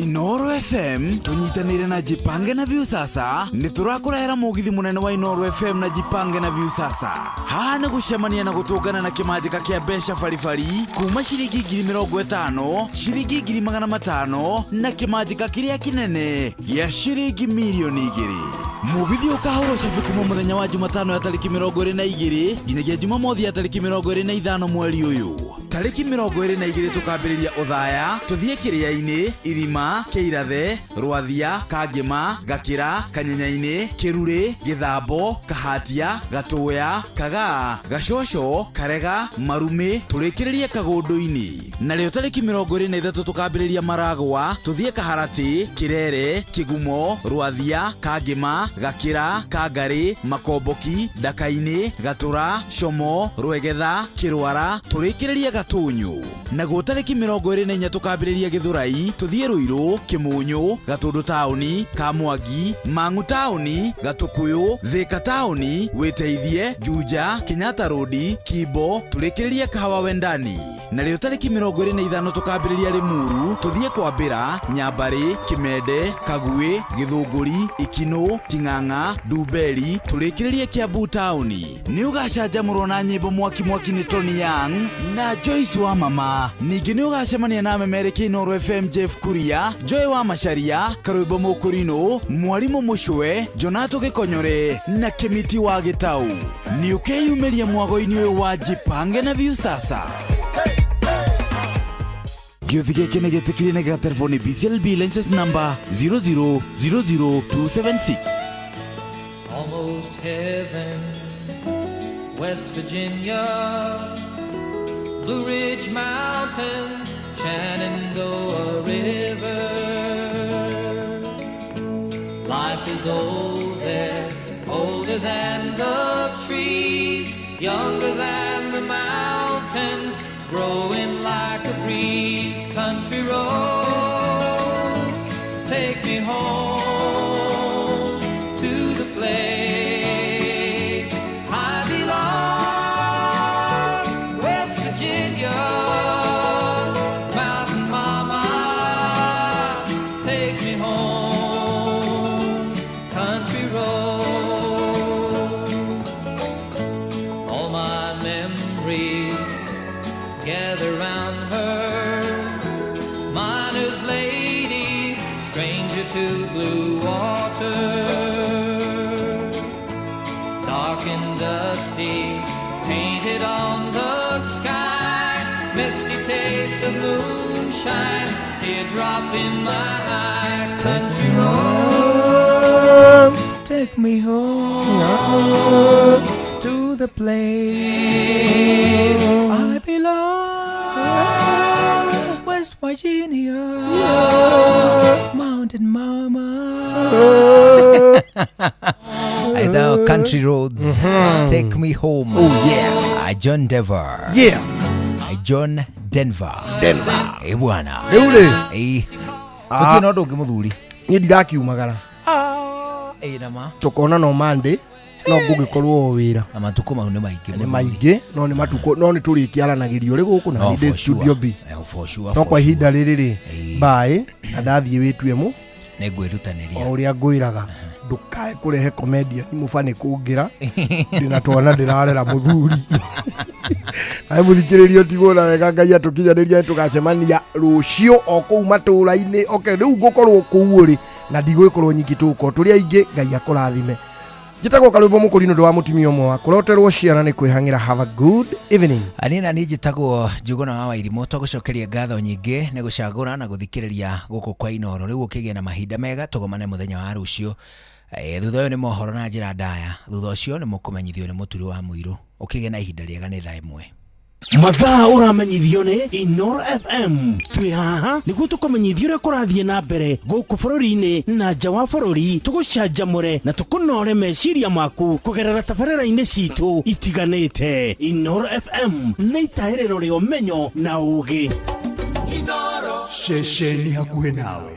Inooro FM tũnyitanĩire na Jipange na Viusasa nĩ tũrakũrehera mũgithi mũnene wa Inooro FM na Jipange na Viusasa. Haha nĩ gũcemania na gũtũngana na kĩmanjĩka kĩa mbeca baribari kuma ciringi 50,000, ciringi 500,000 na kĩmanjĩka kĩrĩa kĩnene gĩa ciringi 2,000,000. Mũgithi ũkahũrwo cabi kuma mũthenya wa Jumatano ya tarĩki 22 nginyagia Jumamothi ya tarĩki 25 mweri ũyũ. Tarĩki 22 tũkambĩrĩria Othaya, tũthiĩ Kĩrĩa-inĩ, Irima, Kĩirathe, Rwathia, Kangĩma, Gakĩra, Kanyenya-inĩ, Kĩrurĩ, Gĩthambo, Kahatia, Gatũya, Kagaa, Gacoco, Karega, Marumĩ, tũrĩkĩrĩrie Kagũndũ-inĩ. Narĩo tarĩki 23 tũkambĩrĩria Maragwa, tũthiĩ Kaharatĩ, Kĩrere, Kĩgumo, Rwathia, Kangĩma, Gakĩra, Kangarĩ, Makomboki, Ndaka-inĩ, Gatũra, Como, Rwegetha, Kĩrwara, tũrĩkĩrĩrie Gatũnyũ. Naguo tarĩki 24 tũkambĩrĩria Gĩthũrai, tũthiĩ Rũirũ, Kĩmũnyũ, Gatũndũ taũni, Kamwangi, Mang'u taũni, Gatũkũyũ, Thĩka taũni, Wĩteithie, Juja, Kenyatta Road, Kimbo, tũrĩkĩrĩrie Kahawa Wendani. Narĩo tarĩki 25 tũkambĩrĩria Rĩmuru, tũthiĩ Kwambĩra, Nyambarĩ, Kĩmende, Kaguĩ, Gĩthũngũri, Ikinũ, Ting'ang'a, Ndumberi, tũrĩkĩrĩrie Kiambu taũni. Nĩ ũgacanjamũrwo na nyĩmbo mwaki mwaki nĩ Tony Young na Joyce wa Mama. Ningĩ nĩ ũgacemania na memerekia Inooro FM Jeff Kuria, Joy wa Macharia, Karwĩmbo Mũkũrinũ, Mwarimũ Mũcwe, Jonato Gĩkonyore na Kĩmiti wa Gĩtau. Nĩ ũkeyumĩria mwago-inĩ ũyũ wa Jipange na Viusasa. Gĩũthi gĩkĩ nĩ gĩtĩkĩrie na gĩgaterebo nĩ BCLB license number 0000276. Almost heaven, West Virginia, Blue Ridge Mountains, Shenandoah River. Life is old there, older than the trees, younger than the mountains, growing like a breeze. Country roads, take me home to the place I belong, West Virginia, Mountain Mama, take me home, country roads. All my memories gather round her, miner's lady, stranger to blue water, dark and dusty, painted on the sky, misty taste of moonshine, teardrop in my eye, country roads. Take me home to the place I belong, West Virginia, Mountain Mama. Aitao Country Roads, Take Me Home. Oh, yeah. John Denver. Yeah. John Denver. Denver. Eh bwana. Rĩu rĩ. Eh. Tũtirĩ na ũndũ ũngĩ mũthuri. Niĩ ndirakiumagara. Ĩ nama. Tũkona no Monday no ngũgĩkorwo o wĩra. Na matukũ mau nĩ maingĩ. Nĩ maingĩ no nĩ matukũ no nĩ tũrĩkĩaranagĩrio rĩ gũkũ na No, nĩ ndĩ for sure. studio B. Eh, for sure, No for kwa ihinda rĩrĩ rĩ mbaĩ na ndathiĩ wĩtue mũ Nĩ ngwĩrutanĩria. o ũrĩa ngwĩraga ndũkae kũrehe comedian mũbani kũngĩra ndĩna twana ndĩrarera mũthuri ae mũthikĩrĩrio tigwo na wega ngai atũkinyanĩria tũgacemania rũciũ o kũu matũũra-inĩ okay rĩu ngũkorwo kũu ũrĩ na ndigũgĩkorwo nyingĩ tũgũkorwo tũrĩ aingĩ ngai akũrathime njĩtagwo karwĩmbo mũkũrinũ ndũ wa mũtumia ũmwe wa kũroterwo ciana nĩ kwĩhang'ĩra have a good evening. Niĩ na niĩ njĩtagwo Njuguna wa Wairimũ tũgũcokeria ngatho nyingĩ nĩ gũcagũra na gũthikĩrĩria gũkũ kwa Inoro rĩu ũkĩgĩe na mahinda mega tũgomane mũthenya wa rũciũ. Thutha ũyũ nĩ mohoro na njĩra ndaya thutha ũcio nĩ mũkũmenyithio nĩ mũturi wa mũirũ ũkĩgĩe na ihinda rĩega nĩ thaa 1. Mathaa ũramenyithio nĩ Inoro FM twĩ haha nĩguo tũkũmenyithia ũrĩa kũrathiĩ na mbere gũkũ bũrũri-inĩ na nja wa bũrũri tũgũcanjamũre na tũkũnore meciria maku kũgerera tabarĩra-inĩ citũ itiganĩte. Inoro FM nĩ itahĩrĩro rĩa ũmenyo na ũũgĩ. Ceceni hakuhĩ nawe.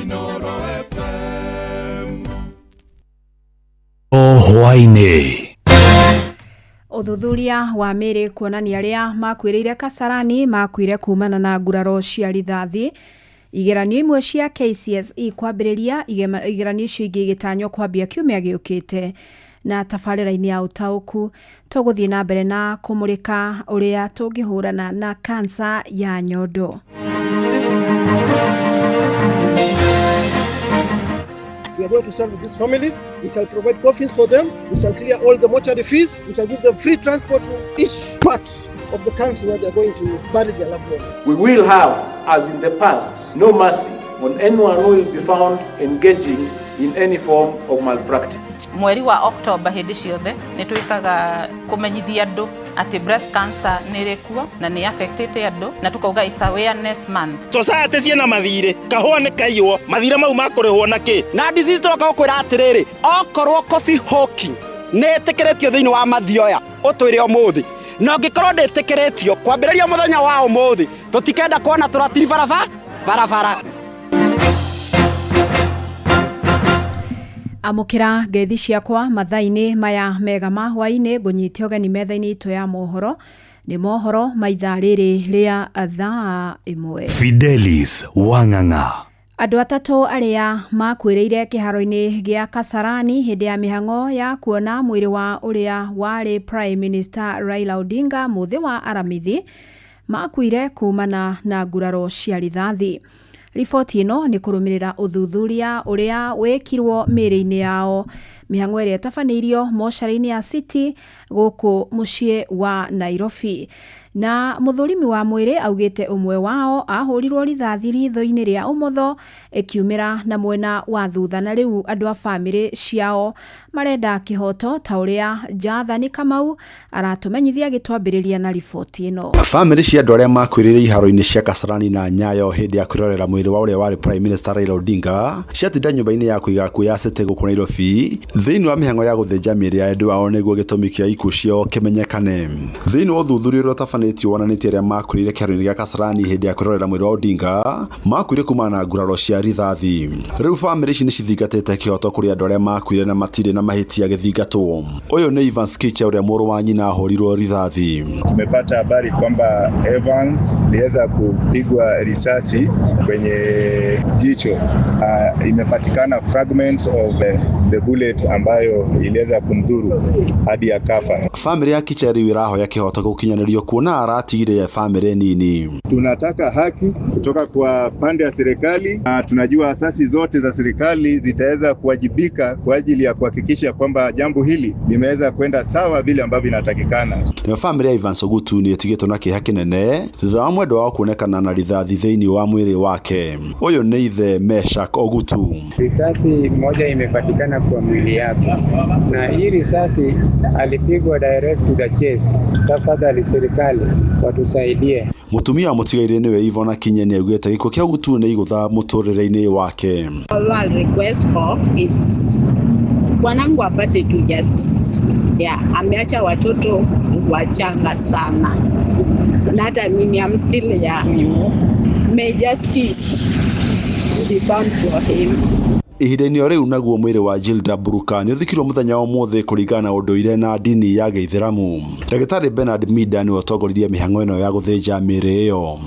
Inoro FM. O hwaĩ-inĩ. Ũthuthuria wa mĩĩrĩ kuonania arĩa makuĩrĩire Kasarani makuire kumana na nguraro cia rithathi. Igeranio imwe cia KCSE kwambĩrĩria, igeranio icio ingĩ igĩtanywo kwambia kiumia gĩũkĩte. Na tabarĩra-inĩ ya ũtaũku tũgũthiĩ na mbere na kũmũrĩka ũrĩa tũngĩhũrana na kansa ya nyondo. We are going to stand with these families. We shall provide coffins for them. We shall clear all the mortuary fees. We shall give them free transport to each part of the country where they are going to bury their loved ones. We will have, as in the past, no mercy on anyone who will be found engaging in any form of malpractice. Mweri wa Oktoba hĩndĩ ciothe nĩ twĩkaga kũmenyithia andũ atĩ breast cancer nĩ ĩrĩ kuo na nĩ affectĩte andũ na tũkauga it's awareness month. Society ciĩna mathirĩ kahũa nĩ kaiywo mathirĩ mau makũrĩhwo na kĩ na disease tũroka gũkwĩra atĩrĩrĩ okorwo coffee hawking nĩ ĩtĩkĩrĩtio thĩinĩ wa mathioya ũtwĩre ũmũthĩ na ũngĩkorwo ndĩtĩkĩrĩtio kwambĩrĩria mũthenya wa ũmũthĩ tũtikenda kuona tũratiri barabara barabara. Amũkĩra ngeithi ciakwa mathaa-inĩ maya mega ma hwaĩ-inĩ ngũnyite ũgeni metha-inĩ itũ ya mohoro nĩ mohoro ma ithaa rĩrĩ rĩa thaa 1. Fidelis Wang'ang'a. Andũ atatũ arĩa makuĩrĩire kĩharo-inĩ gĩa Kasarani hĩndĩ ya mĩhang'o ya kuona mwĩrĩ wa ũrĩa warĩ Prime Minister Raila Odinga mũthĩ wa Aramithi makuire kumana na nguraro cia rithathi. Riboti ĩno nĩ kũrũmĩrĩra ũthuthuria ũrĩa wĩkirwo mĩĩrĩ-inĩ yao. Mĩhang'o ĩrĩa ĩtabanĩirio mocarĩ-inĩ ya City gũkũ mũciĩ wa Nairobi. Na mũthũrimi wa mwĩrĩ augĩte ũmwe wao ahũrirwo rithathi ritho-inĩ rĩa ũmotho ĩkiumĩra na mwena wa thutha, na rĩu andũ a bamĩrĩ ciao marenda kĩhoto ta ũrĩa Jathani Kamau aratũmenyithia agĩtwambĩrĩria na riboti ĩno. Bamĩrĩ cia andũ arĩa makuĩrĩire iharo-inĩ cia Kasarani na Nyayo hĩndĩ ya kwĩrorera mwĩrĩ wa ũrĩa warĩ Prime Minister Raila Odinga ciatinda nyũmba-inĩ ya kũiga akuũ ya City gũkũ Nairobi thĩinĩ wa mĩhang'o ya gũthĩnja mĩĩrĩ ya endwa ao nĩguo gĩtũmi kĩa ikuũ ciao kĩmenyekane. Thĩinĩ wa ũthuthuria ũrĩa ũtabanĩtio wonanĩtie arĩa makuĩrĩire kĩharo-inĩ gĩa Kasarani hĩndĩ ya kwĩrorera mwĩrĩ wa Odinga makuire kumana na nguraro cia rithathi. Rĩu bamĩrĩ ici nĩcithingatĩte kĩhoto kũrĩ andũ arĩa makuire na matirĩ na mahĩtia gĩthingatwo. Ũyũ nĩ Evans Kicha ũrĩa mũrũ wa nyina ahũrirwo rithathi. Tumepata habari kwamba Evans aliweza kupigwa risasi kwenye jicho. Imepatikana fragments of the bullet ambayo iliweza kumdhuru hadi akafa. Bamĩrĩ ya Kicha rĩu ĩrahoya kĩhoto gũkinyanĩrio kuona aratigire bamĩrĩ nini. Tunataka haki kutoka kwa pande ya serikali, na tunajua asasi zote za serikali zitaweza kuwajibika kwa ajili ya kuhakikisha kwamba jambo hili limeweza kwenda sawa vile ambavyo inatakikana. Nayo bamĩrĩ ya Evans Ogutu nĩ ĩtigĩtwo na kĩeha kĩnene thutha wa mwendwa wao kuonekana na rithathi thĩinĩ wa mwĩrĩ wake. Ũyũ nĩ ithe Meshak Ogutu. Risasi moja imepatikana kwa mwili yake, na hii risasi alipigwa direct to the chest. Tafadhali serikali watusaidie. Mũtumia wa mũtigairĩ nĩwe Ivona Kinye nĩaugĩte gĩkuũ kĩa Ogutu nĩ igũtha mũtũrĩre-inĩ wake. All I'll request for is bwanangu apate tu justice. Yeah, ameacha watoto wachanga sana, na hata mimi I'm still young. May justice be found for him. Ihinda-inĩ o rĩu naguo mwĩrĩ wa Gilda Buruka nĩ ũthikirwo mũthenya wa ũmũthĩ kũringana na ũndũire na ndini ya Gĩithĩramu. Ndagĩtarĩ Bernard Mida nĩwe ũtongoririe mĩhang'o ĩno ya gũthĩnja mĩĩrĩ ĩyo.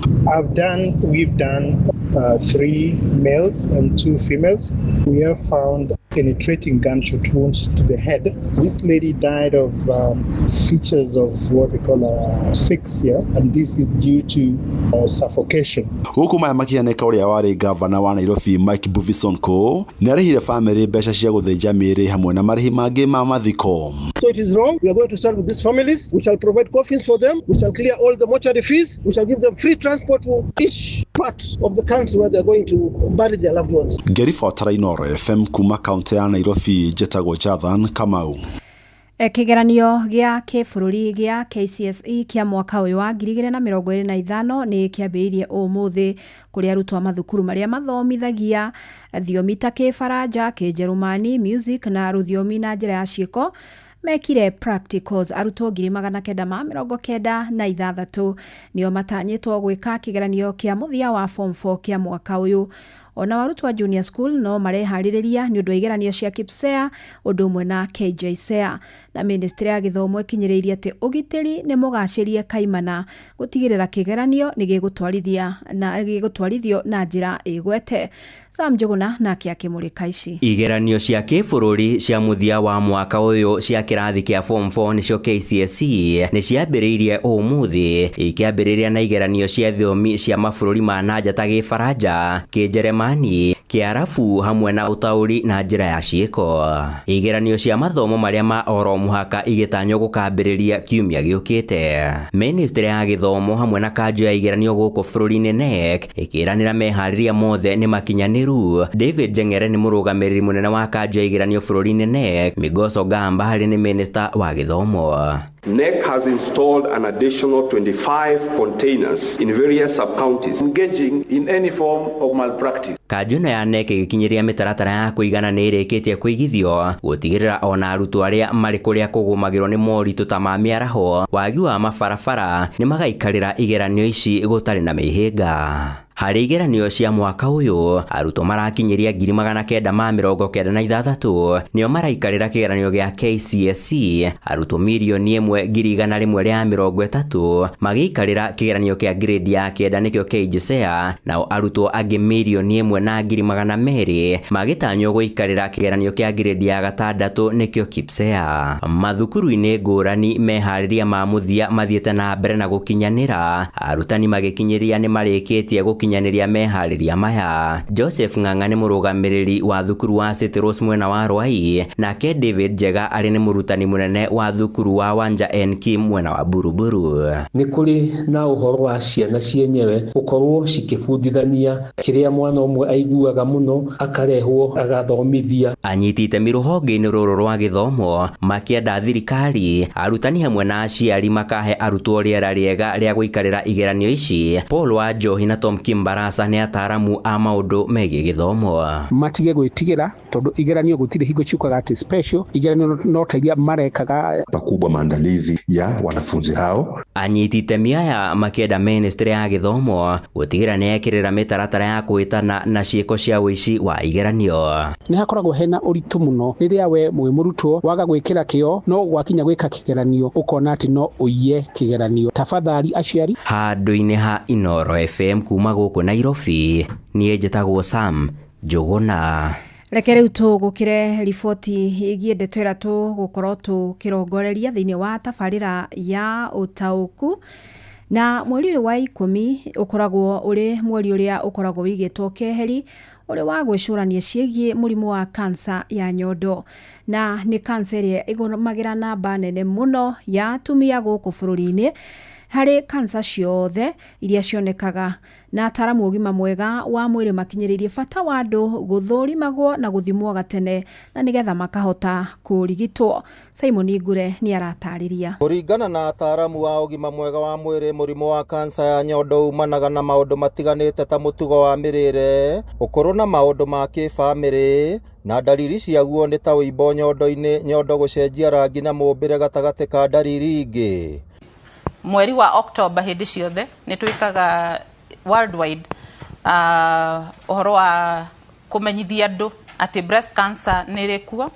We've done 3 males and 2 females. We have found penetrating gunshot wounds to the head. This lady died of features of what we call asphyxia, and this is due to suffocation. Gũkũ maya makĩhanĩka ũrĩa warĩ gavana wa Nairobi Mike Mbuvi Sonko nĩarĩhire bamĩrĩ mbeca cia gũthĩnja mĩĩrĩ hamwe na marĩhi mangĩ ma mathiko. So it is wrong. We are going to start with these families. We shall provide coffins for them. We shall clear all the mortuary fees. We shall give them free transport to each part of the country where they are going to bury their loved ones. Ngĩribotera Inooro FM kuma kaunti ya Nairobi, njĩtagwo Jathan Kamau. Kĩgeranio gĩa kĩbũrũri gĩa KCSE kĩa mwaka ũyũ wa 2025 nĩ kĩambĩrĩirie ũmũthĩ kũrĩ arutwo a mathukuru marĩa mathomithagia thiomi ta Kĩbaranja, Kĩnjerumani, music na rũthiomi na njĩra ya ciĩko mekire practicals. Arutwo 996 nĩo matanyĩtwo gwĩka kĩgeranio kĩa mũthia wa form 4 kĩa mwaka ũyũ. Ona arutwo a junior school no mareharĩrĩria nĩ ũndũ wa igeranio cia KPSEA ũndũ ũmwe na KJSEA. Na ministry ya gĩthomo ĩkinyĩrĩirie atĩ ũgitĩri nĩ mũgacĩrie kaimana gũtigĩrĩra kĩgeranio nĩ gĩgũtwarithio na njĩra ĩgwete. Sam Njuguna nake akĩmũrĩka ici. Igeranio cia kĩbũrũri cia mũthia wa mwaka ũyũ cia kĩrathi kĩa form 4 nĩcio KCSE nĩ ciambĩrĩirie ũmũthĩ, ikĩambĩrĩria na igeranio cia thiomi cia mabũrũri ma na nja ta Gĩbaranja, Kĩnjeremani, Kĩarabu hamwe na ũtaũri na njĩra ya ciĩko. Igeranio cia mathomo marĩa ma oro mũhaka igĩtanywo gũkambĩrĩria kiumia gĩũkĩte. Ministry ya gĩthomo hamwe na kanjũ ya igeranio gũkũ bũrũri-inĩ KNEC ĩkĩranĩra meharĩria mothe nĩ makinyanĩru. David Njeng'ere nĩ mũrũgamĩrĩri mũnene wa kanjũ ya igeranio bũrũri-inĩ KNEC. Migoso Gamba harĩ nĩ minister wa gĩthomo. KNEC has installed an additional 25 containers in various sub-counties engaging in any form of malpractice. Kanjũ ĩno ya KNEC ĩgĩkinyĩria mĩtaratara ya kũigana nĩ ĩrĩkĩtie kũigithio gũtigĩrĩra ona arutwo arĩa marĩ kũrĩa kũgũmagĩrwo nĩ moritũ ta ma mĩaraho, wagi wa mabarabara nĩ magaikarĩra igeranio ici gũtarĩ na mĩhĩnga. Harĩ igeranio cia mwaka ũyũ arutwo marakinyĩria 996 nĩo maraikarĩra kĩgeranio gĩa KCSE, arutwo 1,130,000 magĩikarĩra kĩgeranio kĩa grade ya 9 nĩkĩo KJSEA, nao arutwo angĩ 1,200,000 magĩtanywo gũikarĩra kĩgeranio kĩa grade ya 6 nĩkĩo KPSEA. Mathukuru-inĩ ngũrani meharĩria ma mũthia mathiĩte na mbere na gũkinyanĩra, arutani magĩkinyĩria nĩ marĩkĩtie gũkinyĩria gũkinyanĩria meharĩria maya. Joseph Ng'ang'a nĩ mũrũgamĩrĩri wa thukuru wa City Rose mwena wa Ruai, nake David Njega arĩ nĩ mũrutani mũnene wa thukuru wa Wanja N Kim mwena wa Buruburu. Nĩ kũrĩ na ũhoro wa ciana cienyewe gũkorwo cikĩbundithania kĩrĩa mwana ũmwe aiguaga mũno akarehwo agathomithia. Anyiti itemi rũhonge-inĩ rũrũ rwa gĩthomo makĩenda thirikari, arutani hamwe na aciari makahe arutwo rĩera rĩega rĩa gũikarĩra igeranio ici. Paul wa Njohi na Tom Kimbarasa nĩ ataaramu a maũndũ megiĩ gĩthomo. Matige gwĩtigĩra tondũ igeranio gũtirĩ hingo ciukaga atĩ special igeranio no ta iria marekaga. Pakubwa maandalizi ya wanafunzi hao. Anyiti itemi aya makĩenda ministry ya gĩthomo gũtigĩra nĩ yekĩrĩra mĩtaratara ya kũhĩtana na ciĩko cia ũici wa igeranio. Nĩ hakoragwo hena ũritũ mũno rĩrĩa we mwĩ mũrutwo waga gwĩkĩra kĩo no gwakinya gwĩka kĩgeranio ũkona atĩ no ũiye kĩgeranio. Tafadhali aciari. Handũ-inĩ ha Inooro FM kuma gũkũ Nairobi, niĩ njĩtagwo Sam Njũgũna. Reke rĩu tũgũkĩre riboti ĩgiĩ ndeto ĩrĩa tũgũkorwo tũkĩrongoreria thĩinĩ wa tabarĩra ya ũtaũku. Na mweri ũyũ wa 10 ũkoragwo ũrĩ mweri ũrĩa ũkoragwo wĩigĩtwo keheri ũrĩ wa gwĩcũrania ciĩgiĩ mũrimũ wa kansa ya nyondo, na nĩ kansa ĩrĩa ĩgũmagĩra namba nene mũno ya atumia gũkũ bũrũri-inĩ harĩ kansa ciothe iria cionekaga. Na ataaramu ũgima mwega wa mwĩrĩ makinyĩrĩirie bata wa andũ gũthũrimagwo na gũthimwo gatene na nĩgetha makahota kũrigitwo. Simon Ngure nĩ aratarĩria. Kũringana na ataaramu wa ũgima mwega wa mwĩrĩ, mũrimũ wa kansa ya nyondo umanaga na maũndũ matiganĩte ta mũtugo wa mĩrĩre, ũkũrũ na maũndũ ma kĩbamĩrĩ, na ndariri ciaguo nĩ ta ũimbo nyondo-inĩ, nyondo gũcenjia rangi na mũmbĩre gatagatĩ ka ndariri ingĩ. Mweri wa October hĩndĩ ciothe nĩ twĩkaga worldwide ũhoro wa kũmenyithia andũ atĩ breast cancer nĩ ĩrĩ kuo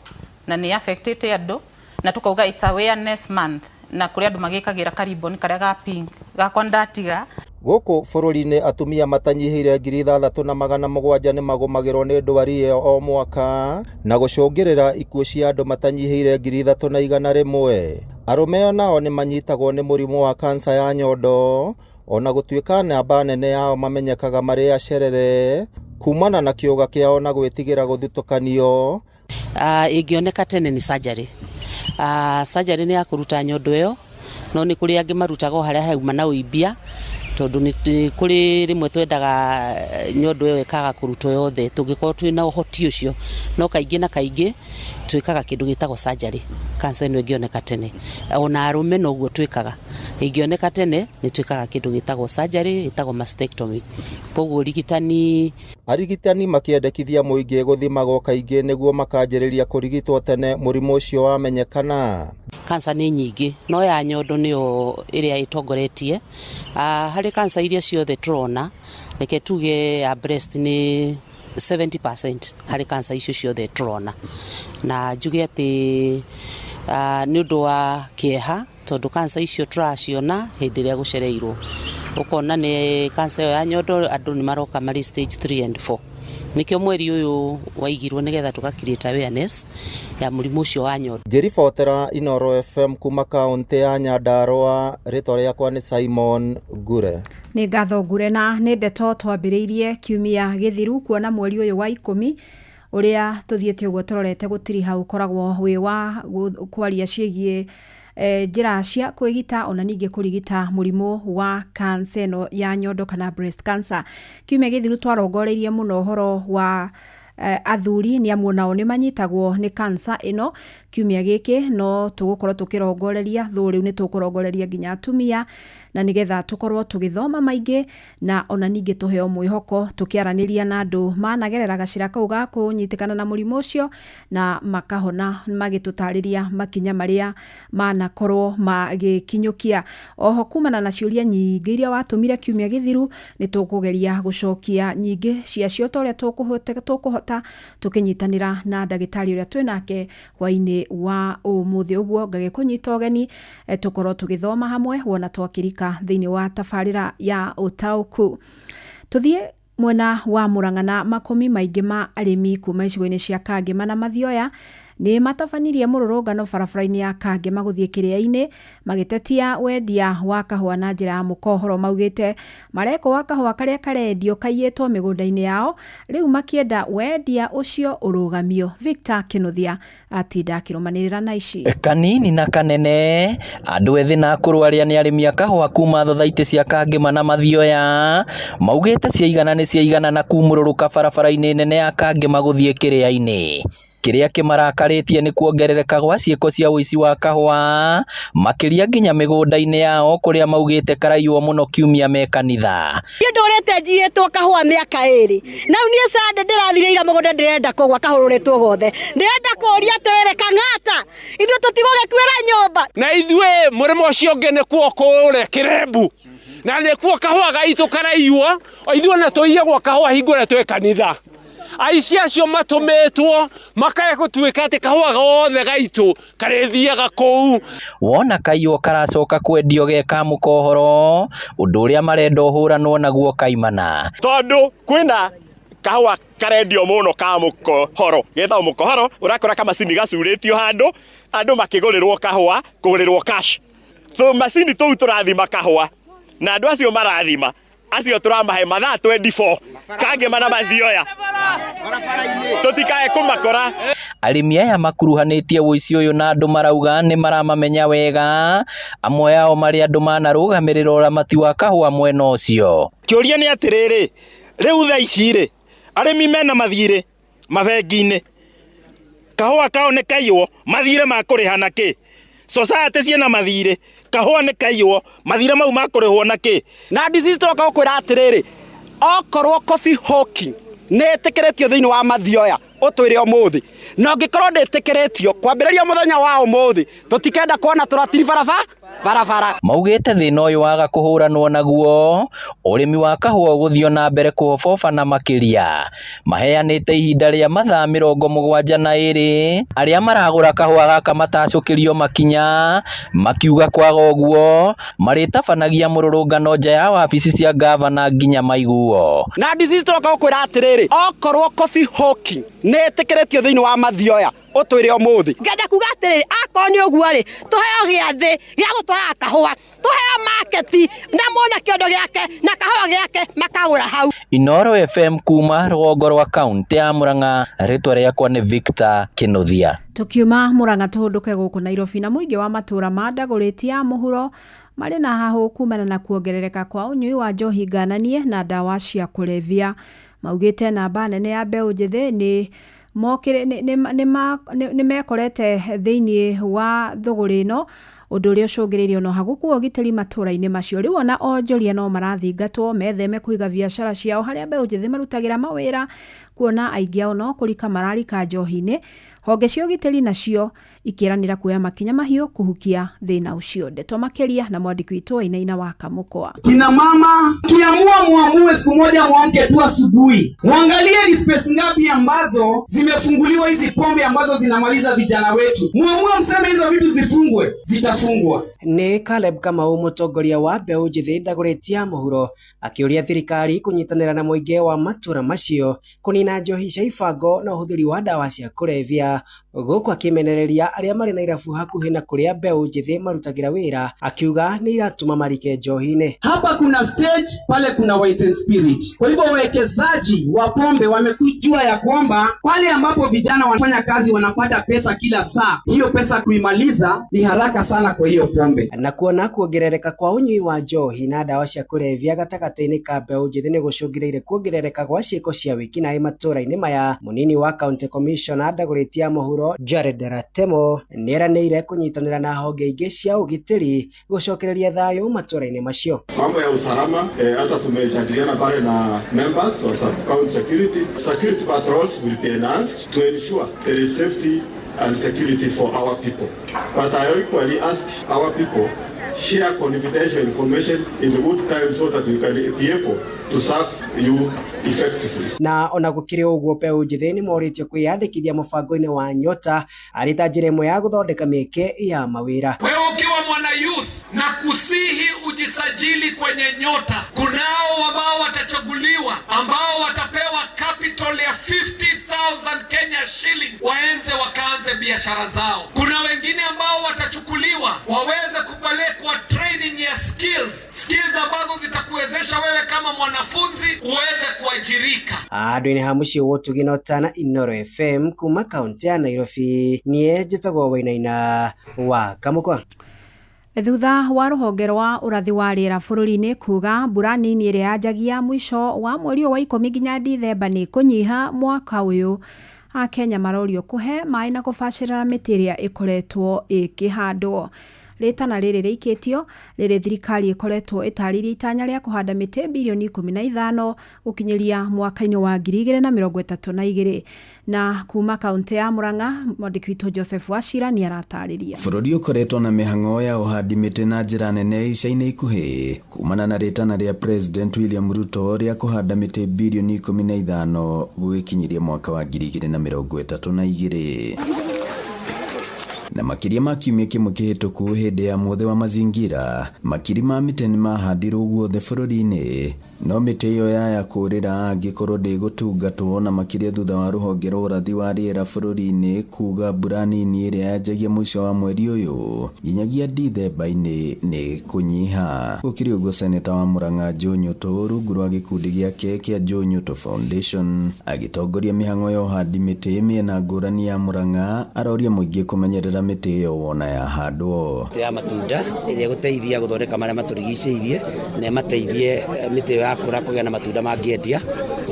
na nĩ affectĩte andũ, na tukauga it's awareness month, na kũrĩ andũ magĩkagĩra kariboni karĩa ga pink gakwa ndatiga. Gũkũ bũrũri-inĩ atumia matanyihĩire 6,700 nĩ magũmagĩrwo nĩ ndwari ĩyo o mwaka na gũcũngĩrĩra ikuũ cia andũ matanyihĩire 3,100. Arũme nao nĩ manyitagwo nĩ mũrimũ wa kansa ya nyondo ona gũtuĩka namba nene yao mamenyekaga marĩ acerere kumana na kĩũga kĩao na gwĩtigĩra gũthutũkanio. Ĩngĩoneka tene nĩ surgery. Surgery nĩ ya kũruta nyondo ĩyo, no nĩ kũrĩ angĩ marutaga o harĩa hauma na ũimbia, tondũ nĩ kũrĩ rĩmwe twendaga nyondo ĩyo ĩkaga kũrutwo yothe tũngĩkorwo twĩna ũhoti ũcio, no kaingĩ na kaingĩ twĩkaga kĩndũ gĩtagwo surgery. Cancer ĩno ĩngĩoneka tene, ona arũme noguo twĩkaga, ĩngĩoneka tene nĩ twĩkaga kĩndũ gĩtagwo surgery, ĩtagwo mastectomy. Koguo ũrigitani, arigitani makĩendekithia mũingĩ gũthimagwo kaingĩ nĩguo makanjĩrĩria kũrigitwo tene mũrimũ ũcio wamenyekana. Cancer nĩ nyingĩ, no ya nyondo nĩyo ĩrĩa ĩtongoretie. Harĩ cancer iria ciothe tũrona, reke tuge ya breast nĩ 70% harĩ cancer icio ciothe tũrona. Na njuge atĩ nĩ ũndũ wa kĩeha tondũ cancer icio tũraciona hĩndĩ ĩrĩa gũcereirwo, ũkona nĩ cancer ĩyo ya nyondo andũ nĩ maroka marĩ stage 3 and 4. Nĩkĩo mweri ũyũ waigirwo nĩgetha tũga create awareness ya mũrimũ ũcio wa nyondo. Ngĩribotera Inooro FM kuma kaũntĩ ya Nyandarũa, rĩtwa rĩakwa nĩ Simon Ngure. Nĩ ngatho Ngure, na nĩ ndeto twambĩrĩirie kiumia gĩthiru kuona mweri ũyũ wa 10 ũrĩa tũthiĩte ũguo tũrorete gũtiriha ũkoragwo wĩ wa kwaria ciĩgiĩ njĩra cia kwĩgita ona ningĩ kũrigita mũrimũ wa cancer ĩno ya nyondo kana breast cancer. Kiumia gĩthiru twarongoreirie mũno ũhoro wa athuri nĩ amu nao nĩ manyitagwo nĩ cancer ĩno. Kiumia gĩkĩ no tũgũkorwo tũkĩrongoreria thũ rĩu nĩ tũkũrongoreria nginya atumia, na nĩgetha tũkorwo tũgĩthoma maingĩ na ona ningĩ tũheo mwĩhoko tũkĩaranĩria na andũ managerera gacĩra kau ga kũnyitĩkana na mũrimũ ũcio na makahona, magĩtũtarĩria makinya marĩa manakorwo magĩkinyũkia. Oho kumana na ciũria nyingĩ iria watũmire kiumia gĩthiru nĩ tũkũgeria gũcokia nyingĩ ciacio ta ũrĩa tũkũhota tũkĩnyitanĩra na ndagĩtarĩ ũrĩa twĩnake hwainĩ wa ũmũthĩ. Ũguo ngagĩkũnyita ũgeni tũkorwo tũgĩthoma hamwe wona twakĩrika thĩinĩ wa tabarĩra ya ũtaũku. Tũthiĩ mwena wa Murang'a na makũmi maingĩ ma arĩmi kuma icigo-inĩ cia Kangema na Mathioya Nĩ matabanirie mũrũrũngano barabara-inĩ ya Kangema gũthiĩ Kĩrĩa-inĩ magĩtetia wendia wa kahũa na njĩra ya mũkohoro. Maugĩte mareko wa kahũa karĩa karendio kaiyĩtwo mĩgũnda-inĩ yao, rĩu makĩenda wendia ũcio ũrũgamio. Victor Kinuthia atinda akĩrũmanĩrĩra na ici. Kanini na kanene andũ ethĩ na akũrũ arĩa nĩ arĩmi a kahũa kuma thothaitĩ cia Kangema na Mathioya maugĩte ciaigana nĩ ciaigana na kumũrũrũka barabara-inĩ nene ya Kangema gũthiĩ Kĩrĩa-inĩ. Kĩrĩa kĩmarakarĩtie nĩ kuongerereka gwa ciĩko cia ũici wa kahũa makĩria nginya mĩgũnda-inĩ yao kũrĩa maugĩte karaiywo mũno kiumia me kanitha. Niĩ ndũrĩte njiyĩtwo kahũa mĩaka 2 na rĩu niĩ Sunday ndĩrathire ira mũgũnda ndĩrenda kũgwa kahũrũrĩtwo gothe. Ndĩrenda kũũria atĩrĩrĩ, Kang'ata, ithuĩ tũtigũgĩkuĩra nyũmba. Na ithuĩ mũrĩmo ũcio ũngĩ nĩkuo kũũre Kĩrembu na nĩkuo kahũa gaitũ karaiywo, ithuĩ ona tũiyagwo kahũa hingo ĩrĩa twĩ kanitha. Aici acio matũmĩtwo makae gũtuĩka atĩ kahũa gothe gaitũ karĩthiaga kũu. Wona kaiywo karacoka kwendio ge ka mũkohoro, ũndũ ũrĩa marenda ũhũranwo naguo kaimana. Tondũ kwĩna kahũa karendio mũno ka mũkohoro, getagwo mũkohoro, ũrakora kamacini gacurĩtio handũ, andũ makĩgũrĩrwo kahũa, kũgũrĩrwo cash. So macini tũu tũrathima kahũa na andũ acio marathima acio tũramahe mathaa 24 Kangema na Mathioya tũtikae kũmakora. Arĩmi aya makuruhanĩtie ũici ũyũ na andũ marauga nĩ maramamenya wega, amwe ao marĩ andũ manarũgamĩrĩra ũramati wa kahũa mwena ũcio. Kĩũria nĩ atĩrĩrĩ, rĩu thaa ici rĩ, arĩmi mena mathirĩ mabengi-inĩ, kahũa kao nĩ kaiywo, mathirĩ makũrĩha na kĩ? Society ciĩna mathirĩ, kahũa nĩ kaiywo, mathirĩ mau makũrĩhwo na kĩ? Na disease tũroka gũkwĩra atĩrĩrĩ, okorwo coffee hawking nĩ ĩtĩkĩrĩtio thĩinĩ wa Mathioya ũtwĩre ũmũthĩ, na ũngĩkorwo ndĩtĩkĩrĩtio kwambĩrĩria mũthenya wa ũmũthĩ tũtikenda kuona tũratiri barabara. Maugĩte thĩna ũyũ waga kũhũranwo naguo, ũrĩmi wa kahũa ũgũthiĩ na mbere kũhoboba na makĩria. Maheanĩte ihinda rĩa mathaa 72 arĩa maragũra kahũa gaka matacũkĩrio makinya, makiuga kwaga ũguo marĩtabanagia mũrũrũngano nja ya wabici cia gavana nginya maiguo. Na disease tũroka gũkwĩra atĩrĩrĩ, okorwo coffee hawking nĩ ĩtĩkĩrĩtio thĩinĩ wa Mathioya ũtwĩre ũmũthĩ. Ngenda kuga atĩrĩrĩ, akorwo nĩ ũguo rĩ, tũheo gĩathĩ gĩa gũtwaraga kahũa, tũheo maketi na mona kĩondo gĩake na kahũa gĩake makagũra hau. Inooro FM kuma rũgongo rwa kaunti ya Murang'a, rĩtwa rĩakwa nĩ Victor Kinuthia. Tukiuma Murang'a tũhũndũke gũkũ Nairobi na mũingĩ wa matũũra ma Ndagũrĩti ya mũhuro marĩ na hahũ kumana na kuongerereka kwa ũnyui wa njohi ngananie na ndawa cia kũrebia. Maugĩte namba nene ya mbeũ njĩthĩ nĩ mekorete thĩinĩ wa thũgũrĩ ĩno, ũndũ ũrĩa ũcũngĩrĩirio no hagũkua ũgitĩri matũũra-inĩ macio. Rĩu ona onjoria no marathingatwo metheme kũiga biacara ciao harĩa mbeũ njĩthĩ marutagĩra mawĩra, kuona aingĩ ao no kũrika mararika njohi-inĩ. Honge cia ũgitĩri nacio ikĩranĩra kuoya makinya mahiũ kũhukia thĩna ũcio. Ndeto makĩria na mwandĩki witũ Wainaina wa Kamũkwa. Kina mama kiamua muamue siku moja, muamke tu asubuhi, muangalie ni space ngapi ambazo zimefunguliwa hizi pombe ambazo zinamaliza vijana wetu, muamue mseme hizo vitu zifungwe, zitafungwa. Nĩ Caleb Kamau mũtongoria wa mbeũ njĩthĩ Ndagũrĩti ya mũhuro akĩũria thirikari kũnyitanĩra na mũingĩ wa matũũra macio kũnina njohi cia ibango na ũhũthĩri wa ndawa cia kũrebia, gũkũ akĩmenereria arĩa marĩ na irabu hakuhĩ na kũrĩa mbeũ njĩthĩ marutagĩra wĩra, akiuga nĩ iratũma marike njohi-inĩ. Hapa kuna stage, pale kuna wine and spirit. Kwa hivyo wawekezaji wa pombe wamekujua ya kwamba pale ambapo vijana wanafanya kazi wanapata pesa kila saa, hiyo pesa kuimaliza ni haraka sana kwa hiyo pombe. Na kuona kuongerereka kwa ũnyui wa njohi na ndawa cia kũrebia gatagatĩ-inĩ ka mbeũ njĩthĩ nĩ gũcũngĩrĩire kuongerereka gwa ciĩko cia wĩkinaĩ matũũra-inĩ maya, mũnini wa county commissioner Ndagũrĩti ya mũhuro Jared Ratemo nĩeranĩire kũnyitanĩra na honge ingĩ cia ũgitĩri gũcokereria thayũ matũũra-inĩ macio. Mambo ya usalama hata tumejadiliana pale na members wa sub-county security. Security patrols will be enhanced to ensure there is safety and security for our people. But I equally ask our people share confidential information in good time so that we can be able to serve you effectively. Na ona gũkĩrĩ ũguo mbeũ njĩthĩ nĩ morĩtio kwĩyandĩkithia mũbango-inĩ wa Nyota arĩ ta njĩra ĩmwe ya gũthondeka mĩeke ya mawĩra. Wewe ukiwa mwana youth na kusihi ujisajili kwenye Nyota. Kunao ambao watachaguliwa ambao watapewa capital ya 50,000 Kenya shillings waenze wakaanze biashara zao. Kuna wengine ambao watachukuliwa waweze kupelekwa training ya skills ambazo zitakuwezesha wewe kama mwanafunzi uweze kuajirika. Andũ-inĩ ha mũciĩ wa ũtugi na ũtana Inooro FM kuma kaunti ya Nairobi niĩ njĩtagwo Wainaina wa Kamũkwa. Thutha wa rũhonge rwa ũrathi wa rĩera bũrũri-inĩ kuga mbura nini ĩrĩa yanjagia mũico wa mweri wa 10 nginya Dithemba nĩ kũnyiha mwaka ũyũ, Akenya marorio kũhe maĩ na kũbacĩrĩra mĩtĩ ĩrĩa ĩkoretwo ĩkĩhandwo. Rĩtana rĩrĩ rĩikĩtio rĩrĩ thirikari ĩkoretwo ĩtarĩirie itanya rĩa kũhanda mĩtĩ bilioni 15 gũkinyĩria mwaka-inĩ wa 2032. Na kuma kaunti ya Murang'a mwandĩki witũ Joseph Wachira nĩ aratarĩria. Bũrũri ũkoretwo na mĩhang'o ya ũhandi mĩtĩ na njĩra nene ica-inĩ ikuhĩ kumana na rĩtana rĩa President William Ruto rĩa kũhanda mĩtĩ bilioni 15 gũgĩkinyĩria mwaka wa 2032. Na makĩria ma kiumia kĩmwe kĩhĩtũku hĩndĩ ya mwothe wa mazingira, makiri ma mĩtĩ nĩmahandirwo guothe bũrũri-inĩ, no mĩtĩ ĩyo yaya kũrĩra angĩkorwo ndĩgũtungatwo, na makĩria thutha wa rũhonge rwa ũrathi wa rĩera bũrũri-inĩ kuga mbura nini ĩrĩa yanjagia mũico wa mweri ũyũ nginyagia Dithemba-inĩ nĩ kũnyiha. Gũkĩrĩ ũguo, seneta wa Murang'a Joe Nyutu rungu rwa gĩkundi gĩake kĩa Joe Nyutu Foundation agĩtongoria mĩhang'o ya ũhandi mĩtĩ mĩena ngũrani ya Murang'a, aroria mũingĩ kũmenyerera mĩtĩ ĩyo wona yahandwo. Mĩtĩ ya matunda ĩrĩa ĩgũteithia gũthondeka marĩa matũrigicĩirie na ĩmateithie mĩtĩ ĩyo yakũra kũgĩa na matunda mangĩendia,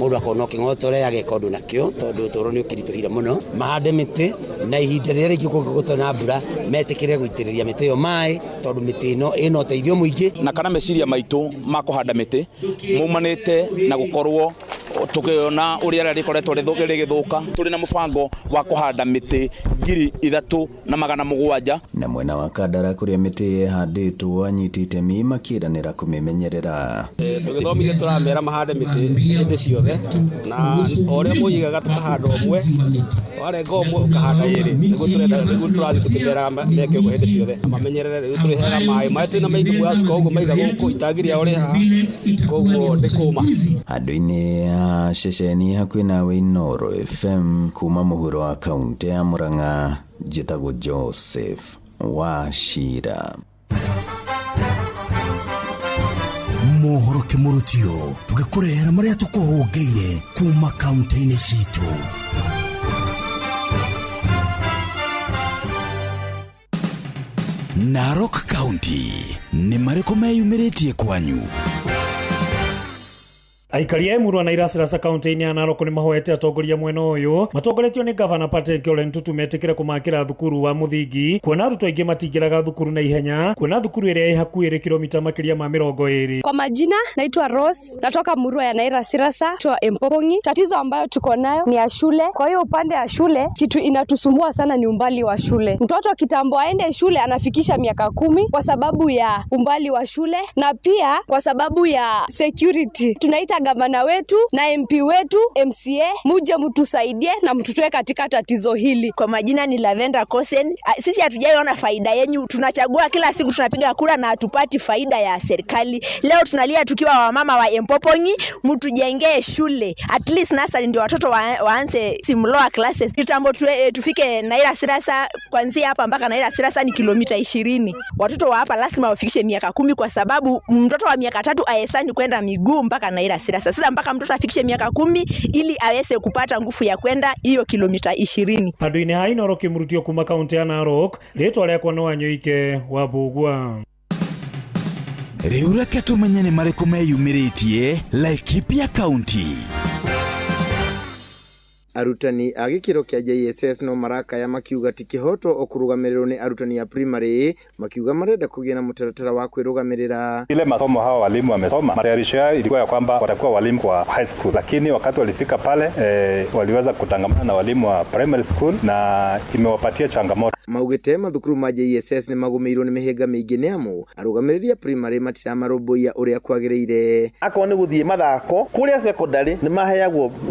mũndũ akona kĩng'otore ageka ũndũ nakĩo tondũ ũtũũro nĩ ũkĩritũhire mũno. Mahande mĩtĩ na ihinda rĩrĩa rĩngĩ kũngĩgũtwo na mbura metĩkĩre gũitĩrĩria mĩtĩ ĩyo maĩ tondũ mĩtĩ ĩno ĩna ũteithio mũingĩ. Na kana meciria maitũ ma kũhanda mĩtĩ maumanĩte na gũkorwo tukiona uria rĩera rĩkoretwo rĩgĩthũka, tũrĩ na mũbango wa kũhanda mĩtĩ 3700. Na mwena wa Kandara kũrĩa mĩtĩ ĩhandĩtwo anyiti itemi makĩranĩra kũmĩmenyerera. Tũgĩthomithia tũramera mahande mĩtĩ hĩndĩ ciothe, na o ũrĩa mũigaga tũkahanda ũmwe, warenga ũmwe ũkahanda ĩrĩ, nĩguo tũrenda, nĩguo tũrathiĩ tũkĩmeraga meke ũguo hĩndĩ ciothe mamenyerere. Rĩu tũrĩheaga maĩ, maĩ twĩna maingĩ mũracuka ũguo maiga gũkũ itangi rĩao rĩ haha, koguo ndĩkũma. Handũ-inĩ ha ceceni hakuhĩ nawe Inooro FM kuma mũhuro wa kaunti ya Murang'a, njĩtagwo Joseph Wachira. Mohoro kĩmũrutio tũgĩkũrehera marĩa tũkũhũngĩire kuma kaunti-inĩ citũ. Narok County nĩ marĩkũ meyumĩrĩtie kwanyu? Aikari a Emurua na Iraciraca kaunti-inĩ ya Narok nĩ mahoete atongoria mwena ũyũ matongoretio nĩ gavana Patrick Ole Ntutu metĩkĩre kũmakĩra thukuru wa mũthingi, kuona arutwo aingĩ matingĩraga thukuru na ihenya, kuona thukuru ĩrĩa ĩ hakuhĩ ĩrĩ kilomita makĩria ma 20. Kwa majina naitwa Rose, natoka Murua ya Nairasirasa tuwa Empopongi. Tatizo ambayo tuko nayo ni ya shule. Kwa hiyo upande ya shule kitu inatusumbua sana ni umbali wa shule. Mtoto kitambo aende shule anafikisha miaka 10 kwa sababu ya umbali wa shule na pia kwa sababu ya security. Tunaita gavana wetu na MP wetu MCA muje mtusaidie na mtutoe katika tatizo hili. Kwa majina ni Lavenda Kosen. Sisi hatujaiona faida yenyu. Tunachagua kila siku, tunapiga kura na hatupati faida ya serikali. Leo tunalia tukiwa wamama wa Empopongi, mtujengee shule. At least nursery ndio watoto waanze simloa classes. Kitambo tufike Nairasirasa, kuanzia hapa mpaka Nairasirasa ni kilomita 20. Watoto wa hapa lazima wafikishe miaka 10 kwa sababu mtoto wa miaka 3 aesani kwenda miguu mpaka Nairasirasa. Sasa mpaka mtoto afikishe miaka 10 ili aweze kupata nguvu ya kwenda hiyo kilomita 20. Handũ-inĩ ha Inooro kĩmũrutio kuma kaunti ya Narok, rĩtwa rĩakwa no Wanyoike wa Mbugua. Rĩu reke tũmenye nĩ marĩkũ meyumĩrĩtie Laikipia County. Arutani a gĩkĩro kĩa JSS no marakaya makiuga ti kĩhoto okũrũgamĩrĩrwo nĩ arutani a primary, makiuga marenda kũgĩa na mũtaratara wa kwĩrũgamĩrĩra. Ile masomo hawa walimu wamesoma, matayarisho yao ilikuwa ya kwamba watakuwa walimu kwa high school, lakini wakati walifika pale waliweza kutangamana na walimu wa primary school na imewapatia changamoto. Maugĩte mathukuru ma JSS nĩ magũmĩirwo nĩ mĩhĩnga mĩingĩ nĩ amu arũgamĩrĩri a primary matiramarũmbũiya ũrĩa kwagĩrĩire. Akorwo nĩ gũthiĩ mathako kũrĩa secondary nĩ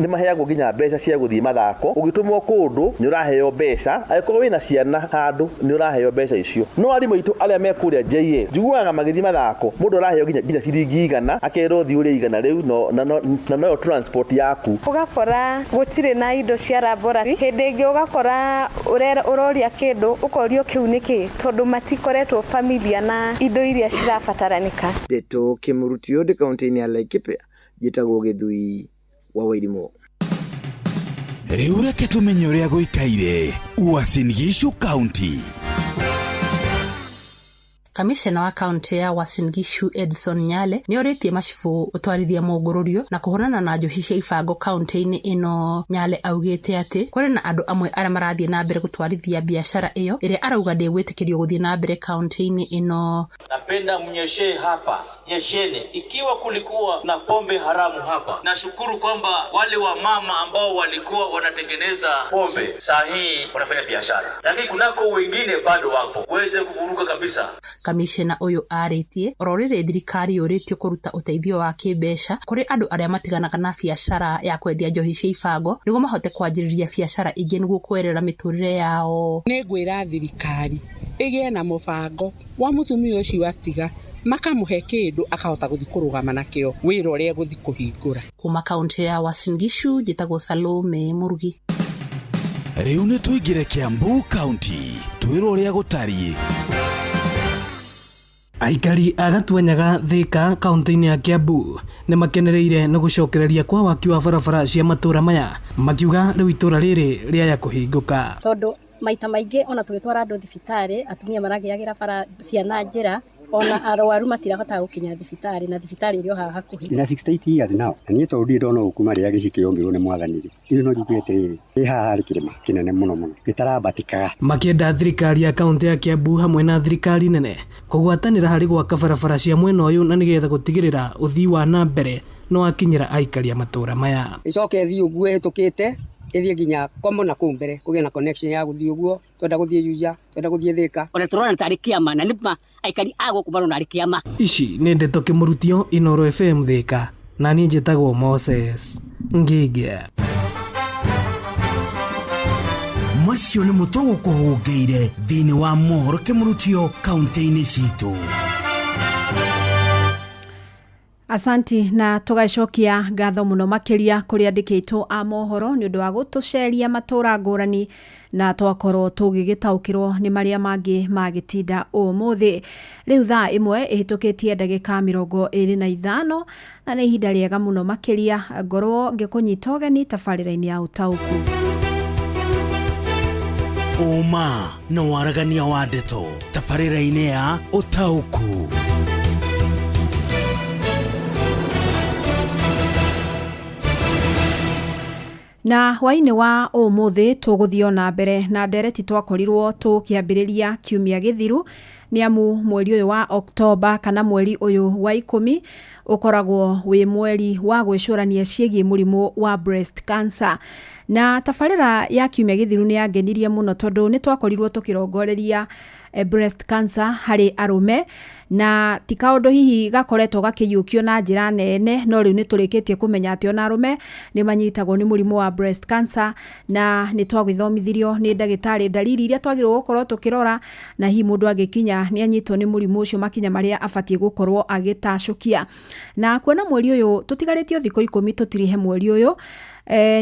maheagwo nginya mbeca cia gũthiĩ gũthiĩ mathako, ũgĩtũmwo kũndũ nĩ ũraheo mbeca, angĩkorwo wĩna ciana handũ nĩ ũraheo mbeca icio. No arimũ aitũ arĩa me kũrĩa JS njiguaga magĩthiĩ mathako mũndũ araheo nginya ciringi 100 akerwo thiĩ ũrĩe 100 rĩu na noyo transport yaku. Ũgakora gũtirĩ na indo cia laboratory, hĩndĩ ĩngĩ ũgakora ũroria kĩndũ ũkorio kĩu nĩkĩ tondũ matikoretwo familiar na indo iria cirabataranĩka. Ndeto Kĩmũrutio ndĩ kaunti-inĩ ya Laikipia, njĩtagwo Gĩthui wa Wairimũ. Rĩu reke tũmenye ũrĩa gũikaire Uasin Gishu County. Kamishna wa kaunti ya Uasin Gishu Edson Nyale nĩ orĩtie macibũ gũtwarithia mũngũrũrio na kũhũrana na njohi cia ibango kaunti-inĩ ĩno. Nyale augĩte atĩ kũrĩ na andũ amwe arĩa marathiĩ na mbere gũtwarithia biacara ĩyo ĩrĩa arauga ndĩgwĩtĩkĩrio gũthiĩ na mbere kaunti-inĩ ĩno. Napenda mnyeshe hapa, nyesheni. Ikiwa kulikuwa na pombe haramu hapa, nashukuru kwamba wale wa mama ambao walikuwa wanatengeneza pombe saa hii wanafanya biashara, lakini kunako wengine bado wapo, uweze kuvuruga kabisa. Kamishna ũyũ arĩtie oro rĩrĩ thirikari yũrĩtio kũruta ũteithio wa kĩmbeca kũrĩ andũ arĩa matiganaga na biacara ya kwendia njohi cia ibango nĩguo mahote kwanjĩrĩria biacara ingĩ nĩguo kwerera mĩtũrĩre yao. Nĩngwĩra thirikari ĩgĩe na mũbango wa mũtumia ũcio atiga makamũhe kĩndũ akahota gũthiĩ kũrũgama nakĩo wĩra ũrĩa egũthiĩ kũhingũra. Kuma kaunti ya Uasin Gishu njĩtagwo Salome Mũrugi. Rĩu nĩ tũingĩre Kiambu County twĩrwo ũrĩa gũtariĩ. Aikari a Gatuanyaga Thika kaunti-inĩ ya Kiambu nĩ makenereire nĩ gũcokereria kwa waki wa barabara cia matũra maya, makiuga rĩu itũra rĩrĩ rĩaya kũhingũka. Tondũ maita maingĩ ona tũgĩtwara andũ thibitarĩ atumia maragĩagĩra bara ciana njĩra, ona arwaru matirahotaga gũkinya thibitarĩ na thibitarĩ ĩrĩ o haha hakuhĩ. Ina 68 years now na niĩ tondũ ndirĩ ndona ũũ kuma rĩrĩa gĩcikĩ yombirwo nĩ mwathani rĩ, rĩu no njuge atĩrĩrĩ, ĩ haha harĩ kĩrĩma kĩnene mũno mũno gĩtarambatĩkaga. Makĩenda thirikari ya kaunti ya Kiambu hamwe na thirikari nene kũgwatanĩra harĩ gwaka barabara cia mwena ũyũ na nĩgetha gũtigĩrĩra ũthii wa na mbere no wakinyĩra aikari a matũra maya. Ĩcoke ĩthiĩ ũguo ĩhĩtũkĩte ĩthiĩ nginya Komo na kũu mbere kũgĩe na connection ya gũthiĩ ũguo, twenda gũthiĩ Juja, twenda gũthiĩ Thika. Ona tũrona tarĩ kĩama na nĩ aikari a gũkũ marona arĩ kĩama. Ici nĩ ndeto Kĩmũrutio Inooro FM Thika, na niĩ njĩtagwo Moses Ngige. Macio nĩ mũtũ gũkũhũngĩire thĩinĩ wa mohoro Kĩmũrutio kaunti-inĩ citũ. Asanti na tũgacokia ngatho mũno makĩria kũrĩ andĩki aitũ a mohoro nĩ ũndũ wa gũtũceria matũra ngũrani na twakorwo tũgĩgĩtaũkĩrwo nĩ marĩa mangĩ magĩtinda ũmũthĩ. Rĩu thaa 1 ĩhĩtũkĩtie ndagĩka 25 na nĩ ihinda rĩega mũno makĩria ngorwo ngĩkũnyita ũgeni tabarĩra-inĩ ya ũtaũku. Ũma na waragania wa ndeto tabarĩra-inĩ ya ũtaũku. Na hwaĩ-inĩ wa ũmũthĩ tũgũthiĩ na mbere na ndereti twakorirwo tũkĩambĩrĩria kiumia gĩthiru nĩ amu mweri ũyũ wa Oktoba kana mweri ũyũ wa 10 ũkoragwo wĩ mweri wa gwĩcũrania ciĩgiĩ mũrimũ wa breast cancer. Na tabarĩra ya kiumia gĩthiru nĩ yangenirie mũno tondũ nĩ twakorirwo tũkĩrongoreria breast cancer harĩ arũme na ti kaũndũ hihi gakoretwo gakĩiyũkio na njĩra nene, no rĩu nĩ tũrĩkĩtie kũmenya atĩ ona arũme nĩ manyitagwo nĩ mũrimũ wa breast cancer, na nĩ twagĩthomithirio nĩ ndagĩtarĩ ndariri iria twagĩrĩirwo gũkorwo tũkĩrora na hihi mũndũ angĩkinya nĩ anyitwo nĩ mũrimũ ũcio makinya marĩa abatiĩ gũkorwo agĩtacũkia. Na kuona mweri ũyũ tũtigarĩtio thikũ 10 tũtirihe mweri ũyũ,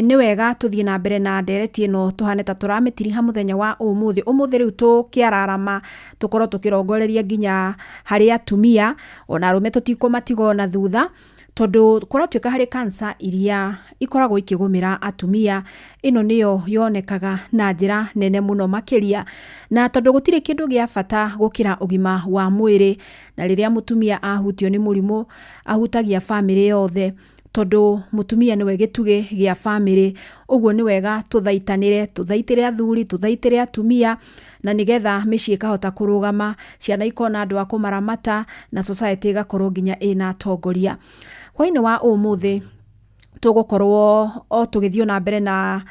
nĩ wega tũthiĩ na mbere na ndereti ĩno tũhane ta tũramĩtiriha mũthenya wa ũmũthĩ. Ũmũthĩ rĩu tũkĩararama tũkorwo tũkĩrongoreria nginya harĩ atumia ona arũme tũtikũmatiga ona thutha, tondũ kũratuĩka harĩ cancer iria ikoragwo ikĩgũmĩra atumia, ĩno nĩyo yonekaga na njĩra nene mũno makĩria, na tondũ gũtirĩ kĩndũ gĩa bata gũkĩra ũgima wa mwĩrĩ, na rĩrĩa mũtumia ahutio nĩ mũrimũ ahutagia bamĩrĩ yothe, tondũ mũtumia nĩwe gĩtugĩ gĩa bamĩrĩ. Ũguo nĩ wega tũthaitanĩre, tũthaitĩre athuri, tũthaitĩre atumia, na nĩgetha mĩciĩ ĩkahota kũrũgama, ciana ikona andũ a kũmaramata na society ĩgakorwo nginya ĩna atongoria. Hwaĩ-inĩ wa ũmũthĩ tũgũkorwo o tũgĩthiĩ na mbere na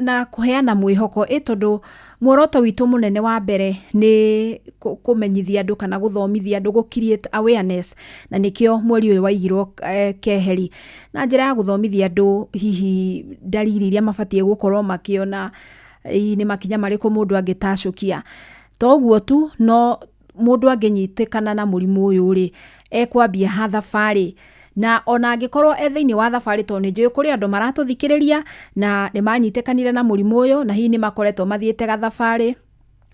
na kũheana mwĩhoko, ĩ tondũ muoroto witũ mũnene wa mbere nĩ kũmenyithia andũ kana gũthomithia andũ, gũ create awareness, na nĩkĩo mweri ũyũ waigirwo keheri na njĩra ya gũthomithia andũ hihi ndariri iria mabatiĩ gũkorwo makĩona, hihi nĩ makinya marĩkũ mũndũ angĩtacũkia. To ũguo tu, no mũndũ angĩnyitĩkana na mũrimũ ũyũ rĩ, ekwambia ha thabarĩ, na ona angĩkorwo e thĩinĩ wa thabarĩ, tondũ nĩ njũĩ kũrĩ andũ maratũthikĩrĩria na nĩ manyitĩkanire na mũrimũ ũyũ, na hihi nĩ makoretwo mathiĩte gathabarĩ,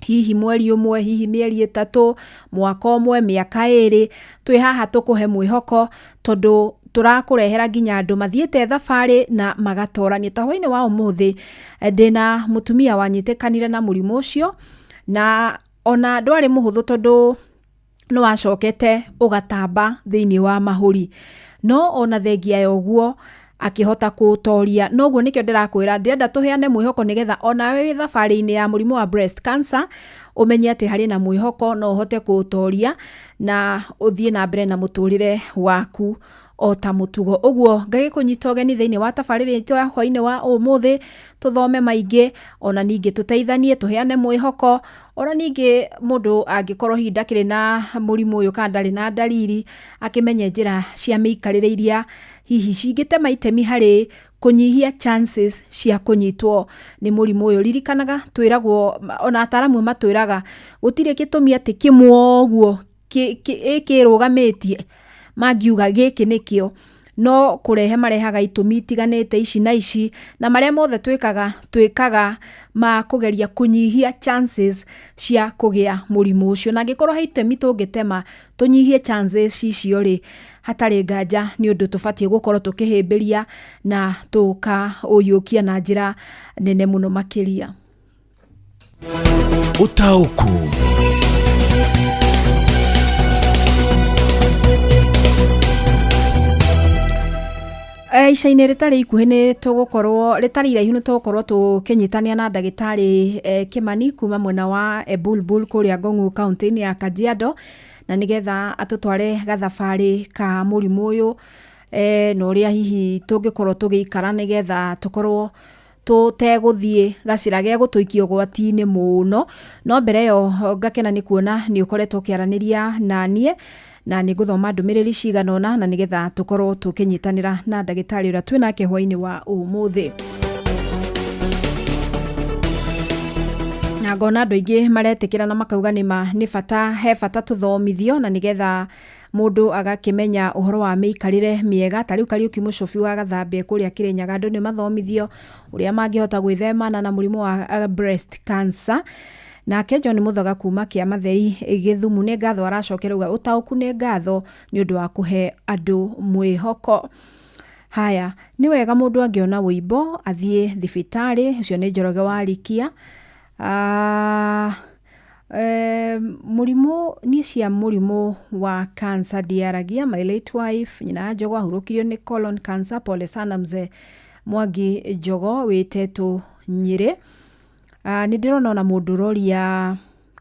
hihi mweri ũmwe, hihi mĩeri 3, mwaka ũmwe, mĩaka 2, twĩ haha tũkũhe mwĩhoko, tondũ tũrakũrehera nginya andũ mathiĩte thabarĩ na magatorania. Ta hwaĩ-inĩ wa ũmũthĩ ndĩna mũtumia wanyitĩkanire na mũrimũ ũcio, na ona ndwarĩ mũhũthũ tondũ nĩ wacokete ũgatamba thĩinĩ wa mahũri, no ona thengia ya ũguo akĩhota kũũtoria. Noguo nĩkĩo ndĩrakwĩra ndĩrenda tũheane mwĩhoko, nĩgetha onawe wĩ thabarĩ-inĩ ya mũrimũ wa breast cancer ũmenye atĩ harĩ na mwĩhoko, no ũhote kũũtoria na ũthiĩ na mbere na mũtũrĩre waku o ta mũtugo. Ũguo ngagĩkũnyita ũgeni thĩinĩ wa tabarĩra itũ ya hwaĩ-inĩ wa ũmũthĩ, tũthome maingĩ, ona ningĩ tũteithanie, tũheane mwĩhoko, ona ningĩ mũndũ angĩkorwo hihi ndakĩrĩ na mũrimũ ũyũ kana ndarĩ na ndariri, akĩmenye njĩra cia mĩikarĩre iria hihi cingĩtema itemi harĩ kũnyihia chances cia kũnyitwo nĩ mũrimũ ũyũ. Ririkanaga twĩragwo, ona ataramu matwĩraga gũtirĩ gĩtũmi atĩ kĩmwe ũguo kĩrũgamĩtie mangiuga gĩkĩ nĩkĩo, no kũrehe marehaga itũmi itiganĩte ici na ici, na marĩa mothe twĩkaga ma kũgeria kũnyihia chances cia kũgĩa mũrimũ ũcio. Na angĩkorwo he itemi tũngĩtema tũnyihie chances icio rĩ, hatarĩ nganja nĩ ũndũ tũbatiĩ gũkorwo tũkĩhĩmbĩria na tũkaũiyũkia na njĩra nene mũno makĩria. Ũtaũku. Ica-inĩ rĩtarĩ ikuhĩ nĩ tũgũkorwo, rĩtarĩ iraihu nĩ tũgũkorwo tũkĩnyitania na ndagĩtarĩ Kĩmani kuma mwena wa Ebulbul kũrĩa Ngong'u kaũntĩ-inĩ ya Kajiado, na nĩgetha atũtware gathabarĩ ka mũrimũ ũyũ, na ũrĩa hihi tũngĩkorwo tũgĩikara nĩgetha tũkorwo tũtegũthiĩ gacĩra gegũtũikia ũgwati-inĩ mũno. No mbere ĩyo ngakena nĩ kuona nĩ ũkoretwo ũkĩaranĩria na niĩ, na nĩ ngũthoma ndũmĩrĩri cigana ũna, na nĩgetha tũkorwo tũkĩnyitanĩra na ndagĩtarĩ ũrĩa twĩnake hwaĩ-inĩ wa ũmũthĩ. Na ngona andũ aingĩ maretĩkĩra na makauga nĩma nĩ bata, he bata tũthomithio, na nĩgetha mũndũ agakĩmenya ũhoro wa mĩikarĩre mĩega. Ta rĩu Kariũki Mũcũbi wa Gathambia kũrĩa Kĩrĩnyaga, andũ nĩ mathomithio ũrĩa mangĩhota gwĩthemana na mũrimũ wa breast cancer. Nake John Muthoga kuma Kĩamatheri Gĩthumu nĩ ngatho aracokera uga ũtaũku nĩ ngatho nĩ ũndũ wa kũhe andũ mwĩhoko. Haya, nĩ wega mũndũ angĩona wũimbo athiĩ thibitarĩ, ũcio nĩ Njoroge wa Rikia. Mũrimũ niĩ cia mũrimũ wa cancer ndiaragia. My late wife nyina Njogo ahurũkirio nĩ colon cancer, pole sana mzee Mwangi Njogo wĩtetũ Nyĩrĩ. Nĩ ndĩrona ona mũndũ ũroria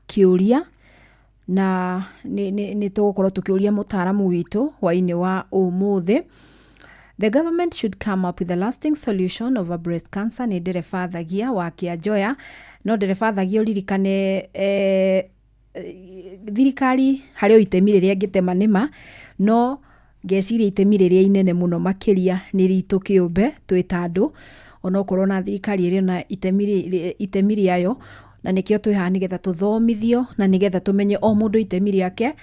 kĩũria, na nĩ tũgũkorwo tũkĩũria mũtaaramu witũ hwaĩ-inĩ wa ũmũthĩ. The government should come up with a lasting solution of a breast cancer. Nĩ ndereba Thagia wa Kĩanjoya. No ndereba Thagia ũririkane, thirikari harĩ o itemi rĩrĩa ĩngĩtema nĩma, no ngeciria itemi rĩrĩa inene mũno makĩria nĩ ritũ kĩũmbe twĩ ta andũ, onokorwo na thirikari ĩrĩ na itemi rĩayo, na nĩkĩo twĩ haha nĩgetha tũthomithio na nĩgetha tũmenye o mũndũ itemi rĩake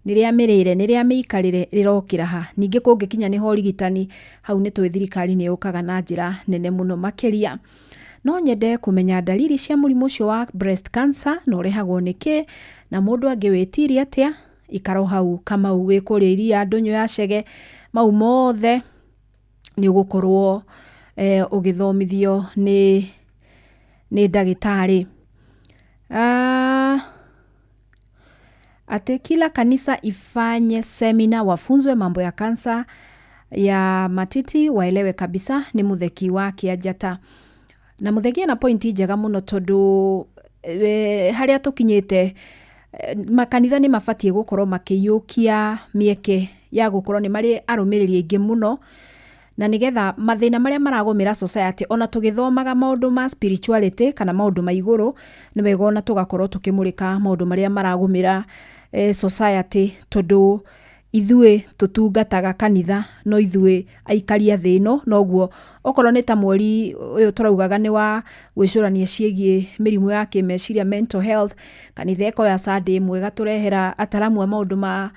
nĩ rĩa mĩrĩre, nĩ rĩa mĩikarĩre rĩrokĩra ha. Ningĩ kũngĩkinya nĩho ũrigitani, hau nĩ tũĩ thirikari nĩ yũkaga na njĩra nene mũno makĩria. No nyende kũmenya ndariri cia mũrimũ ũcio wa breast cancer na ũrehagwo nĩkĩ, na mũndũ angĩwĩtiria atĩa. Ikara hau Kamau wĩ kũrĩa iria ndũnyũ ya Chege, mau mothe nĩ ũgũkorwo ũgĩthomithio nĩ ndagĩtarĩ. Ati kila kanisa ifanye semina, wafunzwe mambo ya kansa ya matiti, waelewe kabisa. Nĩ Mutheki wa Kĩanjata. Na Mutheki ena pointi njega mũno, tondũ harĩa tũkinyĩte makanitha nĩ mabatiĩ gũkorwo makĩiyũkia mĩeke ya gũkorwo nĩ marĩ arũmĩrĩri aingĩ mũno, Na nĩgetha mathĩna marĩa maragũmĩra society, ona tũgĩthomaga maũndũ ma spirituality kana maũndũ ma igũrũ, nĩ wega ona tũgakorwo tũkĩmũrĩka maũndũ marĩa maragũmĩra society, tondũ ithuĩ tũtungataga kanitha no ithuĩ aikari a thĩ ĩno. Noguo okorwo nĩ ta mweri ũyũ tũraugaga nĩ wa gwĩcũrania ciĩgiĩ mĩrimũ ya kĩmeciria, mental health, kanitha ĩkoya Sunday ĩmwe ĩgatũrehera ataramu a maũndũ ma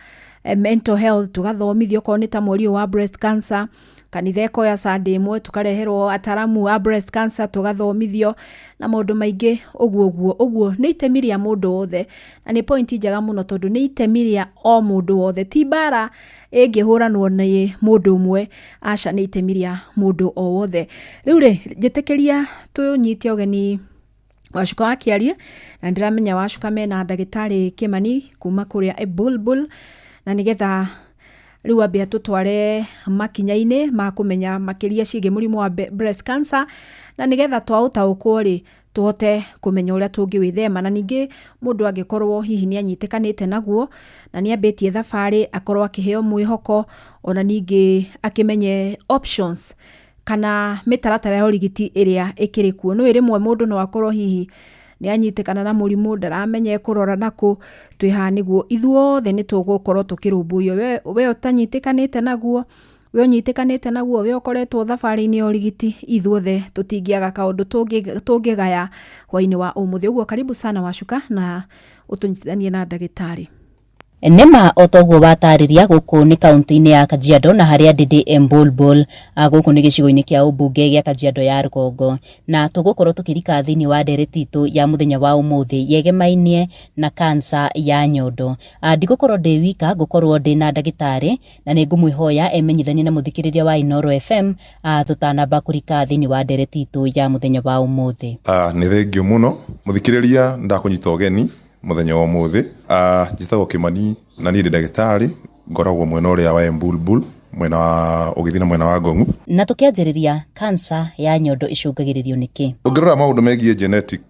mental health tũgathomithio. Okorwo nĩ ta mweri ũyũ wa breast cancer, kanitha ĩkoya Sunday ĩmwe tũkareherwo ataramu a breast cancer tũgathomithio na maũndũ maingĩ ũguo ũguo ũguo. Nĩ itemi rĩa mũndũ wothe, na nĩ point njega mũno, tondũ nĩ itemi rĩa o mũndũ wothe, ti mbara ĩngĩhũranwo nĩ mũndũ ũmwe, aca, nĩ itemi rĩa mũndũ o wothe. Rĩu rĩ, njĩtĩkĩria tũnyite ũgeni Wacuka wa Kĩarie, na ndĩramenya Wacuka mena ndagĩtarĩ Kĩmani kuma kũrĩa Bulbul, na nĩgetha rĩu ambe atũtware makinya-inĩ ma kũmenya makĩria ciĩgiĩ mũrimũ wa breast cancer, na nĩgetha twaũtaũkwo rĩ, tũhote kũmenya ũrĩa tũngĩwĩthema, na ningĩ mũndũ angĩkorwo hihi nĩ anyitĩkanĩte naguo na nĩ ambĩtie thabarĩ, akorwo akĩheo mwĩhoko, ona ningĩ akĩmenye options kana mĩtaratara ya ũrigiti ĩrĩa ĩkĩrĩ kuo. Nĩ rĩmwe mũndũ no akorwo hihi nĩ anyitĩkana na mũrimũ, ndaramenya ekũrora nakũ. Twĩ haha nĩguo ithuothe nĩ tũgũkorwo tũkĩrũmbũiyo, we ũtanyitĩkanĩte naguo, we ũnyitĩkanĩte naguo, we ũkoretwo thabarĩ-inĩ ya ũrigiti, ithuothe tũtingĩaga kaũndũ tũngĩgaya hwaĩ-inĩ wa ũmũthĩ. Ũguo karibu sana Wacuka, na ũtũnyitithanie na ndagĩtarĩ. Nĩma, o toguo watarĩria, gũkũ nĩ kaunti-inĩ ya Kajiado na harĩa ndĩndĩ Embulbul. Gũkũ nĩ gĩcigo-inĩ kĩa ũmbunge gĩa Kajiado ya rũgongo, na tũgũkorwo tũkĩrika thĩinĩ wa ndereti itũ ya mũthenya wa ũmũthĩ yegemainie na kansa ya nyondo. Ndigũkorwo ndĩ wika, ngũkorwo ndĩ na ndagĩtarĩ, na nĩ ngũmwĩhoya emenyithanie na mũthikĩrĩria wa Inooro FM tũtanamba kũrika thĩinĩ wa ndereti itũ ya mũthenya wa ũmũthĩ. Nĩ thengio mũno mũthikĩrĩria, ndakũnyita ũgeni mũthenya wa ũmũthĩ. Njĩtagwo Kĩmani na niĩ ndĩ ndagĩtarĩ, ngoragwo mwena ũrĩa wa Embulbul, mwena wa ũgĩthiĩ na mwena wa Ngong'u. Na tũkĩanjĩrĩria, kansa ya nyondo icũngagĩrĩrio nĩkĩ? Ũngĩrora maũndũ megiĩ genetic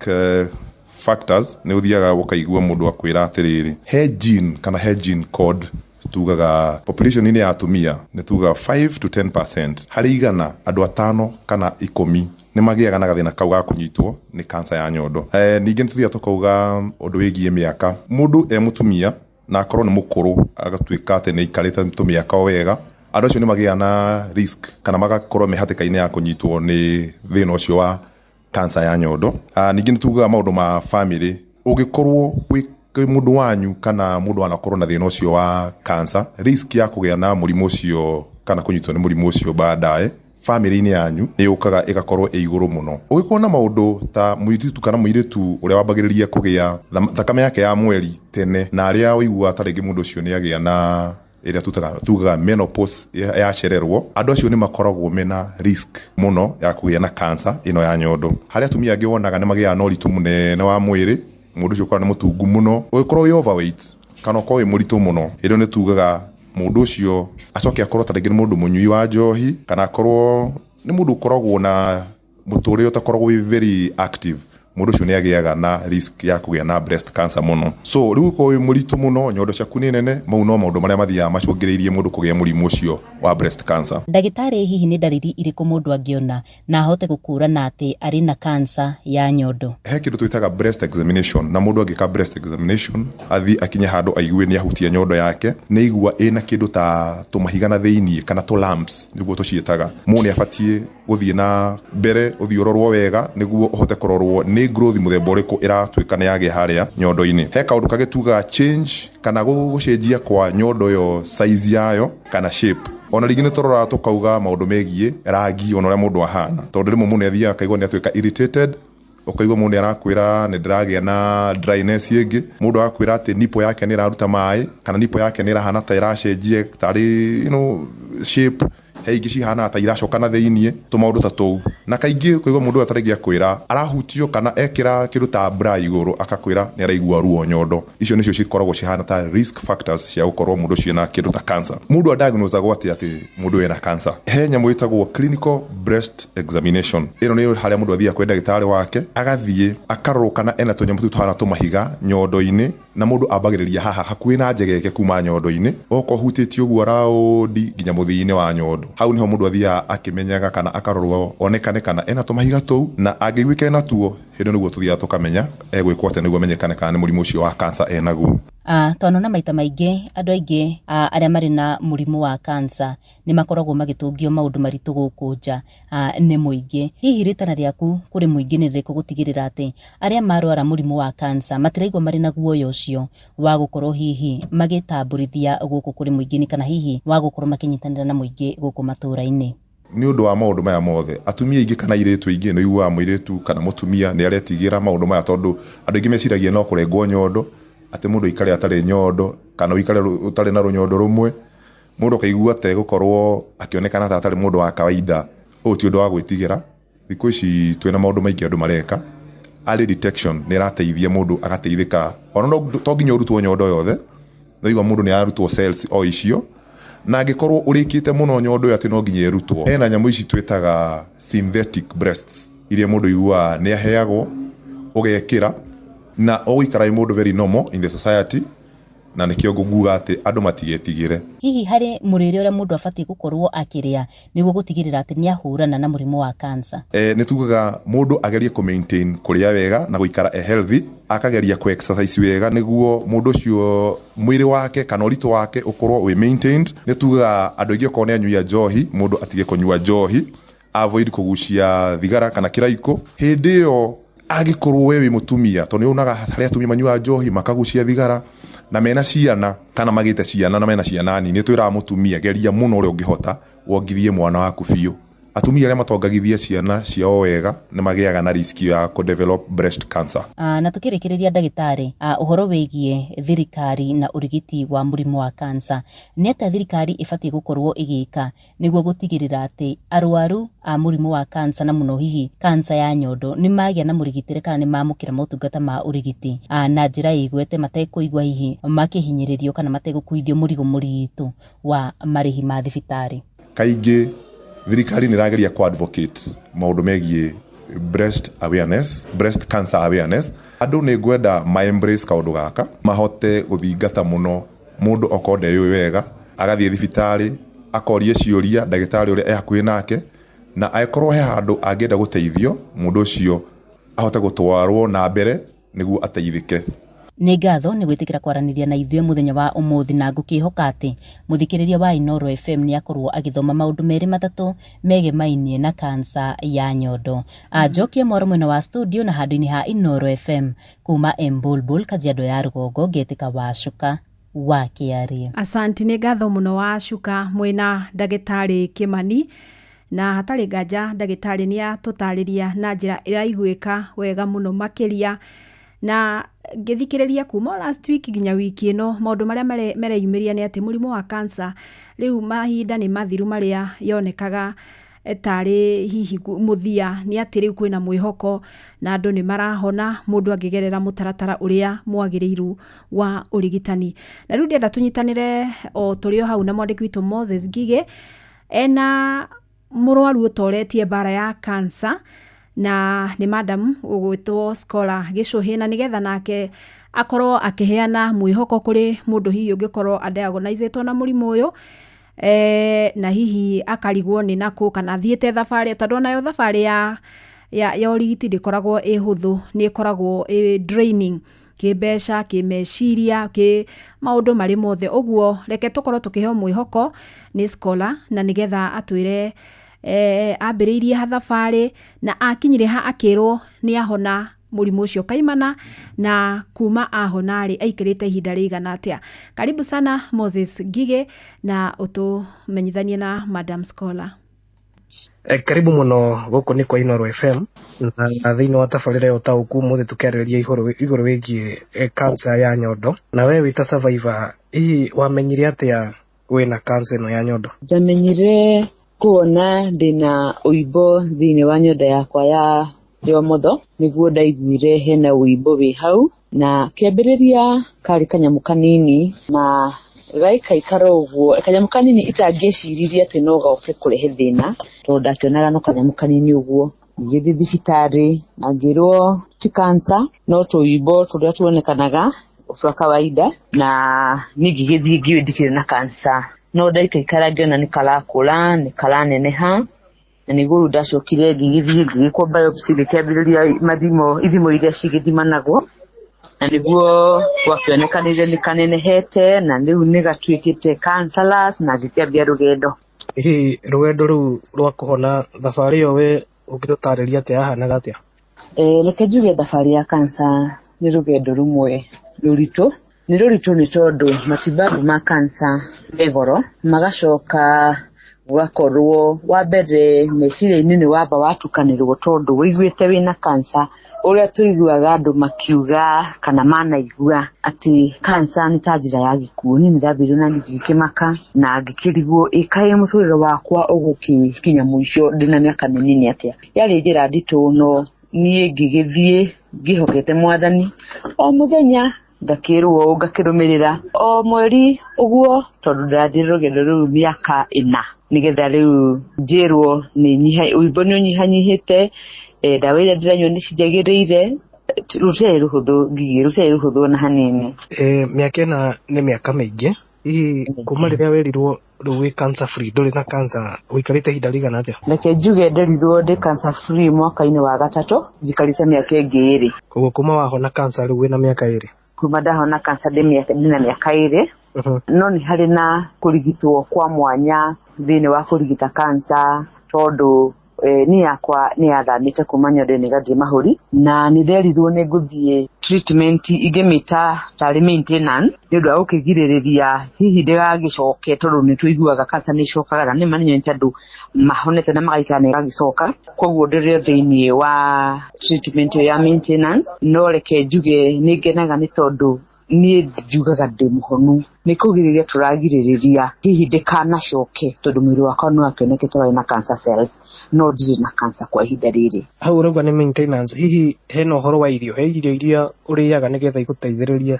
factors, nĩ ũthiaga ũkaigua mũndũ akwĩra atĩrĩrĩ, he gene kana he gene code tugaga population-inĩ ya atumia nĩ tugaga 5 to 10% harĩ 100, andũ 5 kana 10 nĩ magĩaga na gathĩna kau ga kũnyitwo nĩ kansa ya nyondo. Ningĩ nĩ tũthiaga tũkauga ũndũ wĩgiĩ mĩaka, mũndũ e mũtumia na akorwo nĩ mũkũrũ, agatuĩka atĩ nĩ aikarĩte tũmĩaka o wega, andũ acio nĩ magĩaga na risk kana magakorwo me hatĩka-inĩ ya kũnyitwo nĩ thĩna ũcio wa kansa ya nyondo. Ningĩ nĩ tugaga maũndũ ma family, ũngĩkorwo wĩ mũndũ wanyu kana mũndũ wanakorwo na thĩna ũcio wa kansa, risk ya kũgĩa na mũrimũ ũcio kana kũnyitwo nĩ mũrimũ ũcio baadaye family-inĩ yanyu nĩ yũkaga ĩgakorwo ĩ igũrũ mũno. Ũngĩkorwo na maũndũ ta mũirĩtu kana mũirĩtu ũrĩa wambagĩrĩria kũgĩa thakame yake ya mweri tene, na arĩa ũiguaga ta rĩngĩ mũndũ ũcio nĩ agĩa na ĩrĩa tugaga menopause yacererwo, andũ acio nĩ makoragwo mena risk mũno ya kũgĩa na kansa ĩno ya nyondo. Harĩ atumia angĩ wonaga nĩ magĩaga na ũritũ mũnene wa mwĩrĩ, mũndũ ũcio ũkoragwo nĩ mũtungu mũno. Ũngĩkorwo wĩ overweight kana ũkorwo wĩ mũritũ mũno, ĩrĩa nĩ tugaga mũndũ ũcio acoke akorwo ta rĩngĩ nĩ mũndũ mũnyui wa njohi, kana akorwo nĩ mũndũ ũkoragwo na mũtũrĩre ũtakoragwo wĩ very active, mũndũ ũcio nĩ agĩaga na risk ya kũgĩa na breast cancer mũno. So rĩu ũkorwo wĩ mũritũ mũno, nyondo ciaku nĩ nene, mau no maũndũ marĩa mathiaga macũngĩrĩirie mũndũ kũgĩa mũrimũ ũcio wa breast cancer. Ndagĩtarĩ, hihi nĩ ndariri irĩkũ mũndũ angĩona na ahote gũkũrana atĩ arĩ na kansa ya nyondo? He kĩndũ twĩtaga breast examination, na mũndũ angĩka breast examination, athiĩ akinye handũ aigue nĩ ahutia nyondo yake, nĩ aigua ĩna kĩndũ ta tũmahiga na thĩiniĩ kana tũ lumps nĩguo tũciĩtaga, mũndũ nĩ abatiĩ gũthiĩ na mbere ũthiĩ ũrorwo wega nĩguo ũhote kũrorwo nĩ growth mũthemba ũrĩkũ ĩratuĩka nĩ yagĩa harĩa nyondo-inĩ. He kaũndũ kangĩ tugaga change kana gũcenjia kwa nyondo ĩyo, size yayo kana shape. Ona rĩngĩ nĩ tũroraga tũkauga maũndũ megiĩ rangi, ona ũrĩa mũndũ ahana, tondũ rĩmwe mũndũ nĩ athiaga akaigua nĩ atuĩka irritated, ũkaigua mũndũ nĩ arakwĩra nĩ ndĩragĩa na dryness ĩngĩ, mũndũ agakwĩra atĩ nipple yake nĩ ĩraruta maĩ, kana nipple yake nĩ ĩrahana ta ĩracenjia tarĩ shape, he ingĩ cihanaga ta iracoka na thĩiniĩ, tũmaũndũ ta tũu. Na kaingĩ ũkaigua mũndũ ũyũ tarĩngĩ akwĩra arahutio kana ekĩra kĩndũ ta bra igũrũ akakwĩra nĩ araigua ruo nyondo. Icio nĩcio cikoragwo cihana ta risk factors cia gũkorwo mũndũ ũcio na kĩndũ ta cancer. Mũndũ adiagnosagwo atĩa atĩ mũndũ ena cancer? He nyamũ ĩtagwo clinical breast examination. Ĩno nĩ harĩa mũndũ athiaga kwĩ ndagĩtarĩ wake, agathiĩ akarorwo kana ena tũnyamũ tũu tũhana tũmahiga nyondo-inĩ, na mũndũ ambagĩrĩria haha hakuhĩ na njegeke kuma nyondo-inĩ, oka ũhutĩtie ũguo raũndi nginya mũthia-inĩ wa nyondo. Hau nĩho mũndũ athiaga akĩmenyaga kana akarorwo onekane kana ena tũmahiga tũu, na angĩiguĩka ena tuo, hĩndĩ nĩguo tũthiaga tũkamenya egwĩkwo atĩa nĩguo amenyekane kana nĩ mũrimũ ũcio wa cancer enaguo. Twanona maita maingĩ andũ aingĩ arĩa marĩ na mũrimũ wa cancer nĩ makoragwo magĩtũngio maũndũ maritũ gũkũ nja nĩ mũingĩ. Hihi rĩtana rĩaku kũrĩ mũingĩ nĩ rĩrĩkũ gũtigĩrĩra atĩ arĩa marwara mũrimũ wa cancer matiraigua marĩ na guoya ũcio wa gũkorwo hihi magĩtambũrithia gũkũ kũrĩ mũingĩ kana hihi wa gũkorwo makĩnyitanĩra na mũingĩ gũkũ matũũra-inĩ? Nĩ ũndũ wa maũndũ maya mothe, atumia aingĩ kana airĩtu aingĩ nĩ ũiguaga mũirĩtu kana mũtumia nĩ aretigĩra maũndũ maya tondũ andũ aingĩ meciragia no kũrengwo nyondo, atĩ mũndũ aikare atarĩ nyondo kana ũikare ũtarĩ na rũnyondo rũmwe, mũndũ akaigua ategũkorwo akĩonekana ta atarĩ mũndũ wa kawaida. Ũyũ ti ũndũ wa gwĩtigĩra. Thikũ ici twĩna maũndũ maingĩ andũ mareka. Early detection nĩ ĩrateithia mũndũ agateithĩka. Ona to nginya ũrutwo nyondo yothe, no igua mũndũ nĩ ararutwo cells o icio, na angĩkorwo ũrĩkĩte mũno nyondo ĩyo atĩ no nginya ĩrutwo. Hena nyamũ ici twĩtaga synthetic breasts iria mũndũ aiguaga nĩ aheagwo ũgekĩra na ũgũikara wĩ mũndũ very normal in the society, na nĩkĩo nguga atĩ andũ matigetigĩre. Hihi harĩ mũrĩre ũrĩa mũndũ abatiĩ gũkorwo akĩrĩa nĩguo gũtigĩrĩra atĩ nĩ ahũrana na mũrimũ wa cancer? Nĩ tugaga mũndũ agerie kũ maintain kũrĩa wega na gũikara e healthy, akageria kũ exercise wega nĩguo mũndũ ũcio mwĩrĩ wake kana ũritũ wake ũkorwo wĩ maintained. Nĩ tugaga andũ aingĩ okorwo nĩ anyui a njohi, mũndũ atige kũnyua njohi, avoid kũgucia thigara kana kĩraikũ. Hĩndĩ ĩyo angĩkorwo we wĩ mũtumia, tondũ nĩ wonaga harĩ atumia manyuaga njohi makagucia thigara na mena ciana kana magĩte ciana na mena ciana nini, nĩ twĩraga mũtumia geria mũno ũrĩa ũngĩhota wongithie mwana waku biũ. Atumia arĩa matongagithia ciana ciao wega nĩ magĩaga na risk ya kũ develop breast cancer. Na tukĩrĩkĩrĩria ndagĩtarĩ, ũhoro wĩgiĩ thirikari na ũrigiti wa mũrimũ wa cancer, nĩ atĩa thirikari ĩbatiĩ gũkorwo ĩgĩka nĩguo gũtigĩrĩra atĩ arwaru a mũrimũ wa cancer na mũno hihi cancer ya nyondo nĩ magĩa na mũrigitĩre kana nĩ mamũkĩra motungata ma ũrigiti na njĩra ĩigwete matekũigua hihi makĩhinyĩrĩrio kana mategũkuithio mũrigo mũritũ wa marĩhi ma thibitarĩ? Kaingĩ thirikari nĩ ĩrageria kũ advocate maũndũ megiĩ breast awareness, breast cancer awareness. Andũ nĩ ngwenda ma embrace kaũndũ gaka, mahote gũthingata mũno mũndũ okorwo ndeyũĩ wega, agathiĩ thibitarĩ, akoria ciũria ndagĩtarĩ ũrĩa e hakuhĩ nake, na angĩkorwo he handũ angĩenda gũteithio, mũndũ ũcio ahote gũtwarwo na mbere nĩguo ateithĩke. Nĩ ngatho nĩ gwĩtĩkĩra kwaranĩria na ithuĩ mũthenya wa ũmũthĩ, na ngũkĩhoka atĩ mũthikĩrĩria wa Inooro FM nĩ akorwo agĩthoma maũndũ merĩ matatũ megemainie na cancer ya nyondo. Njokie mwaro mwena wa studio na handũ-inĩ ha Inooro FM kuma Embulbul, Kajiado ya rũgongo, ngetĩka Wacuka wa Kĩarie. Asanti, nĩ ngatho mũno Wacuka mwĩna ndagĩtarĩ Kĩmani, na hatarĩ nganja ndagĩtarĩ nĩ atũtarĩria na njĩra ĩraiguĩka wega mũno makĩria. Na ngĩthikĩrĩria kuma last week nginya wiki ĩno, maũndũ marĩa mereyumĩria nĩ atĩ mũrimũ wa cancer rĩu mahinda nĩ mathiru marĩa yonekaga tarĩ hihi mũthia, nĩ atĩ rĩu kwĩna mwĩhoko na andũ nĩ marahona mũndũ angĩgerera mũtaratara ũrĩa mwagĩrĩiru wa ũrigitani. Na rĩu ndĩrenda tũnyitanĩre o tũrĩ o hau na mwandĩki witũ Moses Ngigĩ, ena mũrwaru ũtoretie mbara ya cancer na nĩ madam ũgwĩtwo Scholar Gĩcũhĩ, na nĩgetha nake akorwo akĩheana mwĩhoko kũrĩ mũndũ hihi ũngĩkorwo adiagnosetwo na mũrimũ ũyũ, na hihi akarigwo nĩ nakũ kana athiĩte thabarĩ, tondũ onayo thabarĩ ya ũrigiti ndĩkoragwo ĩ hũthũ, nĩ ĩkoragwo ĩ draining kĩmbeca, kĩmeciria, kĩ maũndũ marĩ mothe. Ũguo reke tũkorwo tũkĩheo mwĩhoko nĩ Scholar, na nĩgetha atwĩre ambĩrĩirie ha thabarĩ na akinyire ha akĩrwo nĩ ahona mũrimũ ũcio kaimana, na kuma ahona rĩ aikarĩte ihinda rĩigana atĩa. Karibu sana Moses Ngigĩ, na ũtũmenyithanie na Madam Scholar. Karibu mũno gũkũ nĩ kwa Inooro FM, na thĩinĩ wa tabarĩra ya ũtaũku ũmũthĩ tũkĩarĩrĩria igũrũ wĩgiĩ cancer ya nyondo. Na we wĩ ta survivor, hihi wamenyire atĩa wĩna cancer ĩno ya nyondo? Njamenyire Kuona ndĩna ũimbo thĩinĩ wa nyondo yakwa ya ũmotho, nĩguo ndaiguire hena ũimbo wĩ hau, na kĩambĩrĩria karĩ kanyamũ kanini na gaikaikara ũguo, kanyamũ kanini itangĩeciririe atĩ no goke kũrehe thĩna, tondũ ndakĩonaga no kanyamũ kanini ũguo. Ngĩthiĩ thibitarĩ na ngĩrwo ti cancer, no tũimbo tũrĩa tuonekanaga twa kawaida, na niĩ ngĩgĩthiĩ ngĩũĩ ndikĩrĩ na cancer, no ndaikaikara ngĩona nĩ karakũra, nĩ karaneneha, na nĩguo rĩu ndacokire ngĩgĩthiĩ ngĩgĩkwo biopsy, ngĩkĩambĩrĩria mathimo, ithimo iria cigĩthimanagwo, na nĩguo gwakĩonekanire nĩ kanenehete na rĩu nĩ gatuĩkĩte cancerous, na ngĩkĩambia rũgendo. Hihi rũgendo rũu rwa kũhona thabarĩ ĩyo we ũngĩtũtarĩria atĩa, yahanaga atĩa? Reke njuge thabarĩ ya cancer nĩ rũgendo rũmwe rũritũ. Nĩ rũritũ nĩ tondũ matibabu ma cancer me goro, magacoka gũgakorwo wa mbere meciria-inĩ nĩ wamba watukanĩrwo tondũ wĩiguĩte wĩna cancer, ũrĩa tũiguaga andũ makiuga kana manaigua atĩ cancer nĩ ta njĩra ya gĩkuũ. Niĩ nĩ ndambĩrĩirie na ngĩkĩmaka na ngĩkĩrigwo ĩ kaĩ mũtũrĩre wakwa ũgũgĩkinya mũico ndĩna mĩaka mĩnini atĩa. Yarĩ njĩra nditũ no niĩ ngĩgĩthiĩ ngĩhokete mwathani o mũthenya ngakĩrwo ũũ ngakĩrũmĩrĩra o mweri ũguo tondũ ndathire rũgendo rũu mĩaka 4 nĩgetha rĩu njĩrwo ũimbo nĩ ũnyihanyihĩte, ndawa iria ndĩranyua nĩ cinjagĩrĩire. Rũtiarĩ rũhũthũ Ngigĩ, rũtiarĩ rũhũthũ ona hanini. Mĩaka 4 nĩ mĩaka mĩingĩ. Hihi kuma rĩrĩa werirwo rĩu wĩ cancer free, ndũrĩ na cancer, ũikarĩte ihinda rĩigana atĩa? Reke njuge nderirwo ndĩ cancer free mwaka-inĩ wa 3, njikarĩte mĩaka ĩngĩ 2. Koguo kuma wahona cancer rĩu wĩna mĩaka 2? Kuma ndahona cancer ndĩna mĩaka 2. No nĩ harĩ na kũrigitwo kwa mwanya thĩinĩ wa kũrigita cancer tondũ niĩ yakwa nĩ yathamĩte kuma nyondo-inĩ ĩgathiĩ mahũri, na nĩ nderirwo nĩ ngũthiĩ treatment ingĩmĩta tarĩ maintenance nĩ ũndũ wa gũkĩgirĩrĩria hihi ndĩgagĩcoke, tondũ nĩ tũiguaga cancer nĩ ĩcokaga, na nĩ ma nĩ nyonete andũ mahonete na magaikara na ĩgagĩcoka. Koguo ndĩrĩ o thĩinĩ wa treatment ĩyo ya maintenance, no reke njuge nĩ ngenaga nĩ tondũ niĩ njugaga ndĩ mũhonu, nĩ kũgirĩrĩria tũragirĩrĩria hihi ndĩkanacoke tondũ mwĩrĩ wakwa nĩ wakĩonekete warĩ na cancer cells, no ndirĩ na cancer kwa ihinda rĩrĩ. Hau ũrauga nĩ maintenance, hihi hena ũhoro wa irio, he irio iria ũrĩaga nĩgetha igũteithĩrĩrie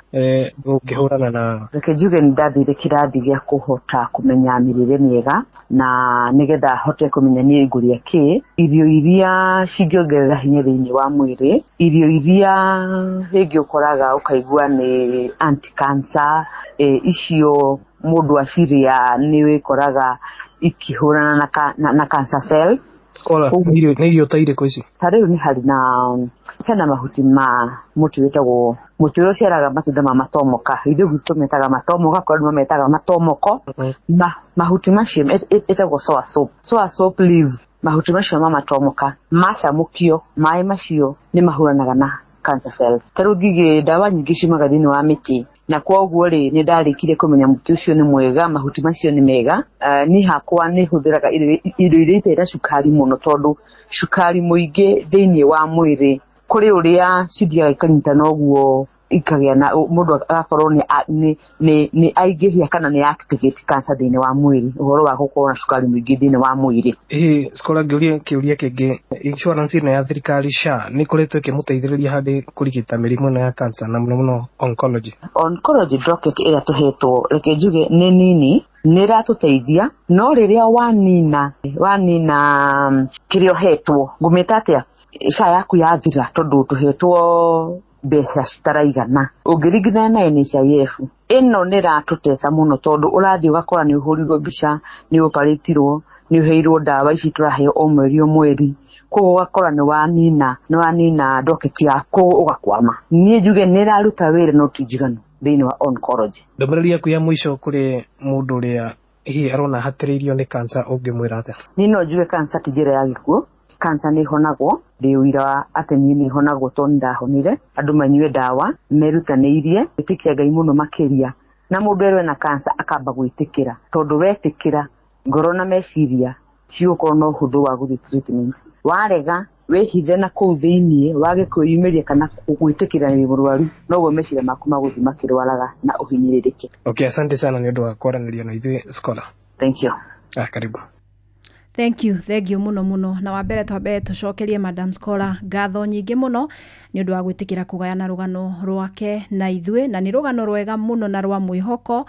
ũkĩhũrana na? Reke njuge nĩ ndathire kĩrathi gĩa kũhota kũmenya mĩrĩre mĩega na nĩgetha hote kũmenya niĩ ngũrĩa kĩ, irio iria cingĩongerera hinya thĩinĩ wa mwĩrĩ, irio iria rĩngĩ ũkoraga ũkaigua nĩ anti-cancer, icio mũndũ acirĩa nĩ wĩkoraga ikĩhũrana na cancer cells. Scholar, nĩ irio ta irĩkũ ici? Ta rĩu nĩ harĩ na hena mahuti ma mũtĩ wĩtagwo mũtĩ ũrĩa ũciaraga matunda ma matomoka, ithuĩ gwitũ tũmetaga matomoka, kũrĩ andũ mametaga matomoko. Mahuti macio ĩtagwo sour soup, sour soup leaves. Mahuti macio ma matomoka macamũkio, maĩ macio nĩ mahũranaga na cancer cells. Ta rĩu Ngigĩ, ndawa nyingĩ ciumaga thĩinĩ wa mĩtĩ, na koguo rĩ nĩ ndarĩkire kũmenya mũtĩ ũcio nĩ mwega, mahuti macio nĩ mega. Niĩ hakwa nĩ hũthĩraga irio iria itarĩ na cukari mũno, tondũ cukari mũingĩ thĩinĩ wa mwĩrĩ kũrĩ ũrĩa cithiaga ikanyitana ũguo ikagĩa na mũndũ agakorwo nĩ aingĩhia kana nĩ activate cancer thĩinĩ wa mwĩrĩ, ũhoro wa gũkorwo na cukari mũingĩ thĩinĩ wa mwĩrĩ. Hihi Scholar, ngĩũrie kĩũria kĩngĩ, insurance ĩno ya thirikari SHA nĩ ĩkoretwo ĩkĩmũteithĩrĩria harĩ kũrigita mĩrimũ ĩno ya cancer na mũno mũno oncology? Oncology docket ĩrĩa tũhetwo, reke njuge nĩ nini, nĩ ĩratũteithia, no rĩrĩa wanina kĩrĩa ũhetwo, ngũmĩta atĩa, SHA yaku yathira tondũ tũhetwo mbeca citaraigana ũngĩringithania na NHIF ĩno nĩ ĩratũteca mũno, tondũ ũrathiĩ ũgakora nĩ ũhũrirwo mbica, nĩ ũparĩtirwo, nĩ ũheirwo ndawa ici tũraheo o mweri o mweri, koguo ũgakora nĩ wanina docket yaku, ũgakwama. Niĩ njuge nĩ ĩraruta wĩra no ti njiganu thĩinĩ wa oncology. Ndũmĩrĩri yaku ya mũico kũrĩ mũndũ ũrĩa hihi arona hatĩrĩirio nĩ cancer ũngĩmwĩra atĩa? Niĩ no njuge cancer ti njĩra ya gĩkuũ, cancer nĩ ĩhonagwo, ndĩ ũira wa atĩ niĩ nĩ ĩhonagwo tondũ nĩ ndahonire. Andũ manyue ndawa, merutanĩirie, gwĩtĩkia Ngai mũno makĩria, na mũndũ erwo ena cancer akamba gwĩtĩkĩra, tondũ wetĩkĩra ngoro na meciria cigũkorwo na ũhũthũ wa gũthiĩ treatment. Warega wĩhithe na kũu thĩiniĩ wage kwĩyumĩria kana gwĩtĩkĩra wĩ mũrwaru, noguo meciria maku magũthiĩ makĩrwaraga na ũhinyĩrĩrĩke. Okay, asante sana nĩ ũndũ wa kwaranĩria na ithuĩ Scholar. Thank you. Karibu. Thank you, thank you muno muno. Na wa mbere twambe tucokerie Madam Scholar ngatho nyingĩ mũno nĩ ũndũ wa gwĩtĩkĩra kũgayana rũgano rwake na ithuĩ, na nĩ rũgano rwega mũno na rwa mwĩhoko,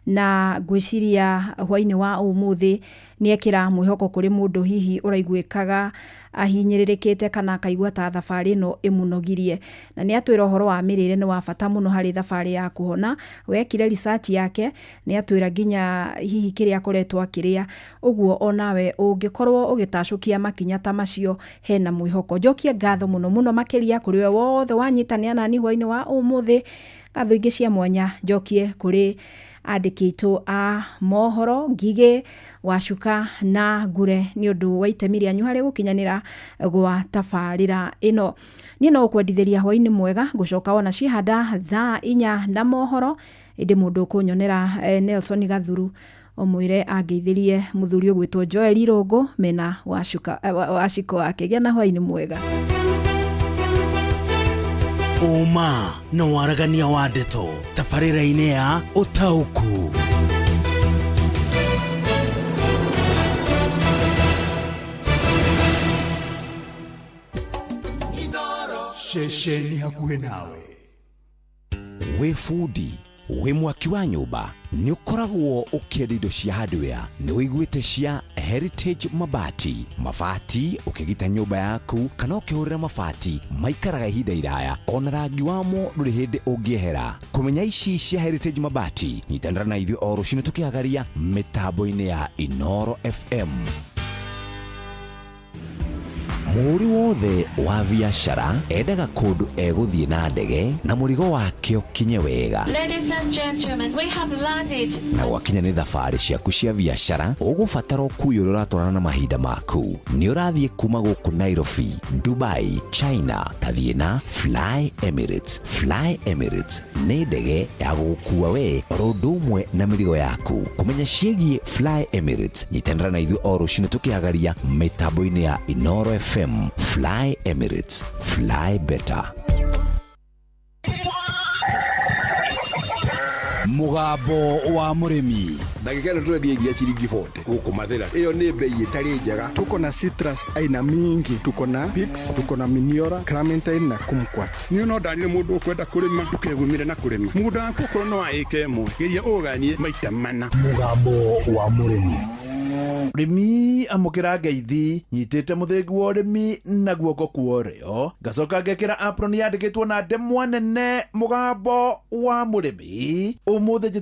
na ngwĩciria hwainĩ wa ũmũthĩ nĩ ekĩra mwĩhoko kũrĩ mũndũ hihi ũraiguĩkaga ahinyĩrĩrĩkĩte kana akaigua ta thabarĩ ĩno ĩmũnogirie. Na nĩ atwĩra ũhoro wa mĩrĩre nĩ wa bata mũno harĩ thabarĩ ya kũhona. Wekire research yake nĩ atwĩra nginya hihi kĩrĩa akoretwo akĩrĩa. Ũguo onawe ũngĩkorwo ũgĩtacũkia makinya ta macio hena mwĩhoko. Njokie ngatho mũno mũno makĩria kũrĩ we wothe wanyitanĩra nani hwainĩ wa ũmũthĩ. Ngatho ingĩ cia mwanya njokie kũrĩ andĩki aitũ a mohoro Ngigĩ, Wacuka na Ngure nĩ ũndũ wa itemi rĩanyu harĩ gũkinyanĩra gwa tabarĩra ĩno. Niĩ no gũkwendithĩria hwainĩ mwega, ngũcoka wona ciahanda thaa 4 na mohoro, ĩndĩ mũndũ ũkũnyonera Nelson Gathuru ũmwĩre angeithĩrie mũthuri ũgwĩtwo Joel Irũngũ mena Wacuka Waciko wake. Gĩa na hwainĩ mwega. Ũma na waragania wa ndeto tabarĩra-inĩ ya Ũtaũku. Ceceni hakuhĩ nawe. Wĩ bundi, wĩ mwaki wa nyũmba, nĩ ũkoragwo ũkĩenda indo cia hardware, nĩ ũiguĩte cia Heritage Mabati. Mabati ũkĩgita nyũmba yaku kana ũkĩhũrĩra mabati maikaraga ihinda iraya, ona rangi wamo ndũrĩ hĩndĩ ũngĩehera. Kũmenya ici cia Heritage Mabati, nyitanĩra na ithuĩ o rũcinĩ tũkĩhagaria mĩtambo-inĩ ya Inoro FM. Mũhũri wothe wa biacara endaga kũndũ egũthiĩ na ndege na mũrigo wake ũkinye wega. Ladies and gentlemen, we have landed. Na gwakinya nĩ thabarĩ ciaku cia biacara, ũgũbatara ũkuui ũrĩa ũratwarana na mahinda maku. Nĩ ũrathiĩ kuma gũkũ Nairobi, Dubai, China, ta thiĩ na Fly Emirates. Fly Emirates nĩ ndege ya gũgũkua we oro ũndũ ũmwe na mĩrigo yaku. Kũmenya ciĩgiĩ Fly Emirates, nyitanĩra na ithuĩ o rũcinĩ tũkĩhagaria mĩtambo-inĩ ya Inoro FM. Fly Emirates, fly better. Mũgambo wa mũrĩmi. Ndagĩka ĩno tũrendia iria ciringi 40 gũkũ Mathĩra. Ĩyo nĩ bei ĩtarĩ njega. Tuko na citrus aina mingi, tuko na Pix, tuko na Miniora, Clementine na Kumquat. Niĩ no ndanire mũndũ ũkwenda kũrĩma ndũkegumire na kũrĩma. Mũgũnda waku okorwo no wa ĩka ĩmwe, geria ũganie maita mana. Mũgambo wa mũrĩmi. Rĩmi amũkĩra ngeithi nyitĩte mũthĩgi wa ũrĩmi na guoko kwa ũrĩo, ngacoka ngekĩra apron yandĩkĩtwo na ndemwa nene mũgambo wa mũrĩmi. Ũmũthĩ njĩtĩkĩtie